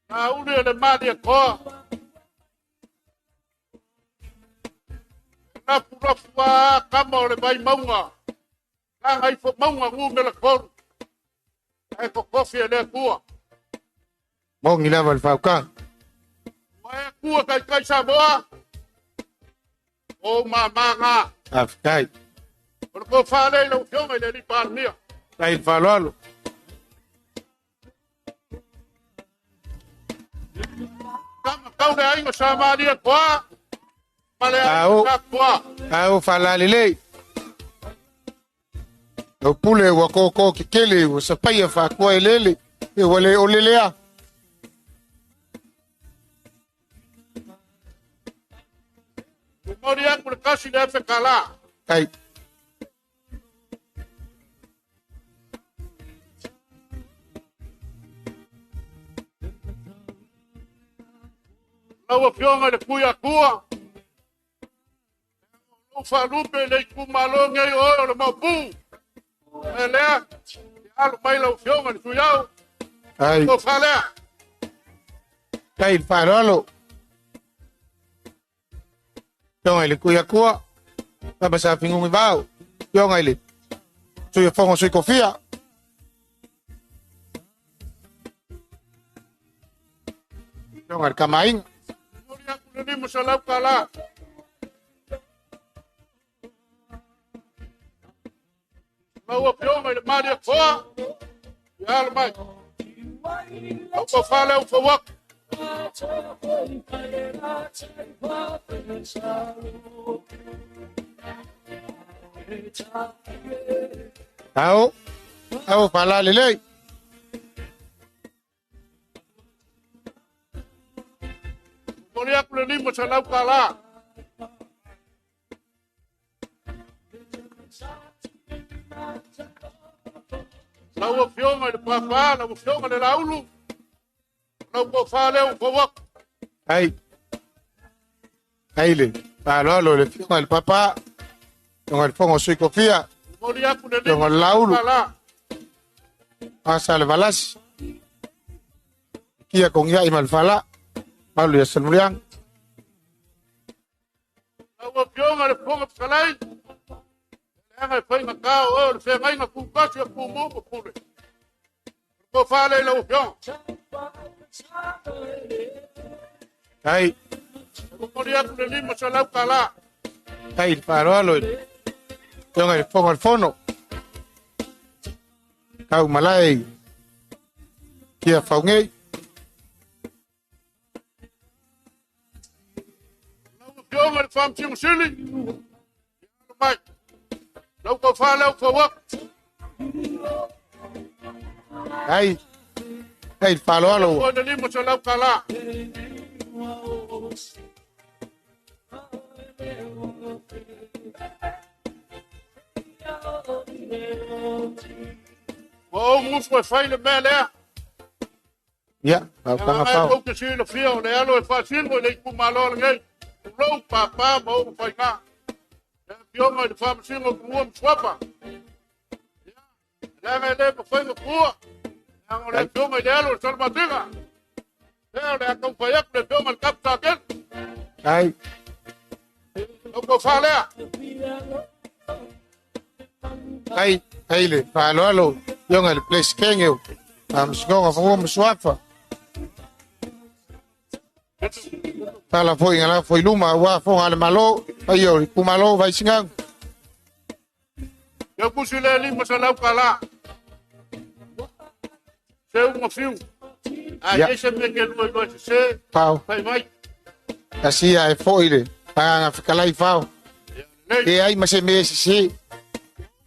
Aule le mali e koa. Rafu rafu a kama o le vai maunga. Langa ifo maunga ngu me la koru. E kokofi e le kua. Mongi lava le faukaga. Ua e kua kai kai Samoa. O mamanga. Faafetai. O le kofa lei lau afioga i le alii Palemia. Tai le faaaloalo. Kama kau le aiga sa malia koa. Ma le aiga sa koa. Ao faalalelei. Lau pule ua kōkō kekele ua sapaia faakoa eleele e ua le ole lea. Momoli aku le kasi le efe kala. Tai. Lau afioga i le kui akua. Lou faalupe le itumalo nei o oe o le maopu. E lea, ia alo mai lau afioga i le Tuiau. Ai. Tofa lea. Tai le faaaloalo. Afioga i le kui akua. Tama sa fingugi vao. Afioga i le Sui o Fono Sui Kofia. Afioga i le Kamaaiga. Momoli aku le 500 tala. Lau afioga i le Malia Koa, ia alo mai. Lau tofa lea ua fau atu. Ao, ao faalalelei. Momoli aku le 500 tala. Lau afioga i le Papa, lau afioga i le Laulu, lau tofa lea ua fau atu. Ai. Ai le faaaloalo i le afioga i le Papa, afioga i le Fono o Sui Kofia, Momoli aku le afioga i le Laulu, 500 tala. Asa le Valasi, Kia kongiai ma le fala, malu ia Salemuliaga. Lau afioga i le Fofoga Fetalai, leaga e faigata o oe o le feagaiga tutasi a Tumua ma Pule. O le tofa lea i lau afioga. Ai. E momoli atu le 500 tala. Ai le faaaloalo i le afioga i le Fofoga o le Fono. Tau malae i Kia Faugei. Lau afioga i le Faamasino Sili, ia alo mai. Lau tofa lea ua fau atu. Ai, ai le faaaloalo ua. Foi le 500 tala. Ua ou musu e fai le mea lea. Ia, fautuaga Leaga fao. tou te silafia o le alo e faasino i le itumalo lenei. Tulou papa ma ou faiga. Le afioga i le Faamasino o Fanua ma Suafa. Leaga e le mafai ona tuua. Leaga o le afioga i le alo o le Salamatiga. Lea o le a taumafai atu le afioga i le Kapu Sakena. Ai. Lau tofa lea. Ai, ai le faaaloalo afioga i le Peresetene o Faamasinoga o Fanua ma Suafa. Tala foi ina lafo i luma aua fofoga a le Malo, paia o le itumalo o Vaisigano. Teu kusi le 500 tala. Seu ma fiu. A Ia. ia se mea ke lua lua se. Fao. Fai mai. Tasi ia e foi le agaga fetalai fao. E ai ma se mea e sese.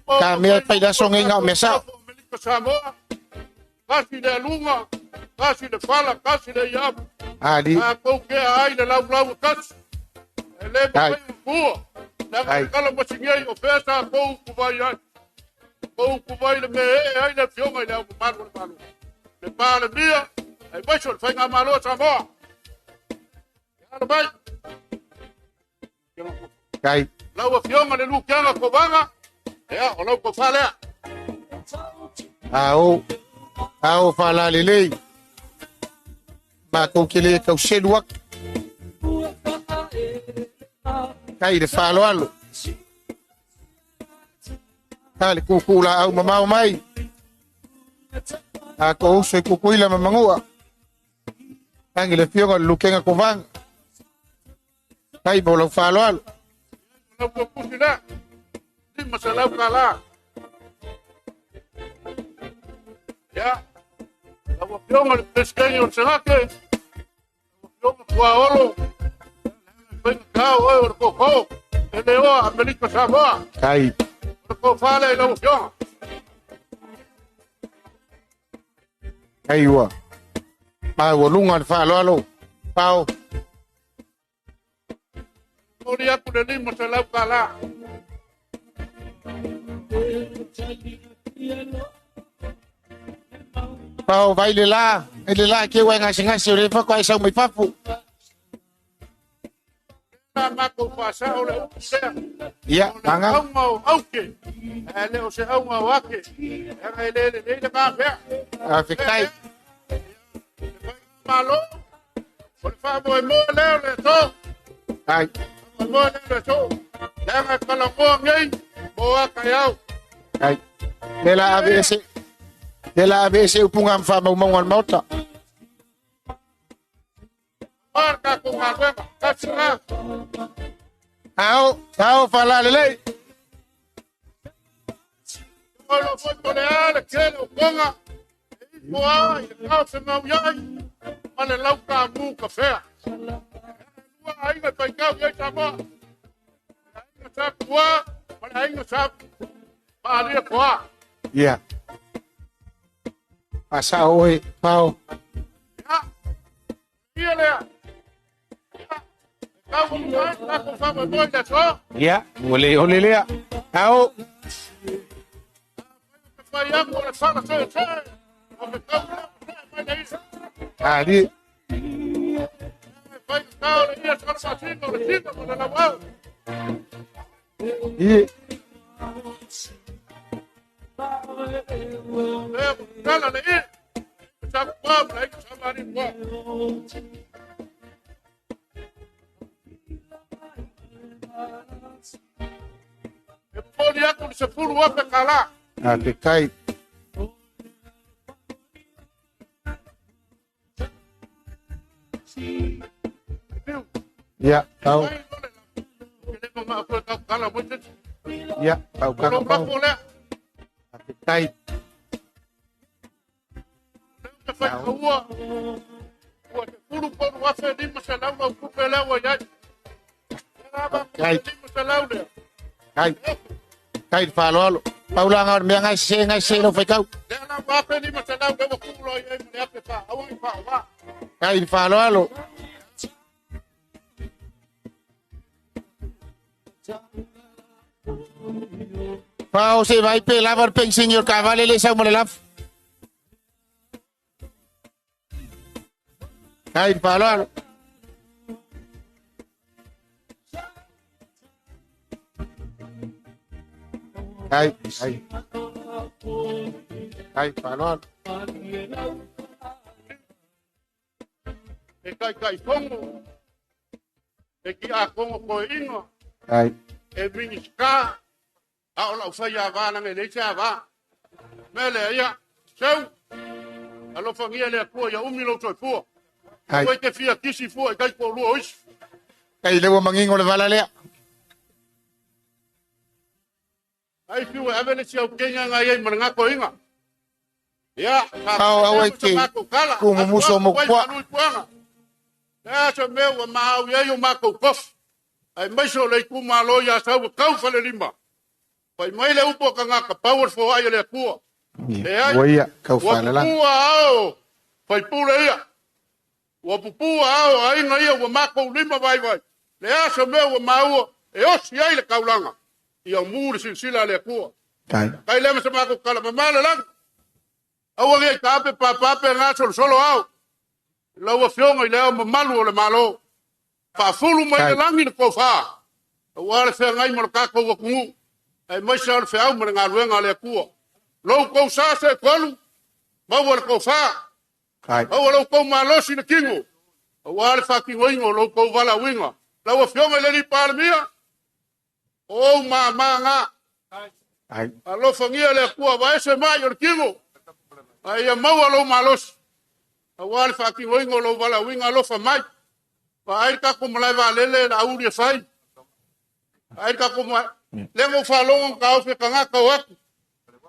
Ka mea e fai le aso nei na o mea sao. Amerika Samoa. Kasi le aluga, kasi le fala, kasi le iamu. Ali. A kou kea ai le laulau o kasi. E le Ai. mafai ona fua. Leaga Ai. e kala masigi ai o fea sa kou kuvai ai. Kou kuvai le mea e ai le afioga i le Ao Mamalu o le Malo. Le Palemia, aemaise o le Faigamalo a Samoa. Ia alo mai. Ai. Lau afioga le Lukiaga Kovaga, Ia, o lau tofa lea. Ao, ao faalalelei. Matou te le tau selu atu. Kai le faaaloalo. Ka le kukū laau mamao mai. A ko uso i kukuila ma mangua. Tangi le afioga le Lukega Kovanga. Kai mo lau faaaloalo. Lau pusi lea. 500 tala. Ia, lau afioga le Peresetene o le Senate, lau afioga Tuaolo, faiga tao oe o le koko, e le oa Amerika Samoa. Kai. O le tofa lea i lau afioga. Kai ua. Maualuga le faaaloalo. Pao. Momoli atu le 500 tala. Pao vai le la, e le la ke ua gasegase o le faatoa e sau mai fafo. Na matou faasao le upu lea. Ia, O le aga. auga o auke, ae le o se auga o ake. Leaga e le lelei le gafea. Faafetai. Malo, o le faamoemoe lea o le aso. Ai. Faamoemoe lea o le aso. Leaga e talanoa nei mo a taeao. Ai. Le la ave ese. Le la ave ese upunga ma faamaumauga a le Maota. A le tatou galuega, tasi lena. Ao, ao faalalelei. O lo foi po le a le tele o koga, e ifo a i le kao se mau iai, ma le lauka mu ka fea. Lua aiga faitau i ai Samoa. Le aiga sa Pua ma le aiga sa Maalia Koa. Ia. Faasao oe, Pao. Ia, ia lea. Ia, e tau atu ai le tatou faamoemoe i le aso. Ia, ua le ole lea. Ao. Te fai atu o le fala seesee, o ke tau lea ua see mai le ia. Ali. E fai tao le ia sa le masina o le tino ma le lauau. Ie. Lea ua tala le ia. Sa pua ma le aiga sa Maria Pua. E momoli atu le 10,000 tala. Faafetai. Ia, tau. Ia, tau kaka pau. Faafetai. Kai. Kai. Kai le faaaloalo. Pau la o le mea ngai se ngai se lau faitau. Kai le faaaloalo. Pao se vai pe lava le pension o le taavale le sau ma le lafo. Kai le faaaloalo. Kai, kai. Kai le faaaloalo. E Taitaifono, e Tiakono Toeaina, Ai. e Minisita, a o lau fai ava leaga e leai se ava. Mea lea, ia, seu, alofagia le Atua ia umi lou soifua. Ai. Aua e te fia kisi fua i taitoalua o isi. Kai le ua mangingo le vala lea. Ai fiu e ave le isi au kenya ngai ai ma le gatoiga. Ia, sa Ao au ai faapea te se matou tala, ku mumuso atu mo atu ai kua. malu i puaga. Le a se mea ua maau i ai o matou tofi. Aemaise o le itumalo ia Sau e tau falelima. Fai mai le upu a tagata, pau o le foai a le Atua. Leai, Ua ia, kau ua faalalala. pupua ao faipule ia. Ua pupua ao aiga ia ua matou lima vaivai. Le a se mea ua maua e osi ai le taulaga. Ia mu le silasila a le Atua. Kai. Kai lea ma se matou tala mamao le lagi. Aua nei taape papape gasolosolo ao. Lau afioga i le ao mamalu o le Malo. Faafulu mai le lagi le tofa. Aua le feagai ma le tatou atunuu. Aemaise o le feau ma le galuega a le Atua. Lo outou sa seetolu, maua le tofa, maua lo outou malosi i le tino, aua le faatinoina o lo outou valaauina. Lau Afioga i le alii Palemia, o ou mama na. Alofagia le Atua, vaese mai o le tino, a ia maua lou malosi, aua le faatinoina o lou valaauina. Alofa mai. Vaai le tatou malae vaalele, le auli e fai. Vaai le tatou malae. Lea na ou faalogo na taofi e tagata o atu.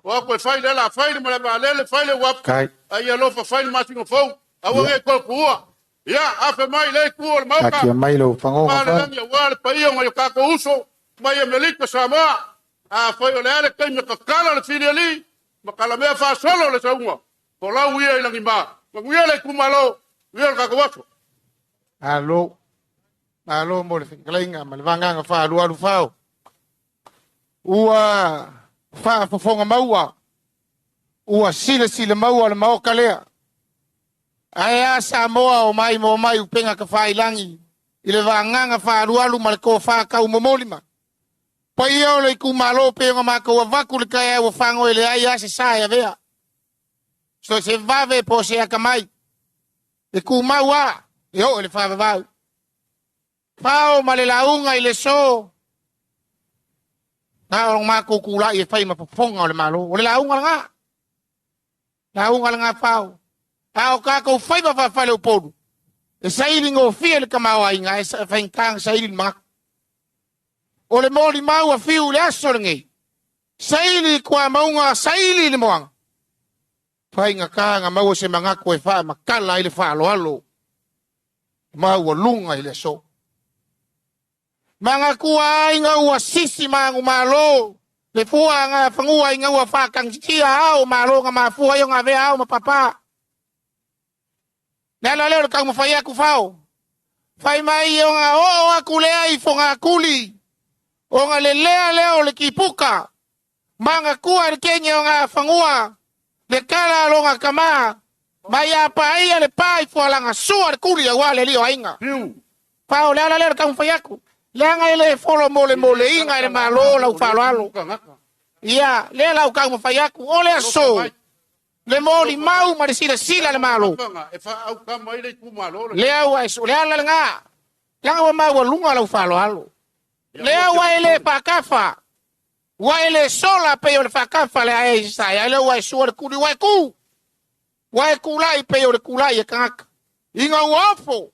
O atu e fai lea la fai le malae vaalele, fai le uafu. A ia alofa fai le masina fou. Aua ne i toe tuua. Ia, afe mai lea itu o le Maota. Taatia mai lou fagoga Aua le fai. lagi aua le paia o nai o tatou uso mai Amerika Samoa. Afai o le a le taimi e tatala le filialii ma kalamea faasolo le sauga, folau ia i lagima. Manuia le itumalo, manuia le tatou aso. Malo. Malo mo le fetalaiga ma le vagaga faaalualu fao. Ua faafofoga maua, ua silasila maua le maoka lea. Ae a Samoa o mai mo mai upega tafailagi i le vagaga faaalualu ma le tofa taumomoli ma. Paia o le itumalo pe ona matou avatu le taeao ua fago e leai a se sa e avea. So se vave po o se atamai. E tumau a, e oo i le faavavau. Fao ma le lauga i le so, na o matou tulai e fai ma fofoga o le Malo. O le lauga lena. Lauga lena fao. A o tatou faiva faafaleupolu, e saili gofie le tamaoaiga, e faigata ona saili le manatu. O le molimau a fiu i le aso lenei, saili i tuamauga, saili i le moana. Faigata na maua se manatu e faamatala ai le faaaloalo maualuga i le aso. Manatua ai na ua sisi manumalo le fua na fanua ina ua faatagititia ao malo na mafua ai ona avea ao ma papa. Le ala lea o le taumafai atu fao. Fai mai ona oo atu lea i Fogatuli, ona lelea lea o le kipuka. Manatua le kenya o ngā fanua, le kala a lona tama, mai a paia le pa i fualaga sua le kuli aua le alii o aiga. Pao le ala lea o le taumafai atu, leaga e le folo molemoleina e le Malo lau faaaloalo. Ia, lea la ou taumafai atu, o le aso, le molimau ma le silasila a le Malo. Lea ua e, le ala lena, leaga ua maualuga lau faaaloalo. Lea ua e le faakafa, ua e le sola pei o le faakafa le ae i sae, ai lea ua e sua le kuli, ua e ku, ua e kulai pei o le kulai e tagata. Ina ua ofo,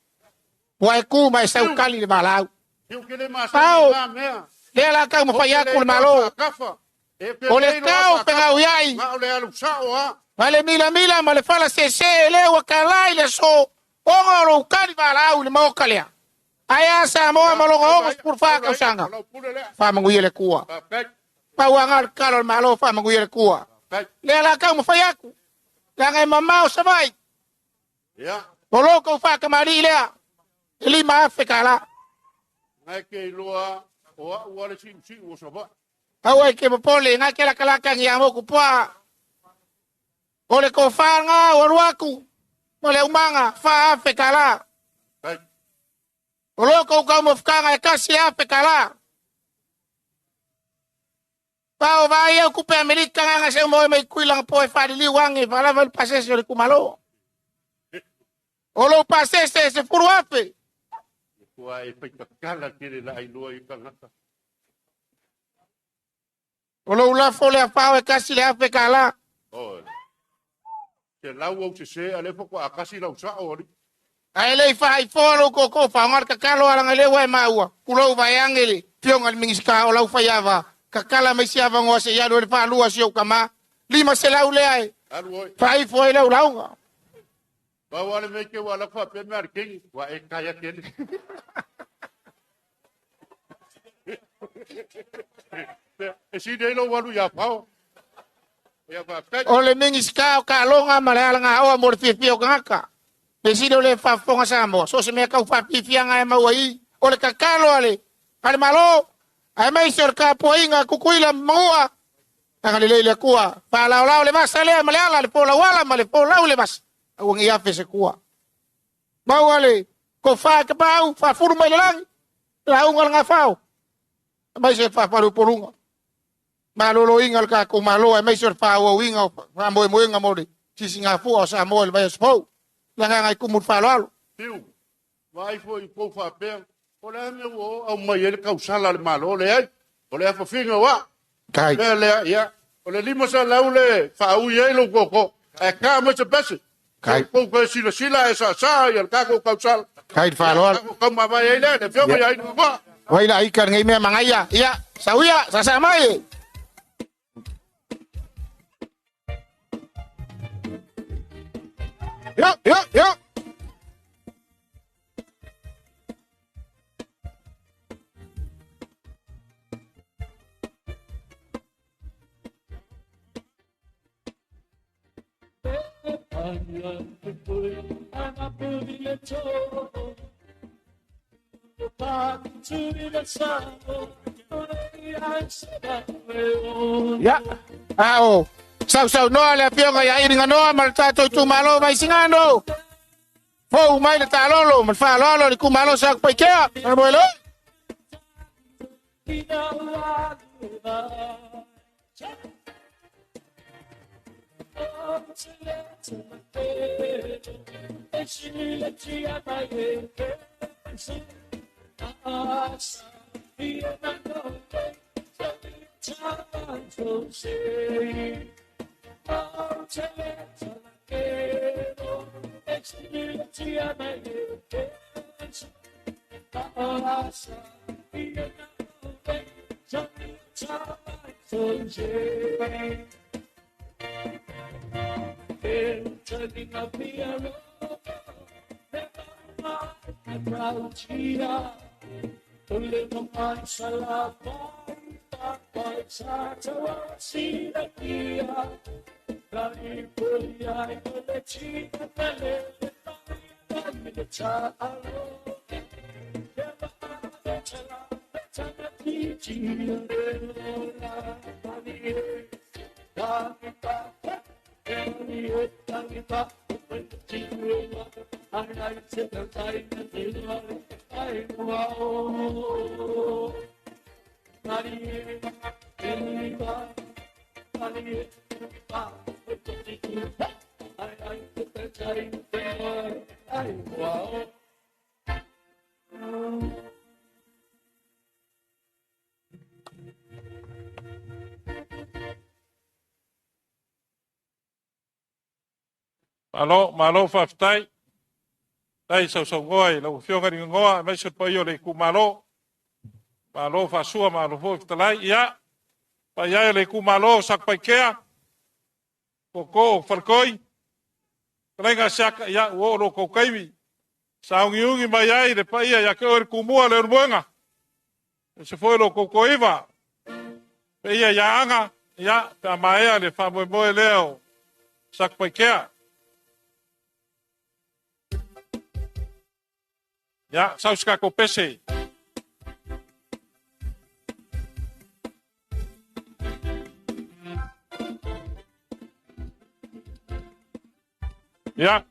ua e ku ma e saukali le valaau. Pao, lea la taumafai atu le Malo, o le tau fegauiai, ma le milamila ma le fala sese lea ua tala i le aso, ona o lou kali valaau i le maota lea. Ae a Samoa ma lona 64 tausaga, faamanuia le Atua. Pau lava le tatalo a le Malo, faamanuia le Atua. Lea la taumafai atu, leaga e mamao Savaii. O lo outou faatamalii lea, e $5,000. Aua e te popole, na te latalata ni a motu poa. O le tofa lena ua alu atu ma le aumaga $4,000. O lo tou taumafataga e $1,000. Pao vaai au tupe Amerika nganga se uma mai kui langa po e faaliliu ange faalava le pasese o le itumalo. O lou pasese e 10,000. O lou lafo lea fao e $1,000. Ae le i faaifoa lou tootoo faaaoga le tatalo alaga lea ua e maua, tulou vaeane le Afioga i le Minisita o lau faiava, tatala mai se avanoa se i alu ai le faalua si ou tama, 500 lea e faaifo ai lau lauga. O le Minisita o Taaloga ma le Alagaoa mo le fiafia o tagata. Mea sili o le faafofoga Samoa, so o se mea tau faafiafiaga e maua i i, o le tatalo a le Malo, aemaise o le tapuaiga a Tutuila ma Manua, agalelei le Atua, faalaolao le vasa lea ma le ala, le folauala ma le folau le vasa, aua ne i afe se tua. Maua le tofa e tapaau, faafulu mai le lagi, lauga le gafao, aemaise le faafaleupoluga. Maloloina o le tatou Malo aemaise o le faaauauina o faamoemoega mo le sisigafua o Samoa i le vaiaso fou. Le agaga i tumu i le faaaloalo. Fiu, vaai foi i pou faapea, o le a mea ua o aumai ai le tausala a le Malo? Leai, o le afafiga o au. Tai. Lea lea, ia, o le 500 le faaui ai lou tootoo, ae ta mai se pese. Tai. Pou toe silasila e saasaa ia le tatou tausala. Tai le faaaloalo. Tatou taumavae ai lea, le afioga ia Ainugoa. Vai la ika lenei mea magaia. Ia, sauia, saasaa mai e. Yo, yo, yo. Ia, a o sausaunoa le afioga ia Iliganoa ma le tatou itumalo o Vaisigano. Fou mai le taalolo ma le faaaloalo le itumalo o Satupaitea. Faamoemoe. Malo, malo faafetai. Tai sausaunoa i lau Afioga i le Gagua, aemaise le paia o le itumalo. Malo faasua, malo foi fetalai. Ia, paia e o le itumalo o Satupaitea, Tootoo o Faletoi, Fetalaiga a Siaka, ia, ua oo lo outou taimi. Sauniuni mai ai le paia ia te oe le Tumua le Leulumoega, aemaise foi lo outou toiva, paia ia Aga, ia, pe a maea le faamoemoe lea o Satupaitea. Ia, sau se tatou pese. Ia.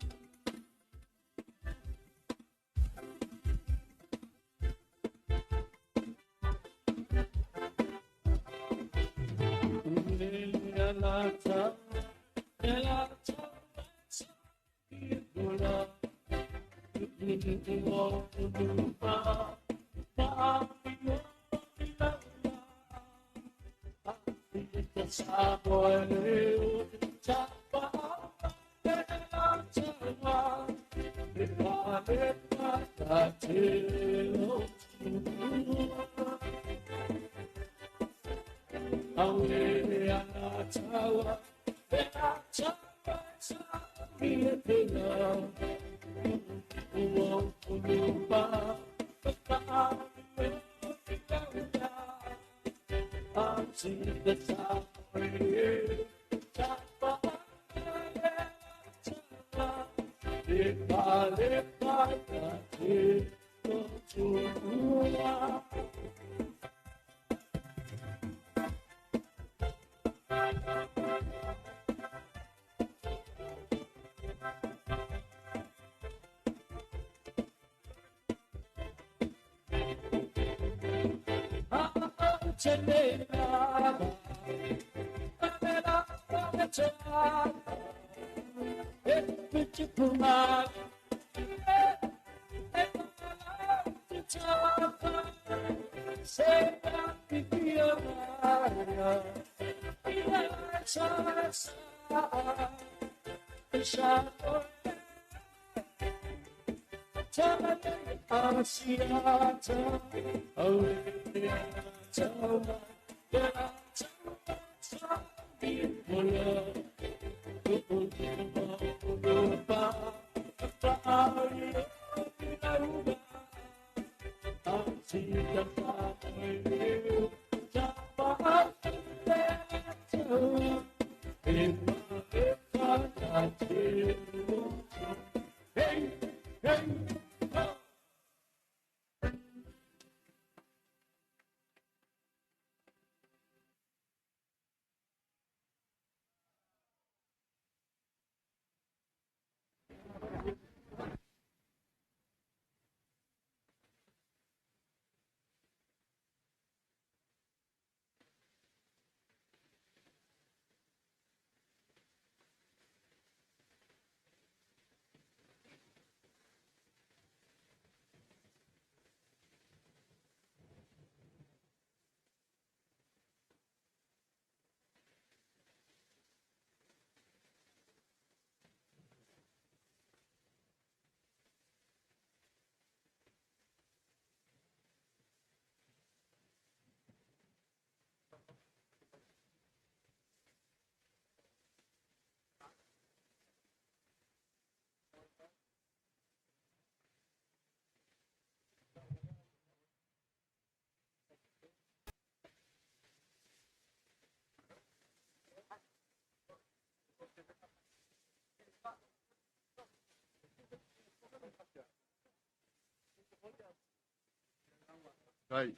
Ai.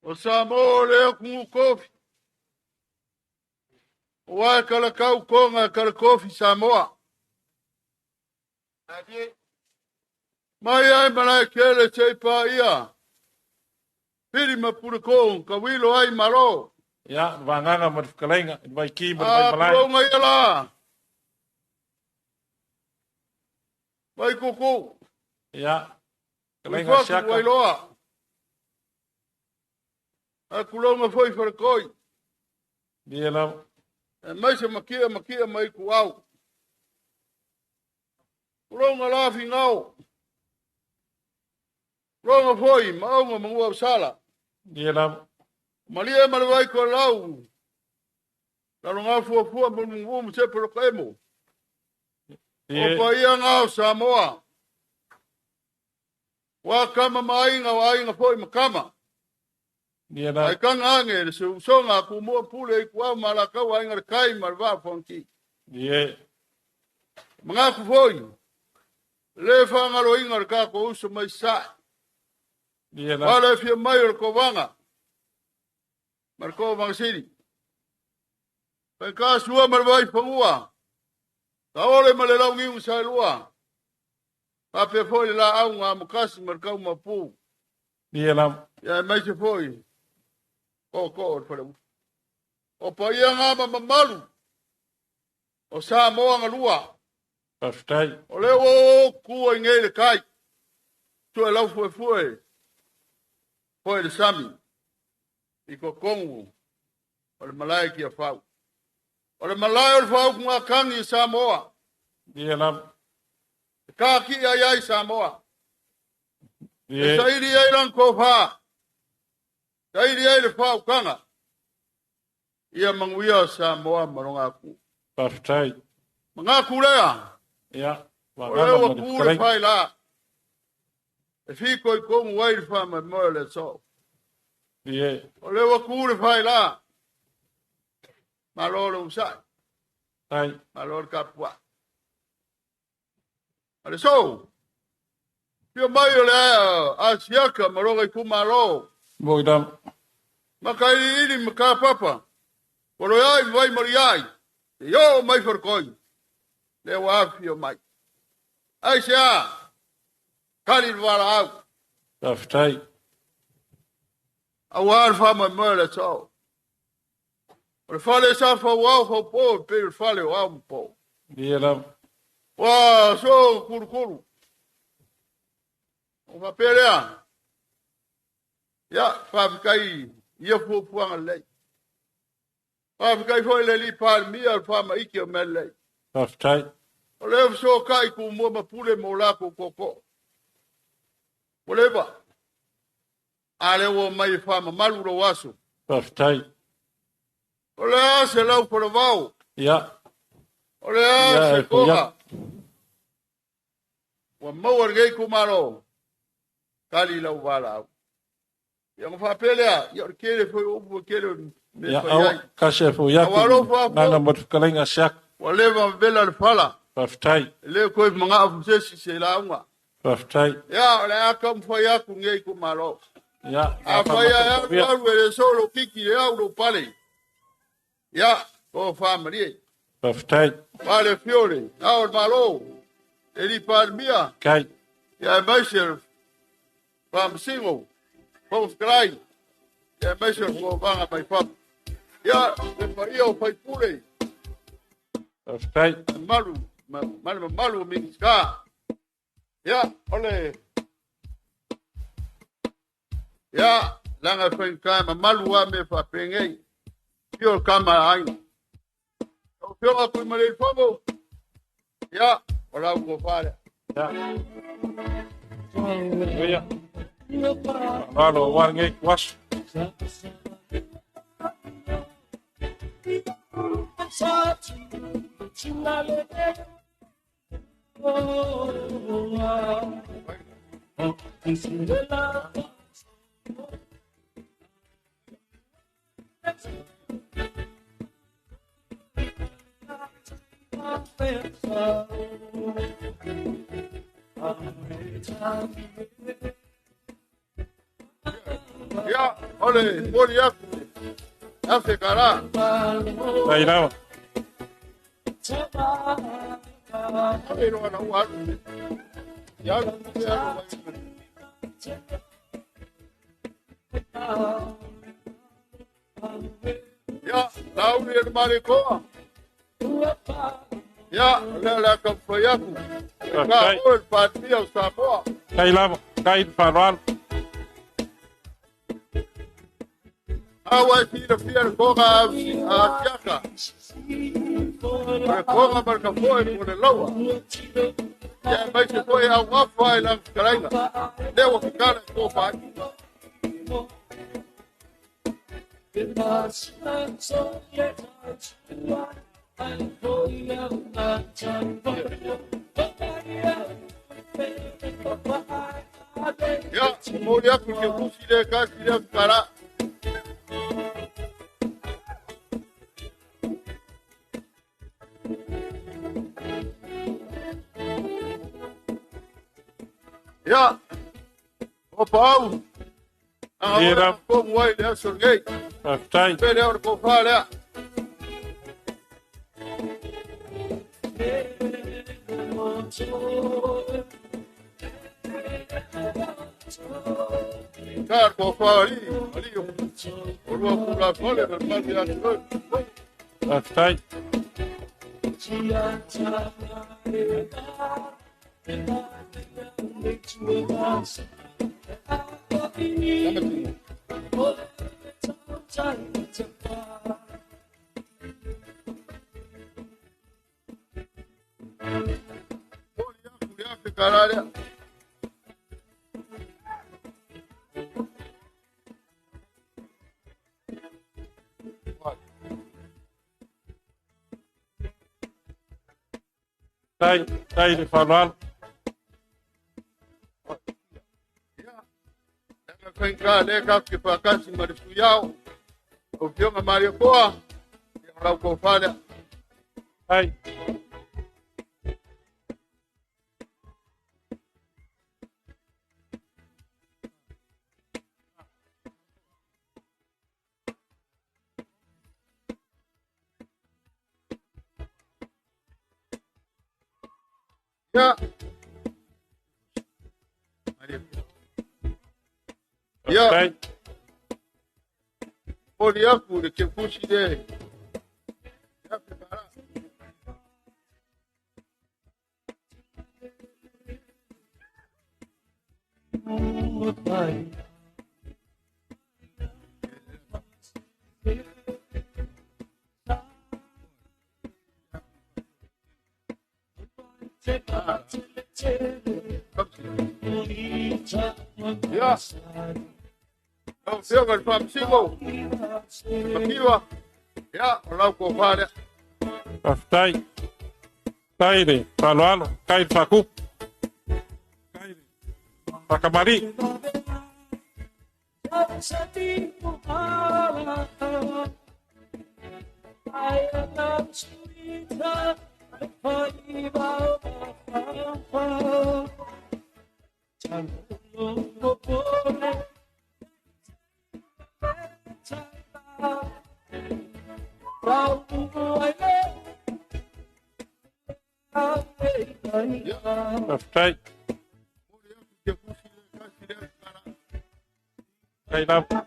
O Samoa lea kugu kofi. O ai kalakau konga kalakofi Samoa. Mai ai malae kele sei pa ia. Piri ma pura ko ka wilo ai malo. Ia, vaganga ma le fetalaiga i le Vaiki ma le Vaimalae. A kulonga ia la. Vai kuku. Ia, fetalaiga Siaka. Wailoa. A kulonga foi wharakoi. Ia lava. E mai se makia makia mai ku au. Kulonga la fingao. Kulonga foi maunga mangua sala. Ia lava. Malia malawai ko lau. Lalo ngā fua fua mo mungu mo te pelo kemo. O pa ia ngā o Samoa. Wa kama mainga wa ainga foi makama. Ia lava. Ai kanga ange le se usonga ku mua pule i ku au malakau ainga le kai ma le vā fonki. Ia. Mga ku foi. Le whangalo inga le kako uso mai sae. Ia lava. Wale fia mai o le kovanga. Marko Mangsiri. Pai ka sua mar vai pangua. Ka ole ma le lau ngiu sa lua. Pa pe foi la au ngā mukasi mar kau mapu. Ia lava. Ia mai se foi. Ko ko o whare. O pa ia ngā ma mamalu. O Samoa ngā lua. Faafetai. O leo o kua i ngei le kai. Tue lau fue fue. Foi le sami. I ko kongu o le malae ki a whau. O le malae o le whau ngā kangi i Samoa. Ia lava. E kā ki ai ai Samoa. Ia. E sairi ai lang ko wha. Sairi ai le whau kanga. Ia manguia o Samoa maronga aku. Faafetai. Manga kulea. Ia. O leo wa kule whai la. E whiko i kongu ai le wha mai moe le so. Ia. O leo wa kule whai la. Malo le usai. Ai. Malo le kapua. Ale so. Pia mai o le asiaka maroga i kumalo. Mo i lava. Maka ili ili maka papa. Poro ai vai mori ai. Te yo mai wharkoi. Le wa awhio mai. Ai se a. Kari wala au. Faafetai. Au alfa mai moe le so. O le fale sa fauao faupo e pei o le fale o ao ma po. Ia lava. Ua so kulukulu. O faapea lea. Ia, faafetai ia fuafuaga lelei. Faafetai foi i le alii Palemia o le faamaite o mea lelei. Faafetai. O lea fesootai Tumua ma Pule ma o latou tootoo. Ua leva. A lea ua omai e faamamalu lou aso. Faafetai. O le a se lau falavao? Ia. O le a Ia, se e foi toga? atu. Ua maua lenei itumalo. Tali lau valaau. Ia ona faapea lea, ia o le tele foi o upu e tele o mea Ia, fai aua, ai. kasi e foi atu. Aua alofa apo. Nana mo te whakaleinga siak. Ua leva ma vela le fala. Faafetai. E le toe manao fusesi se lauga. Faafetai. Ia, o le a taumafai atu lenei itumalo. Ia, A fai ai alu ia. alu e le solo kiki le au lo pale. Ia, o faamalie. Faafetai. Pale fiore, ao le Malo, e li Palemia. Kai. Ia e maise le Faamasino, Fofoga Fetalai. Ia e maise le Fofoga mai fafo. Ia, le paia o faipule. Faafetai. Mamalu, ma le mamalu o Minisita. Ia, o le... Ia, laga e faigata e mamalu a mea faapenei. Fio le kama a aiga. Lau Afioga Tuimalealiifano, ia, o lau tofa lea. Ia. Ia. Malo, aua lenei ituaso. Ia, o le momoli atu $1,000. Tai lava. Ave na ua alu. Ia alu, ia alu. Ia, lauli e le malekoa. Ia, o lea le a taumafai atu. E ka Faafetai. oe le Palemia o Samoa. Tai lava, tai le faaaloalo. Aua e silafia le toga a Asiata. O le toga ma le kafoe mo le laua. Ia e maise foi au gafa i lana fetalaiga. Lea ua fekala e tofa ai. Ia, momoli atu i le kefusi lea e kasi lea fekala. Ia, o paau. A Ia ora lava. komu ai le aso lenei. Faafetai. Pe lea o le tofa lea. Ka le tofa ali, ali o o lua kula fale ma le malu ia te oe. Faafetai. $1,000 lea. Tai, tai le faaaloalo. Laga faigata lea tatou te faatasi ma le sui ao. Lau Afioga Malietoa, ia o lau tofa lea. Tai. Ia. Ia. Faafetai. Momoli atu le kefusi le Ia. Lau Afioga i le Faamasino, Makiwa, ia, o lau tofa lea. Faafetai. Tai le faaaloalo, tai le faakupu. Tai le faakamali'i. Faafetai. Tai lava.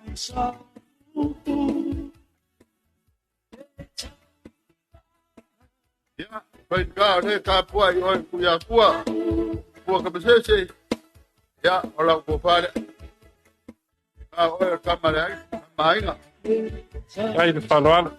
Ia, faigā o lea tapuai i oe Tuiatua, Pua Kamasese, ia, o lau tofa lea. A oe o le tama le aiga, tama aiga. Tai le faaaloalo.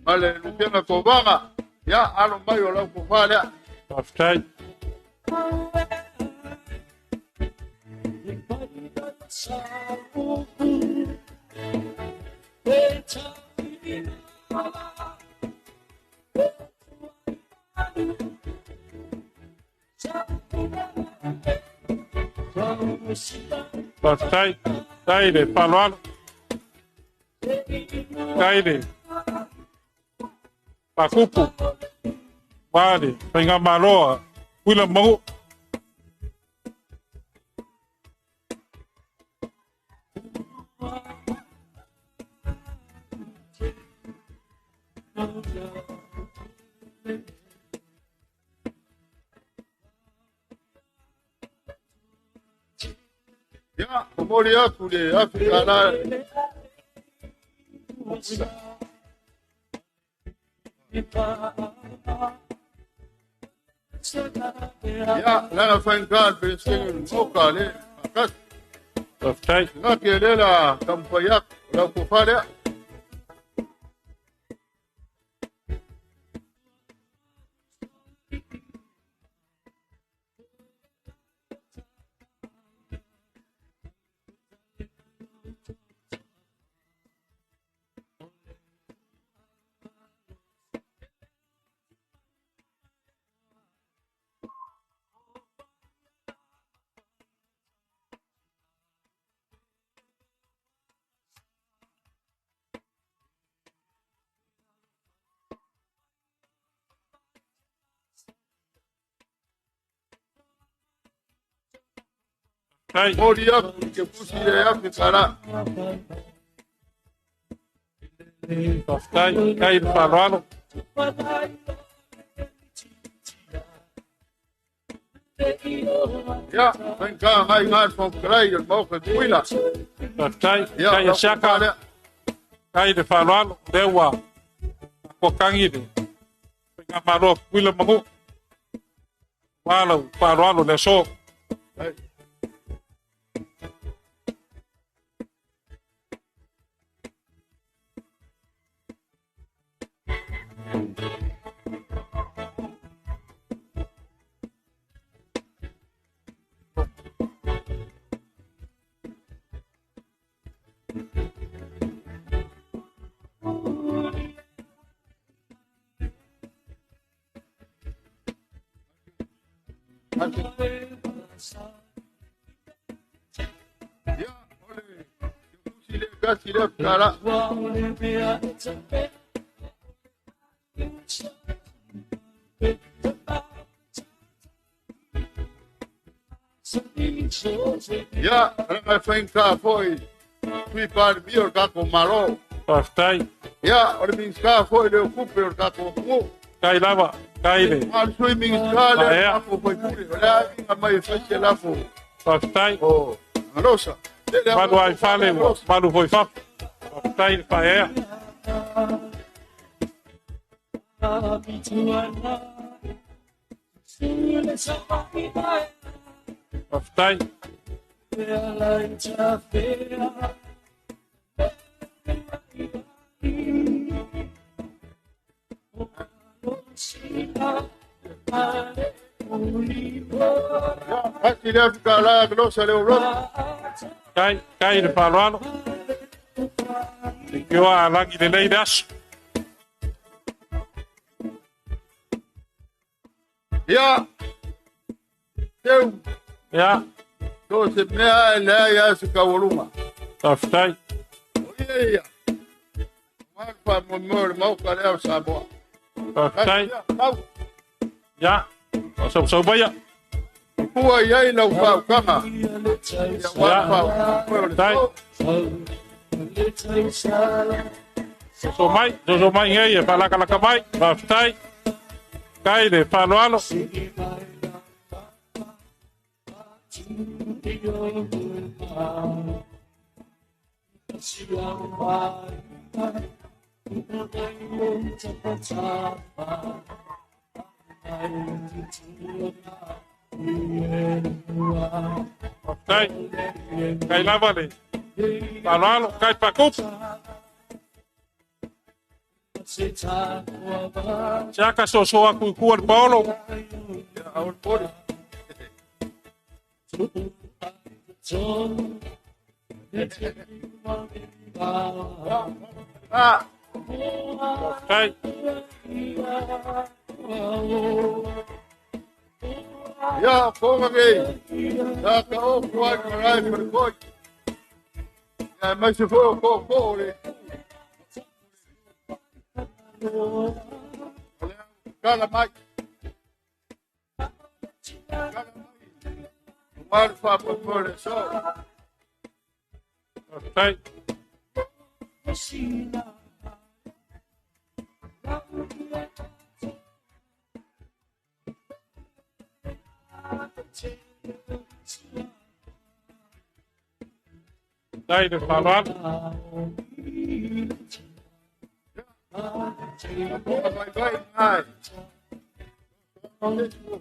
Ma le Lupega Kovaga, ia, alo mai o lau tofa lea. Faafetai. Faafetai. Tai le faaaloalo. Tai le faakupu. Ma le faigamalo a Tutuila ma Manu'a. Ia, momoli atu le $1,000. Ia, lana faigā le Peresetene o le Maota le faatasi. Faafetai. Manatu o lea la taumafai atu, o lau tofa lea. Momoli atu i ke pusi e $1,000. Faafetai. Tai le faaaloalo. Ia, faigā ngai ngā le Fofoga Fetalai o le Maota i Tutuila. Faafetai. Ia, Tai o a lau tofa siaka. lea. Tai le faaaloalo. Lea ua faatuakangi le faigamalo a Tutuila ma Manu'a. Ua lau faaaloalo i le aso. Ia, o le faigata foi Sui Palemia o le tatou Malo. Faafetai. Ia, o le Minisita foi lea o Tupe o le tatou atunuu. Kai lava, kai le. A o le Sui Minisita lea o le tatou sui usufono, o le a iga mai e fai se lafo. Faafetai. O Galosa. Malu ai fale, ua malu foi fafo. Faafetai le faaeaea. Faafetai. Pasi lea fikala Galosa leo loto. Kai, kai le faaaloalo. Leitioa a lagi lelei le aso. Ia, teu. Ia. So se mea e leai a se kaualuga. Faafetai. O ia ia. Ua faamoemoe o le Maota lea o Samoa. Faafetai. Ia, sausausau maia. Pua i ai lau faautaga. Ia ua faamoemoe o le Faafetai. Soso mai, soso mai nei e faalakalaka mai. Faafetai. Kai le faaaloalo. Faafetai. Kai lava le faaaloalo, kai paakupu. Se aka soso aku i kua le paolo. Faafetai. Ia, fonga nei. Sa ka o kua i marae parekoi. Ia, mai se foi o kōkō o le. O le kala mai. Kala mai. O malu faamoemoe o le aso. Faafetai. Faafetai le faaaloalo. Fonga vaivai mai.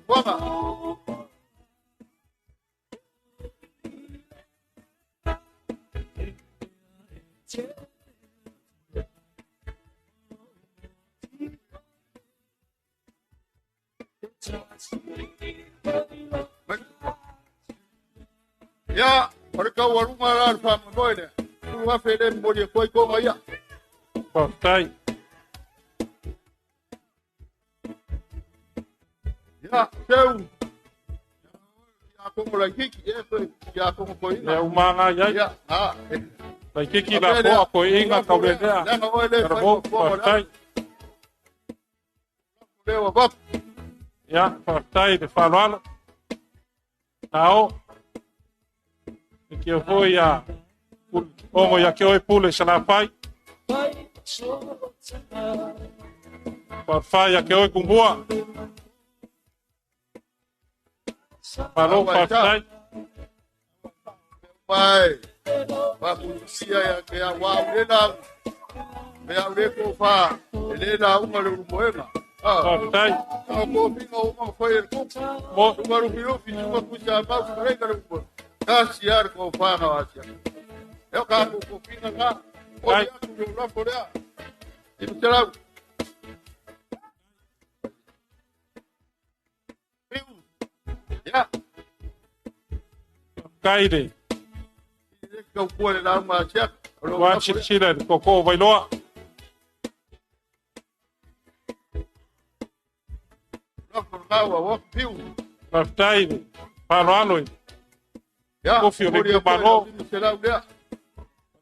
Fonga. Ia, o le kaualuga la le faamoemoe lea. 10,000 lea e momoli atu ai toga ia. Faafetai. Ia, seu. Ia kongo laititi, ia koe, ia kongo koina. Lea uma agai ai. Ia, a. Laititi la poa koe inga kau le lea. Leaga oe le fai Karamo, fofoga o le faafetai. lea ua vapu. Ia, faafetai le faaaloalo. Tao. E kia foi a ongo ia ke oe pule salafai. Faafetai ia ke oe kumbua. Malo, faafetai. Mai. Faapusia ia ke a wau le lau. Me au le ko fa. E le lauga le ulumoega. Faafetai. Ka ko pinga o ma foi e kupu. Mo. Suga rufi rufi, suga kusa mau kurenga le ulumoega. Kasi ar ko fa na asia. E o ka ko ko pinga ka. O Ai. ia ku le lafo lea. I te lau. Ia. Kai le. Le kau kua le lauga asia. O lo Ua lafo lea. silasila i le koko o Vailoa. Lafo ngau a wak piu. Faafetai le faaaloalo i Ia, kofi o le momoli atu ai itumalo. lau 500 lea.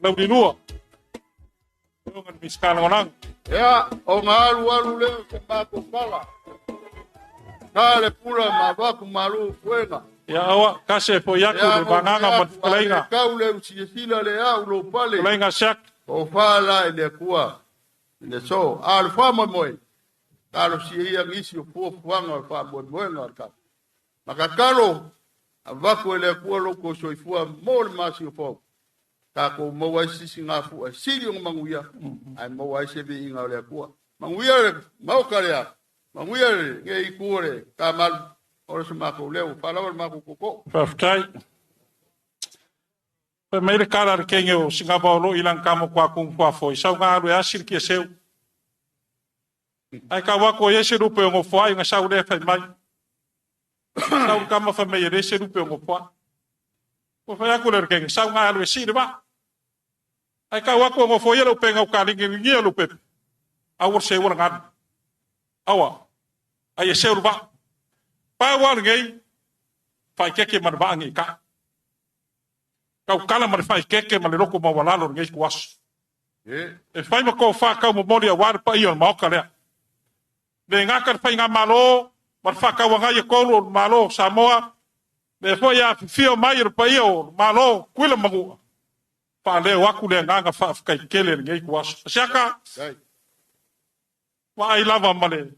Laulilua. Afioga i le Minisita Lagolago. Ia, o ga alu alu lea o se matou fala. Sa le pula ma avaku malu fuega. Ia aua kase foi atu Ia, le vagaga ma le fetalaiga. Tau le usilasila le au lou pale. Fetalaiga Siak. O fā la i le Atua i le aso. A o le faamoemoe, talosia ia nisi o fuafuaga o le faamoemoega o le tatou. Ma tatalo, avatu e le Atua lo outou soifua mo le masina fou, tatou maua ai se sisigafua e sili ona manuia, ae maua ai se viiga o le Atua. Manuia le Maota lea, manuia lenei itu o le tamalu, o le so matou leo, faalava le matou tootoo. Faafetai. Fai mai le kala a le kenge o Singapore i lang kamo kwa kung kwa foi. Sau ngā alu e asi le kia seu. Ai ka wako e ese lupe o ngofoa i ngā sau lea fai mai. Sau kama fai mai e ese lupe o ngofoa. Ko fai aku le kenge, sau ngā alu e si le va. Ai ka wako o ngofoa ia le upenga o ka lingi lingi lupe. Au se wala ngā. Awa. Ai e seu va. Pa wa ngei. Fai keke ma le ngi ka. Kau kala ma le fai keke ma le loko ma walalo ngei kuaso. E fai ma kou whakau mo mori a ware pa i o le maoka lea. Le ngaka le whai ngā malo, ma le whakau ngai e kolu o le malo Samoa, le foi a fifio mai o le paia o le malo kuila mangua. Wha leo aku le nganga wha whakai kele le ngei kuaso. Asiaka, wa ai lava ma le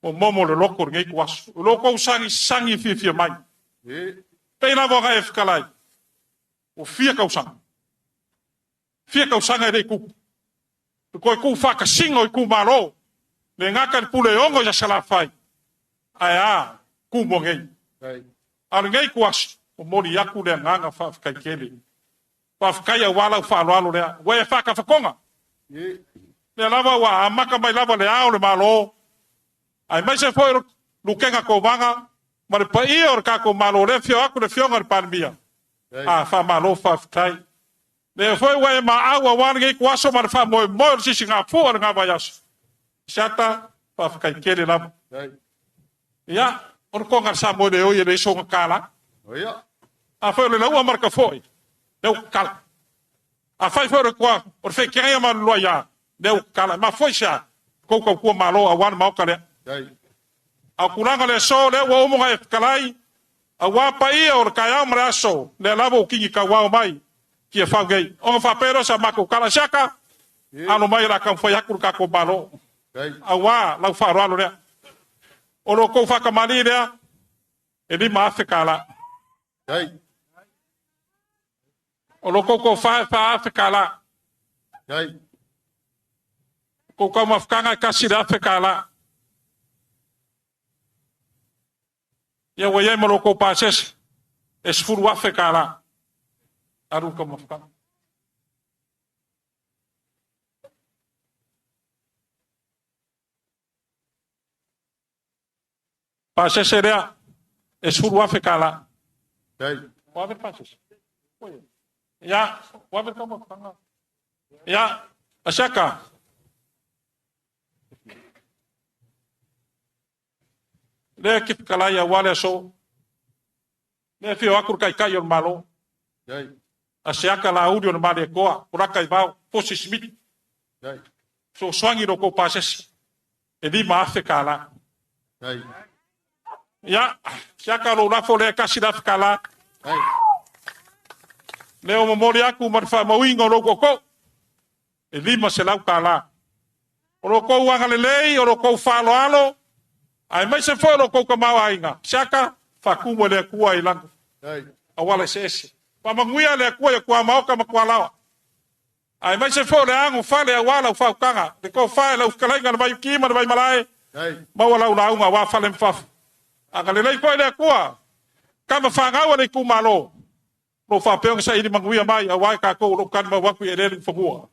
o momo le loko le ngei kuaso. O loko usangi sangi fifio mai. Pei lava ngai e whakalai. O fia kausanga. Fia kausanga e rei kupu. Le koe ku whakasinga o i ku malo. Le ngaka le pule ongo i asala whai. Ai a, ku mo ngei. A le ngei kuaso. O mori aku le nganga whawhakai kele. Whawhakai a wala u whaaloalo lea. Ua e whakawhakonga. Le lava ua amaka mai lava le ao le malo. Ai mai se foi lukenga ko wanga. Ma le paia o le kako malo le fio aku le fionga le palemia. A wha malo whawhakai. Le foi ua e ma au a wana ngei kuaso ma le wha moe moe o le sisi ngā fua le ngā vai aso. Siata, whawhakai kele lava. Ia, o le konga le sa moe le oi e le iso ngā kala. A foi o le laua marka foi, leu kala. A fai foi o le kua, o le whekea ma lua ia, leu kala. Ma foi sia, koukou kua malo a wana maoka lea. A kulanga le so, lea ua umonga e whakalai, a wapa ia o le kai au ma le aso, lea lava o kingi kau wao mai, ki e whau gei. Onga whapero sa mako kala siaka, alo mai la kau whai aku le kako malo. A wā, lau wharoalo lea. O lo kou whakamali lea, e 5,000 kala. O lo kou kou whae wha afe kala. Kou kau mawhakanga e kasi le afe kala. Ia ua iai ma lo kou pasese, e 10,000 kala. Aru kau mawhakanga. Pasese lea, e 10,000 kala. O ave pasese. Ia, o ave kau mawhakanga. Ia, asiaka. Lea ki whakalai a wale aso. Lea whio aku kai kai o le malo. A se aka la uri o le male koa. O raka i vau, fosi smiti. So swangi ro kou pasese. E 5,000 kala. Ia, se aka lo rafo lea kasi la whakala. Lea o momori aku ma le whaamauinga o lo koko. E 500 kala. O lo kou angalelei, o lo kou whaaloalo. Ai mai se foi lo kou kamau ainga. Se aka, whakumo le akua i lango. A wala se ese. Whamanguia le akua i kua maoka ma kua lawa. Ai mai se foi le angu whale a wala u whaukanga. Le kou whae lau whakalainga le vai ukima le vai malae. Maua lau launga wā whale mfafu. Angalelei foi le akua. Kama whangaua le ku malo. Lo whapeonga sa ili manguia mai a wai kākou lo kani mau aku i elelu whangua.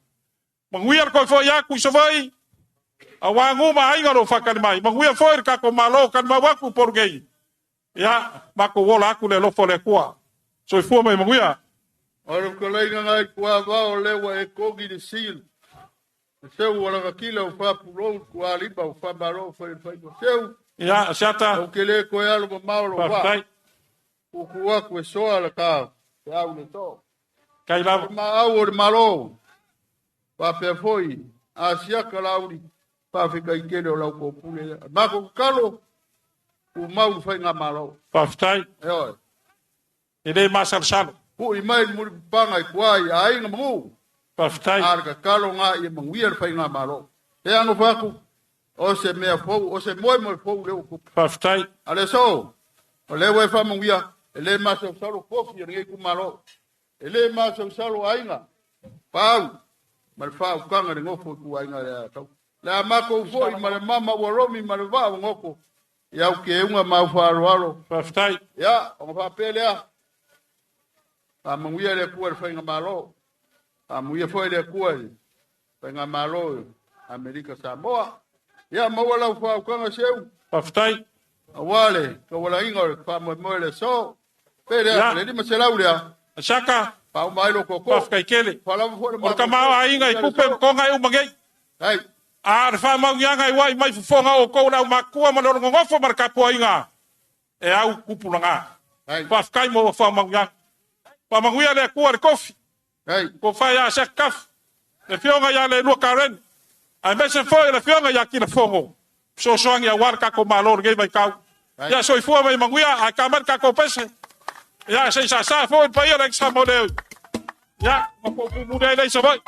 Manguia le koe foi aku i sawai. A wā ngū ma ainga lo whakani mai. Manguia foi le kākou malo kani mau aku porugei. Ia, mako wola aku le lofo le kua. Soifua mai manguia. O le koleinga ngai kua vao lewa e kogi le sil. Le seu wala kakila o whapulou kua lima o whamaro whai whai. Seu Ia, Asiata. Ou ke le koe alo mamao lo wa. Faafetai. Kuku aku e soa le ka. Te au le to. Kai lava. Ma au o le malo. Faapea foi. Asiaka lauli. Faafetai tele o lau pule. Mako kalo. U mau fai ngā malo. Faafetai. E oe. E le masalosalo. Pui mai le muri panga i kuai a aiga mangu. Faafetai. A le kakalo ngā ia manguia le fai ngā malo. E ano faku. O se mea fou, o se moe moe fou le ukupu. Faafetai. A le so. O le ue whamanguia. E le masalosalo kofi o ngei kumalo. E le masalosalo aiga. Pau. Ma le whaukanga le ngofo i kuaiga le atau. Le a mako ufoi ma le mama ua romi ma le vaa ngoko. Ia au ke unga mau wharoaro. Faafetai. Ia, o ngā whapele. Whamanguia le kua le whainga malo. Whamanguia foi le kua le whainga malo Amerika Samoa. Ia, maua lau whaukanga seu. Faafetai. Awale, ka wala inga o le whamoemoe le so. Pele a, le lima se lau lea. Asiaka. Pau mai lo koko. Faafetai kele. Whalawa foi le O le kamao a inga i kupe mkonga e umangei. Hai. A le whamauianga i wai mai fufonga o kou lau makua ma le olongongofo ma le kapua inga. E au kupu langa. Faafetai mo whamauianga. Whamanguia le kua le kofi. Ko whai a Asiaka kafu. Le fionga ia le lua karen. Ai mese foi le fionga ia ki le fongo. Sosoangi a wara kako malo le mai kau. Ia soifua mai manguia a kamar kako pese. Ia sei sa sa foi pa ia le sa mo le. Ia ma po pu mu le sa vai.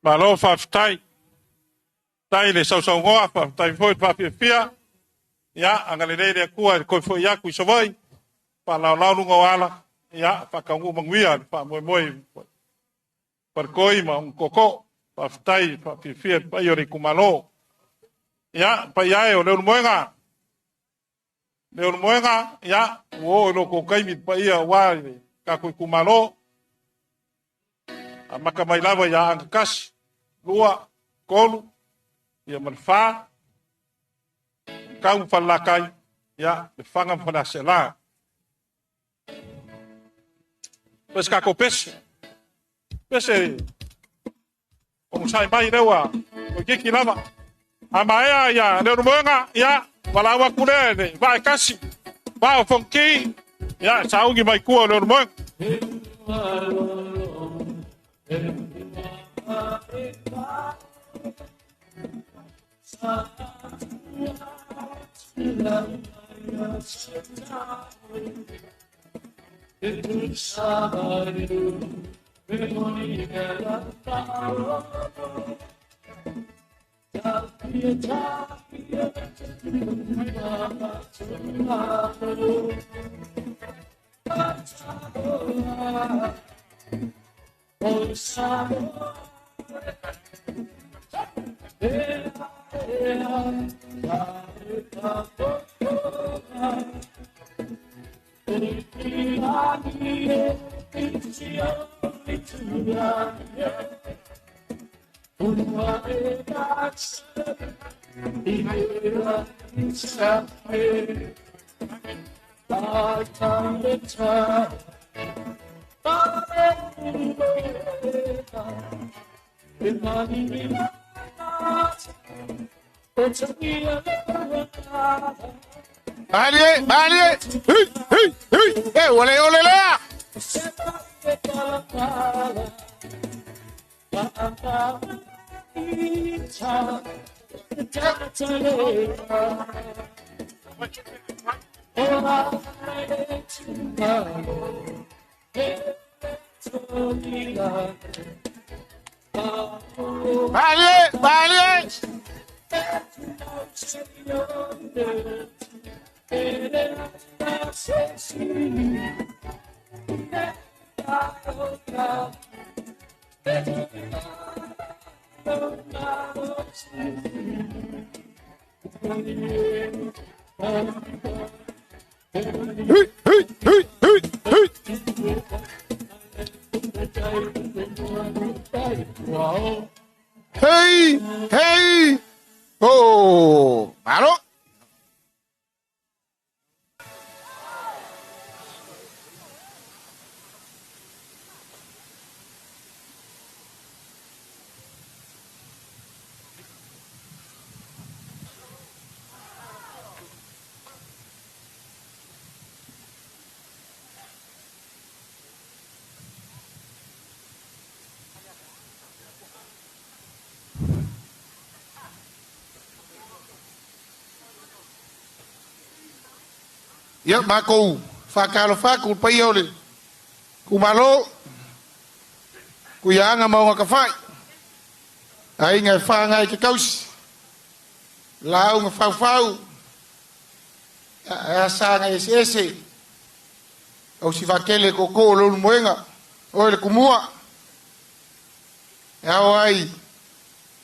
Malo faafetai. Tai le sausaungoa, faafetai foi le faafiafia. Ia, agalelei le Atua i le koe foi aku i Savaii. Faalaolao luga o ala. Ia, faakauguu manuia le faamoemoe falikoi ma ona koko. Faafetai faafiafia le paia o le itumalo. Ia, paia e o le ulumoega. Le ulumoega, ia, ua oo i lo tou taimi le paia aua le tatou itumalo. Amata mai lava ia Agatasi, 2, 3, ia ma le 4, Kau ma Falelatai, ia, le Faga ma Faleaseela. Pese kako pese. Pese, o sai mai leua, o kiki lava. A maea ia le ulumoega, ia, walaua kule le vae kasi, vae o fonki, ia, saungi mai kua o le ulumoega. Malie, malie. Hey, hey, hey. E ole ole lea. Malie, malie. Hey, hey, hey, hey, hey. Hey, hey. Oh, malo. Ia makou whakalofa ku paia o le kumalo ku ia maunga ka whai. Ai ngai whangai ke kausi. Lau nga whau whau. Ia sa ngai ese ese. Au si wakele koko o lolu moenga. O le kumua. Ia o ai.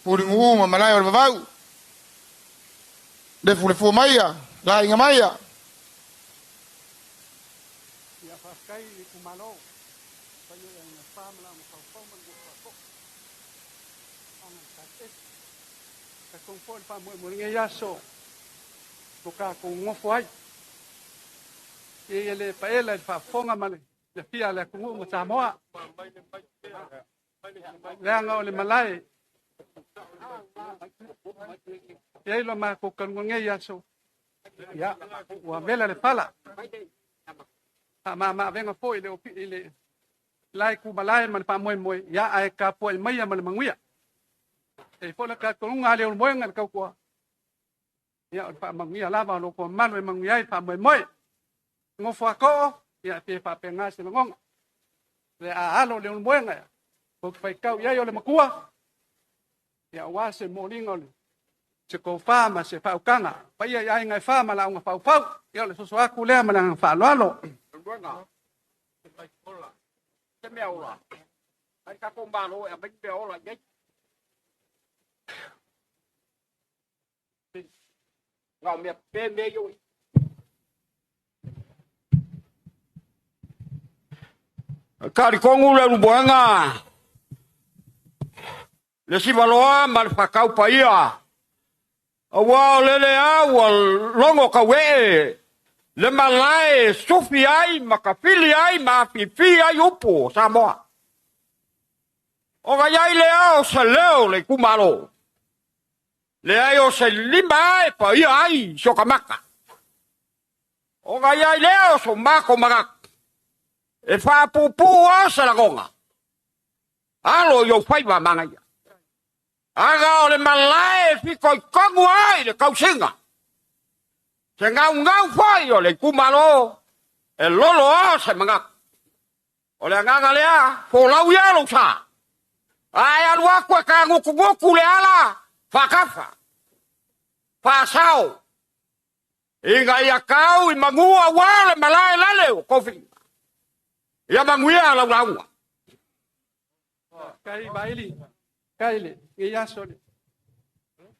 Puri nguu ma malai o le vavau. Le fule fua maia. La inga maia. Ia faafetai i itumalo paia i aiga fa ma lauga faufau ma le nofo aga le taeese. Talitonu foi le faamoemoe i lenei aso lo tatou nofo ai. Ia ia le paela i le faafofoga ma le fiafia a le atunuu ma Samoa. Leaga o le malae. E ai lo matou taluga nei aso. Ia, ua vela le fala. Faamama-avega foi i le opi i le lae kumalae ma le faamoemoe, ia ae tapuai maia ma le manuia. E foi le talitonuga a le ulumoega i le tautua. Ia, o le faamanuia lava o lo outou mamalu e manuia ai le faamoemoe. Nofo a too, ia pe faapena se lagona. Le a alo le ulumoega, ia, tou te faitau i ai o le matua, ia aua se moliga o le se tofa ma se faautaga. Paia i aiga e fa ma lauga faufau, ia o le soso atu lea ma le agaga faaaloalo. Se mea ola. Ai tatou Malo e aumai mea ola i ai. Na o mea pe mea ia ua Talitonu le ulumoega le sivaloa ma le fatau paia, aua o lele a ua logo tauee le malae e sufi ai ma tafili ai ma afifi ai upu o Samoa. Ona i ai lea o se leo o le itumalo, leai o se lima a e paia ai si o ka maka. Ona i ai lea o so mako manatu, e faapuupuu a se lagona, alo i ou faiva manaia. Aga o le malae e fitoitonu ai le tausiga. Se gaugau fo'i o le itumalo e loloa se manatu. O le agaga lea, folau ia lou sa. A e alu atu e tagutugutu le ala, faatafa, faasao, ina ia tau i manu auā le malae lale o tofiga. Ia manuia lau lauga. Kai vaili, kai le, i aso le,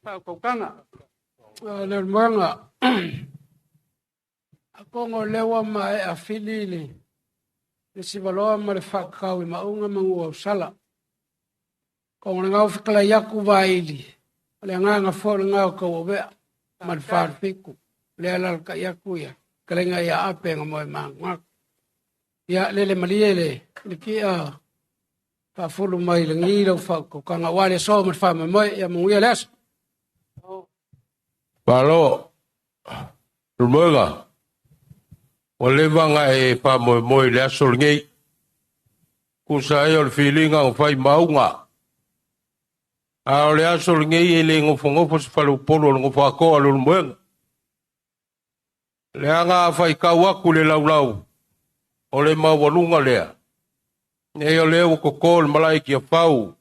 whaukaukaga. Le moega. A kongo lewa ma e a fili le sivaloa ma le whakau i maunga mangu au sala. Kongo le ngau whakala iaku vaili. O le nganga fo le ngau kau ovea ma le whalfiku. Le alal ka iaku ia. Kalenga ia ape nga moe maangu. Ia lele malie le kia whaafulu mai le ngi lau whaukaukaga. Wa le so ma le whaamamoe ia munguia le aso. Malo, Lumoega, ua leva ona e faamoemoe i le aso lenei. Tusa ai o le filiga o fai mauga. A o le aso lenei e le gofogofose faleupolu o le gofoakoa o le Ulumoega. Leaga a faitau atu le laulau o le maualuga lea. Nei o lea ua totō le malae i Tiafau,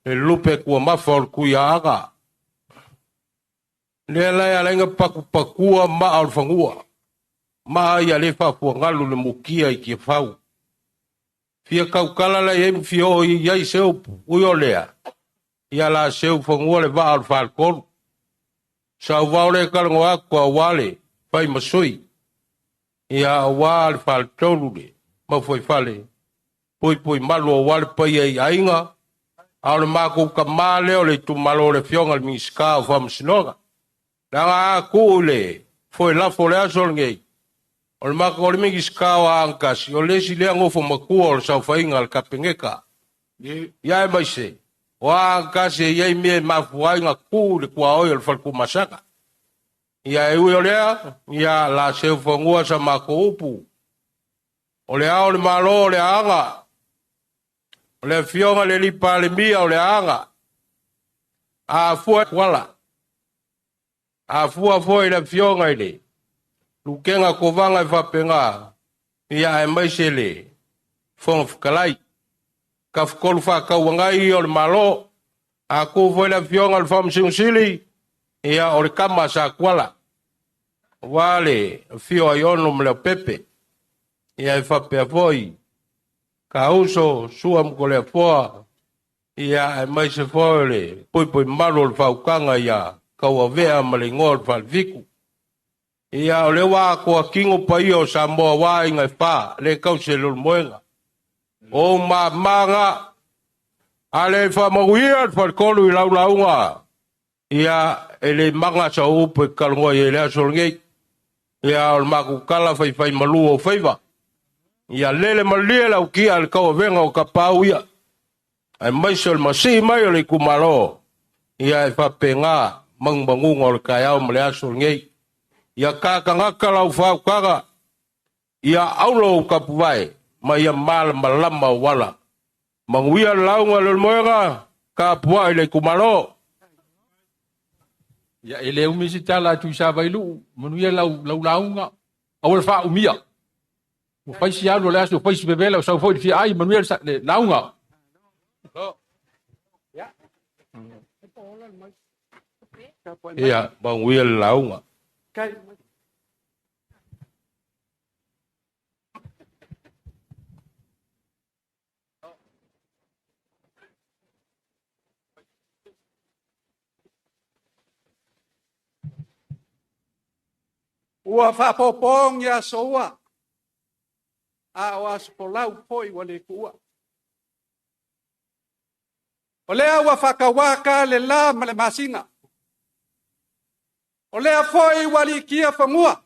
le lupe tuamafa o le Tuiaaga. Lea la e ala ai ona patupatua maa o le fanua. Maa ia le faafuagalu le mukia i Tiafau. Fia tautala la i ai ma fia oo i ai se upu. Ui o lea, ia la seu fanua le vaa o le faletolu. Sauvao le talanoa atu auā le fai ma sui. Ia auā le faletolu le maufaifale. Puipui malu auā le paia i aiga. A o le matou tamā lea o le itumalo o le Afioga i le Minisita o Faamasinoga. Leaga a tuu i le foe lafo o le aso lenei, o le matou o le Minisita o Aana Tasi, o le isi lea nofo matua o le saofaiga a le Kapeneta. Ia aemaise, o Aana Tasi e i ai mea e mafua ai ona tuu i le tuaoi o le Faletumasaga. Ia e ui o lea, ia la seu fanua sa matou upu. O le ao o le Malo o le Aana, o le Afioga i le alii Palemia o le Aana, a fua Kuala. A fua foi i le Afioga i le Lukega Kovaga e faapena, ia aemaise le Fofoga Fetalai. Tafutolu faatauagai ia o le Malo, a tu foi le Afioga i le Faamasino Sili, ia o le tama a Satuala, aua le afio a Iono ma Leaupepe. Ia e faapea foi Kauso, Sua ma Toleafoa, ia aemaise foi o le puipui malu o le faautaga ia Tauavea ma le igoa o le Falefitu. Ia o lea ua atoa tino paia o Samoa aua aiga e fa, le tausi e le Ulumoega. O mamaga, ale faamanuia le faletolu i lau lauga. Ia e le maga sa upu e talanoa i ai le aso lenei. Ia o le matou tala faifai malu o faiva. Ia lele malie lau kia i le tauavega o tapau ia. Aemaise o le masii mai o le itumalo. Ia e faapena manumanuga o le taeao ma le aso lenei. Ia tatagata lau faautaga, ia aulo ou tapuvae, ma ia malamalama ou ala. Manuia le lauga i le Ulumoega, tapuai le itumalo. Ia e le umi se tala a Tuisavailuu, manuia lau lauga, aua le faaumia. Ua fai si alu o le aso, ua fai si vevela, ua sau foi le fia ai, manuia le lauga. Ia, manuia le lauga. Ua faapopogi aso ua, a o aso folau foi ua le tuua. O lea ua faatauaka le la ma le masina. O lea foi ua likia fanua.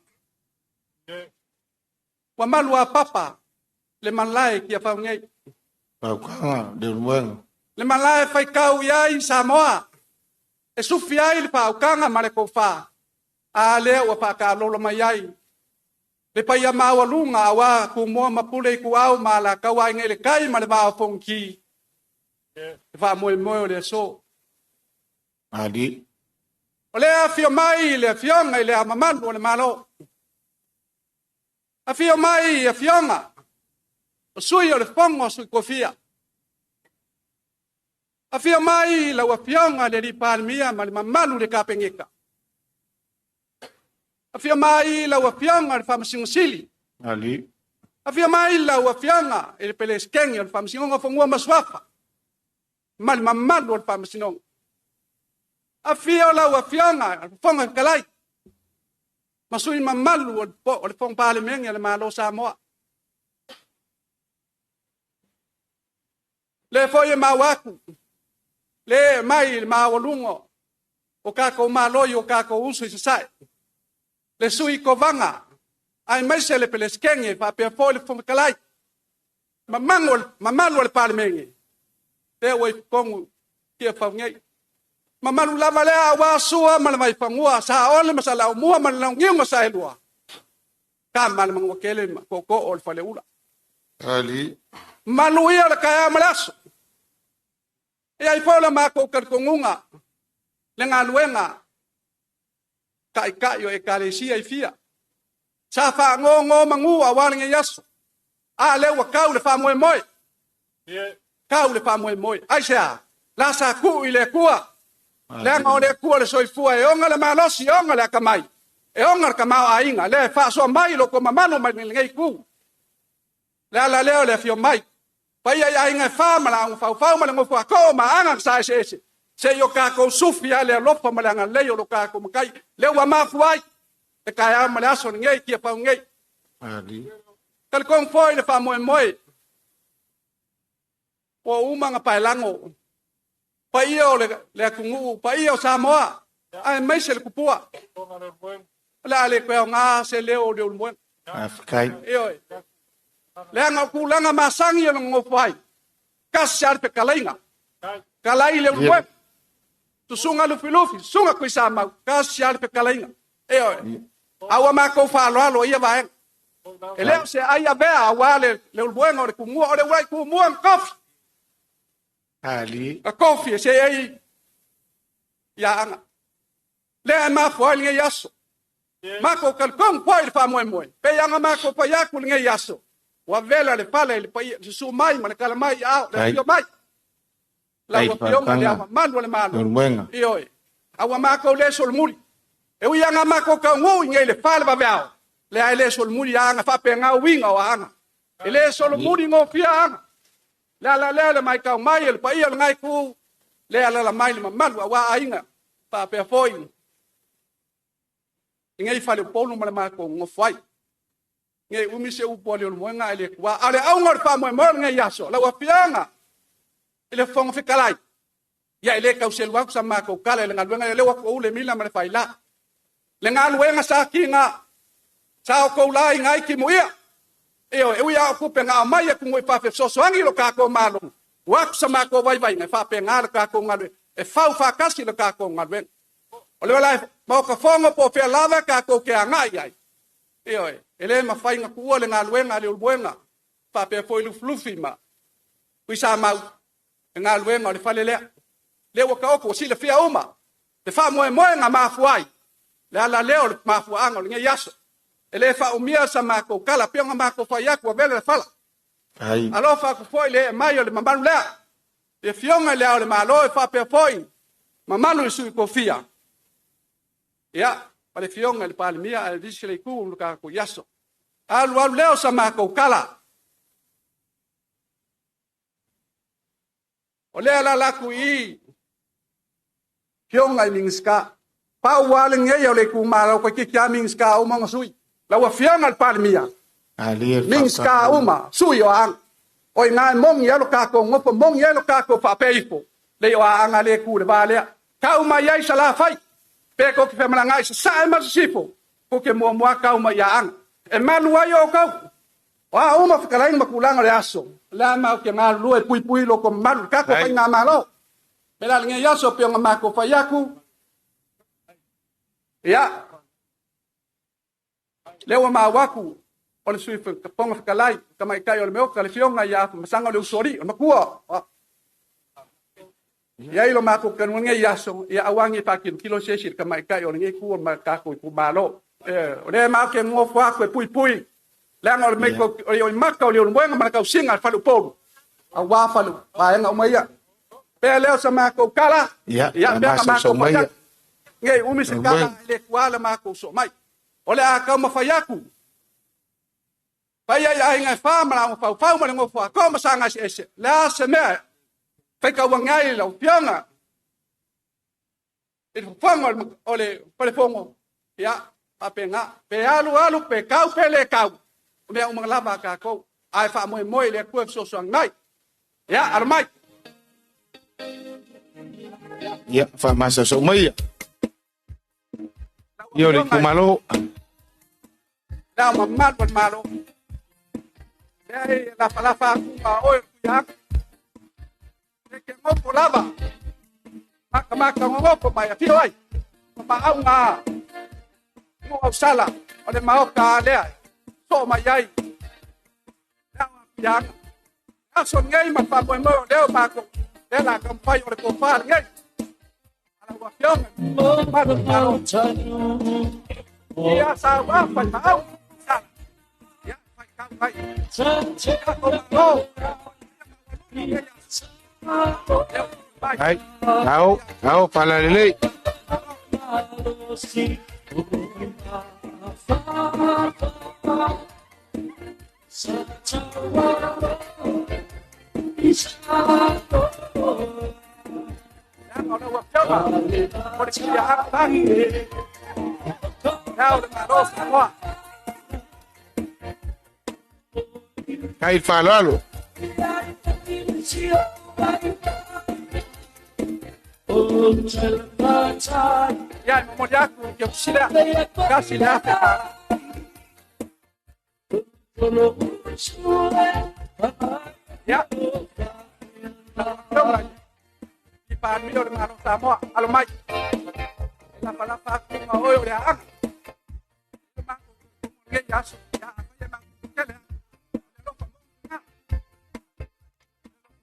Ua malu a papa le malae Tiafau nei. Paukaga, le Ulumoega. Le malae faitau i ai Samoa, e sufi ai le faaukaga ma le tofa, a lea ua faatalola mai ai. Le paia maualuga auā Tumua ma Pule Ituau ma Alataua Aiga i le Tai ma le Vaa o Fonoti. Le faamoemoe o le aso. Ali. O lea afio mai le afioga i le amamalu o le Malo. Afio mai afioga o sui o le Fono a Sui Kofia. Afio mai lau afioga le alii Palemia ma le mamalu le Kapeneta. Afio mai lau afioga le Faamasino Sili. Ali. Afio mai lau afioga i le Peresetene o le Faamasinoga o Fanua ma Suafa ma le mamalu o le Faamasinoga. Afio lau afioga le Fofoga Fetalai ma sui mamalu o le Fono Palemene a le Malo o Samoa. Le foi e mau atu, le mai le maualuga o kākou malo i o kākou uso i Sasae, le sui kovaga, aemaise le Peresetene faapea foi le Fofoga Fetalai, mamalu o le Palemene, lea ua i totonu Tiafau nei. Mamalu lava lea aua Sua ma le Vaifanua, Saole ma Saleaaumua ma le Launiu na Saelua, Tama le Manuatele ma Tootoo o le Faleula. Ali. Malu ia o le taeao ma le aso. E ai foi o le matou talitonuga, le galuega taitai o ekalesia i fia. Sa faanono manu aua lenei aso. A lea ua tau le faamoemoe. Tau le faamoemoe. Aisea? La sa tuu i le Atua. Leaga o le Atua le soifua e ona le malosi, e ona le atamai, e ona le tamaoaiga, lea e faasoa mai lo outou mamalu mai lenei itu. Le ala lea o le afio mai. Paia i aiga e fa ma laau faufau ma le nofo a too ma aga na sa eseese. Se i o kākou sufi a le alofa ma le agalelei o lo kākou matai. Lea ua mafua ai le taeao ma le aso lenei, Tiafau nei. Ali. Talitonu foi le faamoemoe ua uma ona paelago paia o le atunuu, paia o Samoa, aemaise le tupua. O le a le toe aoga se leo o le Ulumoega. Faafetai. Ioe. Leaga o tulaga masani o le nonofo ai, tasi lava le fetalaiga. Talai le Ulumoega. Susuga Lufilufi, susuga Tuisamau, tasi lava le fetalaiga. Ioe. A ua matou faaaloalo i ia vaega. E le o se ai avea aua le Ulumoega o le Tumua, o le uluai Tumua na tofi. Ali. Na tofi e se ai ia Aga. Lea e mafua ai lenei aso. Matou talitonu foi i le faamoemoe, pei ona matou fai atu lenei aso, ua vela le fale i le paia, le susu mai ma le tala mai i aao, le afio mai. Lau afioga le Ao Mamalu o le Malo. Ioe. A ua matou le solomuli. E ui lava ina matou taunuu i nei le fa le vaveao, lea e le solomuli aga faapena uiga o aga. E le solomuli gofia aga. Le ala lea le matau mai e le paia o lena itu, le alaala mai le mamalu aua aiga faapea foi i nei faleupolu ma le matou nonofo ai. Nei umi se upu a le Ulumoega ae le tuua. A o le auga o le faamoemoe o lenei aso, lau Afioga i le Fofoga Fetalai, ia e le tau selu atu sa matou tala i le galuega lea, lea ua tou le mila ma le faila. Le galuega sa tiga, sa outou laina ai timuia. Ioe, e ui lava o tupe na aumai atunuu i fafo e fesoasoani i lo tatou Malo, ua atu sa matou vaivaiga e faapena le tatou galuega, e fau faatasi le tatou galuega. O le ala e Maota Fono po o fea lava tatou te agai i ai, ioe, e le mafai ona tuua le galuega a le Ulumoega, faapea foi Lufilufi ma Tuisamau, le galuega o le fale lea. Lea ua taoto, ua silafia uma le faamoemoe na mafua ai, le ala lea o le mafuaaga o lenei aso. E le faaumia sa matou tala, pei ona matou fai atu, ua vela le fala. Alofa atu foi le ee mai o le mamalu lea, le Afioga i le Ao o le Malo e faapea foi mamalu i sui kofia, ia, ma le Afioga i le Palemia ae visi le itu o le tatou aso. Alu alu lea o sa matou tala. O lea alaala atu i i, Afioga i Minisita. Pau lava lenei o le itumalo toeitiiti lava Minisita uma ona sui. Lau Afioga i le Palemia, Minisita uma, sui o Aana. O i ina e moni ai lo tatou nofo, moni ai lo tatou faapea ifo, leai o Aana lea e tu i le va lea. Tau mai ai Salafai, pe tou te femalagaai i Sasae ma Sisifo, tou te muamua tau mai i Aana. E malu ai outou. O a uma fetalaiga ma tulaga o le aso, o le a matou te galulue e puipui lo outou mamalu i le tatou faigamalo. Me la lenei aso pei ona matou fai atu, ia, lea ua maua atu o le Sui Fofoga Fetalai, tamaitai o le Maota, le Afioga ia Afamasaga o le Usoalii, o le matua. Ia i lo mākou kanuanga i aso, ia auangi e whakilokilo se esi le tamaitai o lenei ku o ma tākou itumalo. O lea matou te nofo atu e puipui, leaga o le mea o le maka o le ulumoega ma le tausiga a le faleupolu, aua fale vaega uma ia. Pea lea o sa matou tala, Ia, ia pea ka masausau matou mai fai ia. atu. Nei umi se tala Ulumoega. e le tua le matou soo mai. O le a taumafai atu. Fai ai aiga e wha ma launga faufau ma le ngofo a koma sanga ese ese. Le a se mea, fai kauangi ai lau fioga. I le fofoga o le falefono, ia, faapena. Pe alu alu, pe kau, pe le kau. O mea uma lava a tātou. Ae faamoemoe i le Atua e fesoasoani mai. Ia, alo mai. Ia, faamasausau mai ia. Ia o le itumalo. Le ao mamalu o le Malo. Lea e lafalafa atu ma oe o Tuiaana. E ke ngofo lava. Makamaka ngofo mai afio ai. Ma maauga mo au sala o le maoka lea. So mai ai. Lea o Tuiaana. Aso nei ma faamoemoe o leo mākou. Lea la kampai o le tofa lenei. Ala ua afioga. Mamalu o le Malo. Ia sa ua fai maau. Sala. Ia fai kau mai. Ia ko malo. Ai, ao, ao, faalalelei. Kai faaaloalo. Ia, e momoli atu i ke sila. Kasi le afe tala. Ia. I pānui o le Malo Samoa, alo mai. E lafalafa atu ma oe o le aaga. Nge i aso. Ia, ia mākou kele.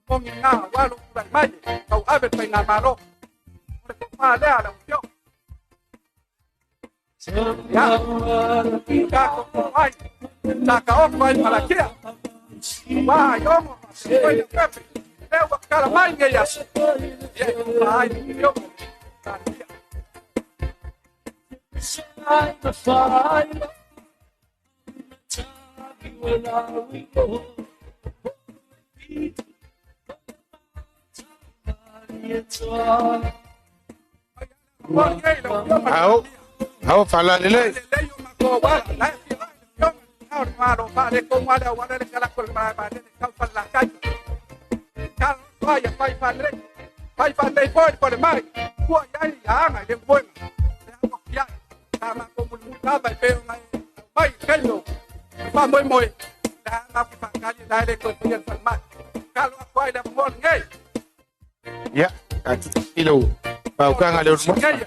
Mongi ngā walo kura mai, kau ave pai ngā malo. O le tofa lea le upio. Ia, ka koko ai, tā ka oko ai malakia. Wā i ongo, koe le pepe. Lea ua kala mai nge i aso. Ia, i tofa ai le upio. Ao, ao, faalalelei. Ia, i lau paukaga le ulumoega.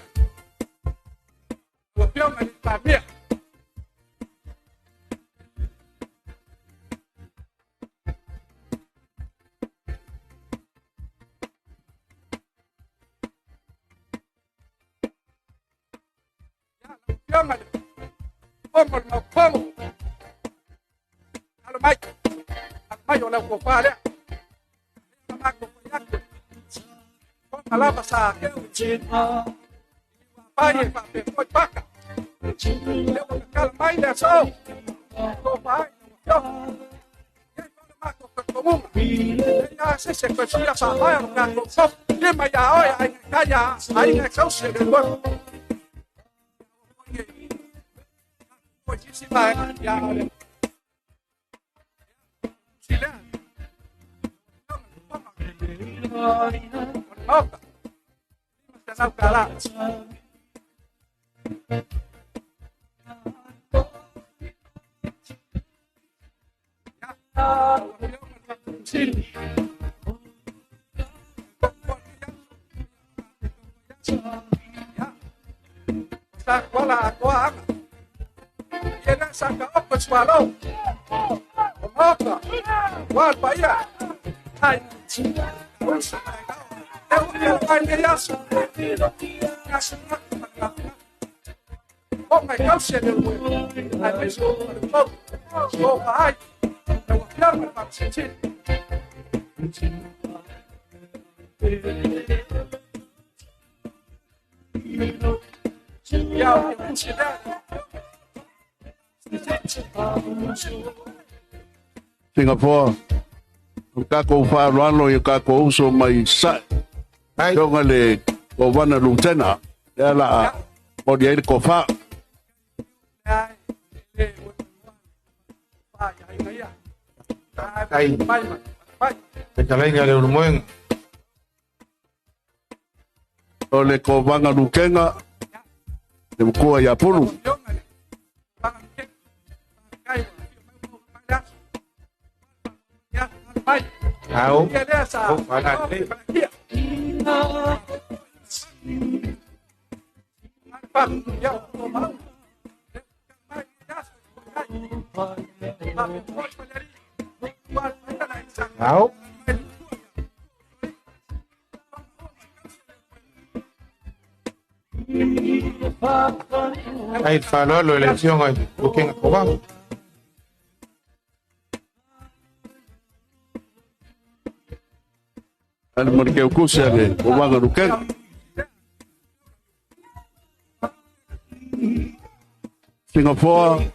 Singapore, o kākou whaaroalo i o kākou uso mai sae. Tonga le kovana lutena. Lea la a mori ai le kofa. Ai. Fetalaiga le Ulumoega. O le kovana lukenga, le mkua ia Pulu. Ao. O wala le. Ao. Ai whaloalo le afioga i Lukenga Kovanga. Ale marike ukusi ale kovana lukenga. Singapore,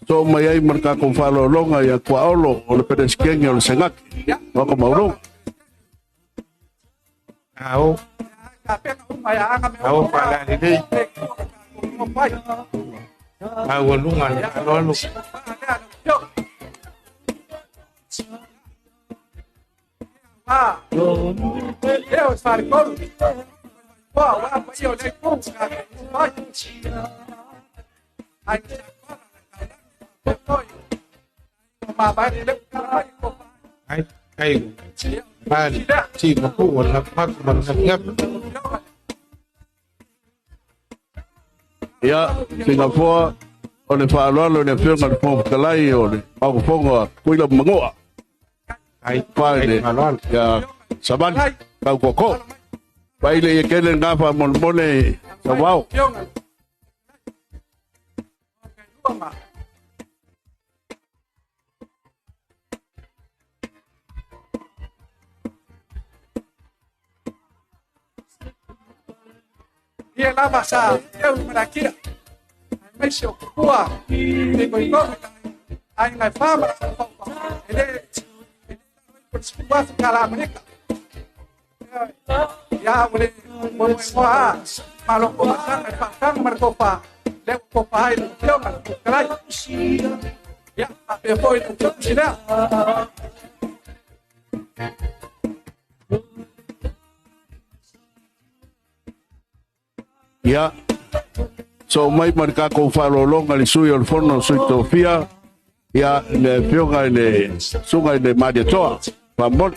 so mai ai ma le kākou faaaloaloga ia Kuaolo o le Peresetene o le Senate. Waka maulunga. Ao. Ao whala lelei. Maualuga le faaaloalo. Ai, ai, mali, ti maku o la maku ma ngap ngap. Ia, Singapore, o le faaaloalo i le Afioga i le Fofoga Fetalai o le Maofofoga o Tutuila ma Manua. Ai, Fa i le, ia Savali, tau koko. Fa ile ia kele ngā faamolemole Savao. Ia lava sa eu marakia. Mai se okua. Te koi ko. Ai ngai fama ele ele kala Amerika. Ya ole mo mo a malo ko sa ngai fa kang mar ko pa. Le ko pa ai le tio ma ko kalai. Ya a pe foi le tio sina. Ia, so mai ma le kākou faaaloaloga le sui o le fono sui tofia, ia le afioga i le susuga i le Malietoa. Faamole.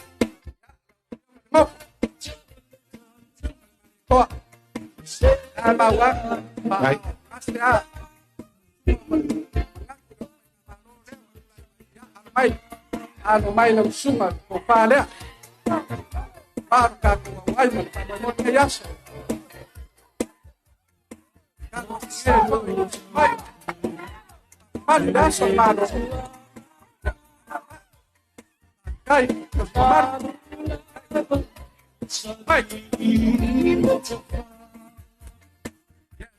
Ai. Alo mai lau susuga ko pa lea. Maru kākou ai ma le faamoemoe nei aso. Mai le aso malo. Kai, maru. Mai.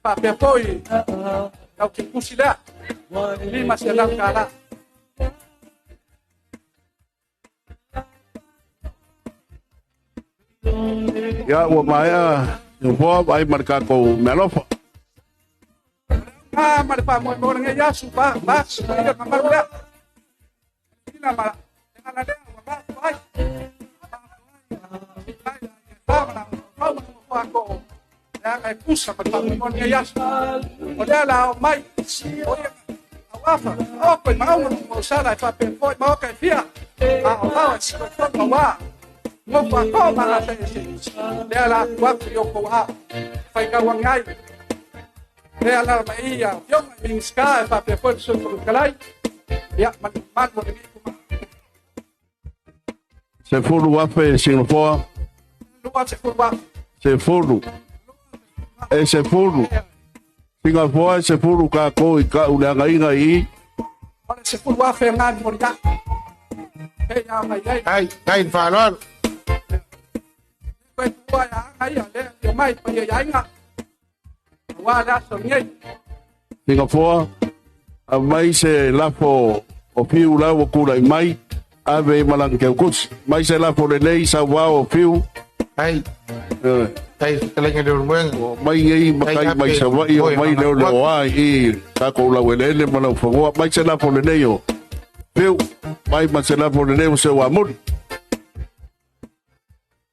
Faapea foi lau ke kusi lea. 500 tala. Ia, ua maea Singapore, ai ma le kākou mealofa. Ah, ma le faamoemoe lenei aso, pa, pa, ia mamalu lea. Ina ma, ala lea, ua mafu ai. Pa, ma la, pa, ma la, ko. Lea ngai pusa ma le faamoemoe lenei aso. O lea la o mai, o ia, au afa, o koe maunga mo sala e faapea foi, ma o ka e fia. A o ao e si koe fono wa. Mo fa ko ma la se se. Lea la ku aku i o kou ao. Whai kau angai. Lea la ma ia, fionga i Minista e faapea foi le sui Fofoga Fetalai. Ia, ma le mamalu o lenei itumalo. 10,000 Singapore. 10. E 10. Singapoa e 10 ka ko i ka uleanga inga i. O le 10,000 ngā mori a. E ia mai ai. Ai, ai whaloalo. Koe tua ia anga ia, le o mai pa ia inga. Ua le aso ngei. Singapoa, a mai se lafo o piu lau o kura i mai, ave i malang keu kutsi. Mai se lafo le nei sa wao o piu. Ai, ai, talenga le urmuenga. Mai ei makai mai sa wai o mai leo leo ai i kako lau elele ma lau whangoa. Mai se lafo le nei o piu, mai ma se lafo le nei o se wamuri.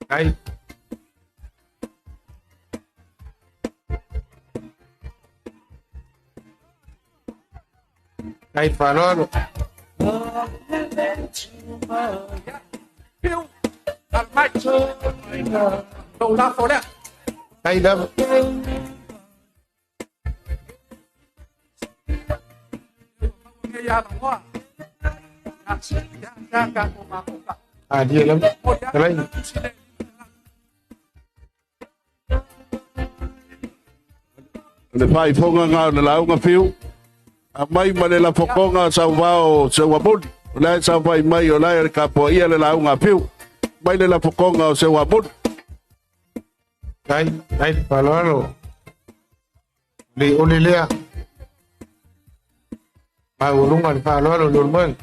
Ai. Ai, whaloalo. Piu, al mai. Lou lafo lea. Ai lava. Ia langoa. Ia ka ko ma ko ka. A dia lava. Talai. Le whai fonga ngā o le launga whiu. A mai ma le lafokonga sa wao se wamuri. O lai sa whai mai o lai ka po ia le launga whiu. Mai le lafokonga o se wamuri. Ai, ai, whaloalo. Le ole lea. Mai ulunga le whaloalo le ulmoenga.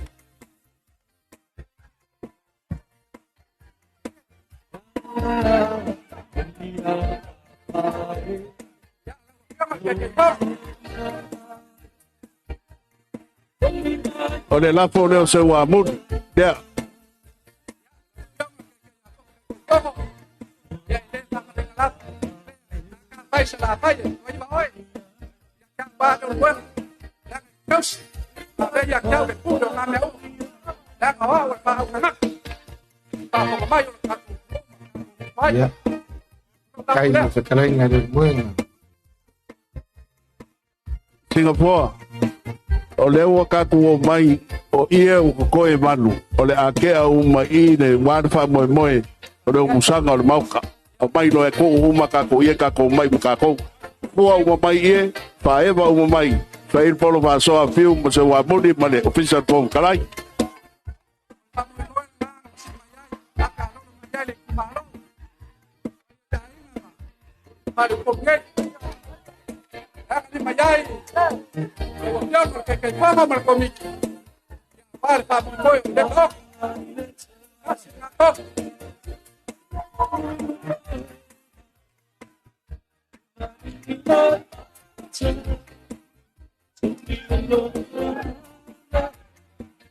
O le lafo leo se wamuri. Lea. Mai se la mai, mai ma oi. Ia ka ba le ua. Ia kausi. A ia kau le pu ngā mea uma. Ia ka wa pa au kana. Pa mo mai o ka. Mai. Ia. Kai na whakalainga le urmuenga. Singapore, o leo wa kaku o mai o ia o koe manu, o le akea uma i le wāna moe moe, o le umusanga o le mauka. O mai loe ko uma kako ia kako mai mo kako. Pua uma mai ie, whaewa uma mai. Whae polo whasoa whiu mo se wamuni ma le official pong kalai.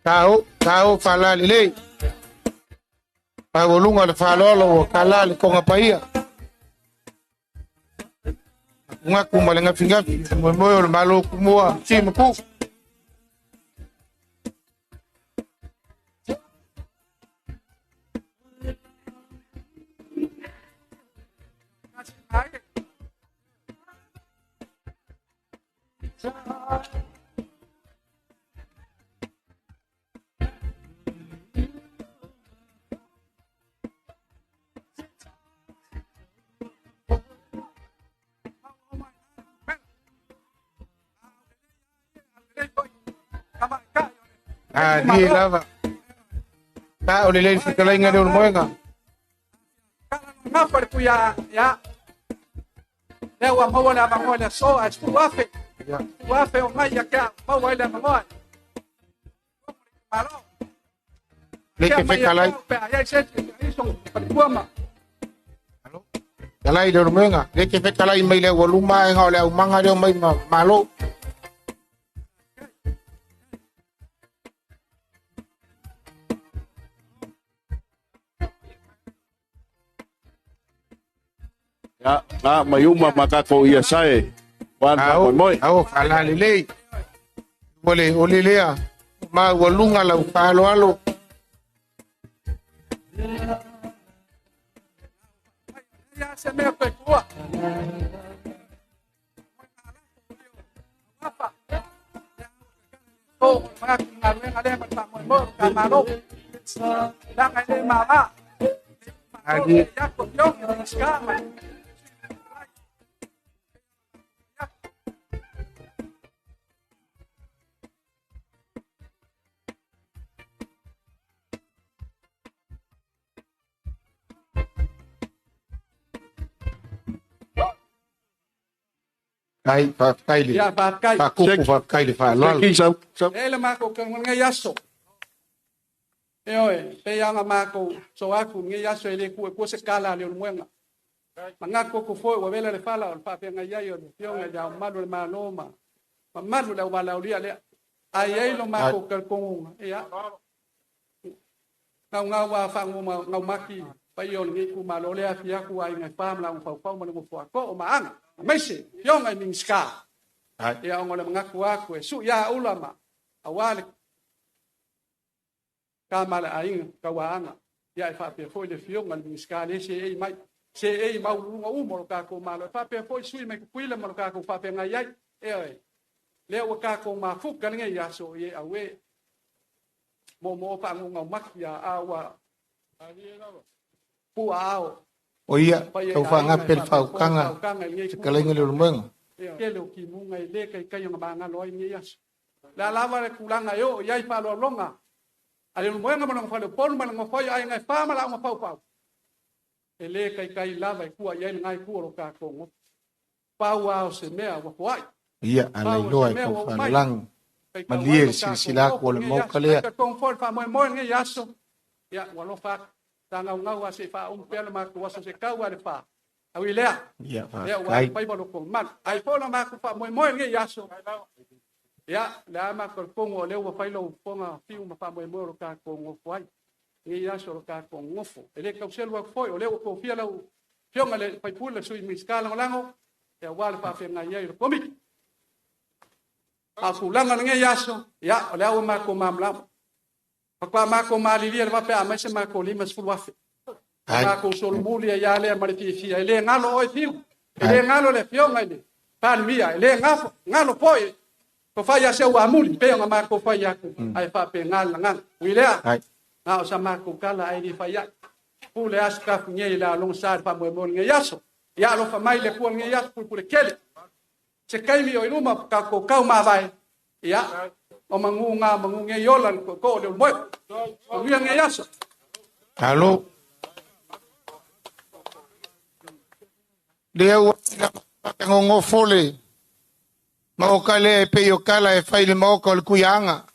Tau, tau whalali lei. Pau lunga le whalolo o kala le konga paia. Ngaku ma le ngafi ngafi. Moe moe o le malo kumua. Si maku. A dia lava. Ta o le le whakalainga le urmuenga. Ngā pare puia ia. Lea ua maua le avangoa le aso a 10,000. 10,000 o mai ia kia maua ai le avangoa. Malo. Le ke whakalai. Pe ai se ai so pare ma. Kalai le urmuenga. Le ke whakalai mai le waluma e ngā o le aumanga leo mai ma malo. Ya, ngā mai uma makako ia sae. Wāna moe moe. Au, kalali lei. Ole, ole lea. Ma walunga lau whaloalo. Ia se mea koe kua. O, mga ngaluenga lea ma moe moe ka malo. Langa le mama. Malie. Ai, faafetai le. Ia, faafetai. Faakupu, faafetai le faaaloalo. E le makou kalunga aso. E oe, pe anga makou so aku ngai aso e le ku ku se kala le muenga. Manga ko ko foi wa vela le fala o le faafeagai ai o le fionga ia malu le malo ma. Ma malu le wala o lia le. Ai ai lo makou kalkonga. Ia. Ngau ngau wa fangu ma ngau maki pai o le ku malo le afia ku ai ngai pam la fau fau ma le mo ko o maanga. Maise, fionga i minska. Ia ongo le mangaku aku e su ia ulama. Awale ka mala ainga ka waanga. Ia e whaapea foi le fionga le minska le se e mai. Se e mau lunga umo lo kako malo. E whaapea foi sui mai kukuila ma lo kako whaapea ngai ai. E oe. Lea ua kako mafuka le ngai aso i e awe. Mo mo opa ngunga maki ia awa. Pua ao. O ia, tau whaangape le whaukanga, te kalainga le ulumoenga. Kele o ki munga i le kai kai o ngā ngalo ai ngai aso. Le lava le kulanga e o iai whaaloalonga. A le ulumoenga ma longa whale polu ma longa whai ai ngai wha ma la unga pau pau. E le kai kai lava e kua iai ngai kua lo kā kongo. Pau ao se mea wapoai. Ia, ala iloa e kau whaalalang. Malie le silasila aku o le mauka lea. Ka kong fo wha moe moe ngai aso. Ia, walofa. Tanga ngau a se fa pele ma ku aso se kau a le fa. Au i lea. Ia, Lea ua faafetai. pai ba loko mal. Ai fo la ma ku fa moe moe ngai aso. Ia, le ama ko kongo le ua fai lo fonga fiu ma fa moe moe lo ka kongo foi. Ngai aso lo ka kongo fo. E le kau selu foi o le ua kofia lau fionga le pai pula sui miskala lango. Ia wa le fa fe ngai ai lo komiki. A kulanga ngai aso. Ia, o le au ma ko mamla. Pakwa mako malilia le wape a maise mako lima sefulu afe. Mako solomuli e ia lea ma le fiafia. E le galo oe fiu. E le galo le fioga i le palemia. E le gafo, galo foi. Ko fai ia se ua amuli, pe ona mako fai aku. Ai faapega le lagaga. Ui lea, na o sa mako kala ai li fai ai. Pule aso kafu ngei la long sa fa moe moe ngei aso. Ia alofa mai le kua ngei aso pule kele. Se kaimi o i luma ka ko kau mavae. Ia, o mangu ngā mangu ngei ola ko ko le moe. O ngia ngei aso. Alo. Lea ua ngongofo le maoka lea e pei o kala e fai le maoka o le kuiaga.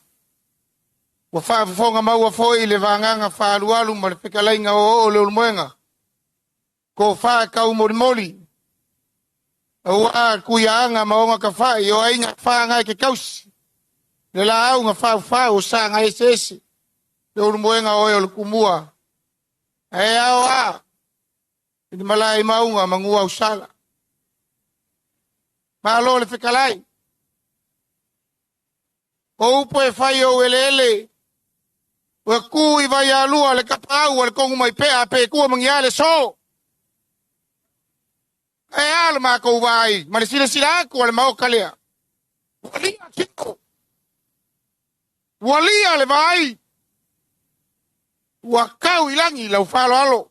Ua faafofoga maua foi le vagaga faalualu ma le fekalaiga oo o le ulumoega. Ko fā kau molimoli. Auā kuiaga ma oga kafai o aiga whaanga e ke kausi. Le la au ngā whau whau o sa ngā ese ese. Le ulumoega oe o le kumua. E ao a. I te malae maunga mangua au sala. Malo le fekalai. O upo e whai o ele ele. Ua ku i vai alua le kapau o le kongu mai pea pe kua mangia le so. E ala mākou vai. Ma le sila sila aku o le maoka lea. Walia tiko. Walia le vai. Ua kau i langi lau whalo alo.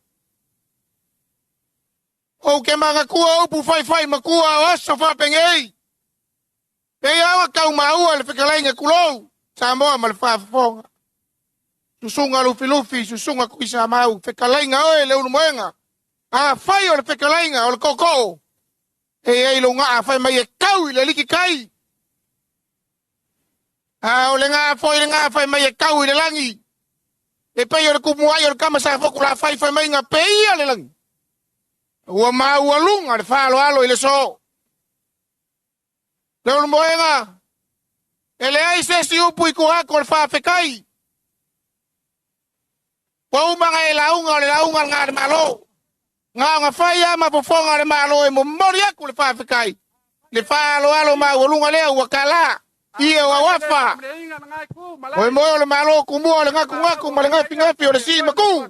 O ke manga kua upu whai whai makua o aso whapengei. Pe awa kau maua le whekalainga kulou. Samoa ma le whafafonga. Susunga lufi lufi, susunga kuisa mau. Whekalainga oe le ulumoenga. A whai o le whekalainga o le koko. E ei lo ngā whai mai e kau i le liki kai. A o le ngā whai le ngā whai mai e kau i le langi. E pei o le kumu ai o le kama sa foku la whai whai mai ngā peia le langi. Ua maua lunga le whalo alo i le so. Le ulumoenga. E le ai se si upu i kuhako le whawhekai. Ua umanga e launga o le launga ngā le malo. Ngā ngā whai ama pofonga le malo e mo mori aku le whawhekai. Le whalo alo maua lunga lea ua kala. Ia ua wafa. Oe moe o le malo kumua o le ngaku ngaku ma le ngapi ngapi o le si maku.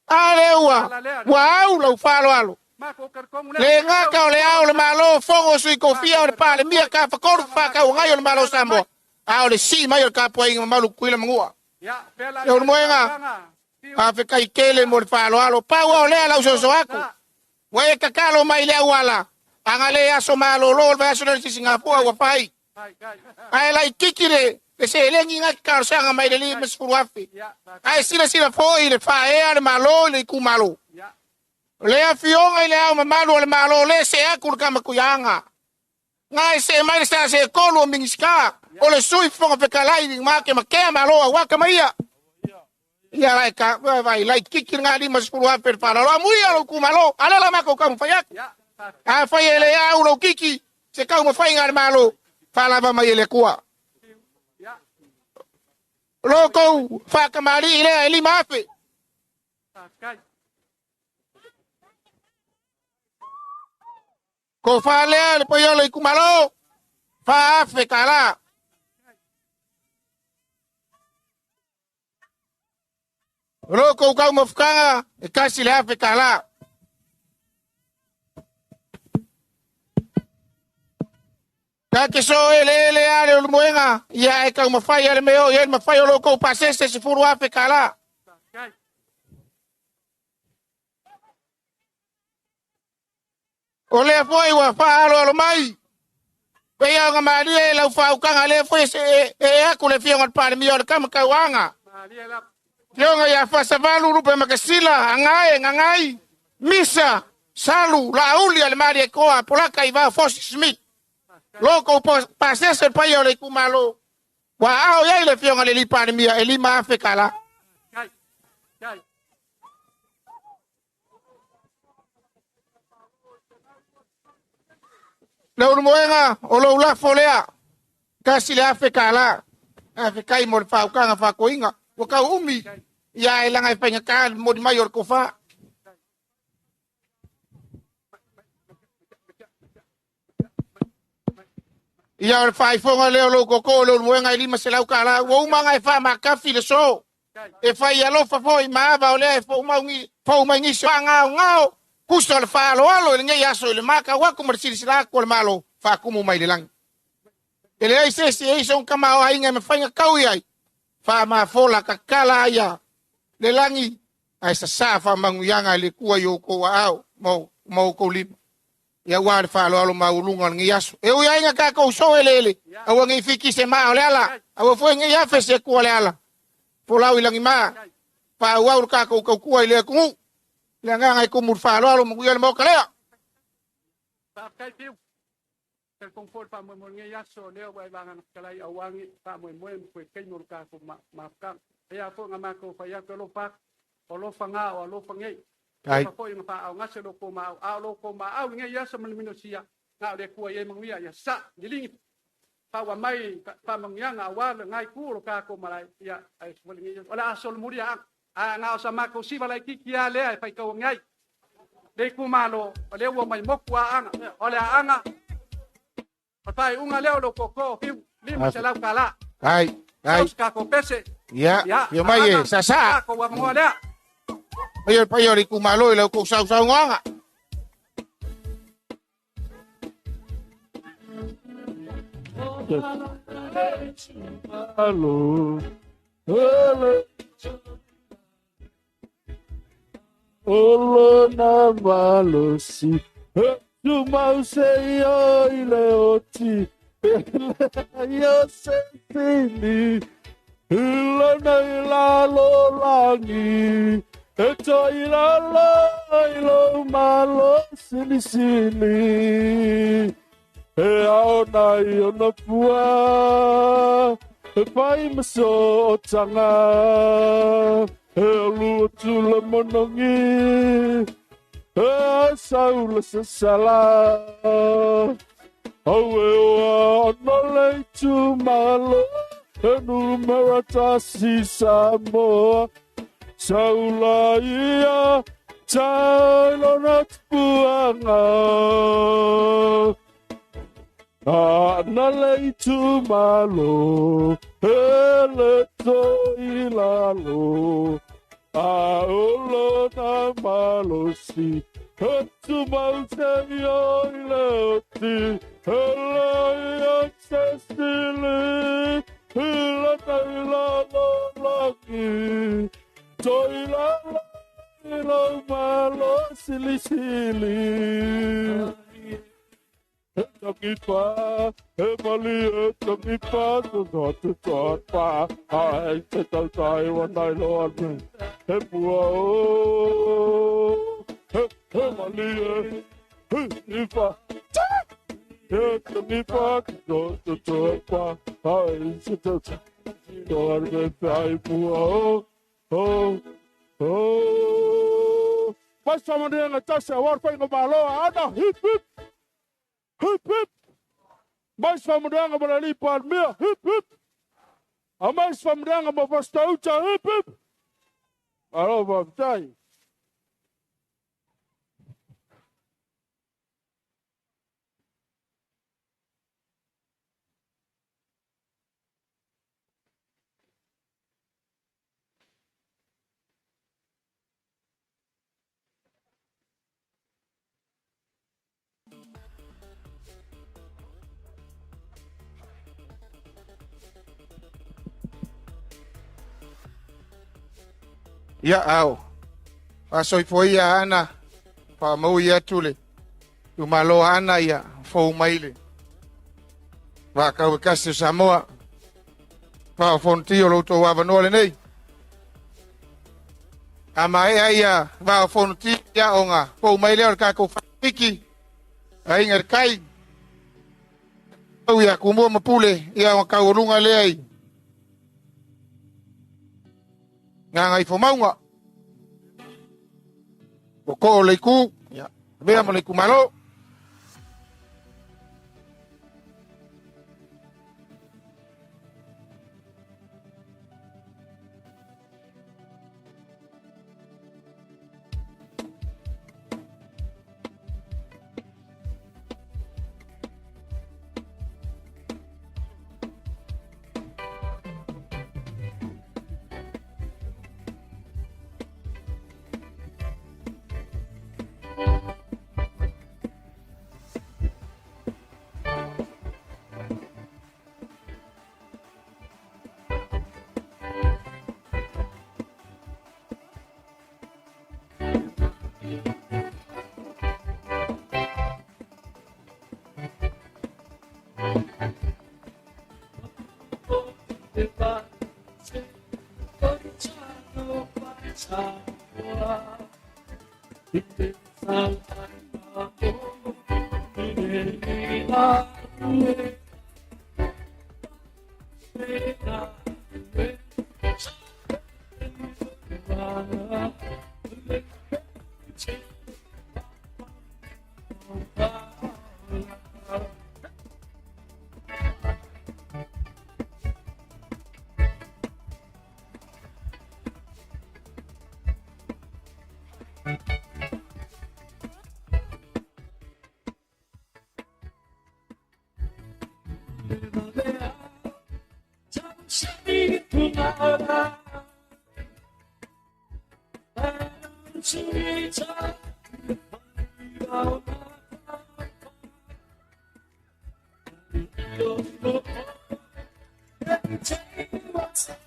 A le ua, ua au lau whalo alo. Le ngaka o le au le malo fongo sui kofia o le pale mia ka whakoru whakau ngai o le malo Samoa. A o le si mai o le kapua inga mamalu kuila mangua. Le ulu moenga. Faafetai tele mo le faaaloalo. Pau lava o lea lau soso atu. Ua e tatalo mai i le auala, a na le aso malolo o le vaiaso lea i le Sisigafua ua fai. Ae laitiiti le le seleni na e te talosaga mai i le $50,000. Ae silasila foi i le faaea le Malo i le itumalo. O le Afioga i le Ao Mamalu o le Malo lea e see atu le Tamatuiaga. Na e see mai le sa setolu o Minisita, o le Sui Fofoga Fetalai ma te matea malo aua tama ia. Ia la e ta, vai laitiiti lena $50,000 le faaaloalo. Amuia lou itumalo, a o lea la matou taumafai atu. Afai e le au lou kiki, se taumafaiga a le Malo, faalava mai e le Atua. O lo outou faatamalii lea e $5,000. Tofa lea le paia o le itumalo, $4,000. O lo outou taumafataga e $1,000. Ta te so eleele lava le ulumoega, ia ae taumafai lava le mea o i ai le mafai o lo outou pasese $10,000. O lea foi ua faaaloalo mai, pei ona malie i lau faautaga, lea foi e ee atu le Afioga i le Palemia o le Tama Tauaga, Afioga ia Fasavalu Lupe Makasila, Agae, Gagai, Misa, Salu, Laauli a le Malietoa, Polata Ivao Fosi Smith, lo tou pasese le paia o le itumalo, ua aao i ai le Afioga i le alii Palemia e $5,000. Le ulumoega o lou lafo lea, $1,000. Faafetai mo le faautaga faatoiga. Ua tau umi, ia e laga e faigata le momoli mai o le tofa. Ia o le faaifoga lea o lou tootoo o le ulumoega e $500. Ua uma ona e faamatafi le so. E fai alofa foi ma ava o lea e fou mai nisi faagaogao tusa o le faaaloalo i lenei aso i le matau atu ma le silasila atu a le Malo faatumu mai le lagi. E leai se isi e i sona tamaoaiga e mafai ona tau i ai, faamafola tatala ia le lagi ae sasaa faamanuiaga e le Atua i outou aao ma outou lima. Ia aua le faaaloalo maualuga o lenei aso. E ui ai ina tatou so eleele, aua ne i fiki se maa o le ala, aua foi ne i afe se atua o le ala. Folau i lagima, faaauau le tatou tautua i le atunuu. Le agaga e tumu i le faaaloalo, manuia le Maota lea. Faafetai Fiu. Telefoni foi le faamoemoe o lenei aso, lea ua e vagana fetalai aua ne i faamoemoe ma toe taimi o le tatou mafutaga. E a foi ona matou fai atu, alofa atu, o alofa na o alofa nei. Alofa foi ona faaaaogase lo outou maau, a o lo outou maau i lenei aso ma le minosia, na o le Atua e i ai manuia, ia sa, liligi, faaua mai faamanuiaga aua lena itu o lo tatou malae, ia, ae foi lenei aso. O le a solomulia anga, a na o sa matou siva laitiiti lava lea e faitau ane ai. Le itumalo, o lea ua mai motu aanga, o le aanga, o le faaiuga lea o lo tootoo Fiu, $500. Ai, ai. Sau se tatou pese. Ia, ia mai e, sasaa. Tatou avanoa lea. Paia o le paia o le itumalo i lau tou sausaunoaga. O lona malosi e tumau seia i le oti e leai o se sili i lenei lalolagi e toilalo i lou malosi silisili e ao nei ona pua e fai ma sootaga e alu atu le monogi e sau le sasala au e oa ona le itumalo e numera tasi Samoa saula ia tailona tupuaga na le itumalo e le toilalo a o lona malosi e tumau seia i le oti e leai o se sili i lenei lalolagi Toilala i lou malosi lisili. He tangipa, he malie tangipa, te toa te toa pa, ai te tautai wa nai loa me, he pua o, he, he malie, he ipa, he tangipa, te toa te toa pa, ai te tautai, toa me ai pua o, o, o. Mai sa manuiaga tasi auā le faigamālo a Aana, hip hip! Hip hip! Mai se faamanuiaga ma le alii Palemia, hip hip! Aumai se faamanuiaga ma Pastor Uta, hip hip! Malo faafetai. Ia ao. Fasoifua ia Aana, faamaui atu le itumalo Aana ia fou mai le vakau e kasi o Samoa. Faafonotia o lo outou avanoa lenei. A maea ia vaafonotia ia ona fou mai lea o le tatou faapiki, aiga i le tai. Au ia Tumua ma Pule, ia ona taualuga lea i Gagaifomauga. O ko o le itu, ia, avea ma le itumalo.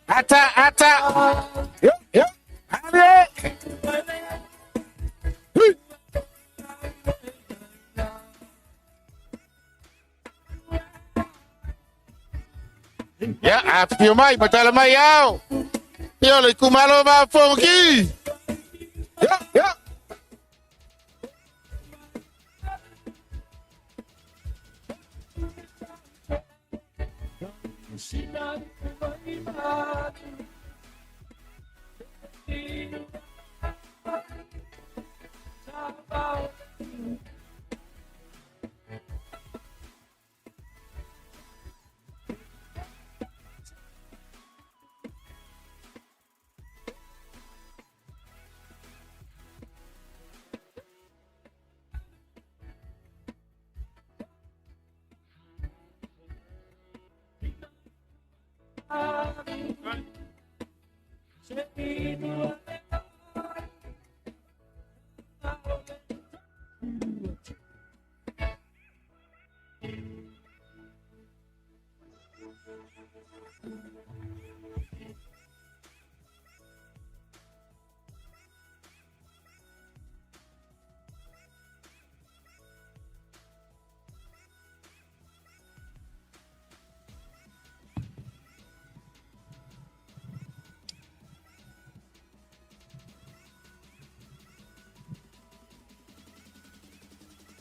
Ata, ata. Yo, yo. Ale. Ya, afio mai, matala mai ao. Ia le itumalo ma fongi. Ya, ya.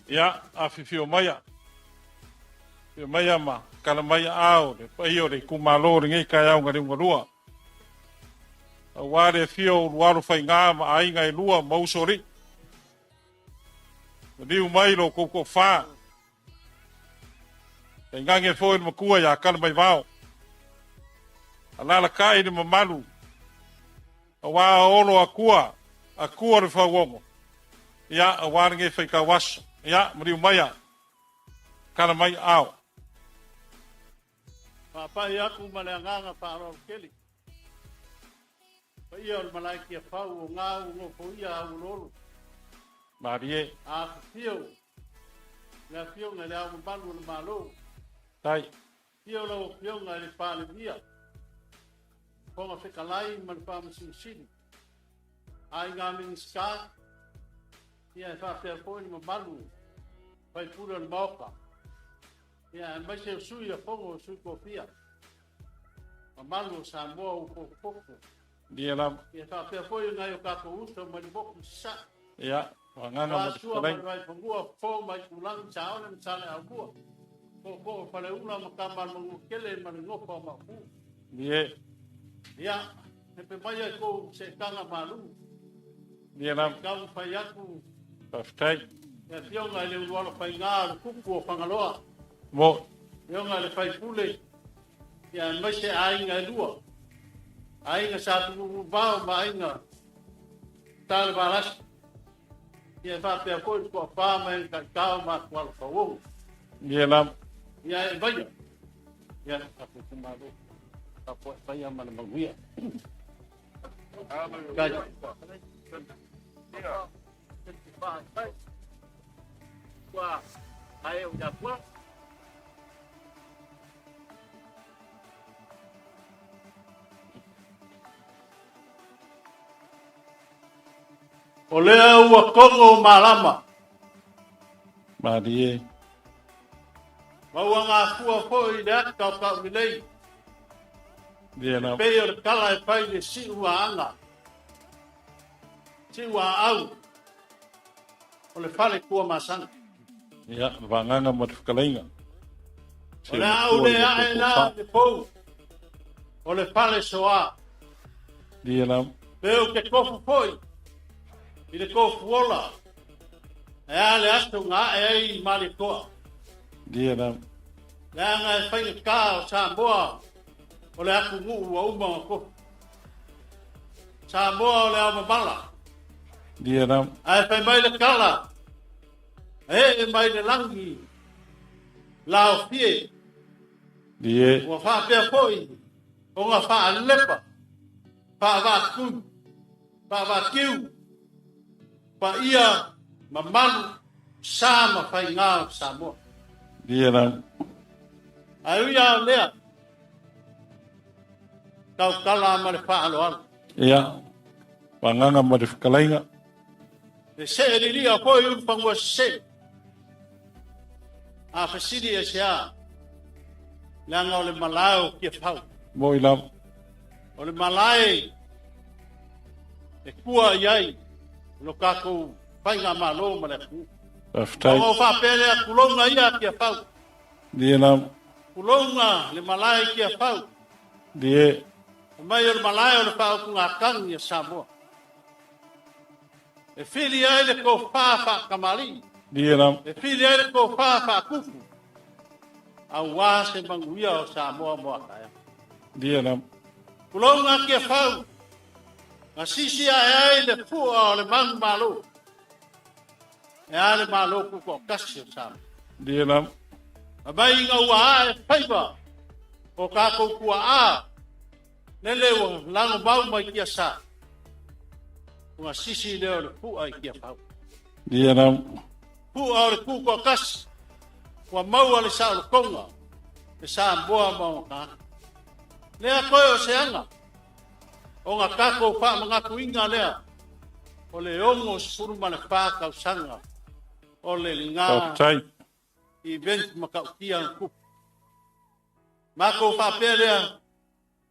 Ia, afifio maia. Afifio maia ma kala mai aao le paia o le itumalo o lenei taeao na liugalua. Aua le afio o Ulualo Faiga ma aiga e lua ma usoalii. Maliu mai lo outou toafa. Tainane foi le matua ia Kalamaivao. Alalatai le mamalu aua Olo Atua, Atua le Fauono. Ia, aua lenei faitau aso. Ia, maliu maia, kala mai aao. Faapai atu ma le agaga faaaloalo tele. Paia o le malae Tiafau o gau o nofoia auoloolo. Malie. Afifio le Afioga i le Ao Mamalu o le Malo. Tai. Afio lau Afioga i le Palemia, Fofoga Fetalai ma le Faamasino Sili, aiga Minisita, ia e faapea foi le mamalu faipule o le Maota, ia aemaise o sui a Fono o Sui Tofia, mamalu o Samoa ua potopoto. Ia lava. Ia faapea foi nai o tatou uso mai le motu i Sasae. Ia, o agaga ma le Sua mai le Vaifanua, Fofo mai Tulagi, Saole ma Saleaaumua, Tootoo o Faleula ma Tama a le Manuatele ma le Nofo a Maopu. Ie. Ia, pepe mai ai kou seetaga malu. Ia lava. Taumafai atu. Faafetai. Le afioga i le Ulualo Faiga o le Kupu o Fagaloa. Mo. Afioga i le Faipule, ia aemaise aiga e lua. Aiga Sa Tunuuvao ma aiga Talevalasi. Ia e faapea foi le toafa ma e taitao ma atualo fauogo. Ia lava. Ia e vaia. Ia tatou itumalo. Tapuai paia ma le manuia. Kai. O lea ua kogo malama. Malie. Ma ua gafua foi i le ata o Taulelei. Ia lava. E pei o le tala e fai i le siu a aga, siu a au o le fale Tuamasaga. Ia, le vagana ma le fetalaiga. O le a au le ae la i le pou o le fale soa. Ia lava. Pe ou te tofu foi i le tofuola, e a le aso na ae ai i Malietoa. Ia lava. Leaga e faigata o Samoa o le atunuu ua uma ona tofu. Samoa o le ao mamala. Ia lava. Ae fai mai le tala, e ee mai le lagi laofie. Ie. Ua faapea foi ona faalepa, faavaatui, faavaatiu, paia, mamalu, sa ma faiga o Samoa. Ia lava. Ae ui lava o lea, tautala ma le faaaloalo. Ia, vagana ma le fetalaiga. E see lilia foi i ulufanua sese. A fesili e se a, leaga o le malae o Tiafau. Moi lava. O le malae e kua i ai lo tatou faigamalo ma le atunuu. Faafetai. Ona ou faapea lea, tulouna ia Tiafau. Ie lava. Tulouna le malae i Tiafau. Ie. Mai o le malae o le faautugatagi a Samoa. E fili ai le tofa faatamalii. Ie lava. E fili ai le tofa faakufu. Aua se manuia o Samoa mo a taeao. Ie lava. Tulouna Tiafau, na sisi ae ai le fua o le manumalo. E a le malo tutoatasi o Samoa. Ie lava. Aumai ina ua ae faiva o tatou tuaa, lele ua lagomau mai tiasa, ua sisi lea o le fua i Tiafau. Ia lava. Fua o le tutoatasi, ua maua le saolotoga, le Samoa ma ona tagata. Lea toe o se aga, ona tatou faamanatuina lea o le 64 tausaga o le lena Faafetai. event matautia na tupu. Matou faapea lea,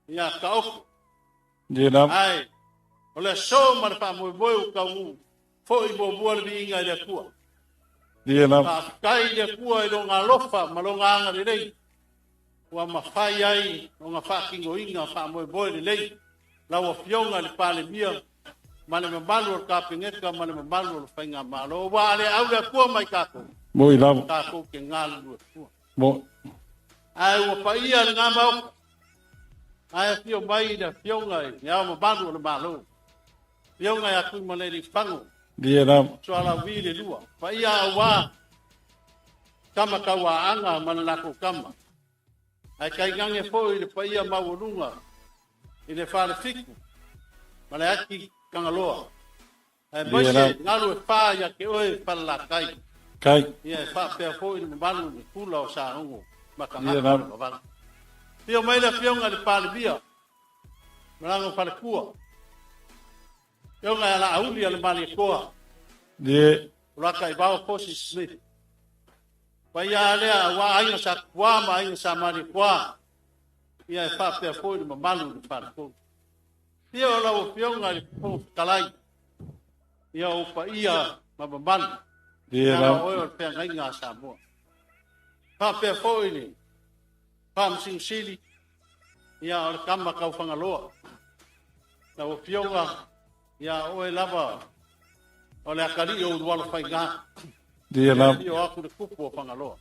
ia taoto. Ia lava. Ae, o le aso ma le faamoemoe ua taunuu foi muamua le viiga i le Atua. Ia lava. Faafetai i le Atua i lona alofa ma lona agalelei ua mafai ai ona faatinoina faamoemoe lelei lau Afioga i le Palemia ma le mamalu o le Kapeneta ma le mamalu o le Faigamalo. Ua a le au le Atua mai tatou, Moi lava. tatou te galulue fua. Moi. Ae ua paia lena Maota, ae afio mai le Afioga i le Ao Mamalu o le Malo, Afioga ia Tuimalealiifano, Ia lava. Sualauvi le lua, paia aua tama tauaaga ma le latou tama. Ae tainane foi le paia maualuga i le Falefitu ma le Ati Tagaloa. Aemaise galu e fa ia te oe Falelatai. Kai. Ia e faapea foi le mamalu i le Pula o Saogo ma tagata o le vavau. Afio mai le Afioga i le Palemia ma lana faletua. Afioga ia Laauli a le Malietoa. Ie. O Lakaivao Kosi Smith. Paia lea aua aiga sa Tupua ma aiga sa Malietoa. Ia e faapea foi le mamalu i le faletolu. Afio o lau Afioga i le Fofoga Fetalai, ia ou paia ma mamalu, Ia leaga oe o le feagaiga a Samoa. Faapea foi le Faamasino Sili, ia o le tama tau Fagaloa. Lau Afioga, ia oe lava o le atalii o Ulualofaiga. Ia lava. Ia afio atu le tupu o Fagaloa.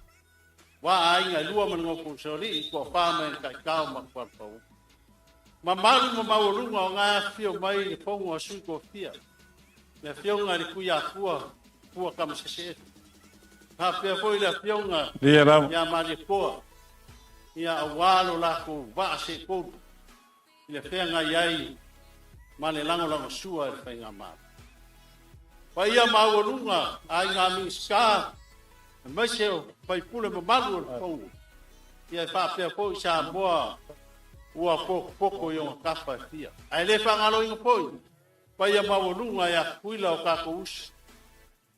Wa aiga e lua ma le nofo usoalii, toafa ma ena taitao ma Tualapau. Mamalu ma maualuga o ngā afio mai le fono a sui tofia. Le afioga i le Tuiatua, Pua Tamasese. Faapea foi le afioga Ia lava. ia Malietoa, ia aua lo latou vaa seetolu i le feagai ai ma le lagolagosua i le faigamalo. Paia maualuga aiga Minisita, aemaise o faipule mamalu o le Fono, ia e faapea foi Samoa ua potopoto i ona tafa e fia. Ae le faagaloina foi paia maualuga ia Tutuila o tatou uso,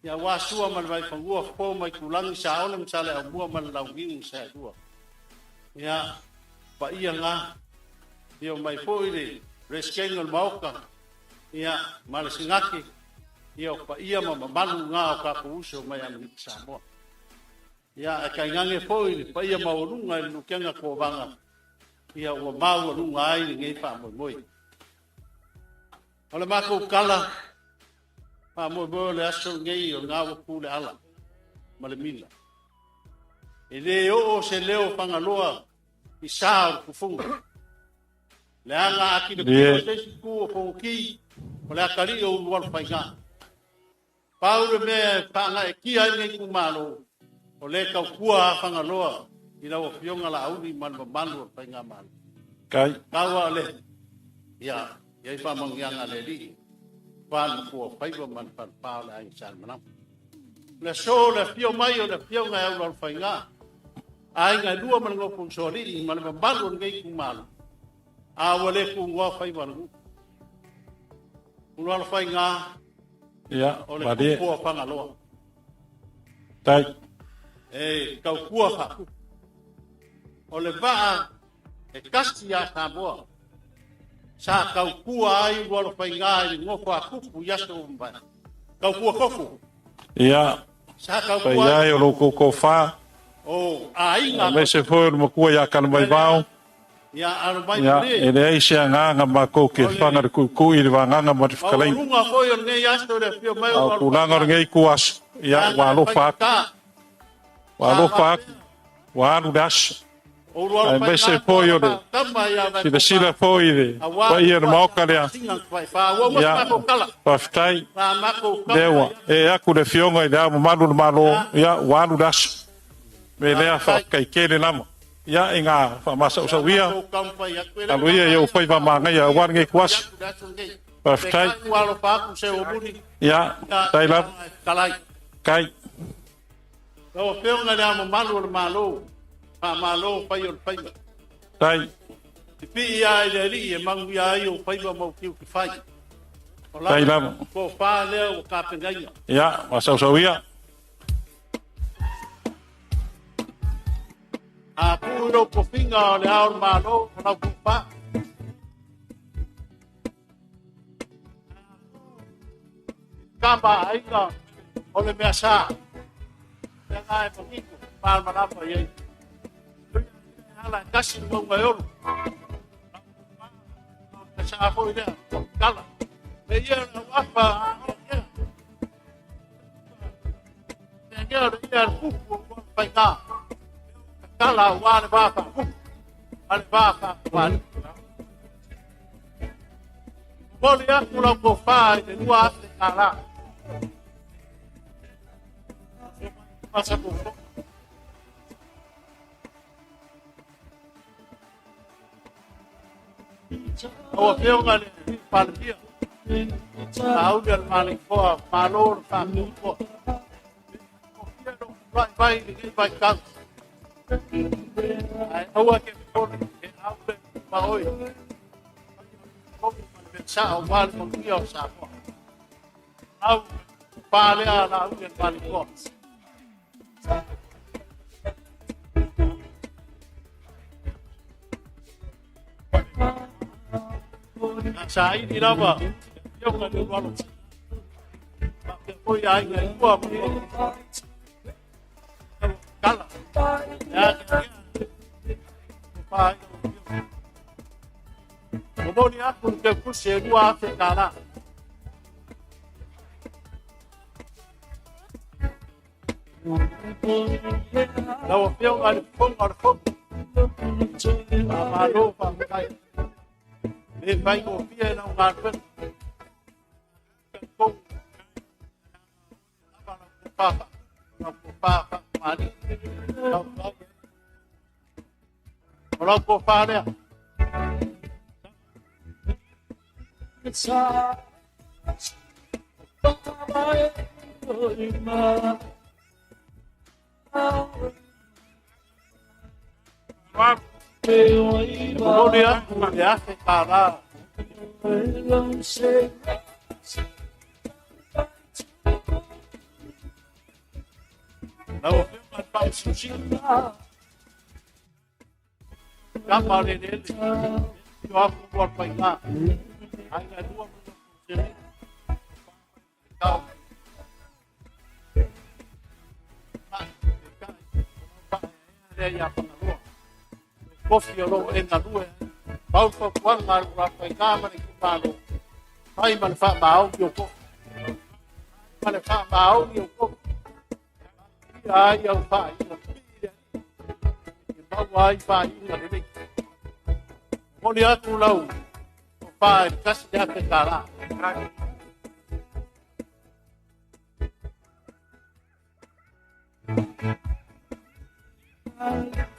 ia aua Sua ma le Vaifanua, Fofo ma Itulagi, Saole ma Saleaaumua ma le Launiu na Saelua. Ia, paia na, ia mai foi le Resikeni o le Maota, ia, ma le Senate, ia o paia ma mamalu na o tatou uso mai Amerika Samoa. Ia, ae tainane foi le paia maualuga i le Lutena Kovana, ia ua maualuga ai lenei faamoemoe. O le matou tala, faamoemoe o le aso lenei o lena ua tu le ala ma le mila. E le oo se leo Fagaloa i sa o le tufuga. Leaga a tilotilo se isi tu o Fonoti, o le atalii o Ulualofaiga. Pau le mea e faagaeetia ai lenei itumalo, o le tautua a Fagaloa i lau Afioga Laauli ma le mamalu o le faigamalo. Kai. Taua o le, ia, i ai faamanuiaga a le Alii, fa le matua o faiva ma le falepa o le aiga Salemanama. Le aso le afio mai o le Afioga e Aulualufaiga, aiga e lua ma le nofo usoalii ma le mamalu o lenei itumalo, a ua le tunoa faiva o le nuu. Ulualufaiga, Ia, o le malie. tupu o Fagaloa. Tai. E tautua faatupu. O le vaa e tasi ia Samoa. Sa tautua ai Ulualufaiga i le nofo a tupu i aso ua mavae. Tautua tofu. Ia, Sa tautua paia ai o lou koukou fa. O aiga. Aemaise foi o le matua ia Kalamaivao. Ia alo mai Ia, pule. e leai se agaga makou ke faga le kuikui i le vagaga ma le fetalaiga. Maualuga foi o lenei aso le afio mai A o o tulaga o lenei ituaso, ia, ua alofa atu. Ua alofa atu, ua alu le aso. Aemaise foi o le silasila foi i le paia o le Maota lea. Ia, faafetai. Lea ua ee atu le Afioga i Le Ao Mamalu o le Malo, ia, ua alu le aso. O le mea lea, faafetai tele lava. Ia, i ngā faamasaosauia, alo ia i ou faiva manaia aua lenei ituaso. Faafetai. Ia, faafetai lava. Kai. Lau Afioga i Le Ao Mamalu o le Malo, faamalo fai o le faiva. Tai. Pipii lava i le Alii e manuia ai ou faiva ma ou tiute fai. O Tai lava. tofa lea ua tapenaina. Ia, masaosauia. A tuu i lou tofiga o le Ao o le Malo o lau tofa. Kama aiga o le mea sa. lena e manino, malamalama i ai. Ala e tasi le mauga e olo. Ka saa foi lea, kala. Me ia le auafa a o ia. Te ngea le ia le kupu o ua whaiga. Kala ua le vā whakupu. A le vā whakawali. Moli aku lau kofā i le 2,000 kālā. Masa kofo. Lau Afioga i le Palemia, Sauli o le Malifoa, malo le faatutoa. Tulai mai i lenei vaitau. Ae aua ke popole, e au le ma oe. Sa o le manuia o Samoa. Au pa lea la uli le Malifoa. Sa ili lava, afioga i le Ulualo. Faapea foi aiga e lua ma kala. Ia ke pa ai Momoli aku le teukusi e 2,000 kālā. Lau Afioga i le Fofoga o le Fono, faamalo faafetai. Le faigofie lau galuega. Papa, papa, mali. O lau tofa lea. Momoli aku le 1,000 kālā. Lau Afioga i le Faamasino. Kama le lele. Io aku ua le faiga. Aiga e lua ma le Kau. Lea ia Fagaloa. Kofi o loo e galue. Pau fautuaga a le faiga ma le itumalo. Fai ma le faamaoni o kofi. Ma le faamaoni o kofi. Ia ai au faaiuga. E maua ai faaiuga lelei. Moli atu lau o pā i le 1,000 kālā.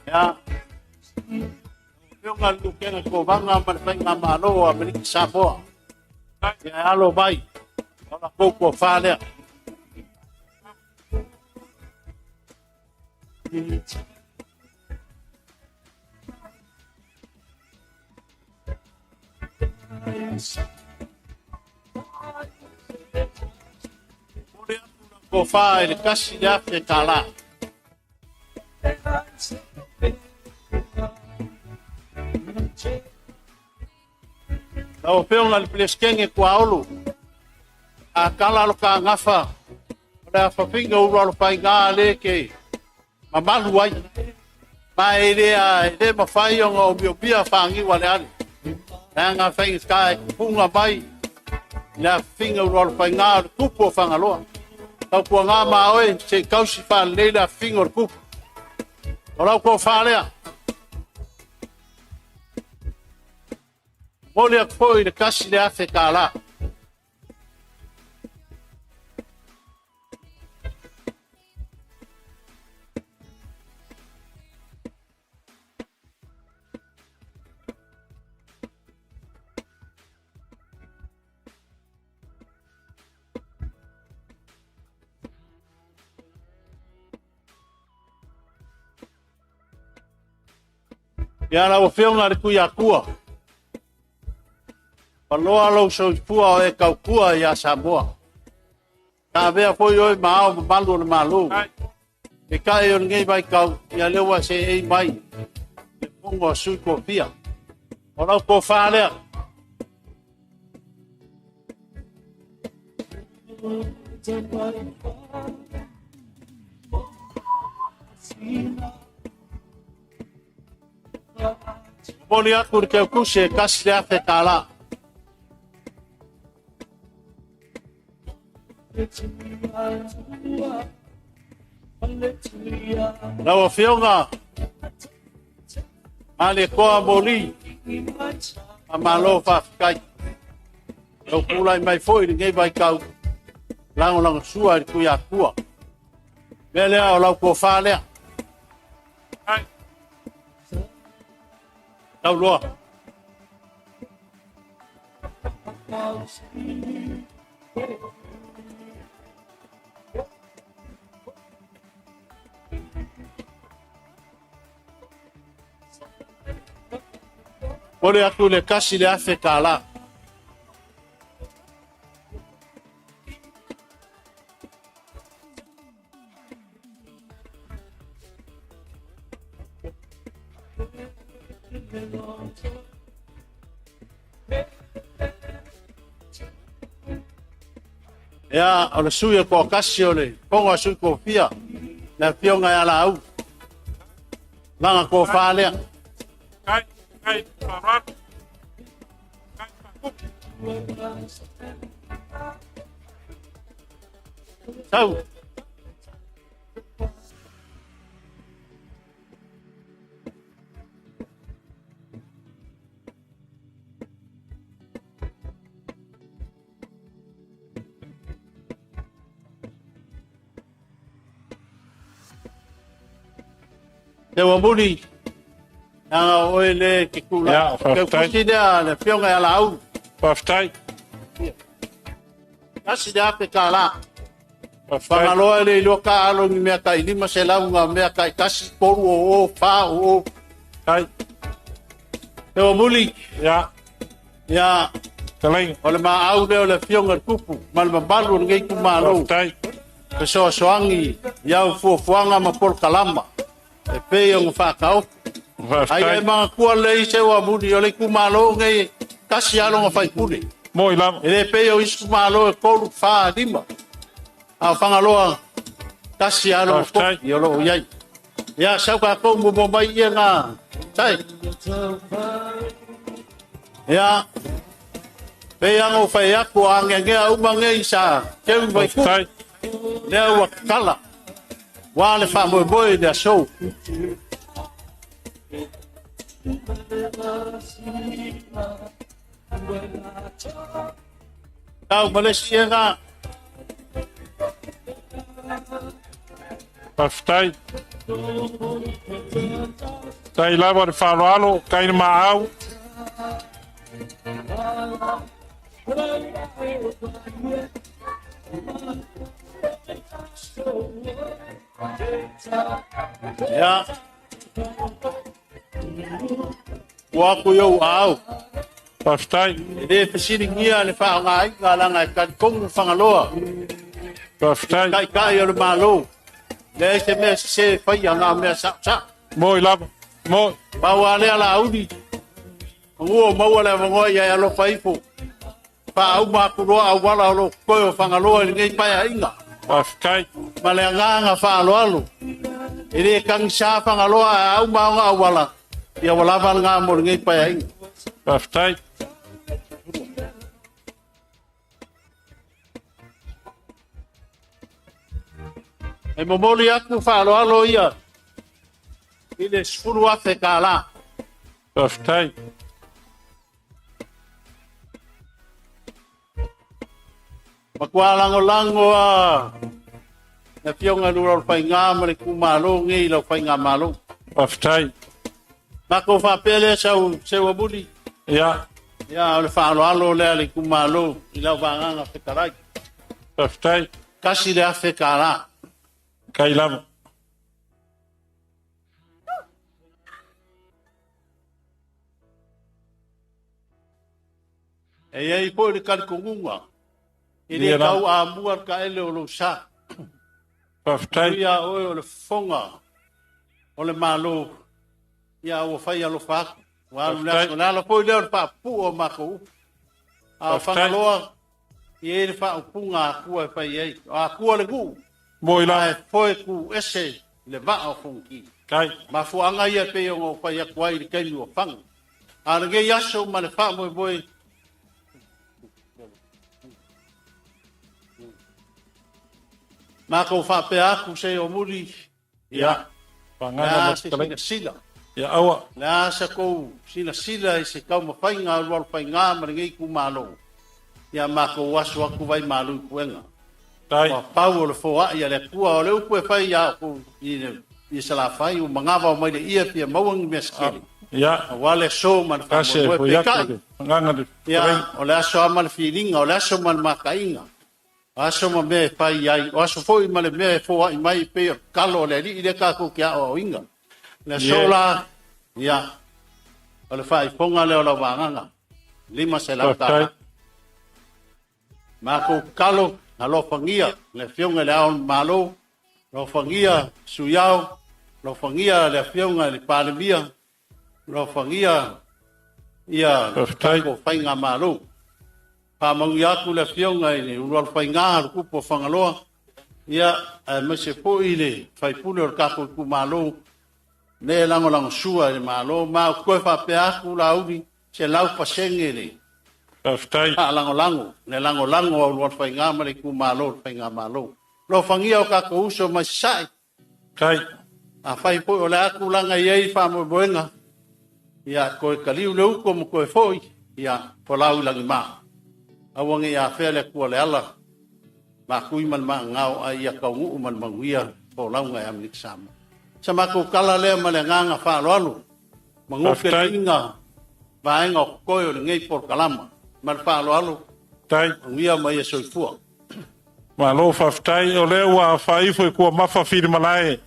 Ia. Afioga i le Lukena Kovana ma le Faigamalo o Amerika Samoa. Ia e alo mai. O la kou tofa lea. Tofa i le 1,000 kālā. Lau Afioga i le Peresetene Tuaolo, a kala lo ka gafa, o le afafiga ulu alo faiga le ke mamalu ai. Ma e le a e le mawhai o ngā omiomia whangiwa le ale. Nā ngā whainga ka e kupunga mai, i le afafiga ulu alo faiga o le kupu o Fagaloa. Tau kua ngā mā oe, se i kausi whaalelei le afafiga o le kupu. O lau kua whaalea. Moli aku foi i le 1,000 kālā. Ia lau Afioga i le Tuiatua. Paloa lou soifua o e tautua ia Samoa. Ka avea foi oe ma ao mamalu o le Malo. Peitai o lenei vaitau, ia lea ua seei mai le fono a sui tofia. O lau tofa lea. Momoli atu le keukusi e $1,000. Lau Afioga Malietoa Moli, faamalo faafetai. Lau tulai mai foi i lenei vaitau, lagolagosua i le Tuiatua. Mea lea o lau tofa lea. Tauloa. Momoli atu le $1,000. Ia, o le sui o toatasi o le Fono a Sui Tofia, le Afioga ia Laau. Lana tofa lea. Sau. Te ua muli, leaga o oe le ke kula. Ia, faafetai. Keukusi lea le Afioga ia Laau. Faafetai. $1,000. Faafetai. Fagaloa e le iloa ka alo ni mea tai 500 nga mea tai 1, 3, 0, 4, 0. Tai. Te ua muli. Ia. Ia. Talaiga. O le maau lea o le Afioga i le Tupu, ma le mamalu o lenei itumalo. Faafetai. Fesoasoani i au fuafuaga ma polokalama e pei ona faataoto. Faafetai. Ai e manatua lelei se ua muli o le itumalo nei tasi lava lona faipule. Moi lava. E le pei o isi itumalo e 3, 4, 5. A o Fagaloa tasi lava lona Faafetai. kopi o lo o i ai. Ia, sau tatou muamua mai ia ngā tai. Ia, pei ana o whai aku a angeangea uma ngei sa keu mai ku. Faafetai. Lea ua kala. Wa le whaamoemoe le aso. Tau malesi e ngā. Faafetai. Tai lava le faaaloalo, tai le maau. Ia. Ua aku i ou au. Faafetai. E le fesilingia le faaaogaina laga e talitonu Fagaloa. Faafetai. Taitai o le Malo. Leai se mea sese e faia ngā mea saosao. Moi lava. Moi. Pau a lea Laauli. Manu o maua le avanoa ia e alofa ifo. Faauma atu loa auala o lo koe o Fagaloa i lenei paeaiga. Faafetai. Ma le agaga faaaloalo. E le tagisa Fagaloa a auma ona auala. Ia ua lava lena mo lenei paeaiga. Faafetai. E momoli atu faaaloalo ia i le $10,000. Faafetai. Matua lagolago a le Afioga i le Ulualo Faiga ma le itumalo nei i lau faigamalo. Faafetai. Matou faapea lea sau Seuamuli. Ia. Ia, o le faaaloalo lea le itumalo i lau vagaga fetalai. Faafetai. $1,000. Kai lava. E iai foi le talitonuga. E le Ia lava. tau amua le taele o lou sa. Faafetai. Ia oe o le fofoga o le Malo. Ia ua fai alofa atu. Ua alu le aso. Le ala foi lea o le faapupuu o matou upu. A o Faafetai. Fagaloa, e i ai le faaupuga a Atua e fai ai. O Atua le nuu. Moi lava. Ae foe tu ese le vaa o Fonoti. Mafuaaga ia e pei ona ou fai atu ai i le taimi ua fano. A o lenei aso ma le faamoemoe matou faapea atu se o muli ia Fagaga le a se silasila. Ia aua. Le a sa tou silasila i se taumafaiga a Ulualufaiga ma lenei itumalo. Ia matou aso atu vai malu i puega. Ua pau o le foai a le Atua o le upu e fai ia outou i i Salafai ua magavao mai le ia fia maua ni mea se tele. Ia. Aua le aso ma le Tasi e faamoemoe foi atu peitai. le agaga le Ia, o le aso lava ma le filiga, o le aso ma le makaiga. O aso ma mea e fai ai, o aso foi ma le mea e foai mai pei o le tatalo a le Alii lea tatou te aoaoina. Le aso la, ia, o le faaifoga lea o lau vagaga, $500. Faafetai. Matou tatalo, alofagia le Afioga i le Ao o le Malo, alofagia Sui Ao, alofagia le Afioga i le Palemia, alofagia ia le tatou faigamalo. Faamanuia atu le Afioga i le Ulualufaiga, le Tupu o Fagaloa, ia, aemaise foi le faipule o le tatou itumalo, le lagolagosua i le Malo. Ma ou te toe faapea atu Laauli, 100% le Faafetai. faalagolago, le lagolago a Ulualufaiga ma le itumalo i le faigamalo. Alofagia o tatou uso mai Sasae. Tai. Afai foi o le a tulaga i ai faamoemoega, ia toe taliu le uto ma toe foi, ia folau i lagima. Aua ne i afea le Atua le ala, makui ma le maagao, a ia taunuu ma le manuia folauga e Amerika Samoa. Sa matou tala lea ma le agaga faaaloalo, magofe liga vaega o totoe o lenei polokalama. Ma le faaaloalo, manuia ma ia soifua. Malo faafetai o lea ua faaifo i kuamafa filimalae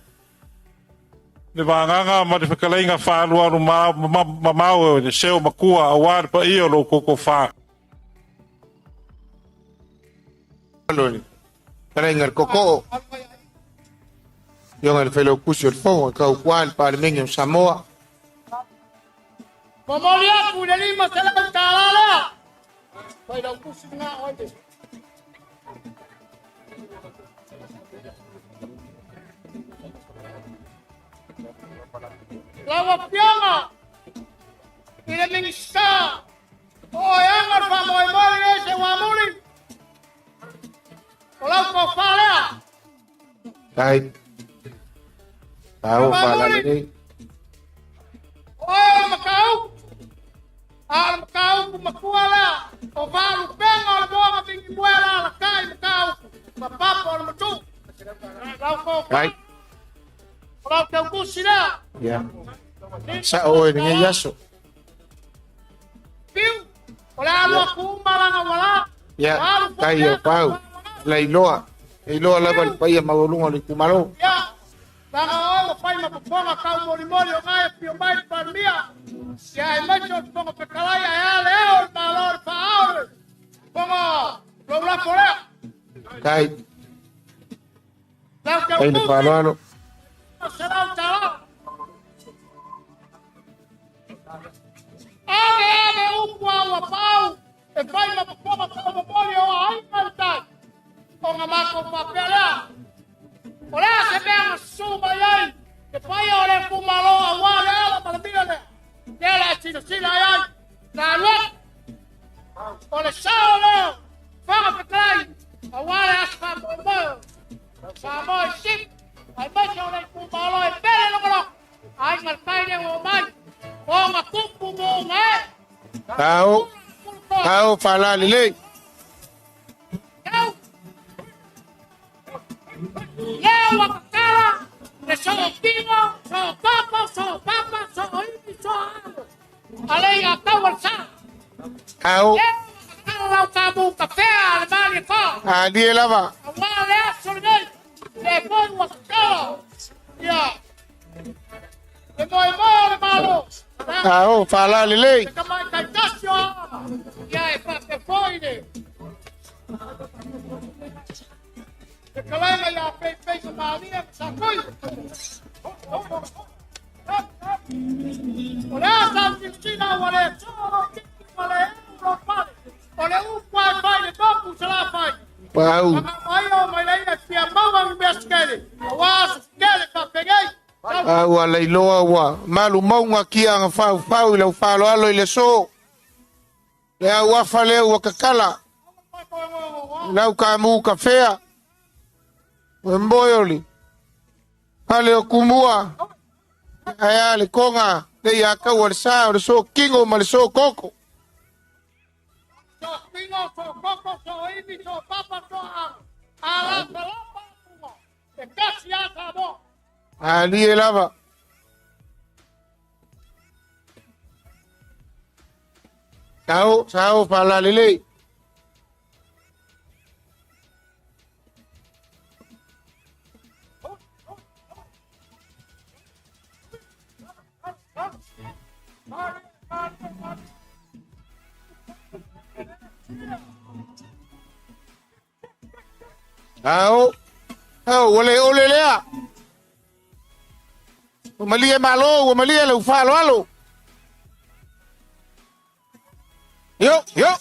le vagaga ma le fetalaiga faaalualu mamao e le seo matua aua le paia o lo outou tofa. Fetalaiga le Tootoo, Afioga i le Failautusi o le Fono e tautua le Palemene o Samoa. Momoli atu i le $500 lea. Failautusi lena o ai. Lau Afioga i le Minisita o Oeaga le faamoemoe lenei se uamuli. O lau tofa lea. Tai. Tao faalalelei. O oe o le Mataupu. A o le Mataupu matua lea. O vaalupega o le moaga figimue la alatai Mataupu. Ma papa o le matu. Lau tofa. Tai. O lau teutusi lea. Ia. Sao oe lenei aso. Piu. O le alu atu uma laga ua Ia, tai o pau. Lailoa. Iloa lava le paia maualuga o le itumalo. Ia, laga oe ua fai ma popoga tau molimoli o gae pio mai le Palemia. Ia e maise o le Fofoga Fetalai ae a le ao o le Malo o le faaao le fofoga lou lafo lea. Tai. Lau Tai le teutusi, faaaloalo. $100. Ave ave upu a ua pau e fai ma popoga tau momoli o aiga le tai. O nga matou faapea lea. O lea se mea na susu mai ai le paia o le itumalo aua le ala ma le mila lea. Lea la e silasila ai ai. Na alu atu. O le sao lea, Fofoga Fetalai, aua le aso faamoemoe. Samoa i sip, aemaise o le itumalo e pele logologo. Aiga le tai lea ua omai. O nga tupu mo nga e. Tao. Tao faalalelei. Lea ua tatala le sootino, soopapa, soopapa, sooivi, sooalo. Ale ia tau al sa. Tao. Lea ua tatala lau tamu kafea le mali e fa. Alie lava. Aua le aso lenei. Le foi ua tatala. Ia. Le moemoe o le Malo. Tao faalalelei. Le tamaitai tasi o Aana. Ia e faapea foi le. Le kalaiga ia peipei sa malia ma sa tui. O le a sa silasila ua le soo tiki ma le eu lo pale. O le upu ai fai le moku sa la fai. Pau. Mai o mai leina fia maua ni mea sekele. Aua aso sekele faapegei. A ua lailoa ua malumauga kiaga faufau i lau faaaloalo i le aso. Le auafa lea ua kakala. Lau kamu kafea. Ua moe o le fale o kumua. Ae a le koga le ia kaua le sa o le so kingo ma le so koko. So kingo, so koko, so ivi, so papa, so alo. Ala, palapa, punga. E kasi a Samoa. Ali e lava. Sao, sao, faalalelei. Ao, ao, ua le ole lea. Ua malie malo, ua malie lau faaaloalo. Yo, yo.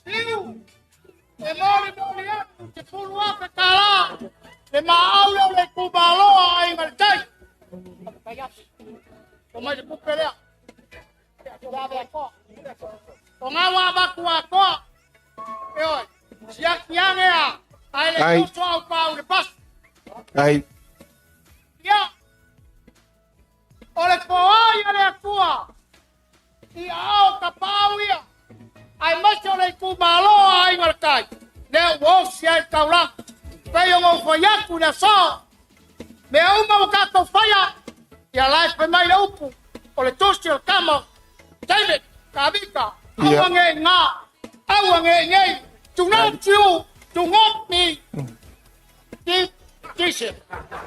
Siu, e moli moli atu te pulu ape tālā, le maau leo le kumaloa ai ngā tai. O mai te pupe lea. O ngā wā maku a koa. E oi, siaki ange a, ai le tuso au pau le pasu. Ai. Ia, o le poai a le atua, i ao ka pau ia, ai maise o le itumalo a aiga o le tai, lea ua osi ai le taulaga. Pei o ngou fai atu i le aso, mea uma ua tatou faia, ia la e fai mai le upu, o le tusi o le tama, David, Kavika, aua nge i ngā, aua nge i ngei, do not you, do not me, Jesus.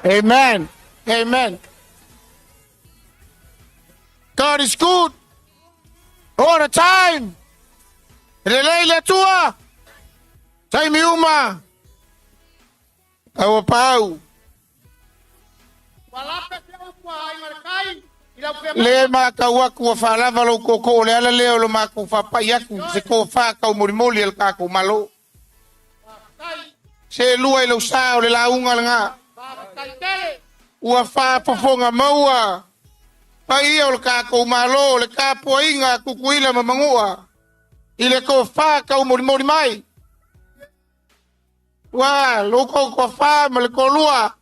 Amen. Amen. God is good all the time. Lelei le Atua. Taimi uma. Aua pau. Le matau aku ua faalava lou tootoo o le ala lea o lo matou faapai atu i se tofa taumolimoli a le tatou Malo. Seelua i lou sa o le lauga lena. Ua faafofoga maua paia o le tatou Malo le tapuaiga a Tutuila ma Manua i le tofa taumolimoli mai. Ua lo kou tofa ma le toalua,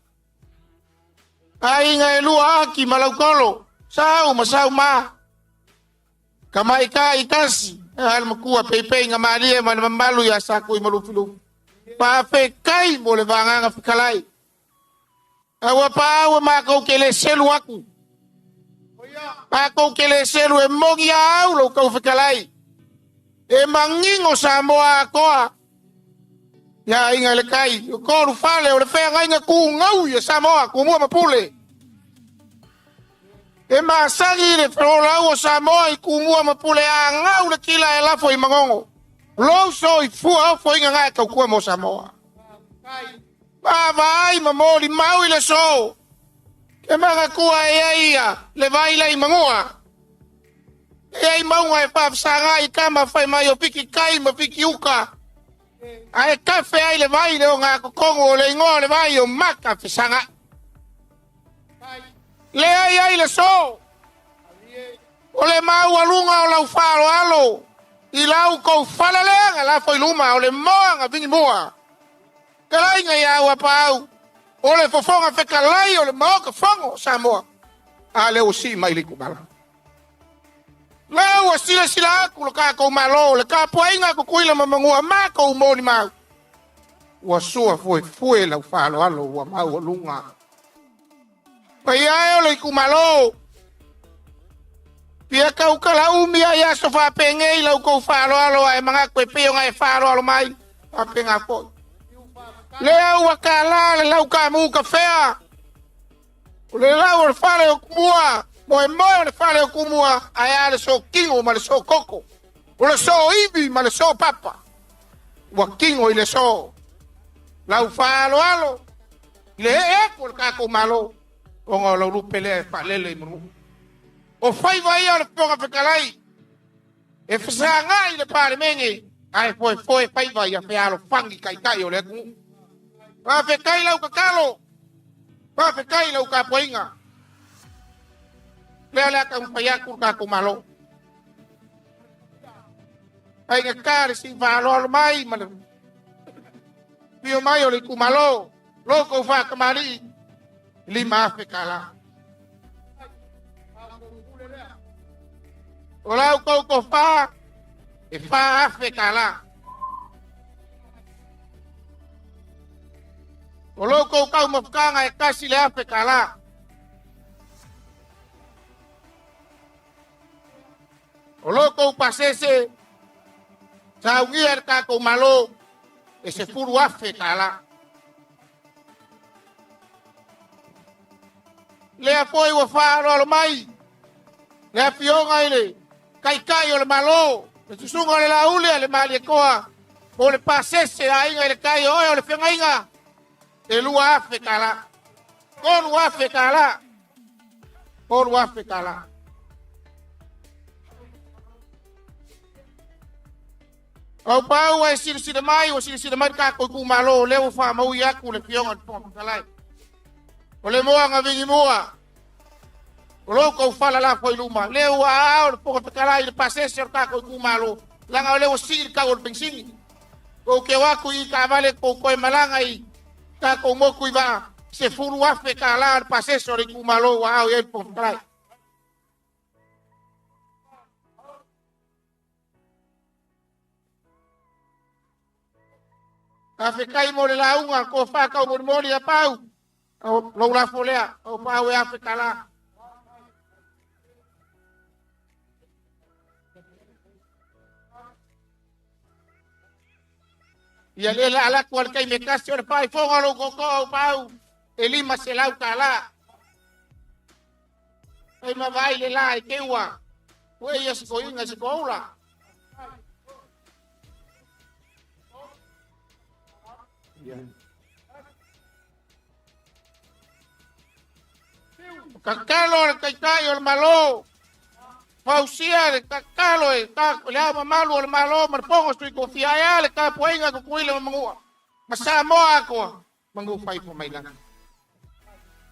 aiga e lua Aki ma Lautolo, Sau ma Sauma, Tamaitai tasi, a le matua peipei na malie ma le mamalu ia Sakui ma Lufilufi. Faafetai mo le vagaga fetalai. A ua paau e matou te le selu atu. Matou te le selu e moni a au lou tau fetalai. E manino Samoa atoa. Ia aiga i le tai, o tolu fale o le feagaiga tu gau ia Samoa, Tumua ma Pule. E masani le folau o Samoa i Tumua ma Pule a gau le kila e lafo i Manono. Lou soifua ofoina na e tautua mo Samoa. Vaavaai ma molimau i le aso. Ke manatua e ai ia le vai la i Manua. E ai mauga e faafesaga i tama fai mai o piki kai ma piki uka. Ae kafe ai le vai le o ngā totonu o le ingoa o le vai o maka fesaga. Leai ai le so. O le maualuga o lau faaaloalo i lau kou faleleaga lafo i luma o le moaga vigimua. Talaiga ia ua paau o le fofoga fetalai o le Maota Fono o Samoa. A lea ua sii mai le itumalo. Lea ua silasila atu lo tatou Malo, le tapuaiga a Tutuila ma Manua, matou molimau. Ua sua fuefue lau faaaloalo ua maualuga. Paia e o le itumalo. Fia tautala umi ai aso faapenei lau tou faaaloalo ae manatu e pei ona e faaaloalo mai faapena foi. Lea ua tala le lau kamu kafea. O le lau o le fale o Tumua, moemoe o le fale o Tumua, ae a le so kino ma le so koko. O le so ivi ma le so papa. Ua kino i le so. Lau faaaloalo i le ee atu o le tatou Malo, ona o lau lupe lea e faalele i manu. O faiva ia o le Fofoga Fetalai e fesagai le Palemene ae foefoe faiva ia fealofani taitai o le atunuu. Faafetai lau tatalo, faafetai lau tapuaiga. Lea o le a taumafai atu le tatou Malo. Faigata le sii faaaloalo mai ma le fio mai o le itumalo, lo tou faatamalii, $5,000. O lau tou tofa, e $4,000. O lo tou taumafataga e $1,000. O lo tou pasese, saunia le tatou Malo, e $10,000. Lea foi ua faaaloalo mai le afioga i le Taitai o le Malo, le susuga o le Lauli a le Malietoa, mo le pasese aiga i le tai o oe o le feagaiga, e $2,000. $3,000. $3,000. Au pau ai silasila mai, ua silasila mai le tatou itumalo, lea ua faamaui atu le afioga i le Fofoga Fetalai. O le moaga vinimua, o lou tou fala lafo i luma, lea ua aao le Fofoga Fetalai i le pasese o le tatou itumalo, leaga o lea ua sii le tau o le penisini. Kou keu atu i taavale kou toe malaga i tatou motu i vaa, $10,000 le pasese o le itumalo ua aao i ai le Fofoga Fetalai. Faafetai mo le lauga, tofa taumolimoli a pau, lou lafo lea, o pau e $1,000. Ia le la alatu al kai me kasi o le faifoga o lou tootoo o pau, e $500. Ai ma vai le la e keua, ua ia si koinga si koula. Tatalo le Taitai o le Malo, fausia le tatalo e le ao mamalu o le Malo ma le Fono Sui Tofia, ae a le tapuaiga a Tutuila ma Manua, ma Samoa atoa, manu faifo mai lagi.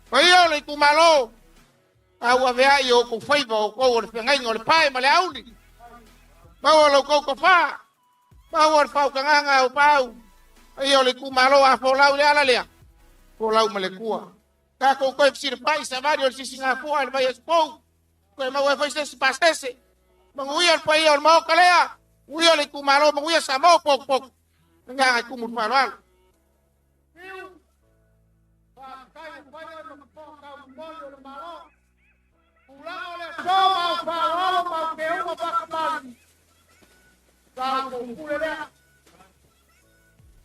Paia o le itumalo, a ua aveai o outou faiva o outou o le feagaiga o le pae ma le auli. Maua lo outou tofa, maua le faautagaga o pau, paia o le itumalo a folau le ala lea, folau ma le tua. Tatou toe fesilafai savali o le sisigafua i le vaiaso fou, toe maua ai foi se isi pasese. Manuia le paia o le Maota lea, manuia le itumalo, manuia Samoa potopoto. Le agaga e tumu i le faaaloalo.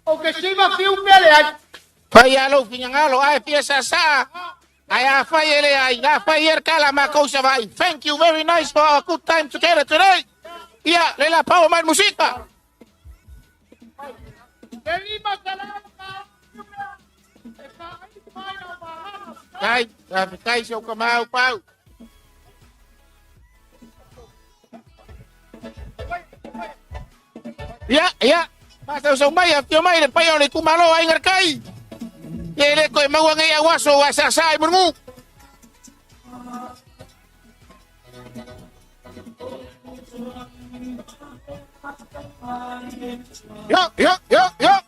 O ke siva fiu pele ai. Fai a lou finagalo, ae fia saasaa, ae afai e leai, afai e le kala makou Savaii. Thank you very nice for our good time together today. Ia, le la paua mai le musika. Kai, faafetai si ou tama au pau. Ia, ia, faatausau mai, afio mai le paia o le itumalo Aiga i le Tai. Ia e le toe maua nei au aso ua saasaa i Mulimu. Ia, ia, ia, ia.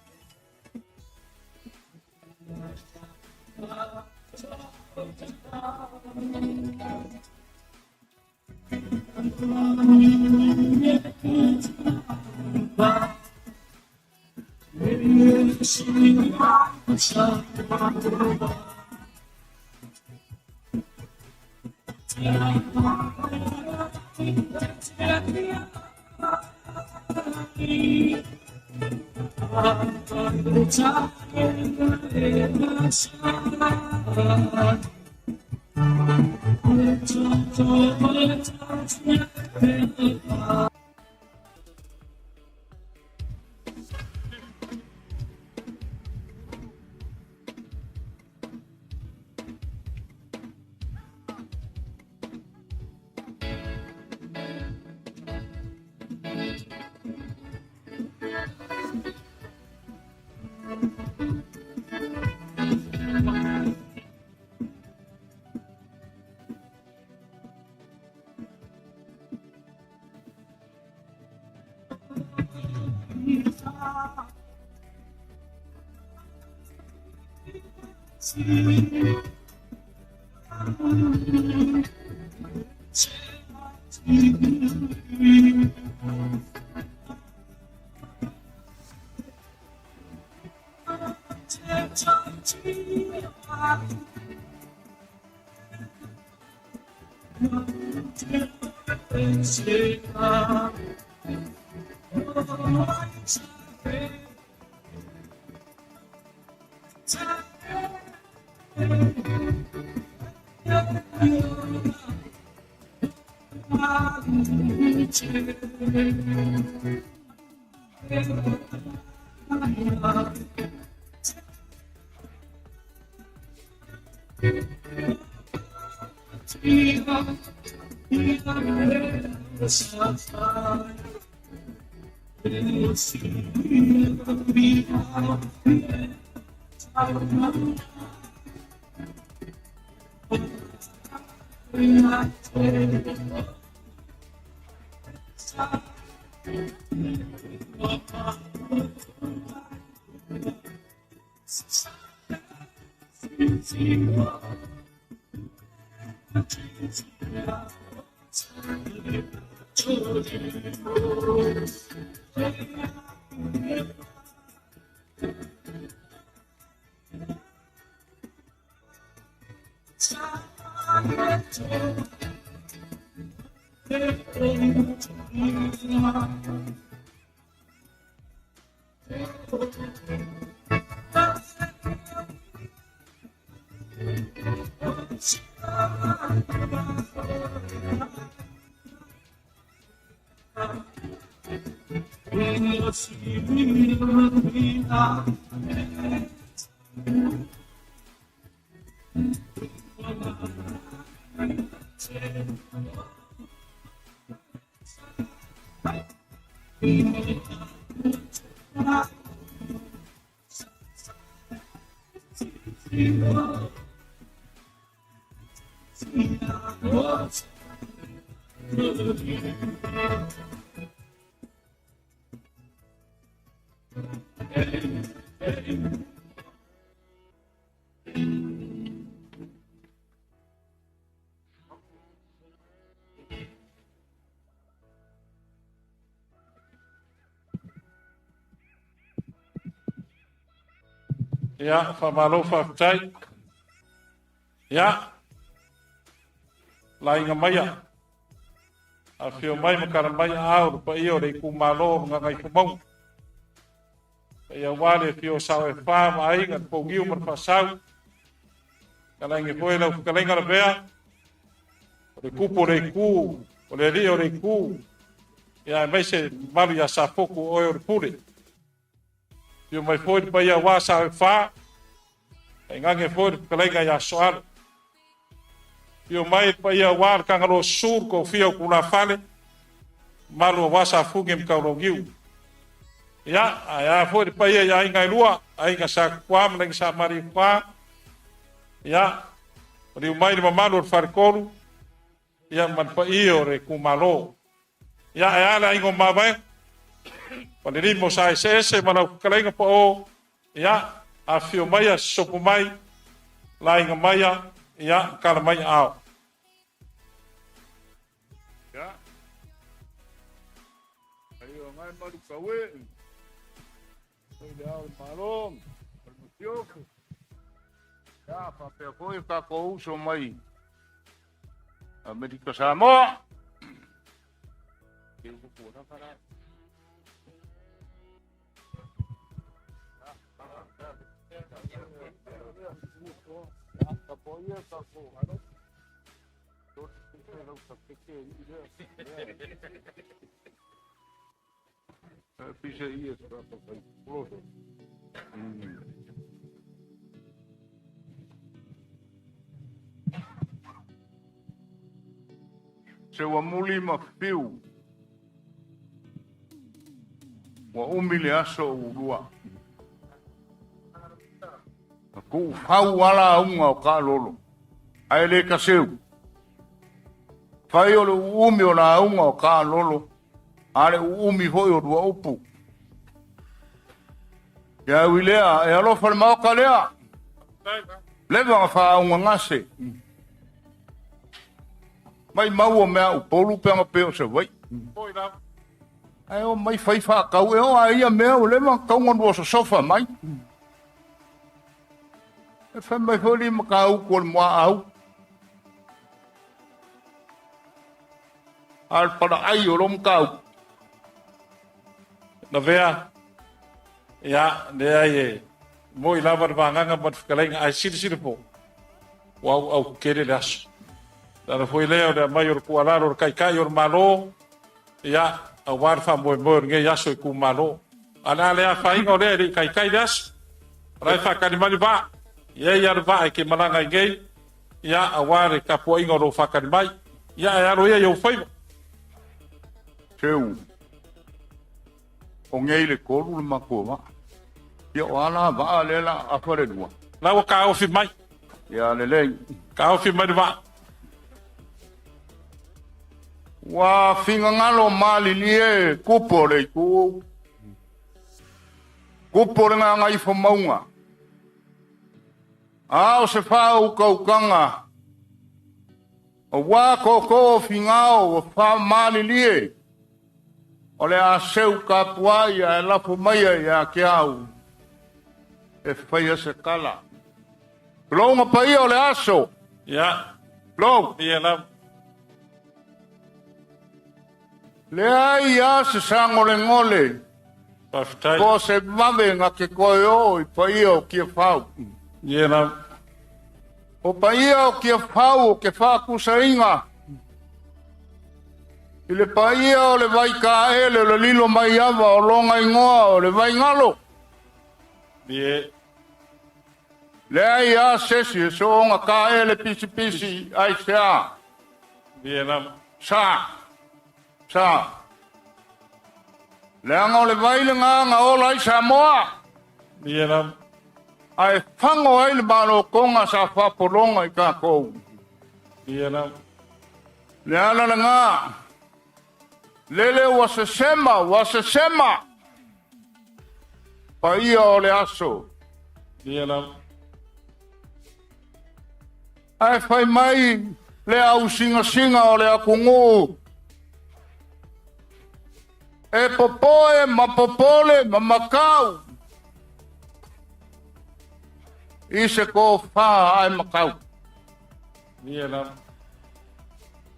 Ia, faamalo faafetai. Ia, laiga maia. Afio mai ma kala mai ao le paia o le itumalo o Gagaifomauga. Ia ua le fio sao e wha ma aiga, le pougiu ma le faasau. Kalaiga foi lau fetalaiga la pea. O le kupu o le iku, o le alii o le iku. Ia e mai se malu ia Safoku oe o le pule. Fio mai foi le paia ua sao e wha. E ngange foi le fetalaiga ia Soalo. Fio mai le paia ua le kangalo sur ko fia o kulafale. Malu o wasa fuge mkauraugiu. Ia, aia foi le paia ia aiga e lua, aiga sa kwa ma aiga sa mari kwa. Ia, o liu mai le mamalu o le farekolu, ia ma le paia o le kumalo. Ia, e ala aiga o mavae, pa le limo sa ese ese ma lau fetalaiga pa o, ia, afio mai a sopo mai, laiga maia, ia, kala mai ao. Ia. Ai o ngai maru kawe. Oi le ao le malo, o le masiofo. Ia, faapea foi o tatou uso mai Amerika Samoa. Se ua muli ma fiu, ua umi le aso ulua. Na tuu fau ala auga o kaalolo, ae le kaseu. Fai o le uumi o lauga o kaalolo, a le uumi foi o lua upu. Ia ui lea, e alofa le maoka lea. Leva na faaugagase. Mai mau o mea upolu pe anga pe o se vai. Ae o mai fai whaakau e o a ia mea o leva kaunga nua sosofa mai. E whai mai hori ma ka au ko le mua au. A le para ai o lo ka au. Na vea, ia, lea ai e mo i lava le vānganga ma te whakaleinga ai siri siri po. Ua au au kukere le aso. Lana foi lea o le mai o le kualalo o le kaikai o le malo, ia, au wā le wha moe moe o le ngei aso i ku malo. Ana le a whainga o lea i kaikai le aso. Rai whakarimari wā. Ia ia le wā e ke malanga i ngei, ia, au wā le kapua inga o lo whakarimai. Ia, e aro ia i au whaiwa. Teu. O ngei le kolu le makua. Ia o ala waa le la a whare lua. Lawa ka ofi mai. Ia le lei. Ka ofi mai le vaa. Ua fingangalo malili e kupo le itu. Kupo le ngā ngai whamaunga. A o se whau kaukanga. O wā koko o fingao o wha malili e. O le a seu ka puai a e lapo mai ia ke au. E whaia se kala. Longa paia o le aso. Ia. Long. Ia la. Le ai a se sango le ngole. Pawhitai. Ko se mame ngā ke koe o i paia o kia whau. Ia la. O paia o kia whau o ke whākusainga. I le paia o le vai kaele o le lilo mai ava o longa ingoa o le vai ngalo. Ie. Le ai a sesi e so onga kaele pisi pisi ai se a. Ie la. Sa. Sa. Le anga o le vai le ngā ngā ola i Samoa. Ie la. Ai whango ai le malo konga sa whaporonga i kākou. Ie la. Le ala le ngā. Lele ua se sema, ua se sema. Paia o le aso. Ie la. Ai whai mai le au singa singa o le akungu. E popoe, ma popole, ma makau. I se ko wha ai makau. Ie la.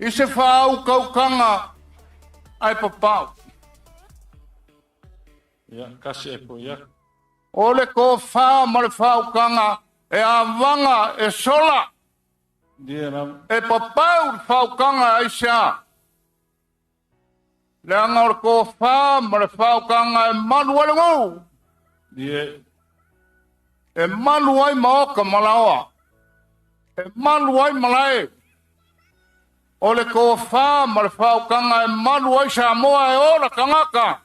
I se wha au kaukanga ai papau. Ia, kasi e po ia. O le ko wha ma le whaukanga e a wanga e sola. Ie la. E papau le whaukanga ai se a. Le anga o le ko wha ma le whaukanga e malu ale ngu. Ie. E malu ai maoka malaoa. E malu ai malae. O le ko wha ma le whaukanga e malu ai Samoa e ora kangaka.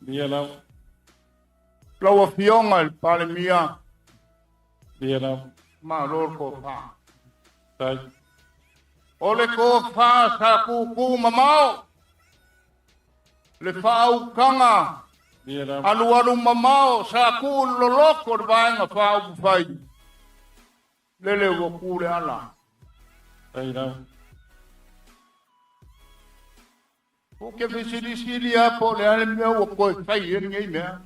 Ie la. Lau afioga i le Palemia. Ie la. Malo le kofā. Tai. O le kofā sa kūkū mamao. Le whaukanga. Ie la. Alu alu mamao sa kū loloko le vaenga whaupufai. Lele ua kū le ala. Tai la. O ke fesilisili a po le ale mea ua koe whai e ngei mea.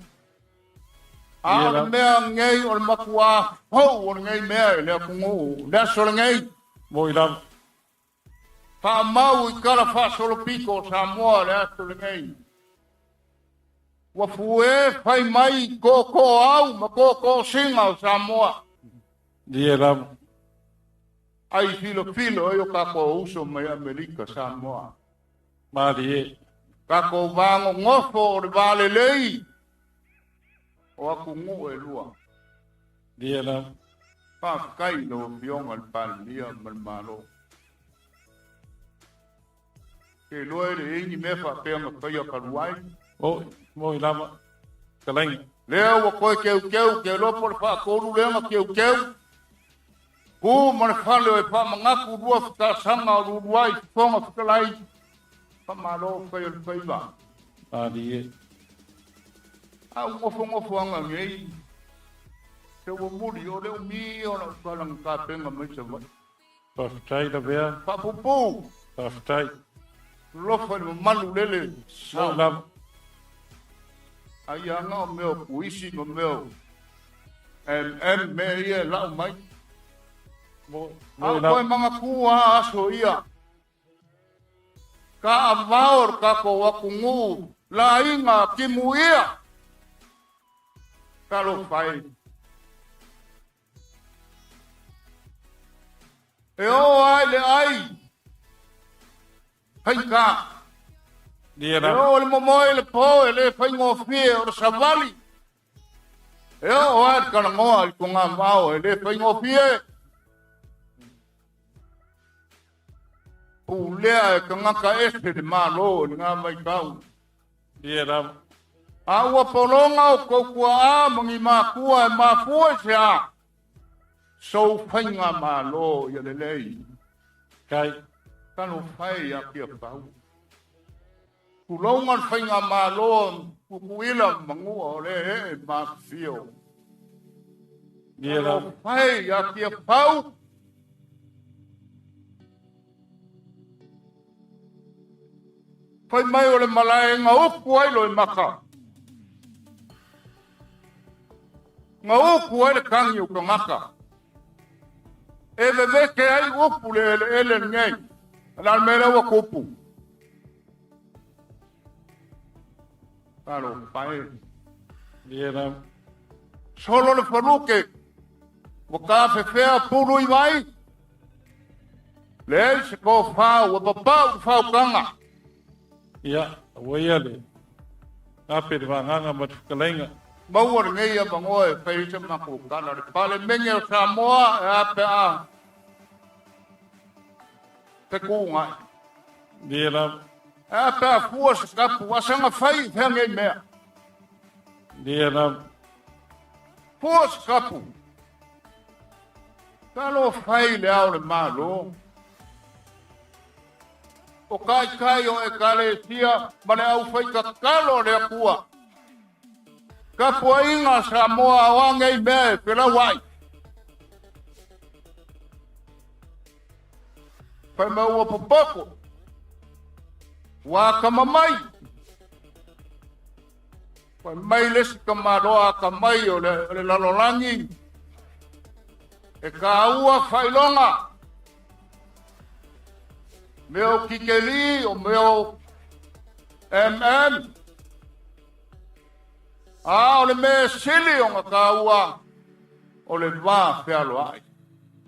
A o le mea ngei o le makua hou o le ngei mea e le akungu. Le aso le ngei. Mo i lava. Wha mau i kala wha piko o Samoa le aso le ngei. Ua fue whai mai koko au ma koko singa o Samoa. Ie lava. Ai filo filo e o kako uso mai Amerika Samoa. Mari e. Kako vango ngofo o le vale lei. O aku ngu e lua. Ie lava. Whawhakai lo fionga le Palemia ma le malo. Ke loa e le ingi mea whapea nga whaia karuai. O, mo i lava. Kalainga. Lea ua koe keu keu, ke lopo le whaakolu lea nga keu keu. Ku ma le whale o e whamangaku lua whakasanga o luruai, whonga whakalai. Whamalo whai o le whaiwa. Mari e. A ngofo ngofo anga ngei. Se ua muli o le umi o lau talaga tapena mai Savaii. Faafetai Lavea. Faapuupuu. Faafetai. Alofa i le mamalu lele sao. Lava. Ai aga o mea o kuisi ma mea o MM mea ia e lau mai. A o toe manatua lava aso ia. Ka avao le tatou atunuu laiga timuia. Talofa e. E oo ai le ai faigā. E oo le momoe i le po e le faigofie o le savali. E oo ai le talanoa i togavao e le faigofie. Pulea e tagata ese le Malo i lena vaitau. A ua pologa o tou tuaa ma ni makua e mafua i se a? Sou faigamalo ia lelei. Kai. Talofa e ia Tiafau. Tulouna le faigamalo Tutuila ma Manua o lea e ee ma afifio. Talofa e ia Tiafau. Fai mai o le malae gaupu ai Loimata. Gaupu ai le tagi o tagata. E vevete ai upu le eleele lenei. O le a le mea lea ua tupu? Talofa e. Solo le faluke. Ua tafefea pulu i vai. Leai se tofa ua papau i fautaga. Ia, ua ia le ape le vagana ma le fetalaiga. Maua lenei avanoa e fai ai se matou tala. Le Palemene o Samoa e a pe a fetuunai. Ia lava. E a pe a fua se tapu, asaga fai i fea nei mea. Ia lava. Fua se tapu. Talofa i le ao o le Malo. O taitai o Ekalesia ma le aufaitatalo a le Atua. Tapuaiga a Samoa o a nei mea e felauai. Fai mai ua popoto, ua atamamai. Fai mai le isi tamaloa atamai o le lalolagi, e taua faailoga. Mea o kikeli, o mea o MM. A o le mea e sili ona taua, o le va fealoai.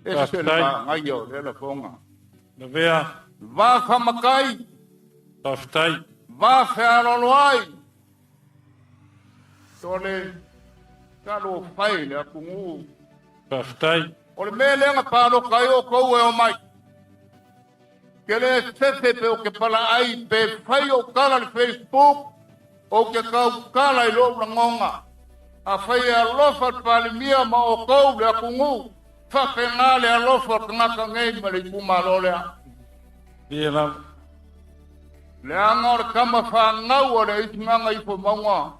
Ese le manaia o lea lafoga. Lavea. Va faamatai. Faafetai. Va fealoaloai. Tole, talofa e le atunuu. Faafetai. O le mea lea na palota ai outou e omai. Ke le fefe pe ou te palaai pe fai ou tala i le Facebook, ou te tautala i lou lagona. Afai e alofa le Palemia ma outou le atunuu, faapena le alofa o le tagata nei ma le itumalo lea. Ia lava. Leaga o le tama fanau a le Aitugagaifomauga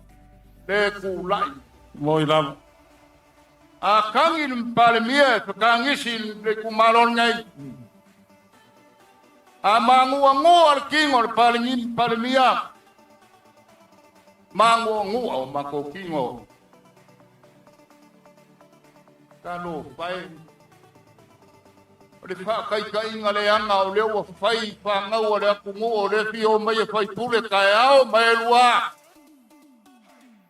le tulai. Moi lava. A tagi le Palemia e fetagisi i le itumalo lenei. A maguagua le tino o le Palemia, maguagua o matou tino. Talofa e. O le faataitaiga leaga o lea ua fai i fanau a le atunuu o lea e fia omai e faipule taeao ma elua.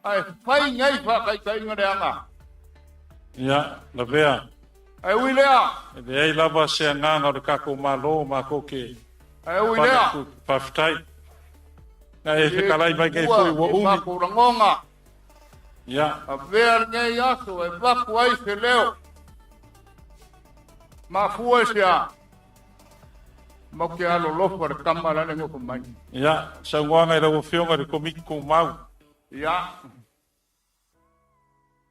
Ae fai nei faataitaiga leaga. Ia, lavea. Ae ui lea. E leai lava se agaga o le tatou Malo matou te Ae ui lea. Faafetai. Na e fetalai mai nei foi ua umi. Matou lagona. Ia. Avea lenei aso e avatu ai se leo. Mafua i se a? Mau te alolofa le tama la le nofo mai. Ia, saunoaga i lau Afioga i le Komiti Tumau. Ia.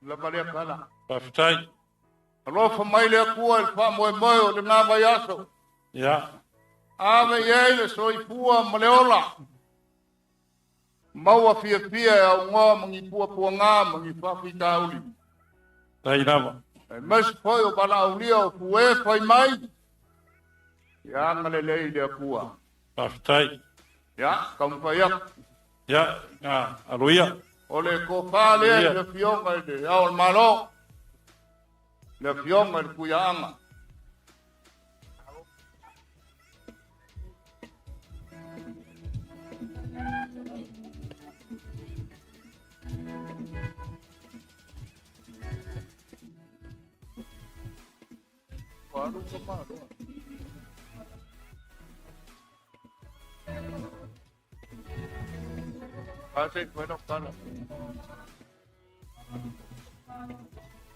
Lava lea tala. Faafetai. Alofa mai le Atua i le faamoemoe o lena vaiaso. Ia. Ave i ai le soifua ma le ola. Maua fiafia e augoa ma ni puapuaga ma ni faafitauli. Tai lava. Aemaise foi o valaaulia o pue fai mai. Ia agalelei le Atua. Faafetai. Ia, taumafai atu. Ia, na aloia. O le tofa lea i le Afioga i le Ao o le Malo, le Afioga i le Tuiaaga.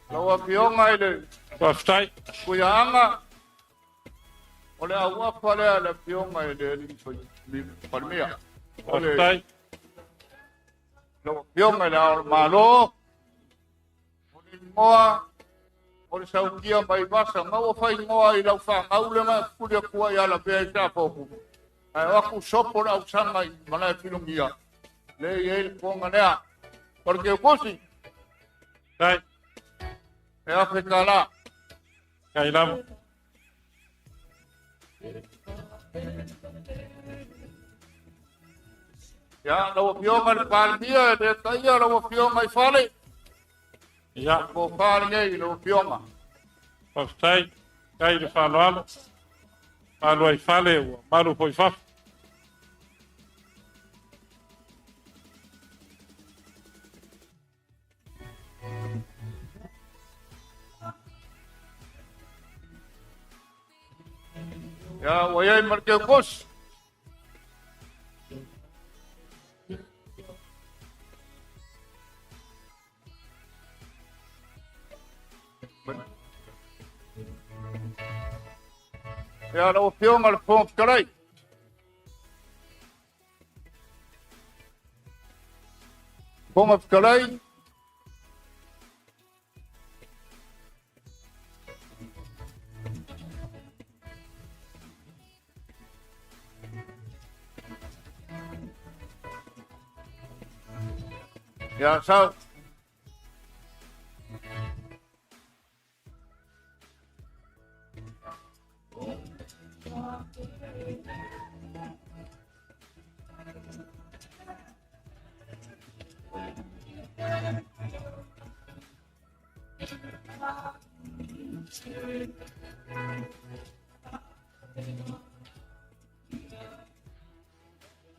Lau Afioga i le Faafetai. Tuiaaga, o le auafa lea le Afioga i le Alii Palemia. O le Faafetai. Lau Afioga i le Ao o le Malo, o le igoa o le sautia mai vasa, maua faingoa i lau fanau le ma puli atua i ala pea i sa fofu. Ae o aku sopo le ausaga i malae filogia, le i ai le kuaga lea. O le keukusi. Tai. E afe tālā. Kai lava. Ia, lau Afioga i le Palemia, e le taia lau Afioga i fale. Ia. Ko fale nei lau Afioga. Faafetai. Kai le faaaloalo. Malu ai fale ua malu foi fafo. Ia, ua iai ma le keukusi. Ia, lau Afioga i le Fofoga Fetalai. Fofoga Fetalai, Ia, sau.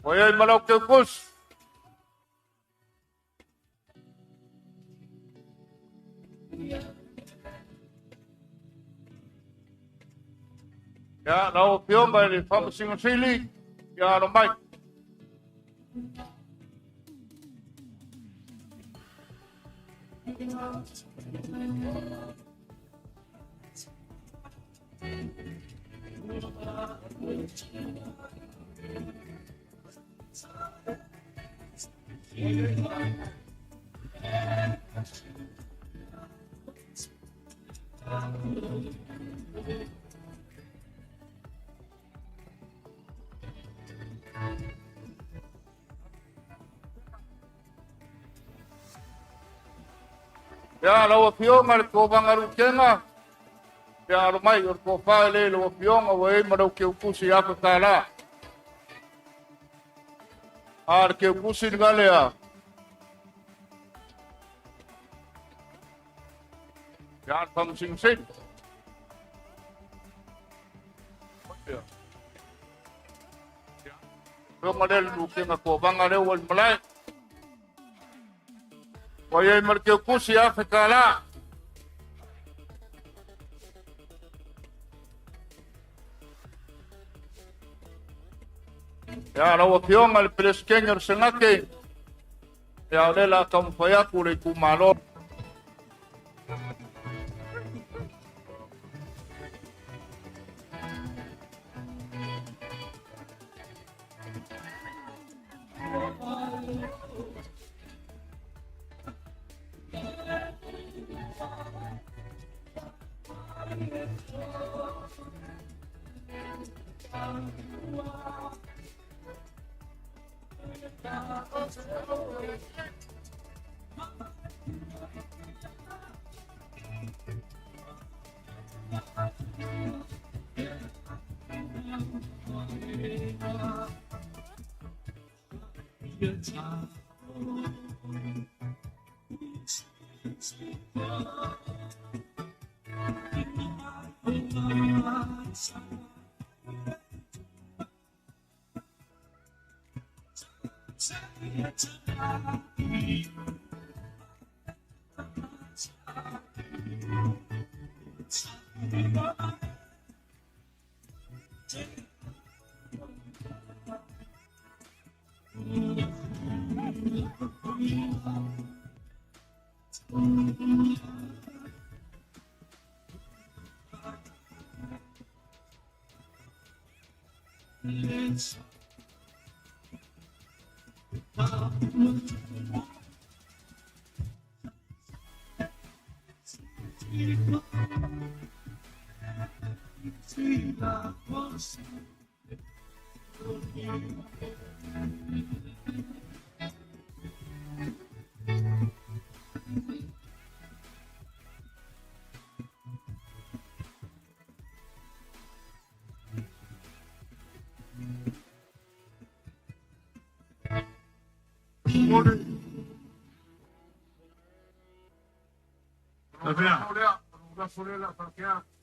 Ua iai ma lau keukusi. Ia, lau Afioga i le Faamasino Sili, ia alo mai. Ia, lau Afioga i le Kovana Lutena, ia alo mai, o le tofa e le lau Afioga ua i ai ma lau keukusi i afe tālā. A le keukusi le lea. Ia, le Faamasino Sili. Ia, Afioga lea le Lutena Kovana lea ua i le malae. Ua i ai ma le keukusi afe tālā. Ia, lau Afioga i le Peresetene o le Senate, ia o lea o le a taumafai atu le itumalo.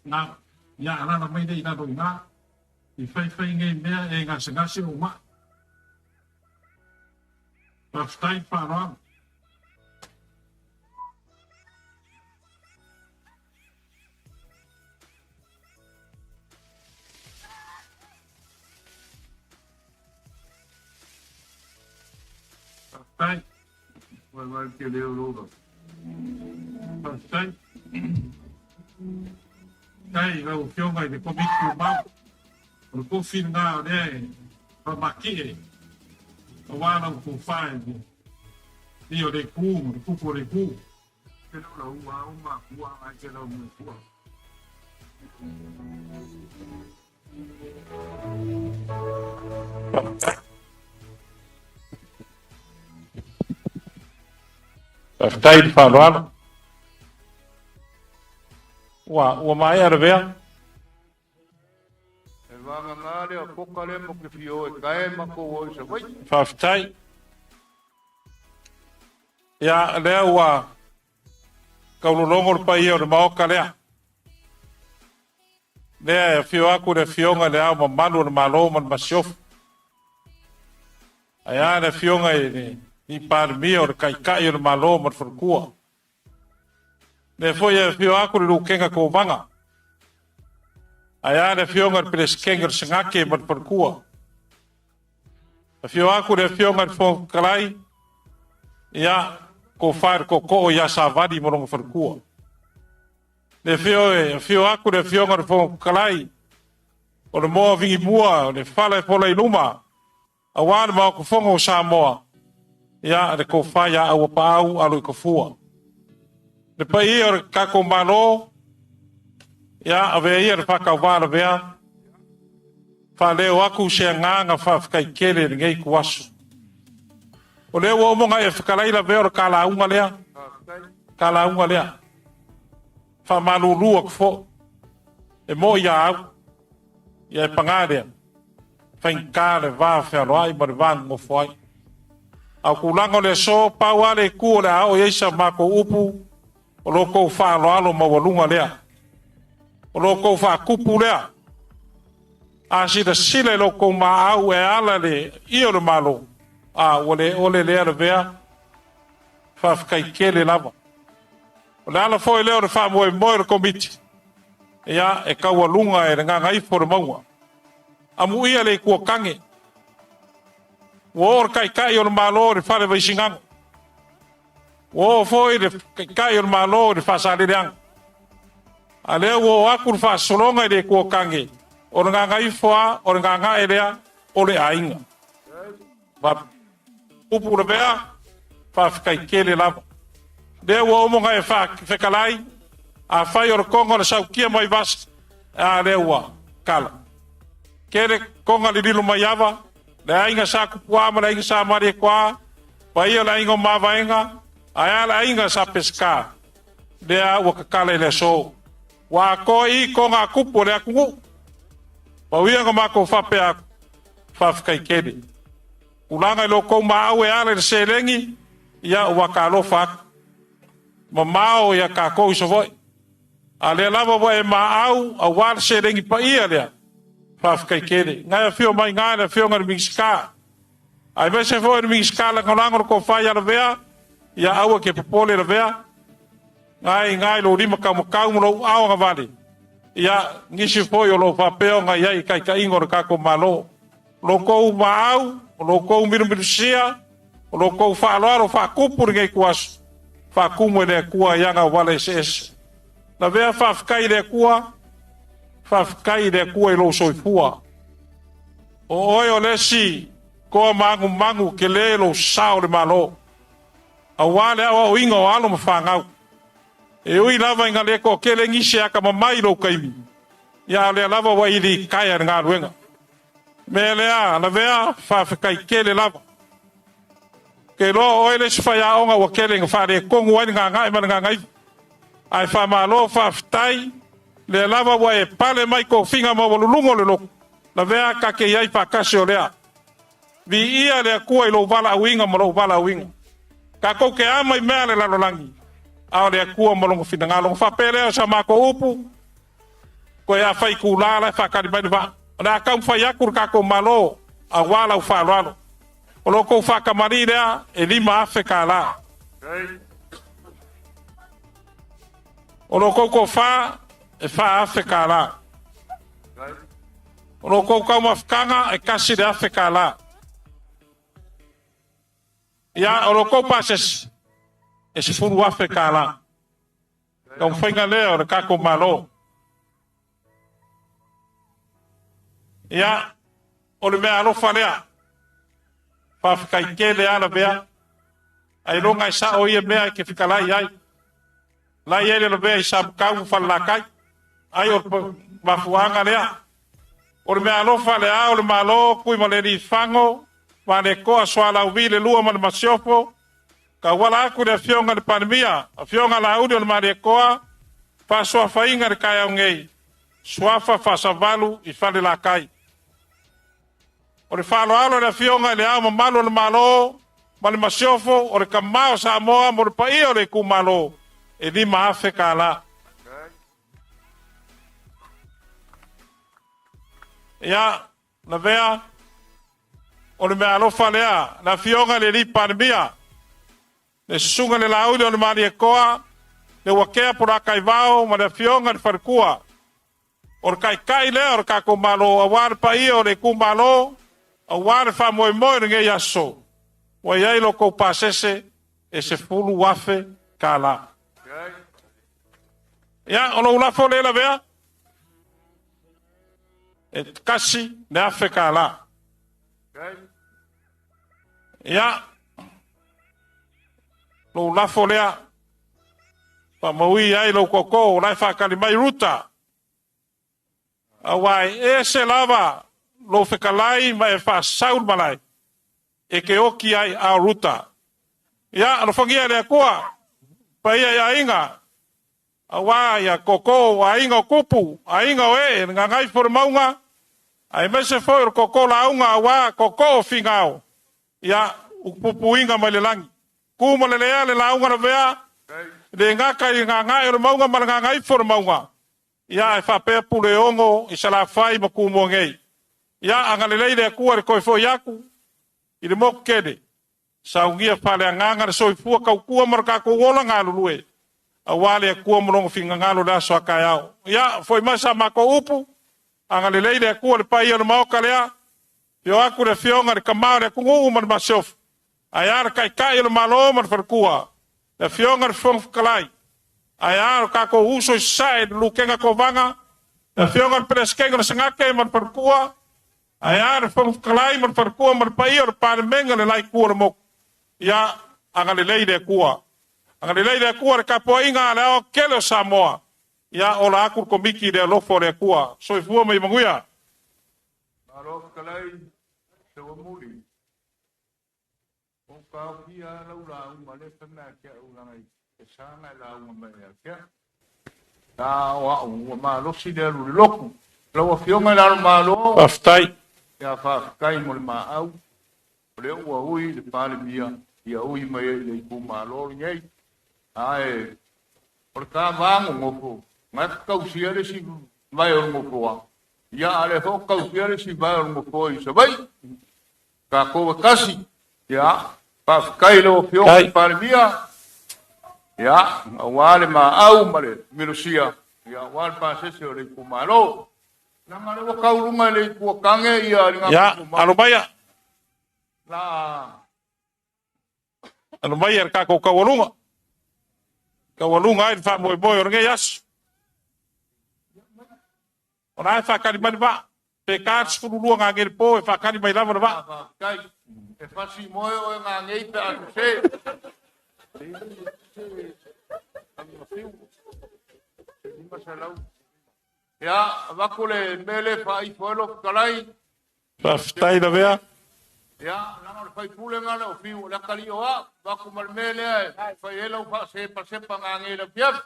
Na, ia alala mai nei i lalo i ina, i faifai nei mea e gasegase ou maa. Faafetai le faaaloalo. Faafetai. Vaivai tele o lou Faafetai. Faafetai i lau Afioga i le Komiti Tumau. O le kofi lena o lea e faamatie aua lau tofa i le i o le itu ma le tupu o le itu. Faafetai i le faaaloalo. Ua, ua maea le vea. E vagana lea poka lea mo ke fia o e tae matou o i Savaii. Faafetai. Ia, lea ua taulologo le paia o le Maota lea. Lea e afio atu le Afioga i le Ao Mamalu o le Malo ma le Masiofo. Ae a le Afioga i le Palemia o le Taitai o le Malo ma le Faletua. Lea foi e afio atu le Lutena Kovana. Ae a le Afioga i le Peresetene o le Senate ma le Faletua. Afio atu le Afioga i le Fofoga Fetalai, ia, tofa i le Tootoo ia Savali ma lona faletua. Le afio, e afio atu le Afioga i le Fofoga Fetalai, o le moa vigimua, o le fala e fola i luma, aua le Maota Fono o Samoa, ia, le tofa ia Auapaau Aloitafua. Le paia o le tatou Malo, ia, avea ia le faatauvaa lavea, Faaleo atu se agaga faafetai tele i lenei ituaso. O lea ua uma ona e fetalai lavea o le ta lauga lea, ta lauga lea. Faamalulu atu foi, e moi ia au, ia e paga lea, faigata le va fealoai ma le va nonofo ai. A o tulaga o le aso, pau lava le itu o le a oo i ai sa matou upu, O lo outou faaaloalo maualuga lea. O lo outou faatupu lea. A silasila i lo outou maau e ala le ia o le Malo, a ua le ole lea lavea. Faafetai tele lava. O le ala foi lea o le faamoemoe o le Komiti, ia, e taualuga e le gagaifo o le mauga. Amuia le Itu o Tane. Ua oo le Taitai o le Malo i le fale Vaisigano. Ua oo foi le Taitai o le Malo i le Faasaleleaga. A lea ua oo atu le faasologa i le Itu o Tane, o le gagaifo lava, o le gagae lea, o le aiga. Upu lavea, faafetai tele lava. Lea ua uma ona e fetalai, afai o le toga o le sautia mai vasa, a lea ua tala. Tele toga lililo mai ava, le aiga Sa Tupuā ma le aiga Sa Malietoa, paia o le aiga o Mavaega, ae a le aiga Sa Peseta, lea ua tatala i le aso. Ua atoa i i toga a tupu o le atunuu. Pau ia na matou faapea atu, faafetai tele. Tulaga i lo outou maau e ala i le seleni, ia ua ka alofa atu. Mamao ia tatou i Savaii. A lea lava ua e maau aua le seleni paia lea, faafetai tele. Na e afio mai i ina le Afioga i le Minisita, aemaise foi o le Minisita Lagolago le Tofa ia Lavea, ia aua e te popole Lavea, na e i ina i lou lima taumatau ma lou aao agavale, ia nisi foi o lo o faapea ona i ai i taitaiga o le tatou Malo. O lo outou maau, o lo outou milumilusia, o lo outou faaaloalo faatupu lenei ituaso, faatumu e le Atua i ana auala eseese. Lavea faafetai i le Atua, faafetai i le Atua i lou soifua. O oe o le isi toa magumanu tele lou sao i le Malo, aua le aoaoina o alo ma fanau. E ui lava ina le toatele nisi e atamamai i lou taimi, ia a o lea lava ua ili taea i le galuega. Mea lea, Lavea, faafetai tele lava. Ou te iloa o oe le isi faiaoga ua tele ina faaletonu ai le gagae ma le gagaifa. Ae faamalo faafetai, lea lava ua e pale mai tofiga maualuluga o le lotu, Lavea, ta te i ai faatasi o lea. Viia le Atua i lou valaauina ma lou valaauina. Tatou te ama i mea a le lalolagi, a o le Atua ma lona finagalo. Ona faapea lea o sa matou upu, Toe afai itula la e faatali mai le vaa. O le a taumafai atu le tatou Malo aua lau faaaloalo. O lo outou faatamalii lea e $5,000. O lo outou tofa e $4,000. O lo outou taumafataga e $1,000. Ia, o lo outou pasese e $10,000. Taumafaiga lea o le tatou Malo. Ia, o le mea alofa lea. Faafetai tele lava Lavea. Ailoga e sao ia mea e te fetalai ai. La i ai le Lavea i Samatau ma Falelatai. Ai o le mafuaaga lea. O le mea alofa le Ao o le Malo, Tuimalealiifano, Vaaletoa Sualauvi le lua ma le Masiofo, Tauala atu i le Afioga i le Palemia, Afioga Laauli o le Malietoa, faasuafaina i le taeao nei, suafa faasavalu i Falelatai. O le faaaloalo i le Afioga i le Ao Mamalu o le Malo ma le Masiofo, o le tama o Samoa mo le paia o le itumalo, e $5,000. Ia, Lavea, o le meaalofa lea, le Afioga i le Alii Palemia, le Susuga i le Laauli o le Malietoa, le Uakea Polataivao ma le Afioga i le Faletua. O le taitai lea o le tatou Malo aua le paia o le itumalo, aua le faamoemoe o lenei aso, ua i ai lo outou pasese e $10,000. Ia, o lou lafo lea Lavea, e $1,000. Ia, lou lafo lea, faamaui ai lou tootoo o la e faatali mai Ruta, aua e ese lava lou fetalai ma e faasau le malae, e te oti ai a o Ruta. Ia, alofagia e le Atua, paia i aiga, aua ia tootoo o aiga o Tupu, aiga o Ee, le Gagaifo o le Mauga, aemaise foi o le tootoo lauga aua tootoo o Finao, ia upupuiga mai le lagi. Tu ma le lea le lauga lavea, le gata i le gagae o le mauga ma le gagaifo o le mauga, ia ae faapea Puleono i Salafai ma Tumua nei. Ia agalelei le Atua i le toe foi atu i le motu tele, saunia faaleagaga le soifua tautua ma le tatou ola galulue, aua le Atua ma lona finagalo i le aso a taeao. Ia, foi mai sa matou upu, agalelei le Atua i le paia o le Maota lea, afio atu le Afioga i le Tama o le atunuu ma le Masiofo, ae a le Taitai o le Malo ma le Faletua, le Afioga i le Fofoga Fetalai, ae a lo tatou uso i Sasae le Lutena Kovana, le Afioga i le Peresetene o le Senate ma le Faletua, ae a le Fofoga Fetalai ma le Faletua ma le paia o le Palemene o le la itu o le motu. Ia agalelei le Atua. Agalelei le Atua i le tapuaiga a le aoaotetele o Samoa. Ia ola atu le Komiti i le alofa o le Atua. Soifua ma ia manuia. Malo fetalai, Seuamuli. Ua ou taofia lava lau lauga lea fai mai ia te au leaga e sa ona e lauga mai ia te au. Na o au ua malosi le alu i le lotu. Lau Afioga i le Alo Malo. Faafetai. Ia faafetai mo le maau. O lea ua ui le Palemia ia ui mai ai i le itumalo lenei. Ae o le ta va nonofo, na e tausia le isi vae o le nofoa, ia a o lea foi ua tausia le isi vae o le nofoa i Savaii. Tatou e tasi. Ia, faafetai i lau Afioga i le Palemia, ia, aua le maau ma le minosia, ia, aua le pasese o le itumalo. Leaga o lea ua tau luga i le Itu a Tane ia le Ia, alo maia. La Alo maia le tatou taualuga. Taualuga ai le faamoemoe o lenei aso. O la e faatali mai le vaa. Pe ta le 12 nanei le po e faatali mai lava le vaa. Faafetai. E fasi moe oe nanei pe a sese. Ia, avatu le mea lea e faaifo ai lou fetalai. Faafetai Lavea. Ia, leaga o le faipule lena o Fiu o le atalii o au. Avatu ma le mea lea e fai ai lau faasepasepa nanei i le afiafi.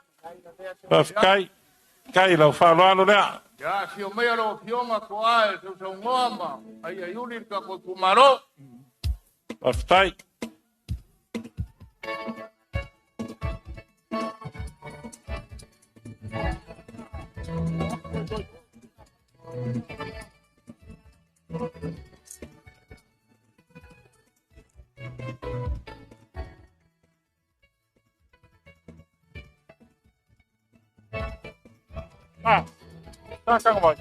Faafetai. Faafetai i lau faaaloalo lea. Ia, afio maia lau Afioga Toa e sausaunoa ma aiaiuli le tatou itumalo. Faafetai. Ah, tá, tá,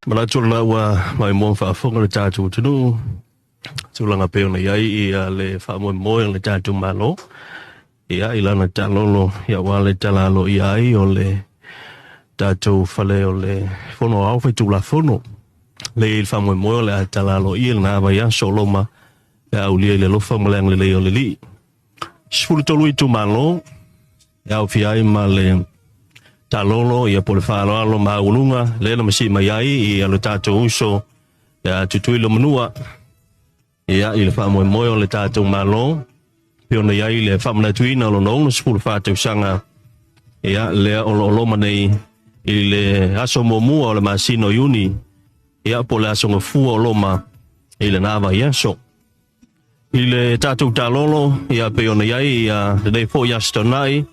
Manatu o lena ua maimoa ma faafofoga le tatou atunuu tulaga pei ona i ai ia le faamoemoe o le tatou Malo ia i lana taalolo ia aua le tala aloaia ai o le tatou fale o le Fono Aoao Faitulafono le i le faamoemoe o le a tala aloaia i lena vaiaso o loma pe a aulia i le alofa ma le agalelei o le Alii. 13 itumalo e aofia ai ma le taalolo ia po o le faaaloalo maualuga lea na masii mai ai ia lo tatou uso ia Tutuila Manua ia i le faamoemoe o le tatou Malo pei ona i ai le faamanatuina o lona 64 tausaga ia lea o lo o loma nei i le aso muamua o le masina o Iuni ia po o le aso gafua o loma i lena vaiaso. I le tatou taalolo, ia pei ona i ai ia lenei foi Aso Toonai,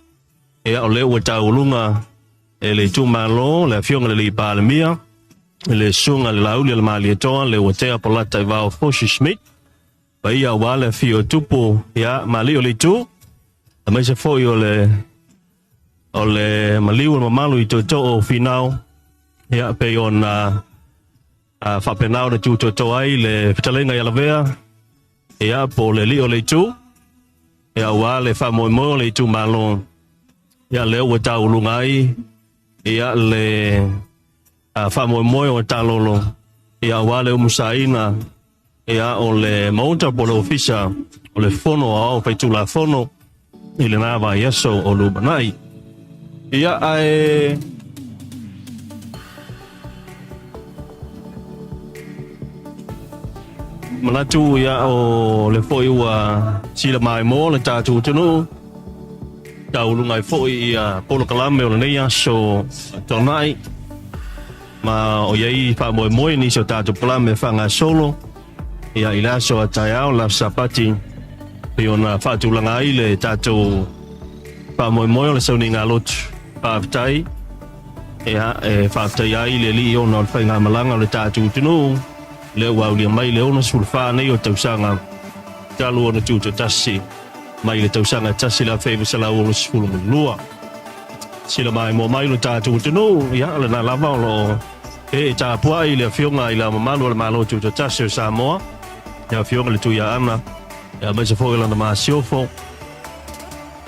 ia o lea ua taualuga e le itumalo le Afioga i le Alii Palemia, le Susuga i le Laauli a le Malietoa, le Uatea Polata i Vao Fosi Smith, paia aua le afio o Tupu, ia ma alii o le itu, aemaise foi o le o le maliu o le mamalu i tootoo o Finao, ia pei ona A faapena ona tutoto ai le fetalaiga ia Lavea, ia po o le alii o le itu, ia aua le faamoemoe o le itumalo, ia lea ua tauluga ai ia le faamoemoe o Talolo, ia aua le umusaina ia o le maota po o le ofisa o le Fono Aoao Faitulafono i lena vaiaso o lumanai. Ia ae manatu ia o le foi ua sila maimoa le tatou atunuu tauluga ai foi ia polokalame o lenei aso Toonai ma o iai faamoemoe nisi o tatou polokalame faagasolo ia i le aso a taeao le aso Sapati pei ona faatulaga ai le tatou faamoemoe o le sauniga lotu. Faafetai ia e faafetaia ai le Alii ona o le faigamalaga o le tatou atunuu lea ua aulia mai le 64 nei o tausaga talu ona tutoatasi mai le tausaga 1962. Sila maimoa mai lo tatou atunuu, ia lena lava o lo o ee tapuai le Afioga i Le Ao Mamalu o le Malo Tutoatasi o Samoa, le Afioga i le Tuiaana, ia aemaise foi o lana masiofo,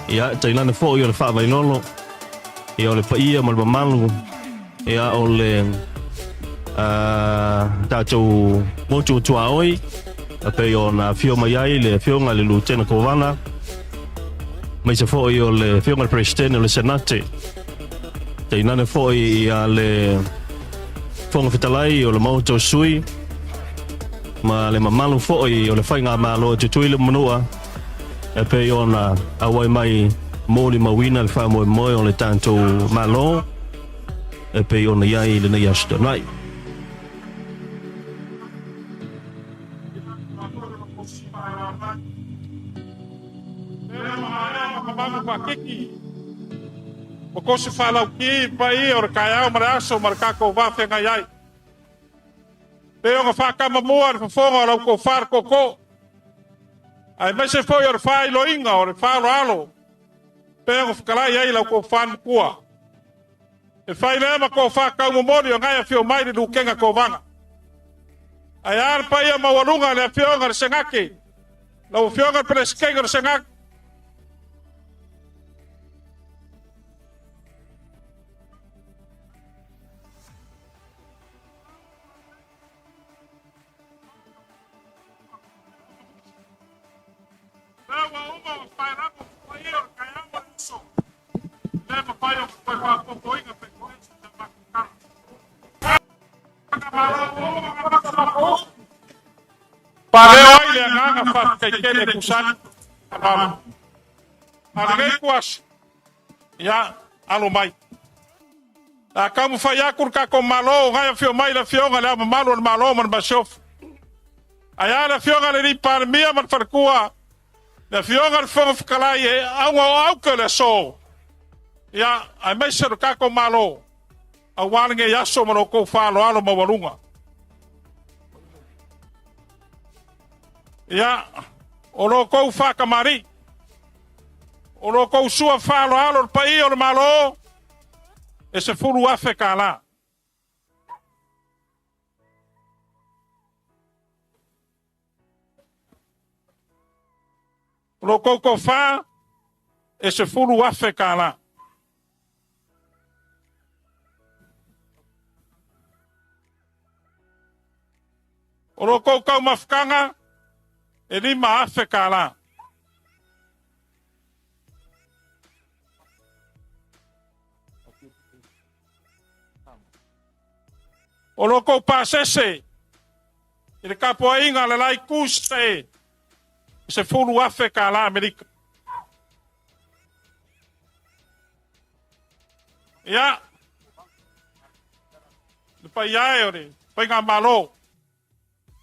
ia tainane foi o le faavailolo, ia o le paia ma le mamalu, ia o le tatou motu o tuaoi, e pei ona afio mai ai le Afioga i le Lutena Kovana, aemaise foi o le Afioga i le Peresetene o le Senate, tainane foi ia le Fofoga Fetalai o le Maota o Sui, ma le mamalu foi o le Faigamalo e Tutuila ma Manua, e pei ona auai mai molimauina le faamoemoe o le tatou Malo e pei ona i ai lenei Aso Toonai. Ua kosi faalauki paia o le taeao ma le aso ma le tatou va feagai ai. Pei ona faatamamua le fofoga o la outou faale tootoo, aemaise foi o le faailoina o le faaaloalo pei ona fetalai ai la outou faale-matua. E fai lea ma tofa taumomoli o na e afio mai le Lutena Kovana. Ae a le paia maualuga i le Afioga i le Senate, lau Afioga i le Peresetene o le Senate, Lea ua uma ona paelago paia o le taeao ma le uso. Le mafai ona toe faaopoopoina pe toese sa matou tala. Paleo ai le agaga faafetai tele e tusa ai ma a lenei ituaso, ia alo mai. A taumafai atu le tatou Malo, o na e afio mai le Afioga i Le Ao Mamalu o le Malo ma le Masiofo. Ae a le Afioga i le Alii Palemia ma le Faletua, le Afioga i le Fofoga Fetalai e auga o aute o le aso, ia, aemaise o le tatou Malo, aua lenei aso ma lo outou faaaloalo maualuga. Ia, o lo outou faatamalii. O lo kou sua faaaloalo le paia o le Malo, e $10,000 kālā. O lo kou tofa, e $10,000 kālā. O lo kou taumafataga, e $5,000 kālā. O lo kou pasese i le tapuaiga a le la itu i Sasae, e $10,000 kālā Amerika. Ia, le paia e o le Faigamalo,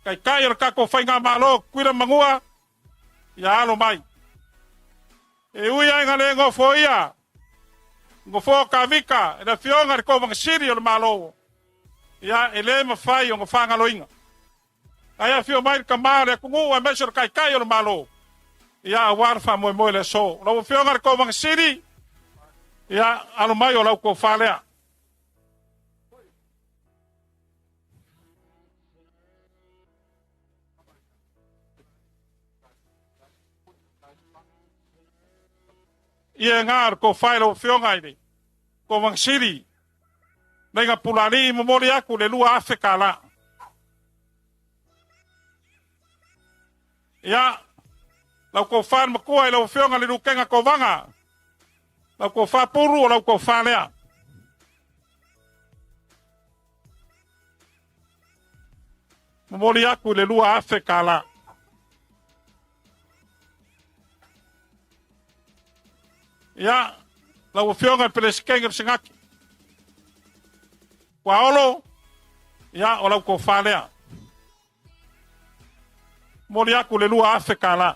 taitai o le tatou Faigamalo, Tutuila ma Manua, ia alo mai. E ui ai ina le nofoia, nofoa o Tavita e le afioga i le Kovana Sili o le Malo, ia e le mafai ona faagaloina. Ae afio mai le tama o le atunuu aemaise o le taitai o le Malo, ia aua le faamoemoe i le aso. Lau afioga i le Kovana Sili, ia alo mai o lau tofa lea. Ia ngā le tofa i lau afioga i le Kovana Sili, Leiga Pulaalii momoli aku le $2,000 kālā. Ia, lau tofa le matua i lau afioga i le Lutena Kovana, lau tofa Pulu o lau tofa lea. Momoli aku le $2,000 kālā. Ia, lau afioga i le Peresetene o le Senati, Paolo, ia, o lau tofa lea. Momoli aku le $2,000 kālā.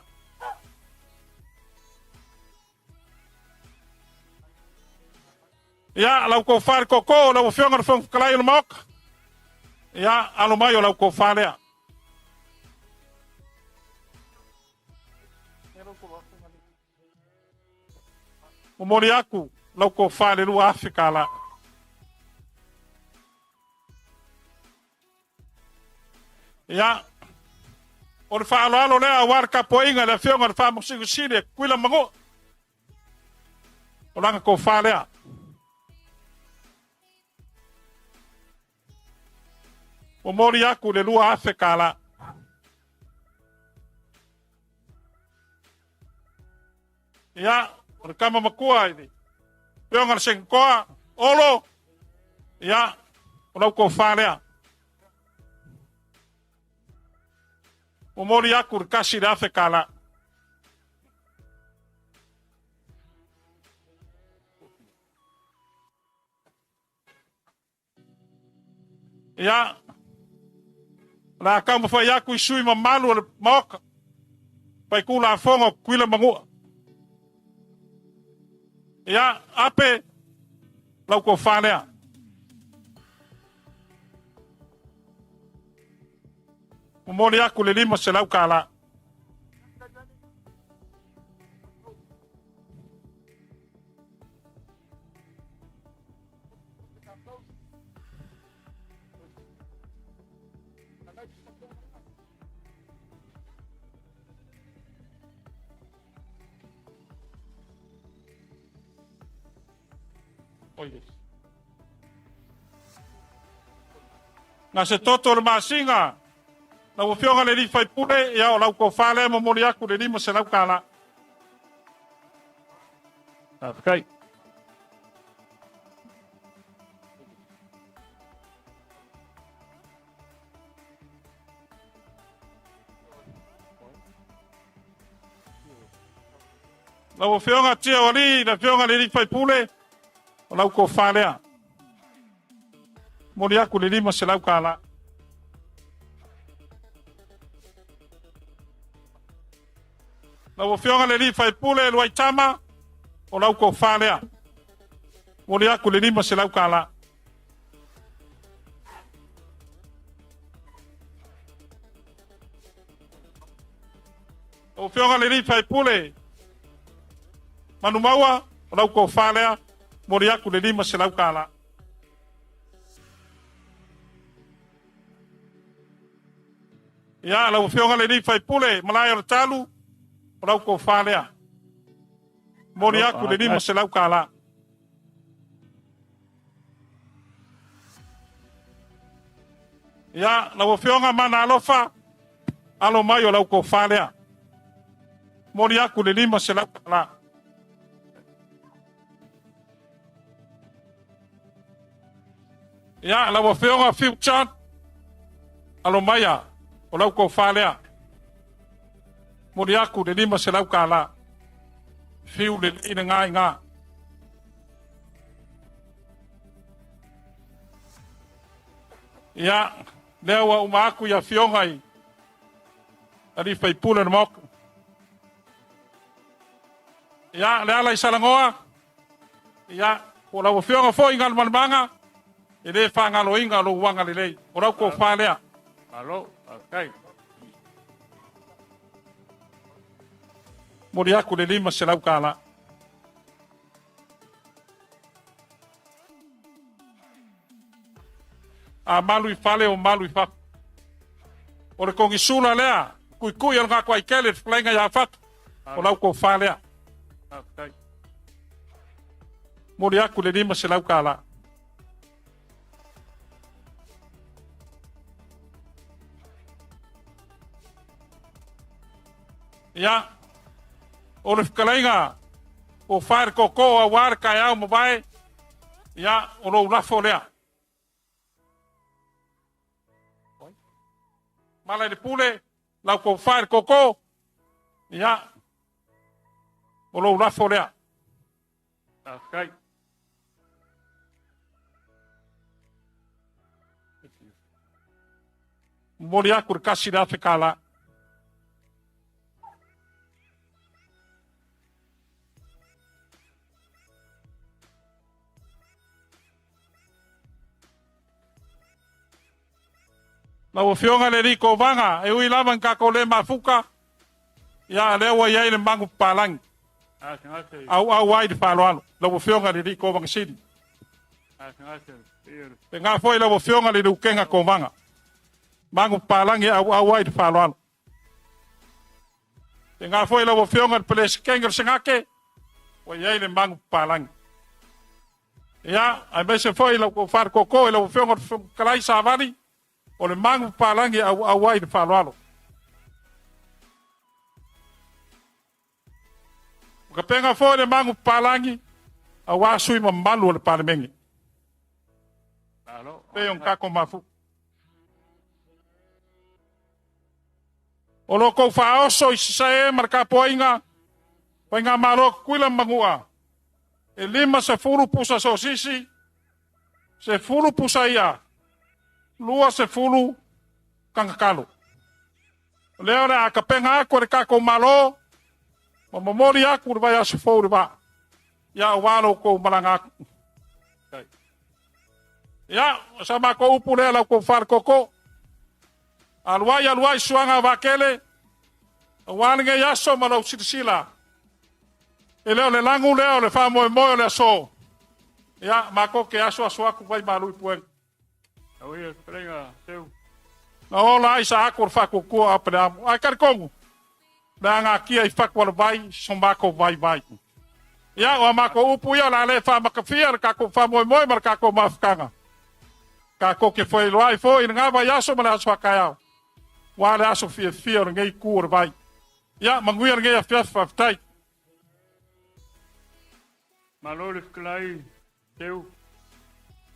Ia, lau tofa i le tootoo, lau afioga i le Fofoga Fetalai o le Maota, ia, alo mai o lau tofa lea. Momoli aku lau tofa i le $2,000 kālā. Ia, o le faaaloalo lea aua le tapuaiga i le afioga i le Faamasino Sili e Tutuila ma Manua. O lana tofa lea. Momoli aku le $2,000 kālā. Ia, o le tama matua i le afioga i le Senatoa, Olo, ia, o lau tofa lea. Momoli aku le $1,000 kālā. Ia, o le a taumafai atu i sui mamalu o le Maota, Faitulafono o Tutuila ma Manua. Ia, Ape, lau tofa lea. Momoli aku le $500 kālā. Na se toto o le masina, lau afioga i le alii faipule, ia o lau tofa lea e momoli atu le $500 kālā. Faafetai. Lau Afioga Tia o Alii, le Afioga i le Alii Faipule, o lau tofa lea. Momoli atu le $500 kālā. Lau Afioga i le alii faipule Luaitama, o lau tofa lea. Momoli atu le $500 kālā. Lau Afioga i le alii faipule Manumaua, o lau tofa lea, momoli atu le $500. Ia, lau Afioga le alii faipule, malae o le talu, o lau tofa lea. Momoli atu le $500. Ia, lau Afioga Mana Alofa, alo mai o lau tofa lea. Momoli atu le $500. Ia, lau Afioga Future, alo maia, o lau tofa lea. Momoli atu le $500. Fiu lelei le gā i gā. Ia, lea ua uma atu i afioga i alii faipule o le Maota. Ia, le ala i Salagoa, ia, po o lau afioga foi i Galumalemana, e le faagaloina lou agalelei. O lau tofa lea. Malo, faafetai. Momoli atu le $500. A malu i fale o malu i fafo. O le kogisula lea, kuikui o le gato aikele, le fetalaiga ia Fatu. O lau tofa lea. Faafetai. Momoli atu le $500. Ia, o le fetalaiga o fare koko aua le taeao mavae, ia, o lou lafo lea. Mala i le pule, lau tofa i le koko, ia, o lou lafo lea. Faafetai. Momoli atu le $1,000. Lau Afioga i le alii Kovaga, e ui lava ina tatou le mafuta, ia lea ua i ai le magu papalagi. Auau ai le faaaloalo, lau Afioga i le alii Kovaga Sili. Pena foi lau Afioga i le Lukena Kovaga. Magu papalagi e auau ai le faaaloalo. Pena foi lau Afioga i le Peresetene o le Senate, ua i ai le magu papalagi. Ia, aemaise foi lau tofa le tootoo i lau Afioga i le Fofoga Fetalai Savali, o le magu papalagi e auau ai le faaaloalo. Ua tapena foi le magu papalagi aua sui usufono mamalu o le Palemene. Pei ona tatou mafuta. O lo outou faaoso i Sasae ma le tapuaiga, Faigamalo Tutuila ma Manua, e 50 pusa sosisi, 10 pusa ia, 20 tagatalo. O lea o le a tapena atu e le tatou Malo ma momoli atu le vaiaso fou le vaa, ia aua lo outou malaga atu. Ia, o sa matou upu lea lau tou falekoko. Alu ai, alu ai suaga vakele, aua lenei aso ma lou silasila. E le o le lagu lea o le faamoemoe o le aso. Ia, matou te aso aso atu vai malu i puega. Na ola ai sa aku o le faatuatua a Peleamo. Ae talitonu, le agatia i fatu alavai so matou vaivai. Ia, o a matou upu ia o le a le faamakafia le tatou faamoemoe ma le tatou mafutaga. Tatou te feiloai foi i lena vaiaso ma le aso faataeao, aua le aso fiafia o lenei itu o le vai. Ia, manuia lenei afiafi, faafetai. Malo le fetalai Seu,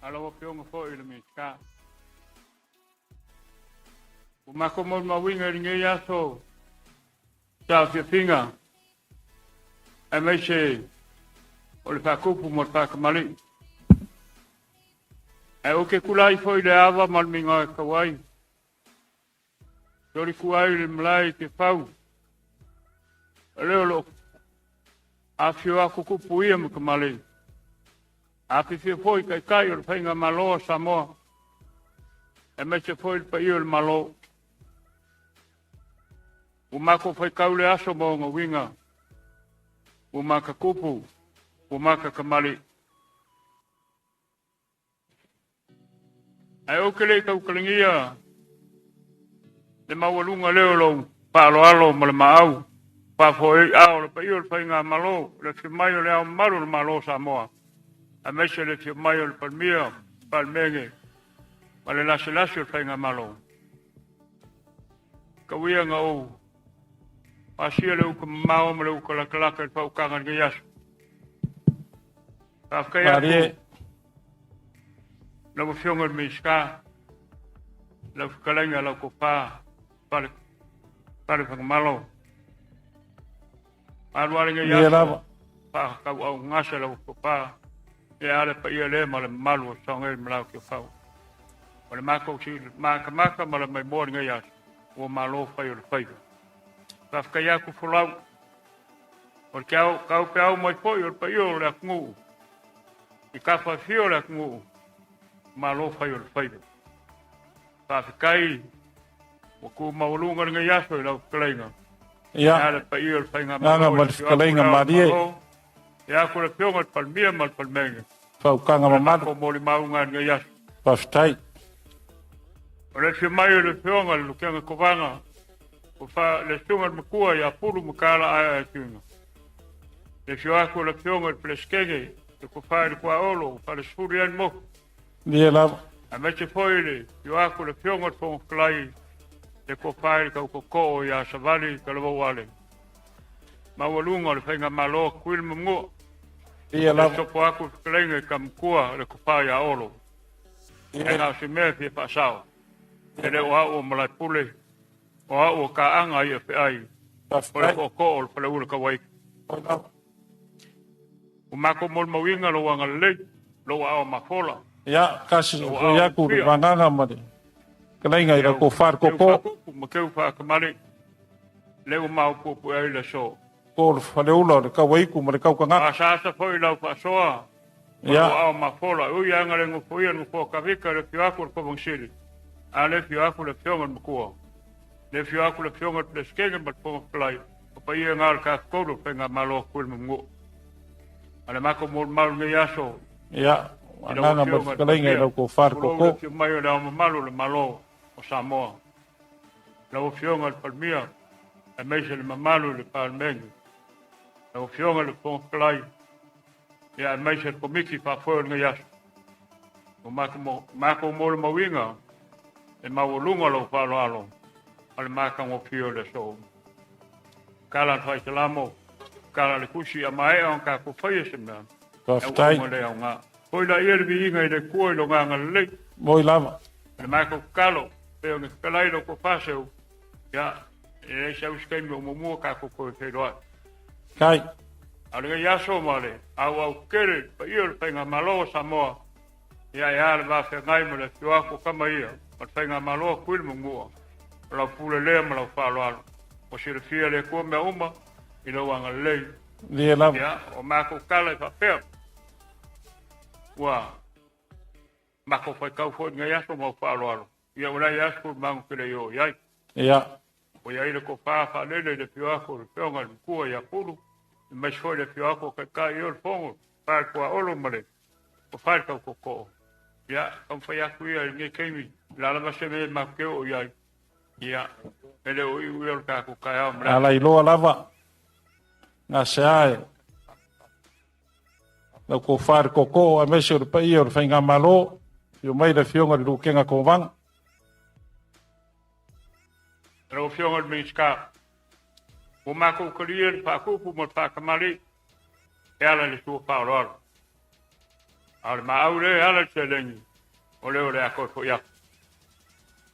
a lau Afioga foi i le Minisita. Ua matou molimauina i lenei aso taafiafiga aemaise o le faatupu ma le faatamalii. Ae ou te tulai foi i le ava ma le migao e tau ai. Solitua ai le malae i Tiafau, o lea o lo o afifio atu tupu ia ma tamalii. Afifio foi taitai o le Faigamalo a Samoa, aemaise foi le paia o le Malo. Ua matou faitau le aso ma ona uiga. Ua maka kupu, ua maka kamali. Ae ou te le i tautalagia le maualuga lea o lou faaaloalo ma le maau faafoe ai ao le paia o le Faigamalo, le afio mai o le Ao Mamalu o le Malo o Samoa, aemaise le afio mai o le Palemia, Palemene ma le laselase o le Faigamalo. Tau ia na ou pasia le uta mamao ma le uta latalata i le faautaga i lenei aso. Faafetai atu lau Afioga i le Minisita, lau fetalaiga lau tofa Pale Pale Fagamalo. Alu ale nei aso faatauaugasa lau tofa e ale paia le ma le mamalu o Saogei ma lau Tiafau. O le matou si makamaka ma le maimoa lenei aso, ua malo fai o le faiva. Faafetai atu folau. O le tau peau mai foi o le paia o le atunuu, i tafa e fia o le atunuu, malo fai o le faiva. Faafetai ua tu maualuga lenei aso i lau fetalaiga. Ia. Le paia o le Agaga ma le fetalaiga malie. Ia aku le afioga i le Palemia ma le Palemene. Faukaga mamalu. Ko molimauga i lenei aso. Faafetai. O le afio mai o le afioga i le Lutena Kovana, o fa le susuga i le matua ia Pulu Mataala Aeae Tuiga. Le afio atu o le afioga i le Peresetene, le Tofa i le Tuaolo, Falesefulu ia le motu. Ia lava. Aemaise foi le afio atu o le afioga i le Fofoga Fetalai, le Tofa i le Tautotoo ia Savali Talavouale. Maualuga o le Faigamalo Tutuila ma Manua. Ia lava. Le sopo atu le fetalaiga i Tamatua le Tofa ia Olo. E na o se mea e fia faasao. E le o au o Malaepule, o au o Kaaga ia feai, o le tootoo o le Faleula Kauaiki. Ua matou molimauina lou agalelei, lou aao mafola. Ia, kasi foi aku le vagaga ma le fetalaiga i lau tofa le tootoo. Ma keu faakamale, lea ua maopuapue ai le aso. Po o le Faleula o le Kauaiku ma le Kaukagata. Asaasa foi lau faasoa, ma lou aao mafola. E ui lava ina le nofoia le nofoa Kavika i le afio atu o le Kovana a le afio atu le afioga i le Matua, le afio atu le afioga i le Peresetene ma le Fofoga Fetalai, o paia na o le Tafatolu o le Faigamalo a Tutuila ma Manua. A le matou molimau i lenei aso, Ia, i lau agaga ma le afioga i le fetalaiga i Palemia, lau tofa le tulou le tootoo. afio mai o le Ao Mamalu o le Malo o Samoa, lau afioga i le Palemia, aemaise le mamalu i le Palemene, lau afioga i le Fofoga Fetalai, ia aemaise le Komiti faafoe o lenei aso. Ua matou molimauina e maualuga lou faaaloalo ma le matagofie o le aso. Tala le faisalamo, tala le tusi a maea ona tatou faia se mea. Faafetai. Auauna le aoga. Foi laia le viiga i le Atua i lona agalelei. Moi lava. O le matou tatalo, pei ona fetalai lau tofa Seu, ia, e leai se au se taimi o muamua tatou toe feiloai. Kai. A o lenei aso ma le auau tele i le paia o le Faigamalo o Samoa, ia e a le va feagai ma le afio atu o tama ia ma le Faigamalo a Tutuila ma Manua, o lau pule lea ma lau faaaloalo. Ua silafia e le Atua mea uma i lou agalelei. Lia lava. Ia, o matou tala e faapea, ua matou faitau foi i lenei aso ma ou faaaloalo, ia ua leai aso mago te le i oo i ai. Ia. Ua i ai le tofa faalele i le afio atu o le afioga i le Matua ia Pulu, aemaise foi le afio atu o Taitai o le Fono, Tofa i le Tuaolo ma le Tofa i le Tautotoo. Ia, taumafai atu ia i lenei taimi, o le a lava se mea matou te oo i ai, ia, e le o iu ia o le tatou taeao ma le aso. Alailoa lava, gasea e lau tofa le tootoo aemaise o le paia o le Faigamalo, afio mai le afioga i le Lutena Kovana. Lau Afioga i le Minisita, ua matou talia le faatupu ma le faatamalii e ala i le sua faaaloalo. A o le maau lea e ala i le seleni, o lea o le a toe foi atu.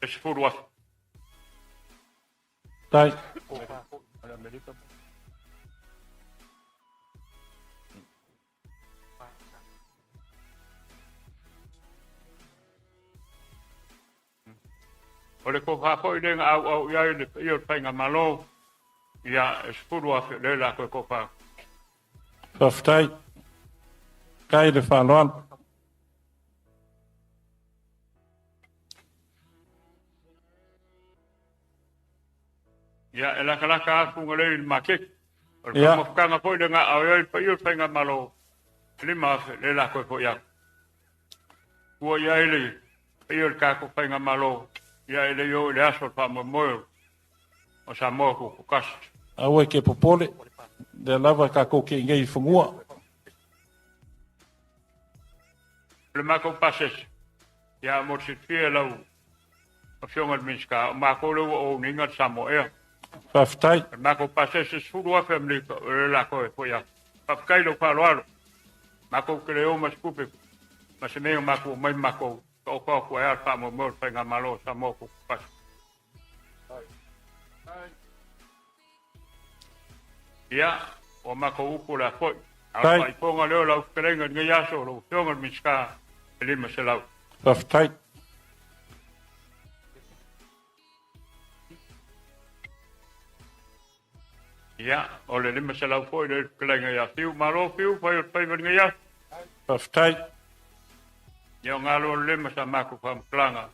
E 10,000. Tai. O le tofa foi lea na auau i ai le paia o le Faigamalo, ia, e 10,000 lea o le a toe tofa atu. Faafetai. Kai le faaaloalo. Ia, e latalata atu Fugalei i le maketi. O le faamafutaga foi le gaao ai le paia o le faigamalo, e 5,000 lea o le a toe foi atu. Tua i ai le paia o le tatou faigamalo, ia e le i oo i le aso o le faamoemoe o Samoa Tutoatasi. Aua e ke popole, lea lava tatou ke i nei i fanua. O le matou pasese, ia mo le silafia e lau Afioga i le Minisita, o matou lea ua own ina le Samoa Air. Faafetai. O le matou pasese 10,000 Amerika, o lea o le a toe foi atu. Faafetai i lou faaaloalo. Matou te le o ma se tupe ma se mea na matou omai ma matou taoto atu ai lava le faamoemoe o le faigamalo o Samoa Tutoatasi. Ia, ua matou upu o le a foi. A o le faaipoga lea o lau fetalaiga i lenei aso, lau Afioga i le Minisita, e 500. Faafetai. Ia, o le 500 foi lea i le fetalaiga ia Fiu. Malo Fiu, fai o le faiva i lenei aso. Faafetai. Ia, o galo o le lema sa matou faamatalaga.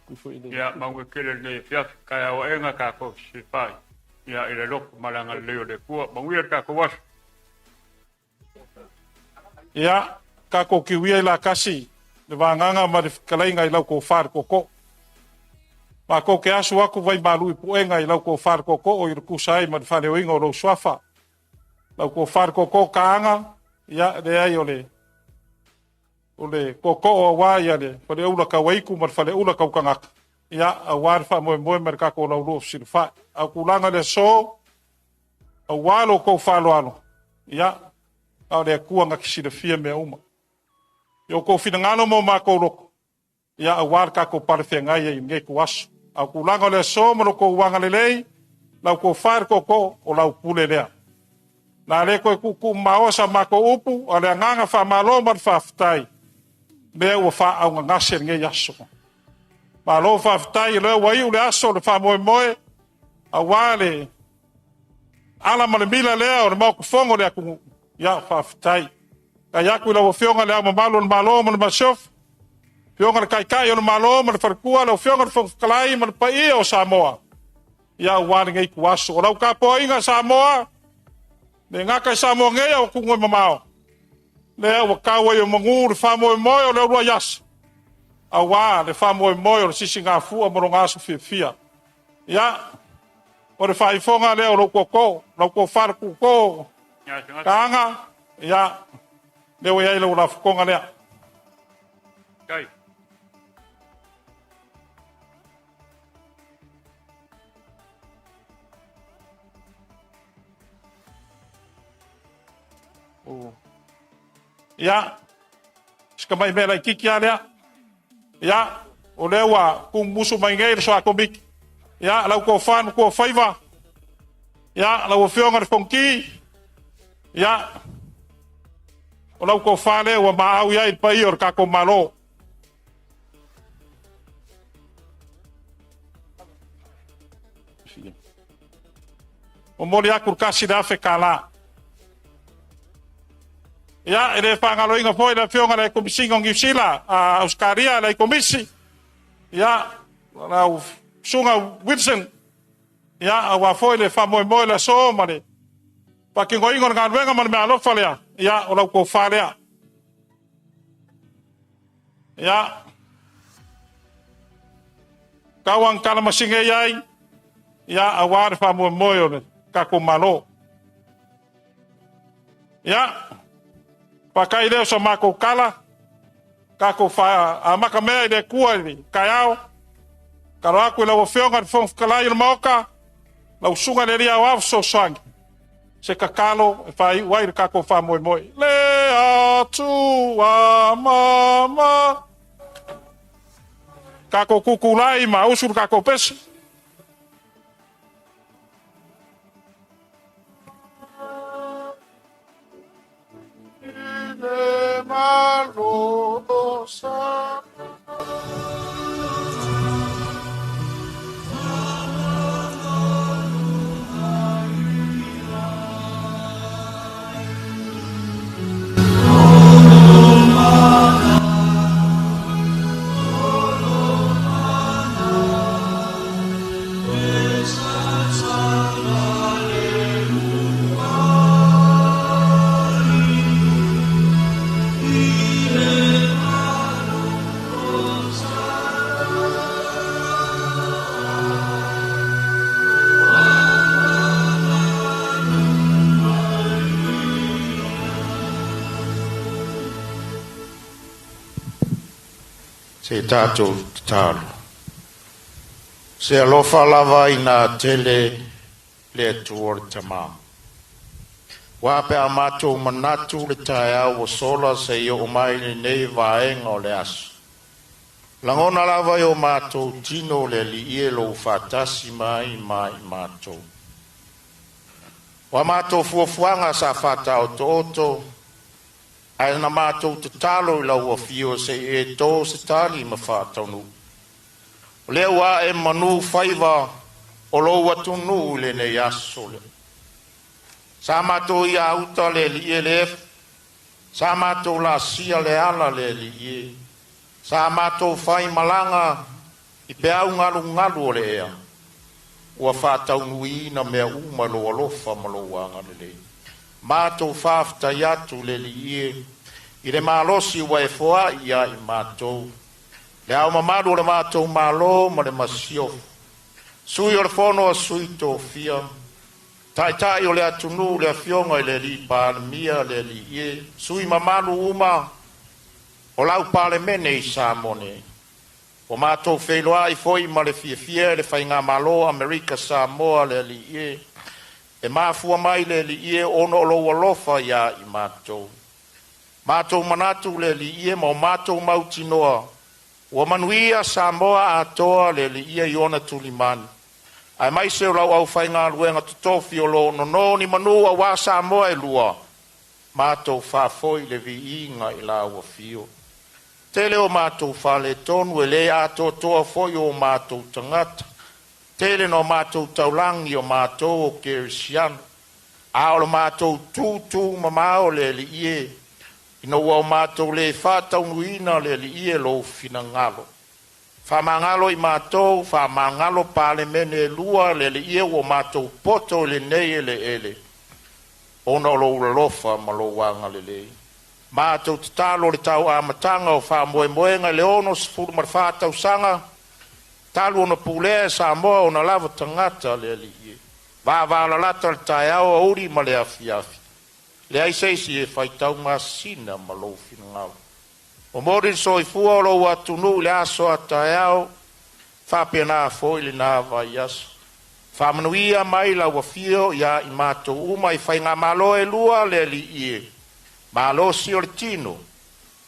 Ia, manuia tele lenei afiafi. Taeao aega tatou fesilafai. Ia, i le alofa ma le agalelei o le Atua. Manuia le tatou aso. Ia, tatou kiuia i lakasi le vagaga ma le fetalaiga i lau tofa le tootoo. Matou te asu atu vai malu i puega i lau tofa le tootoo i le tusa ai ma le faaleoina o lou suafa. Lau tofa le tootoo taaga, ia, leai o le o le tootoo aua ia le faleula tauaitu ma le faleula tautagata, ia, aua le faamoemoe ma le tatou laulua fesilafai. A o tulaga i le aso, aua lo outou faaaloalo, ia, a o le Atua na te silafia mea uma. I outou finagalo ma o matou loto, ia, aua le tatou palefeagai ai i lenei ituaso. A o tulaga o le aso ma lo outou agalelei, lau tofa i le tootoo, o lau pule lea. Na le toe tuutuu maoa sa matou upu, a o le agaga faamalo ma le faafetai, lea ua faaaaogagase lenei aso. Malo faafetai, o lea ua iu le aso o le faamoemoe, aua le ala ma le mila lea o le Maota Fono o le atunuu. Ia, faafetai. Tai atu i lau Afioga i Le Ao Mamalu o le Malo ma le Masiofo, Afioga i le Taitai o le Malo ma le Faletua, lau Afioga i le Fofoga Fetalai ma le paia o Samoa, ia aua lenei ituaso. O lau tapuaiga Samoa, le gata i Samoa nei a o atunuu e mamao, lea ua tau ai o manu le faamoemoe o le uluai aso, aua le faamoemoe o le sisigafua ma lona aso fiafia. Ia, o le faaifoga lea o lou tootoo, lau tofa le tuto, taaga, ia, lea ua i ai lau lafotoga lea. Kai. Ia, si tamai mea laitiiti lava lea. Ia, o lea ua tumumusu mai nei le soa komiti. Ia, lau tofa ma tuafaiva. Ia, lau Afioga i le Fonoti. Ia, o lau tofa lea ua maau i ai le paia o le tatou Malo. Momoli atu le $1,000. Ia, e le faagaloina foi le Afioga i le Komisiga o Niu Sila, a Ausetalia, le Komisi, ia, lau Susuga Wilson, ia, aua foi le faamoemoe le aso ma le faatinoina o le galuega ma le meaalofa lea, ia, o lau tofa lea. Ia, tau agatala masine i ai, ia, aua le faamoemoe o le tatou Malo. Ia, paakai lea o sa matou tala, tatou amata mea i le Atua i le taeao. Tatalo atu i lau Afioga i le Fofoga Fetalai o le Maota, lau Susuga i le Alii Aoao Fesoasoani, se tatalo e faaiu ai le tatou faamoemoe. Le Atua mama. Tatou tutulai ma usu le tatou pese. Le malo sa. Se i tatou tatalo. Se alofa lava ina tele le Atua le Tama. Ua pe a matou manatu le taeao ua sola seia oo mai lenei vaega o le aso. Lagona lava i o matou tino le Alii e lou faatasi mai ma i matou. O a matou fuafuaga sa faataotooto, ae na matou tatalo i lau afio se i e tō se tali ma faataunuu. O lea ua ae manu faiva o lou atunuu i lenei aso lea. Sa matou ia uta le Alii e le efu, sa matou laasia le ala le Alii e, sa matou fai malaga i peau galugalu o le ea, ua faataunuuina mea uma i lou alofa ma lou agalelei. Matou faafetai atu le Alii e i le malosi ua e foai ia i matou, le ao mamalu o le matou Malo ma le Masiofo, Sui o le Fono a Sui Tofia, Taitai o le atunuu le Afioga i le Alii Palemia le Alii e, sui mamalu uma o lau Palemene i Samoa nei. Ua matou feiloai foi ma le fiafia i le Faigamalo Amerika Samoa le Alii e, e mafua mai le Alii e ona o lou alofa ia i matou. Matou manatu le Alii e ma o matou mautinoa ua manuia Samoa atoa le Alii e i ona tulimanu, aemaise o lau aufaigaluega totofi o lo o nono ni manu aua Samoa e lua, matou faafoi le viiga i lau afio. Tele o matou faaletonu e le atoatoa foi o matou tagata, tele no matou taulagi o matou o Kerisiano, a o le matou tūtū mamao le Alii e, ina ua o matou le faataunuuina le Alii e lou finagalo. Faamagalo i matou, faamagalo Palemene e lua le Alii e, ua matou poto i lenei eleele, ona o lou alofa ma lou agalelei. Matou tatalo le tau amataga o faamoemoega i le 64 tausaga, talu ona pulea e Samoa ona lava tagata le Alii e. Vavalalata le taeao aoauli ma le afiafi, leai se isi e faitau masina ma lou finagalo. Momoli le soifua o lou atunuu i le aso a taeao, faapena foi lena vaiaso. Faamanuia mai lau afio ia i matou uma i faigamalo e lua le Alii e, malosi o le tino,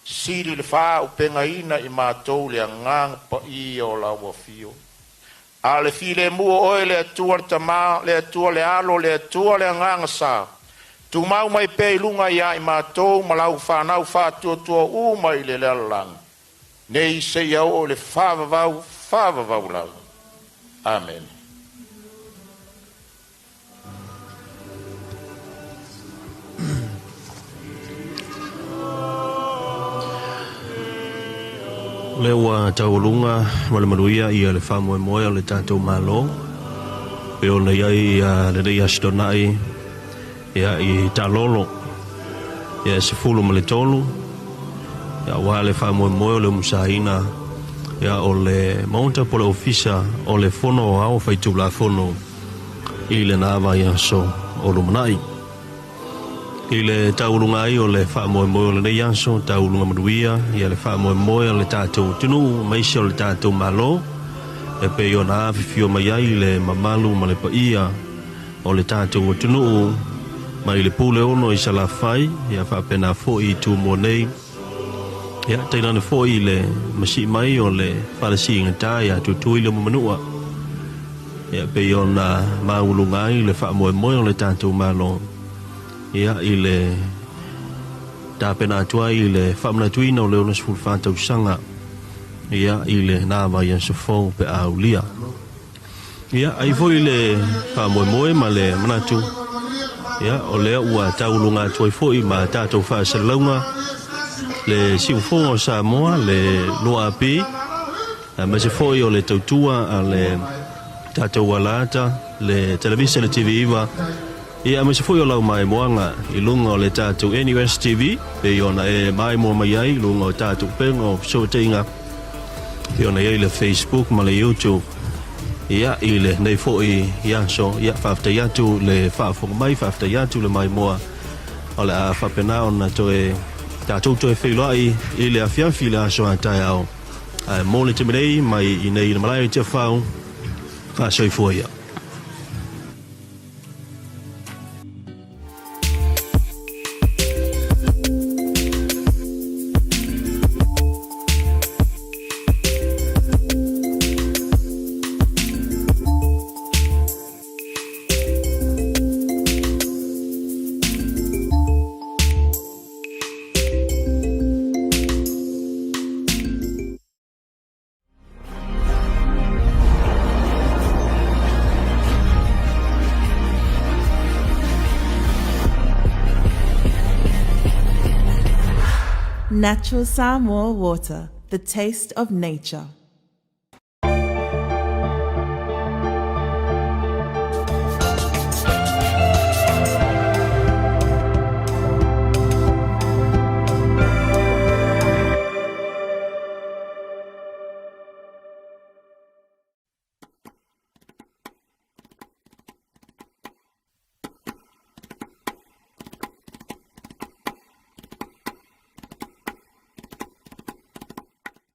sili le faaaupegaina i matou le agaga paia o lau afio. A o le filemu o oe le Atua le Tama, le Atua le Alo, le Atua le Agaga Sa, tumau mai pea i luga ia i matou ma lau fanau faatuatua uma i le lalolagi, nei seia oo i le faavavau, faavavau lava. Amene. O lea ua taualuga ma le manuia ia le faamoemoe o le tatou Malo pei ona i ai lenei Aso Toonai ia i Talolo ia e 13 ia aua le faamoemoe o le umusaina ia o le Maota po o le Ofisa o le Fono Aoao Faitulafono i lena vaiaso o lumanai. I le taualuga ai o le faamoemoe o lenei aso, taualuga manuia ia le faamoemoe o le tatou atunuu aemaise o le tatou Malo, e pei ona afifio mai ai le mamalu ma le paia o le tatou atunuu mai le Puleono i Salafai, ia faapena foi i Tumua nei, ia tainane foi i le masii mai o le falesiigata ia Tutuila ma Manua, ia pei ona maualuga ai le faamoemoe o le tatou Malo, ia i le tapena atu ai i le faamanatuina o le 64 tausaga, ia i lena vaiaso fou pe a aulia. Ia, ai foi le faamoemoe ma le manatu, ia, o lea ua tauluga atu ai foi ma tatou faasalalauga le siufofoga o Samoa, le 2AP, aemaise foi o le tautua a le tatou alaata, le televisa, le TV9, ia, aemaise foi o lau maimoaga i luga o le tatou NUS TV, pei ona e maimoa mai ai i luga o tatou upega o fesootaiga, pei ona i ai le Facebook ma le YouTube. Ia, i lenei foi aso, ia, faafetai atu le faafofoga mai, faafetai atu le maimoa, o le a faapena ona toe tatou toe feiloai i le afiafi i le aso a taeao. Ae mo le taimi nei mai i nei i le malae o Tiafau, faasoifua ia. Natural Samoa water, the taste of nature.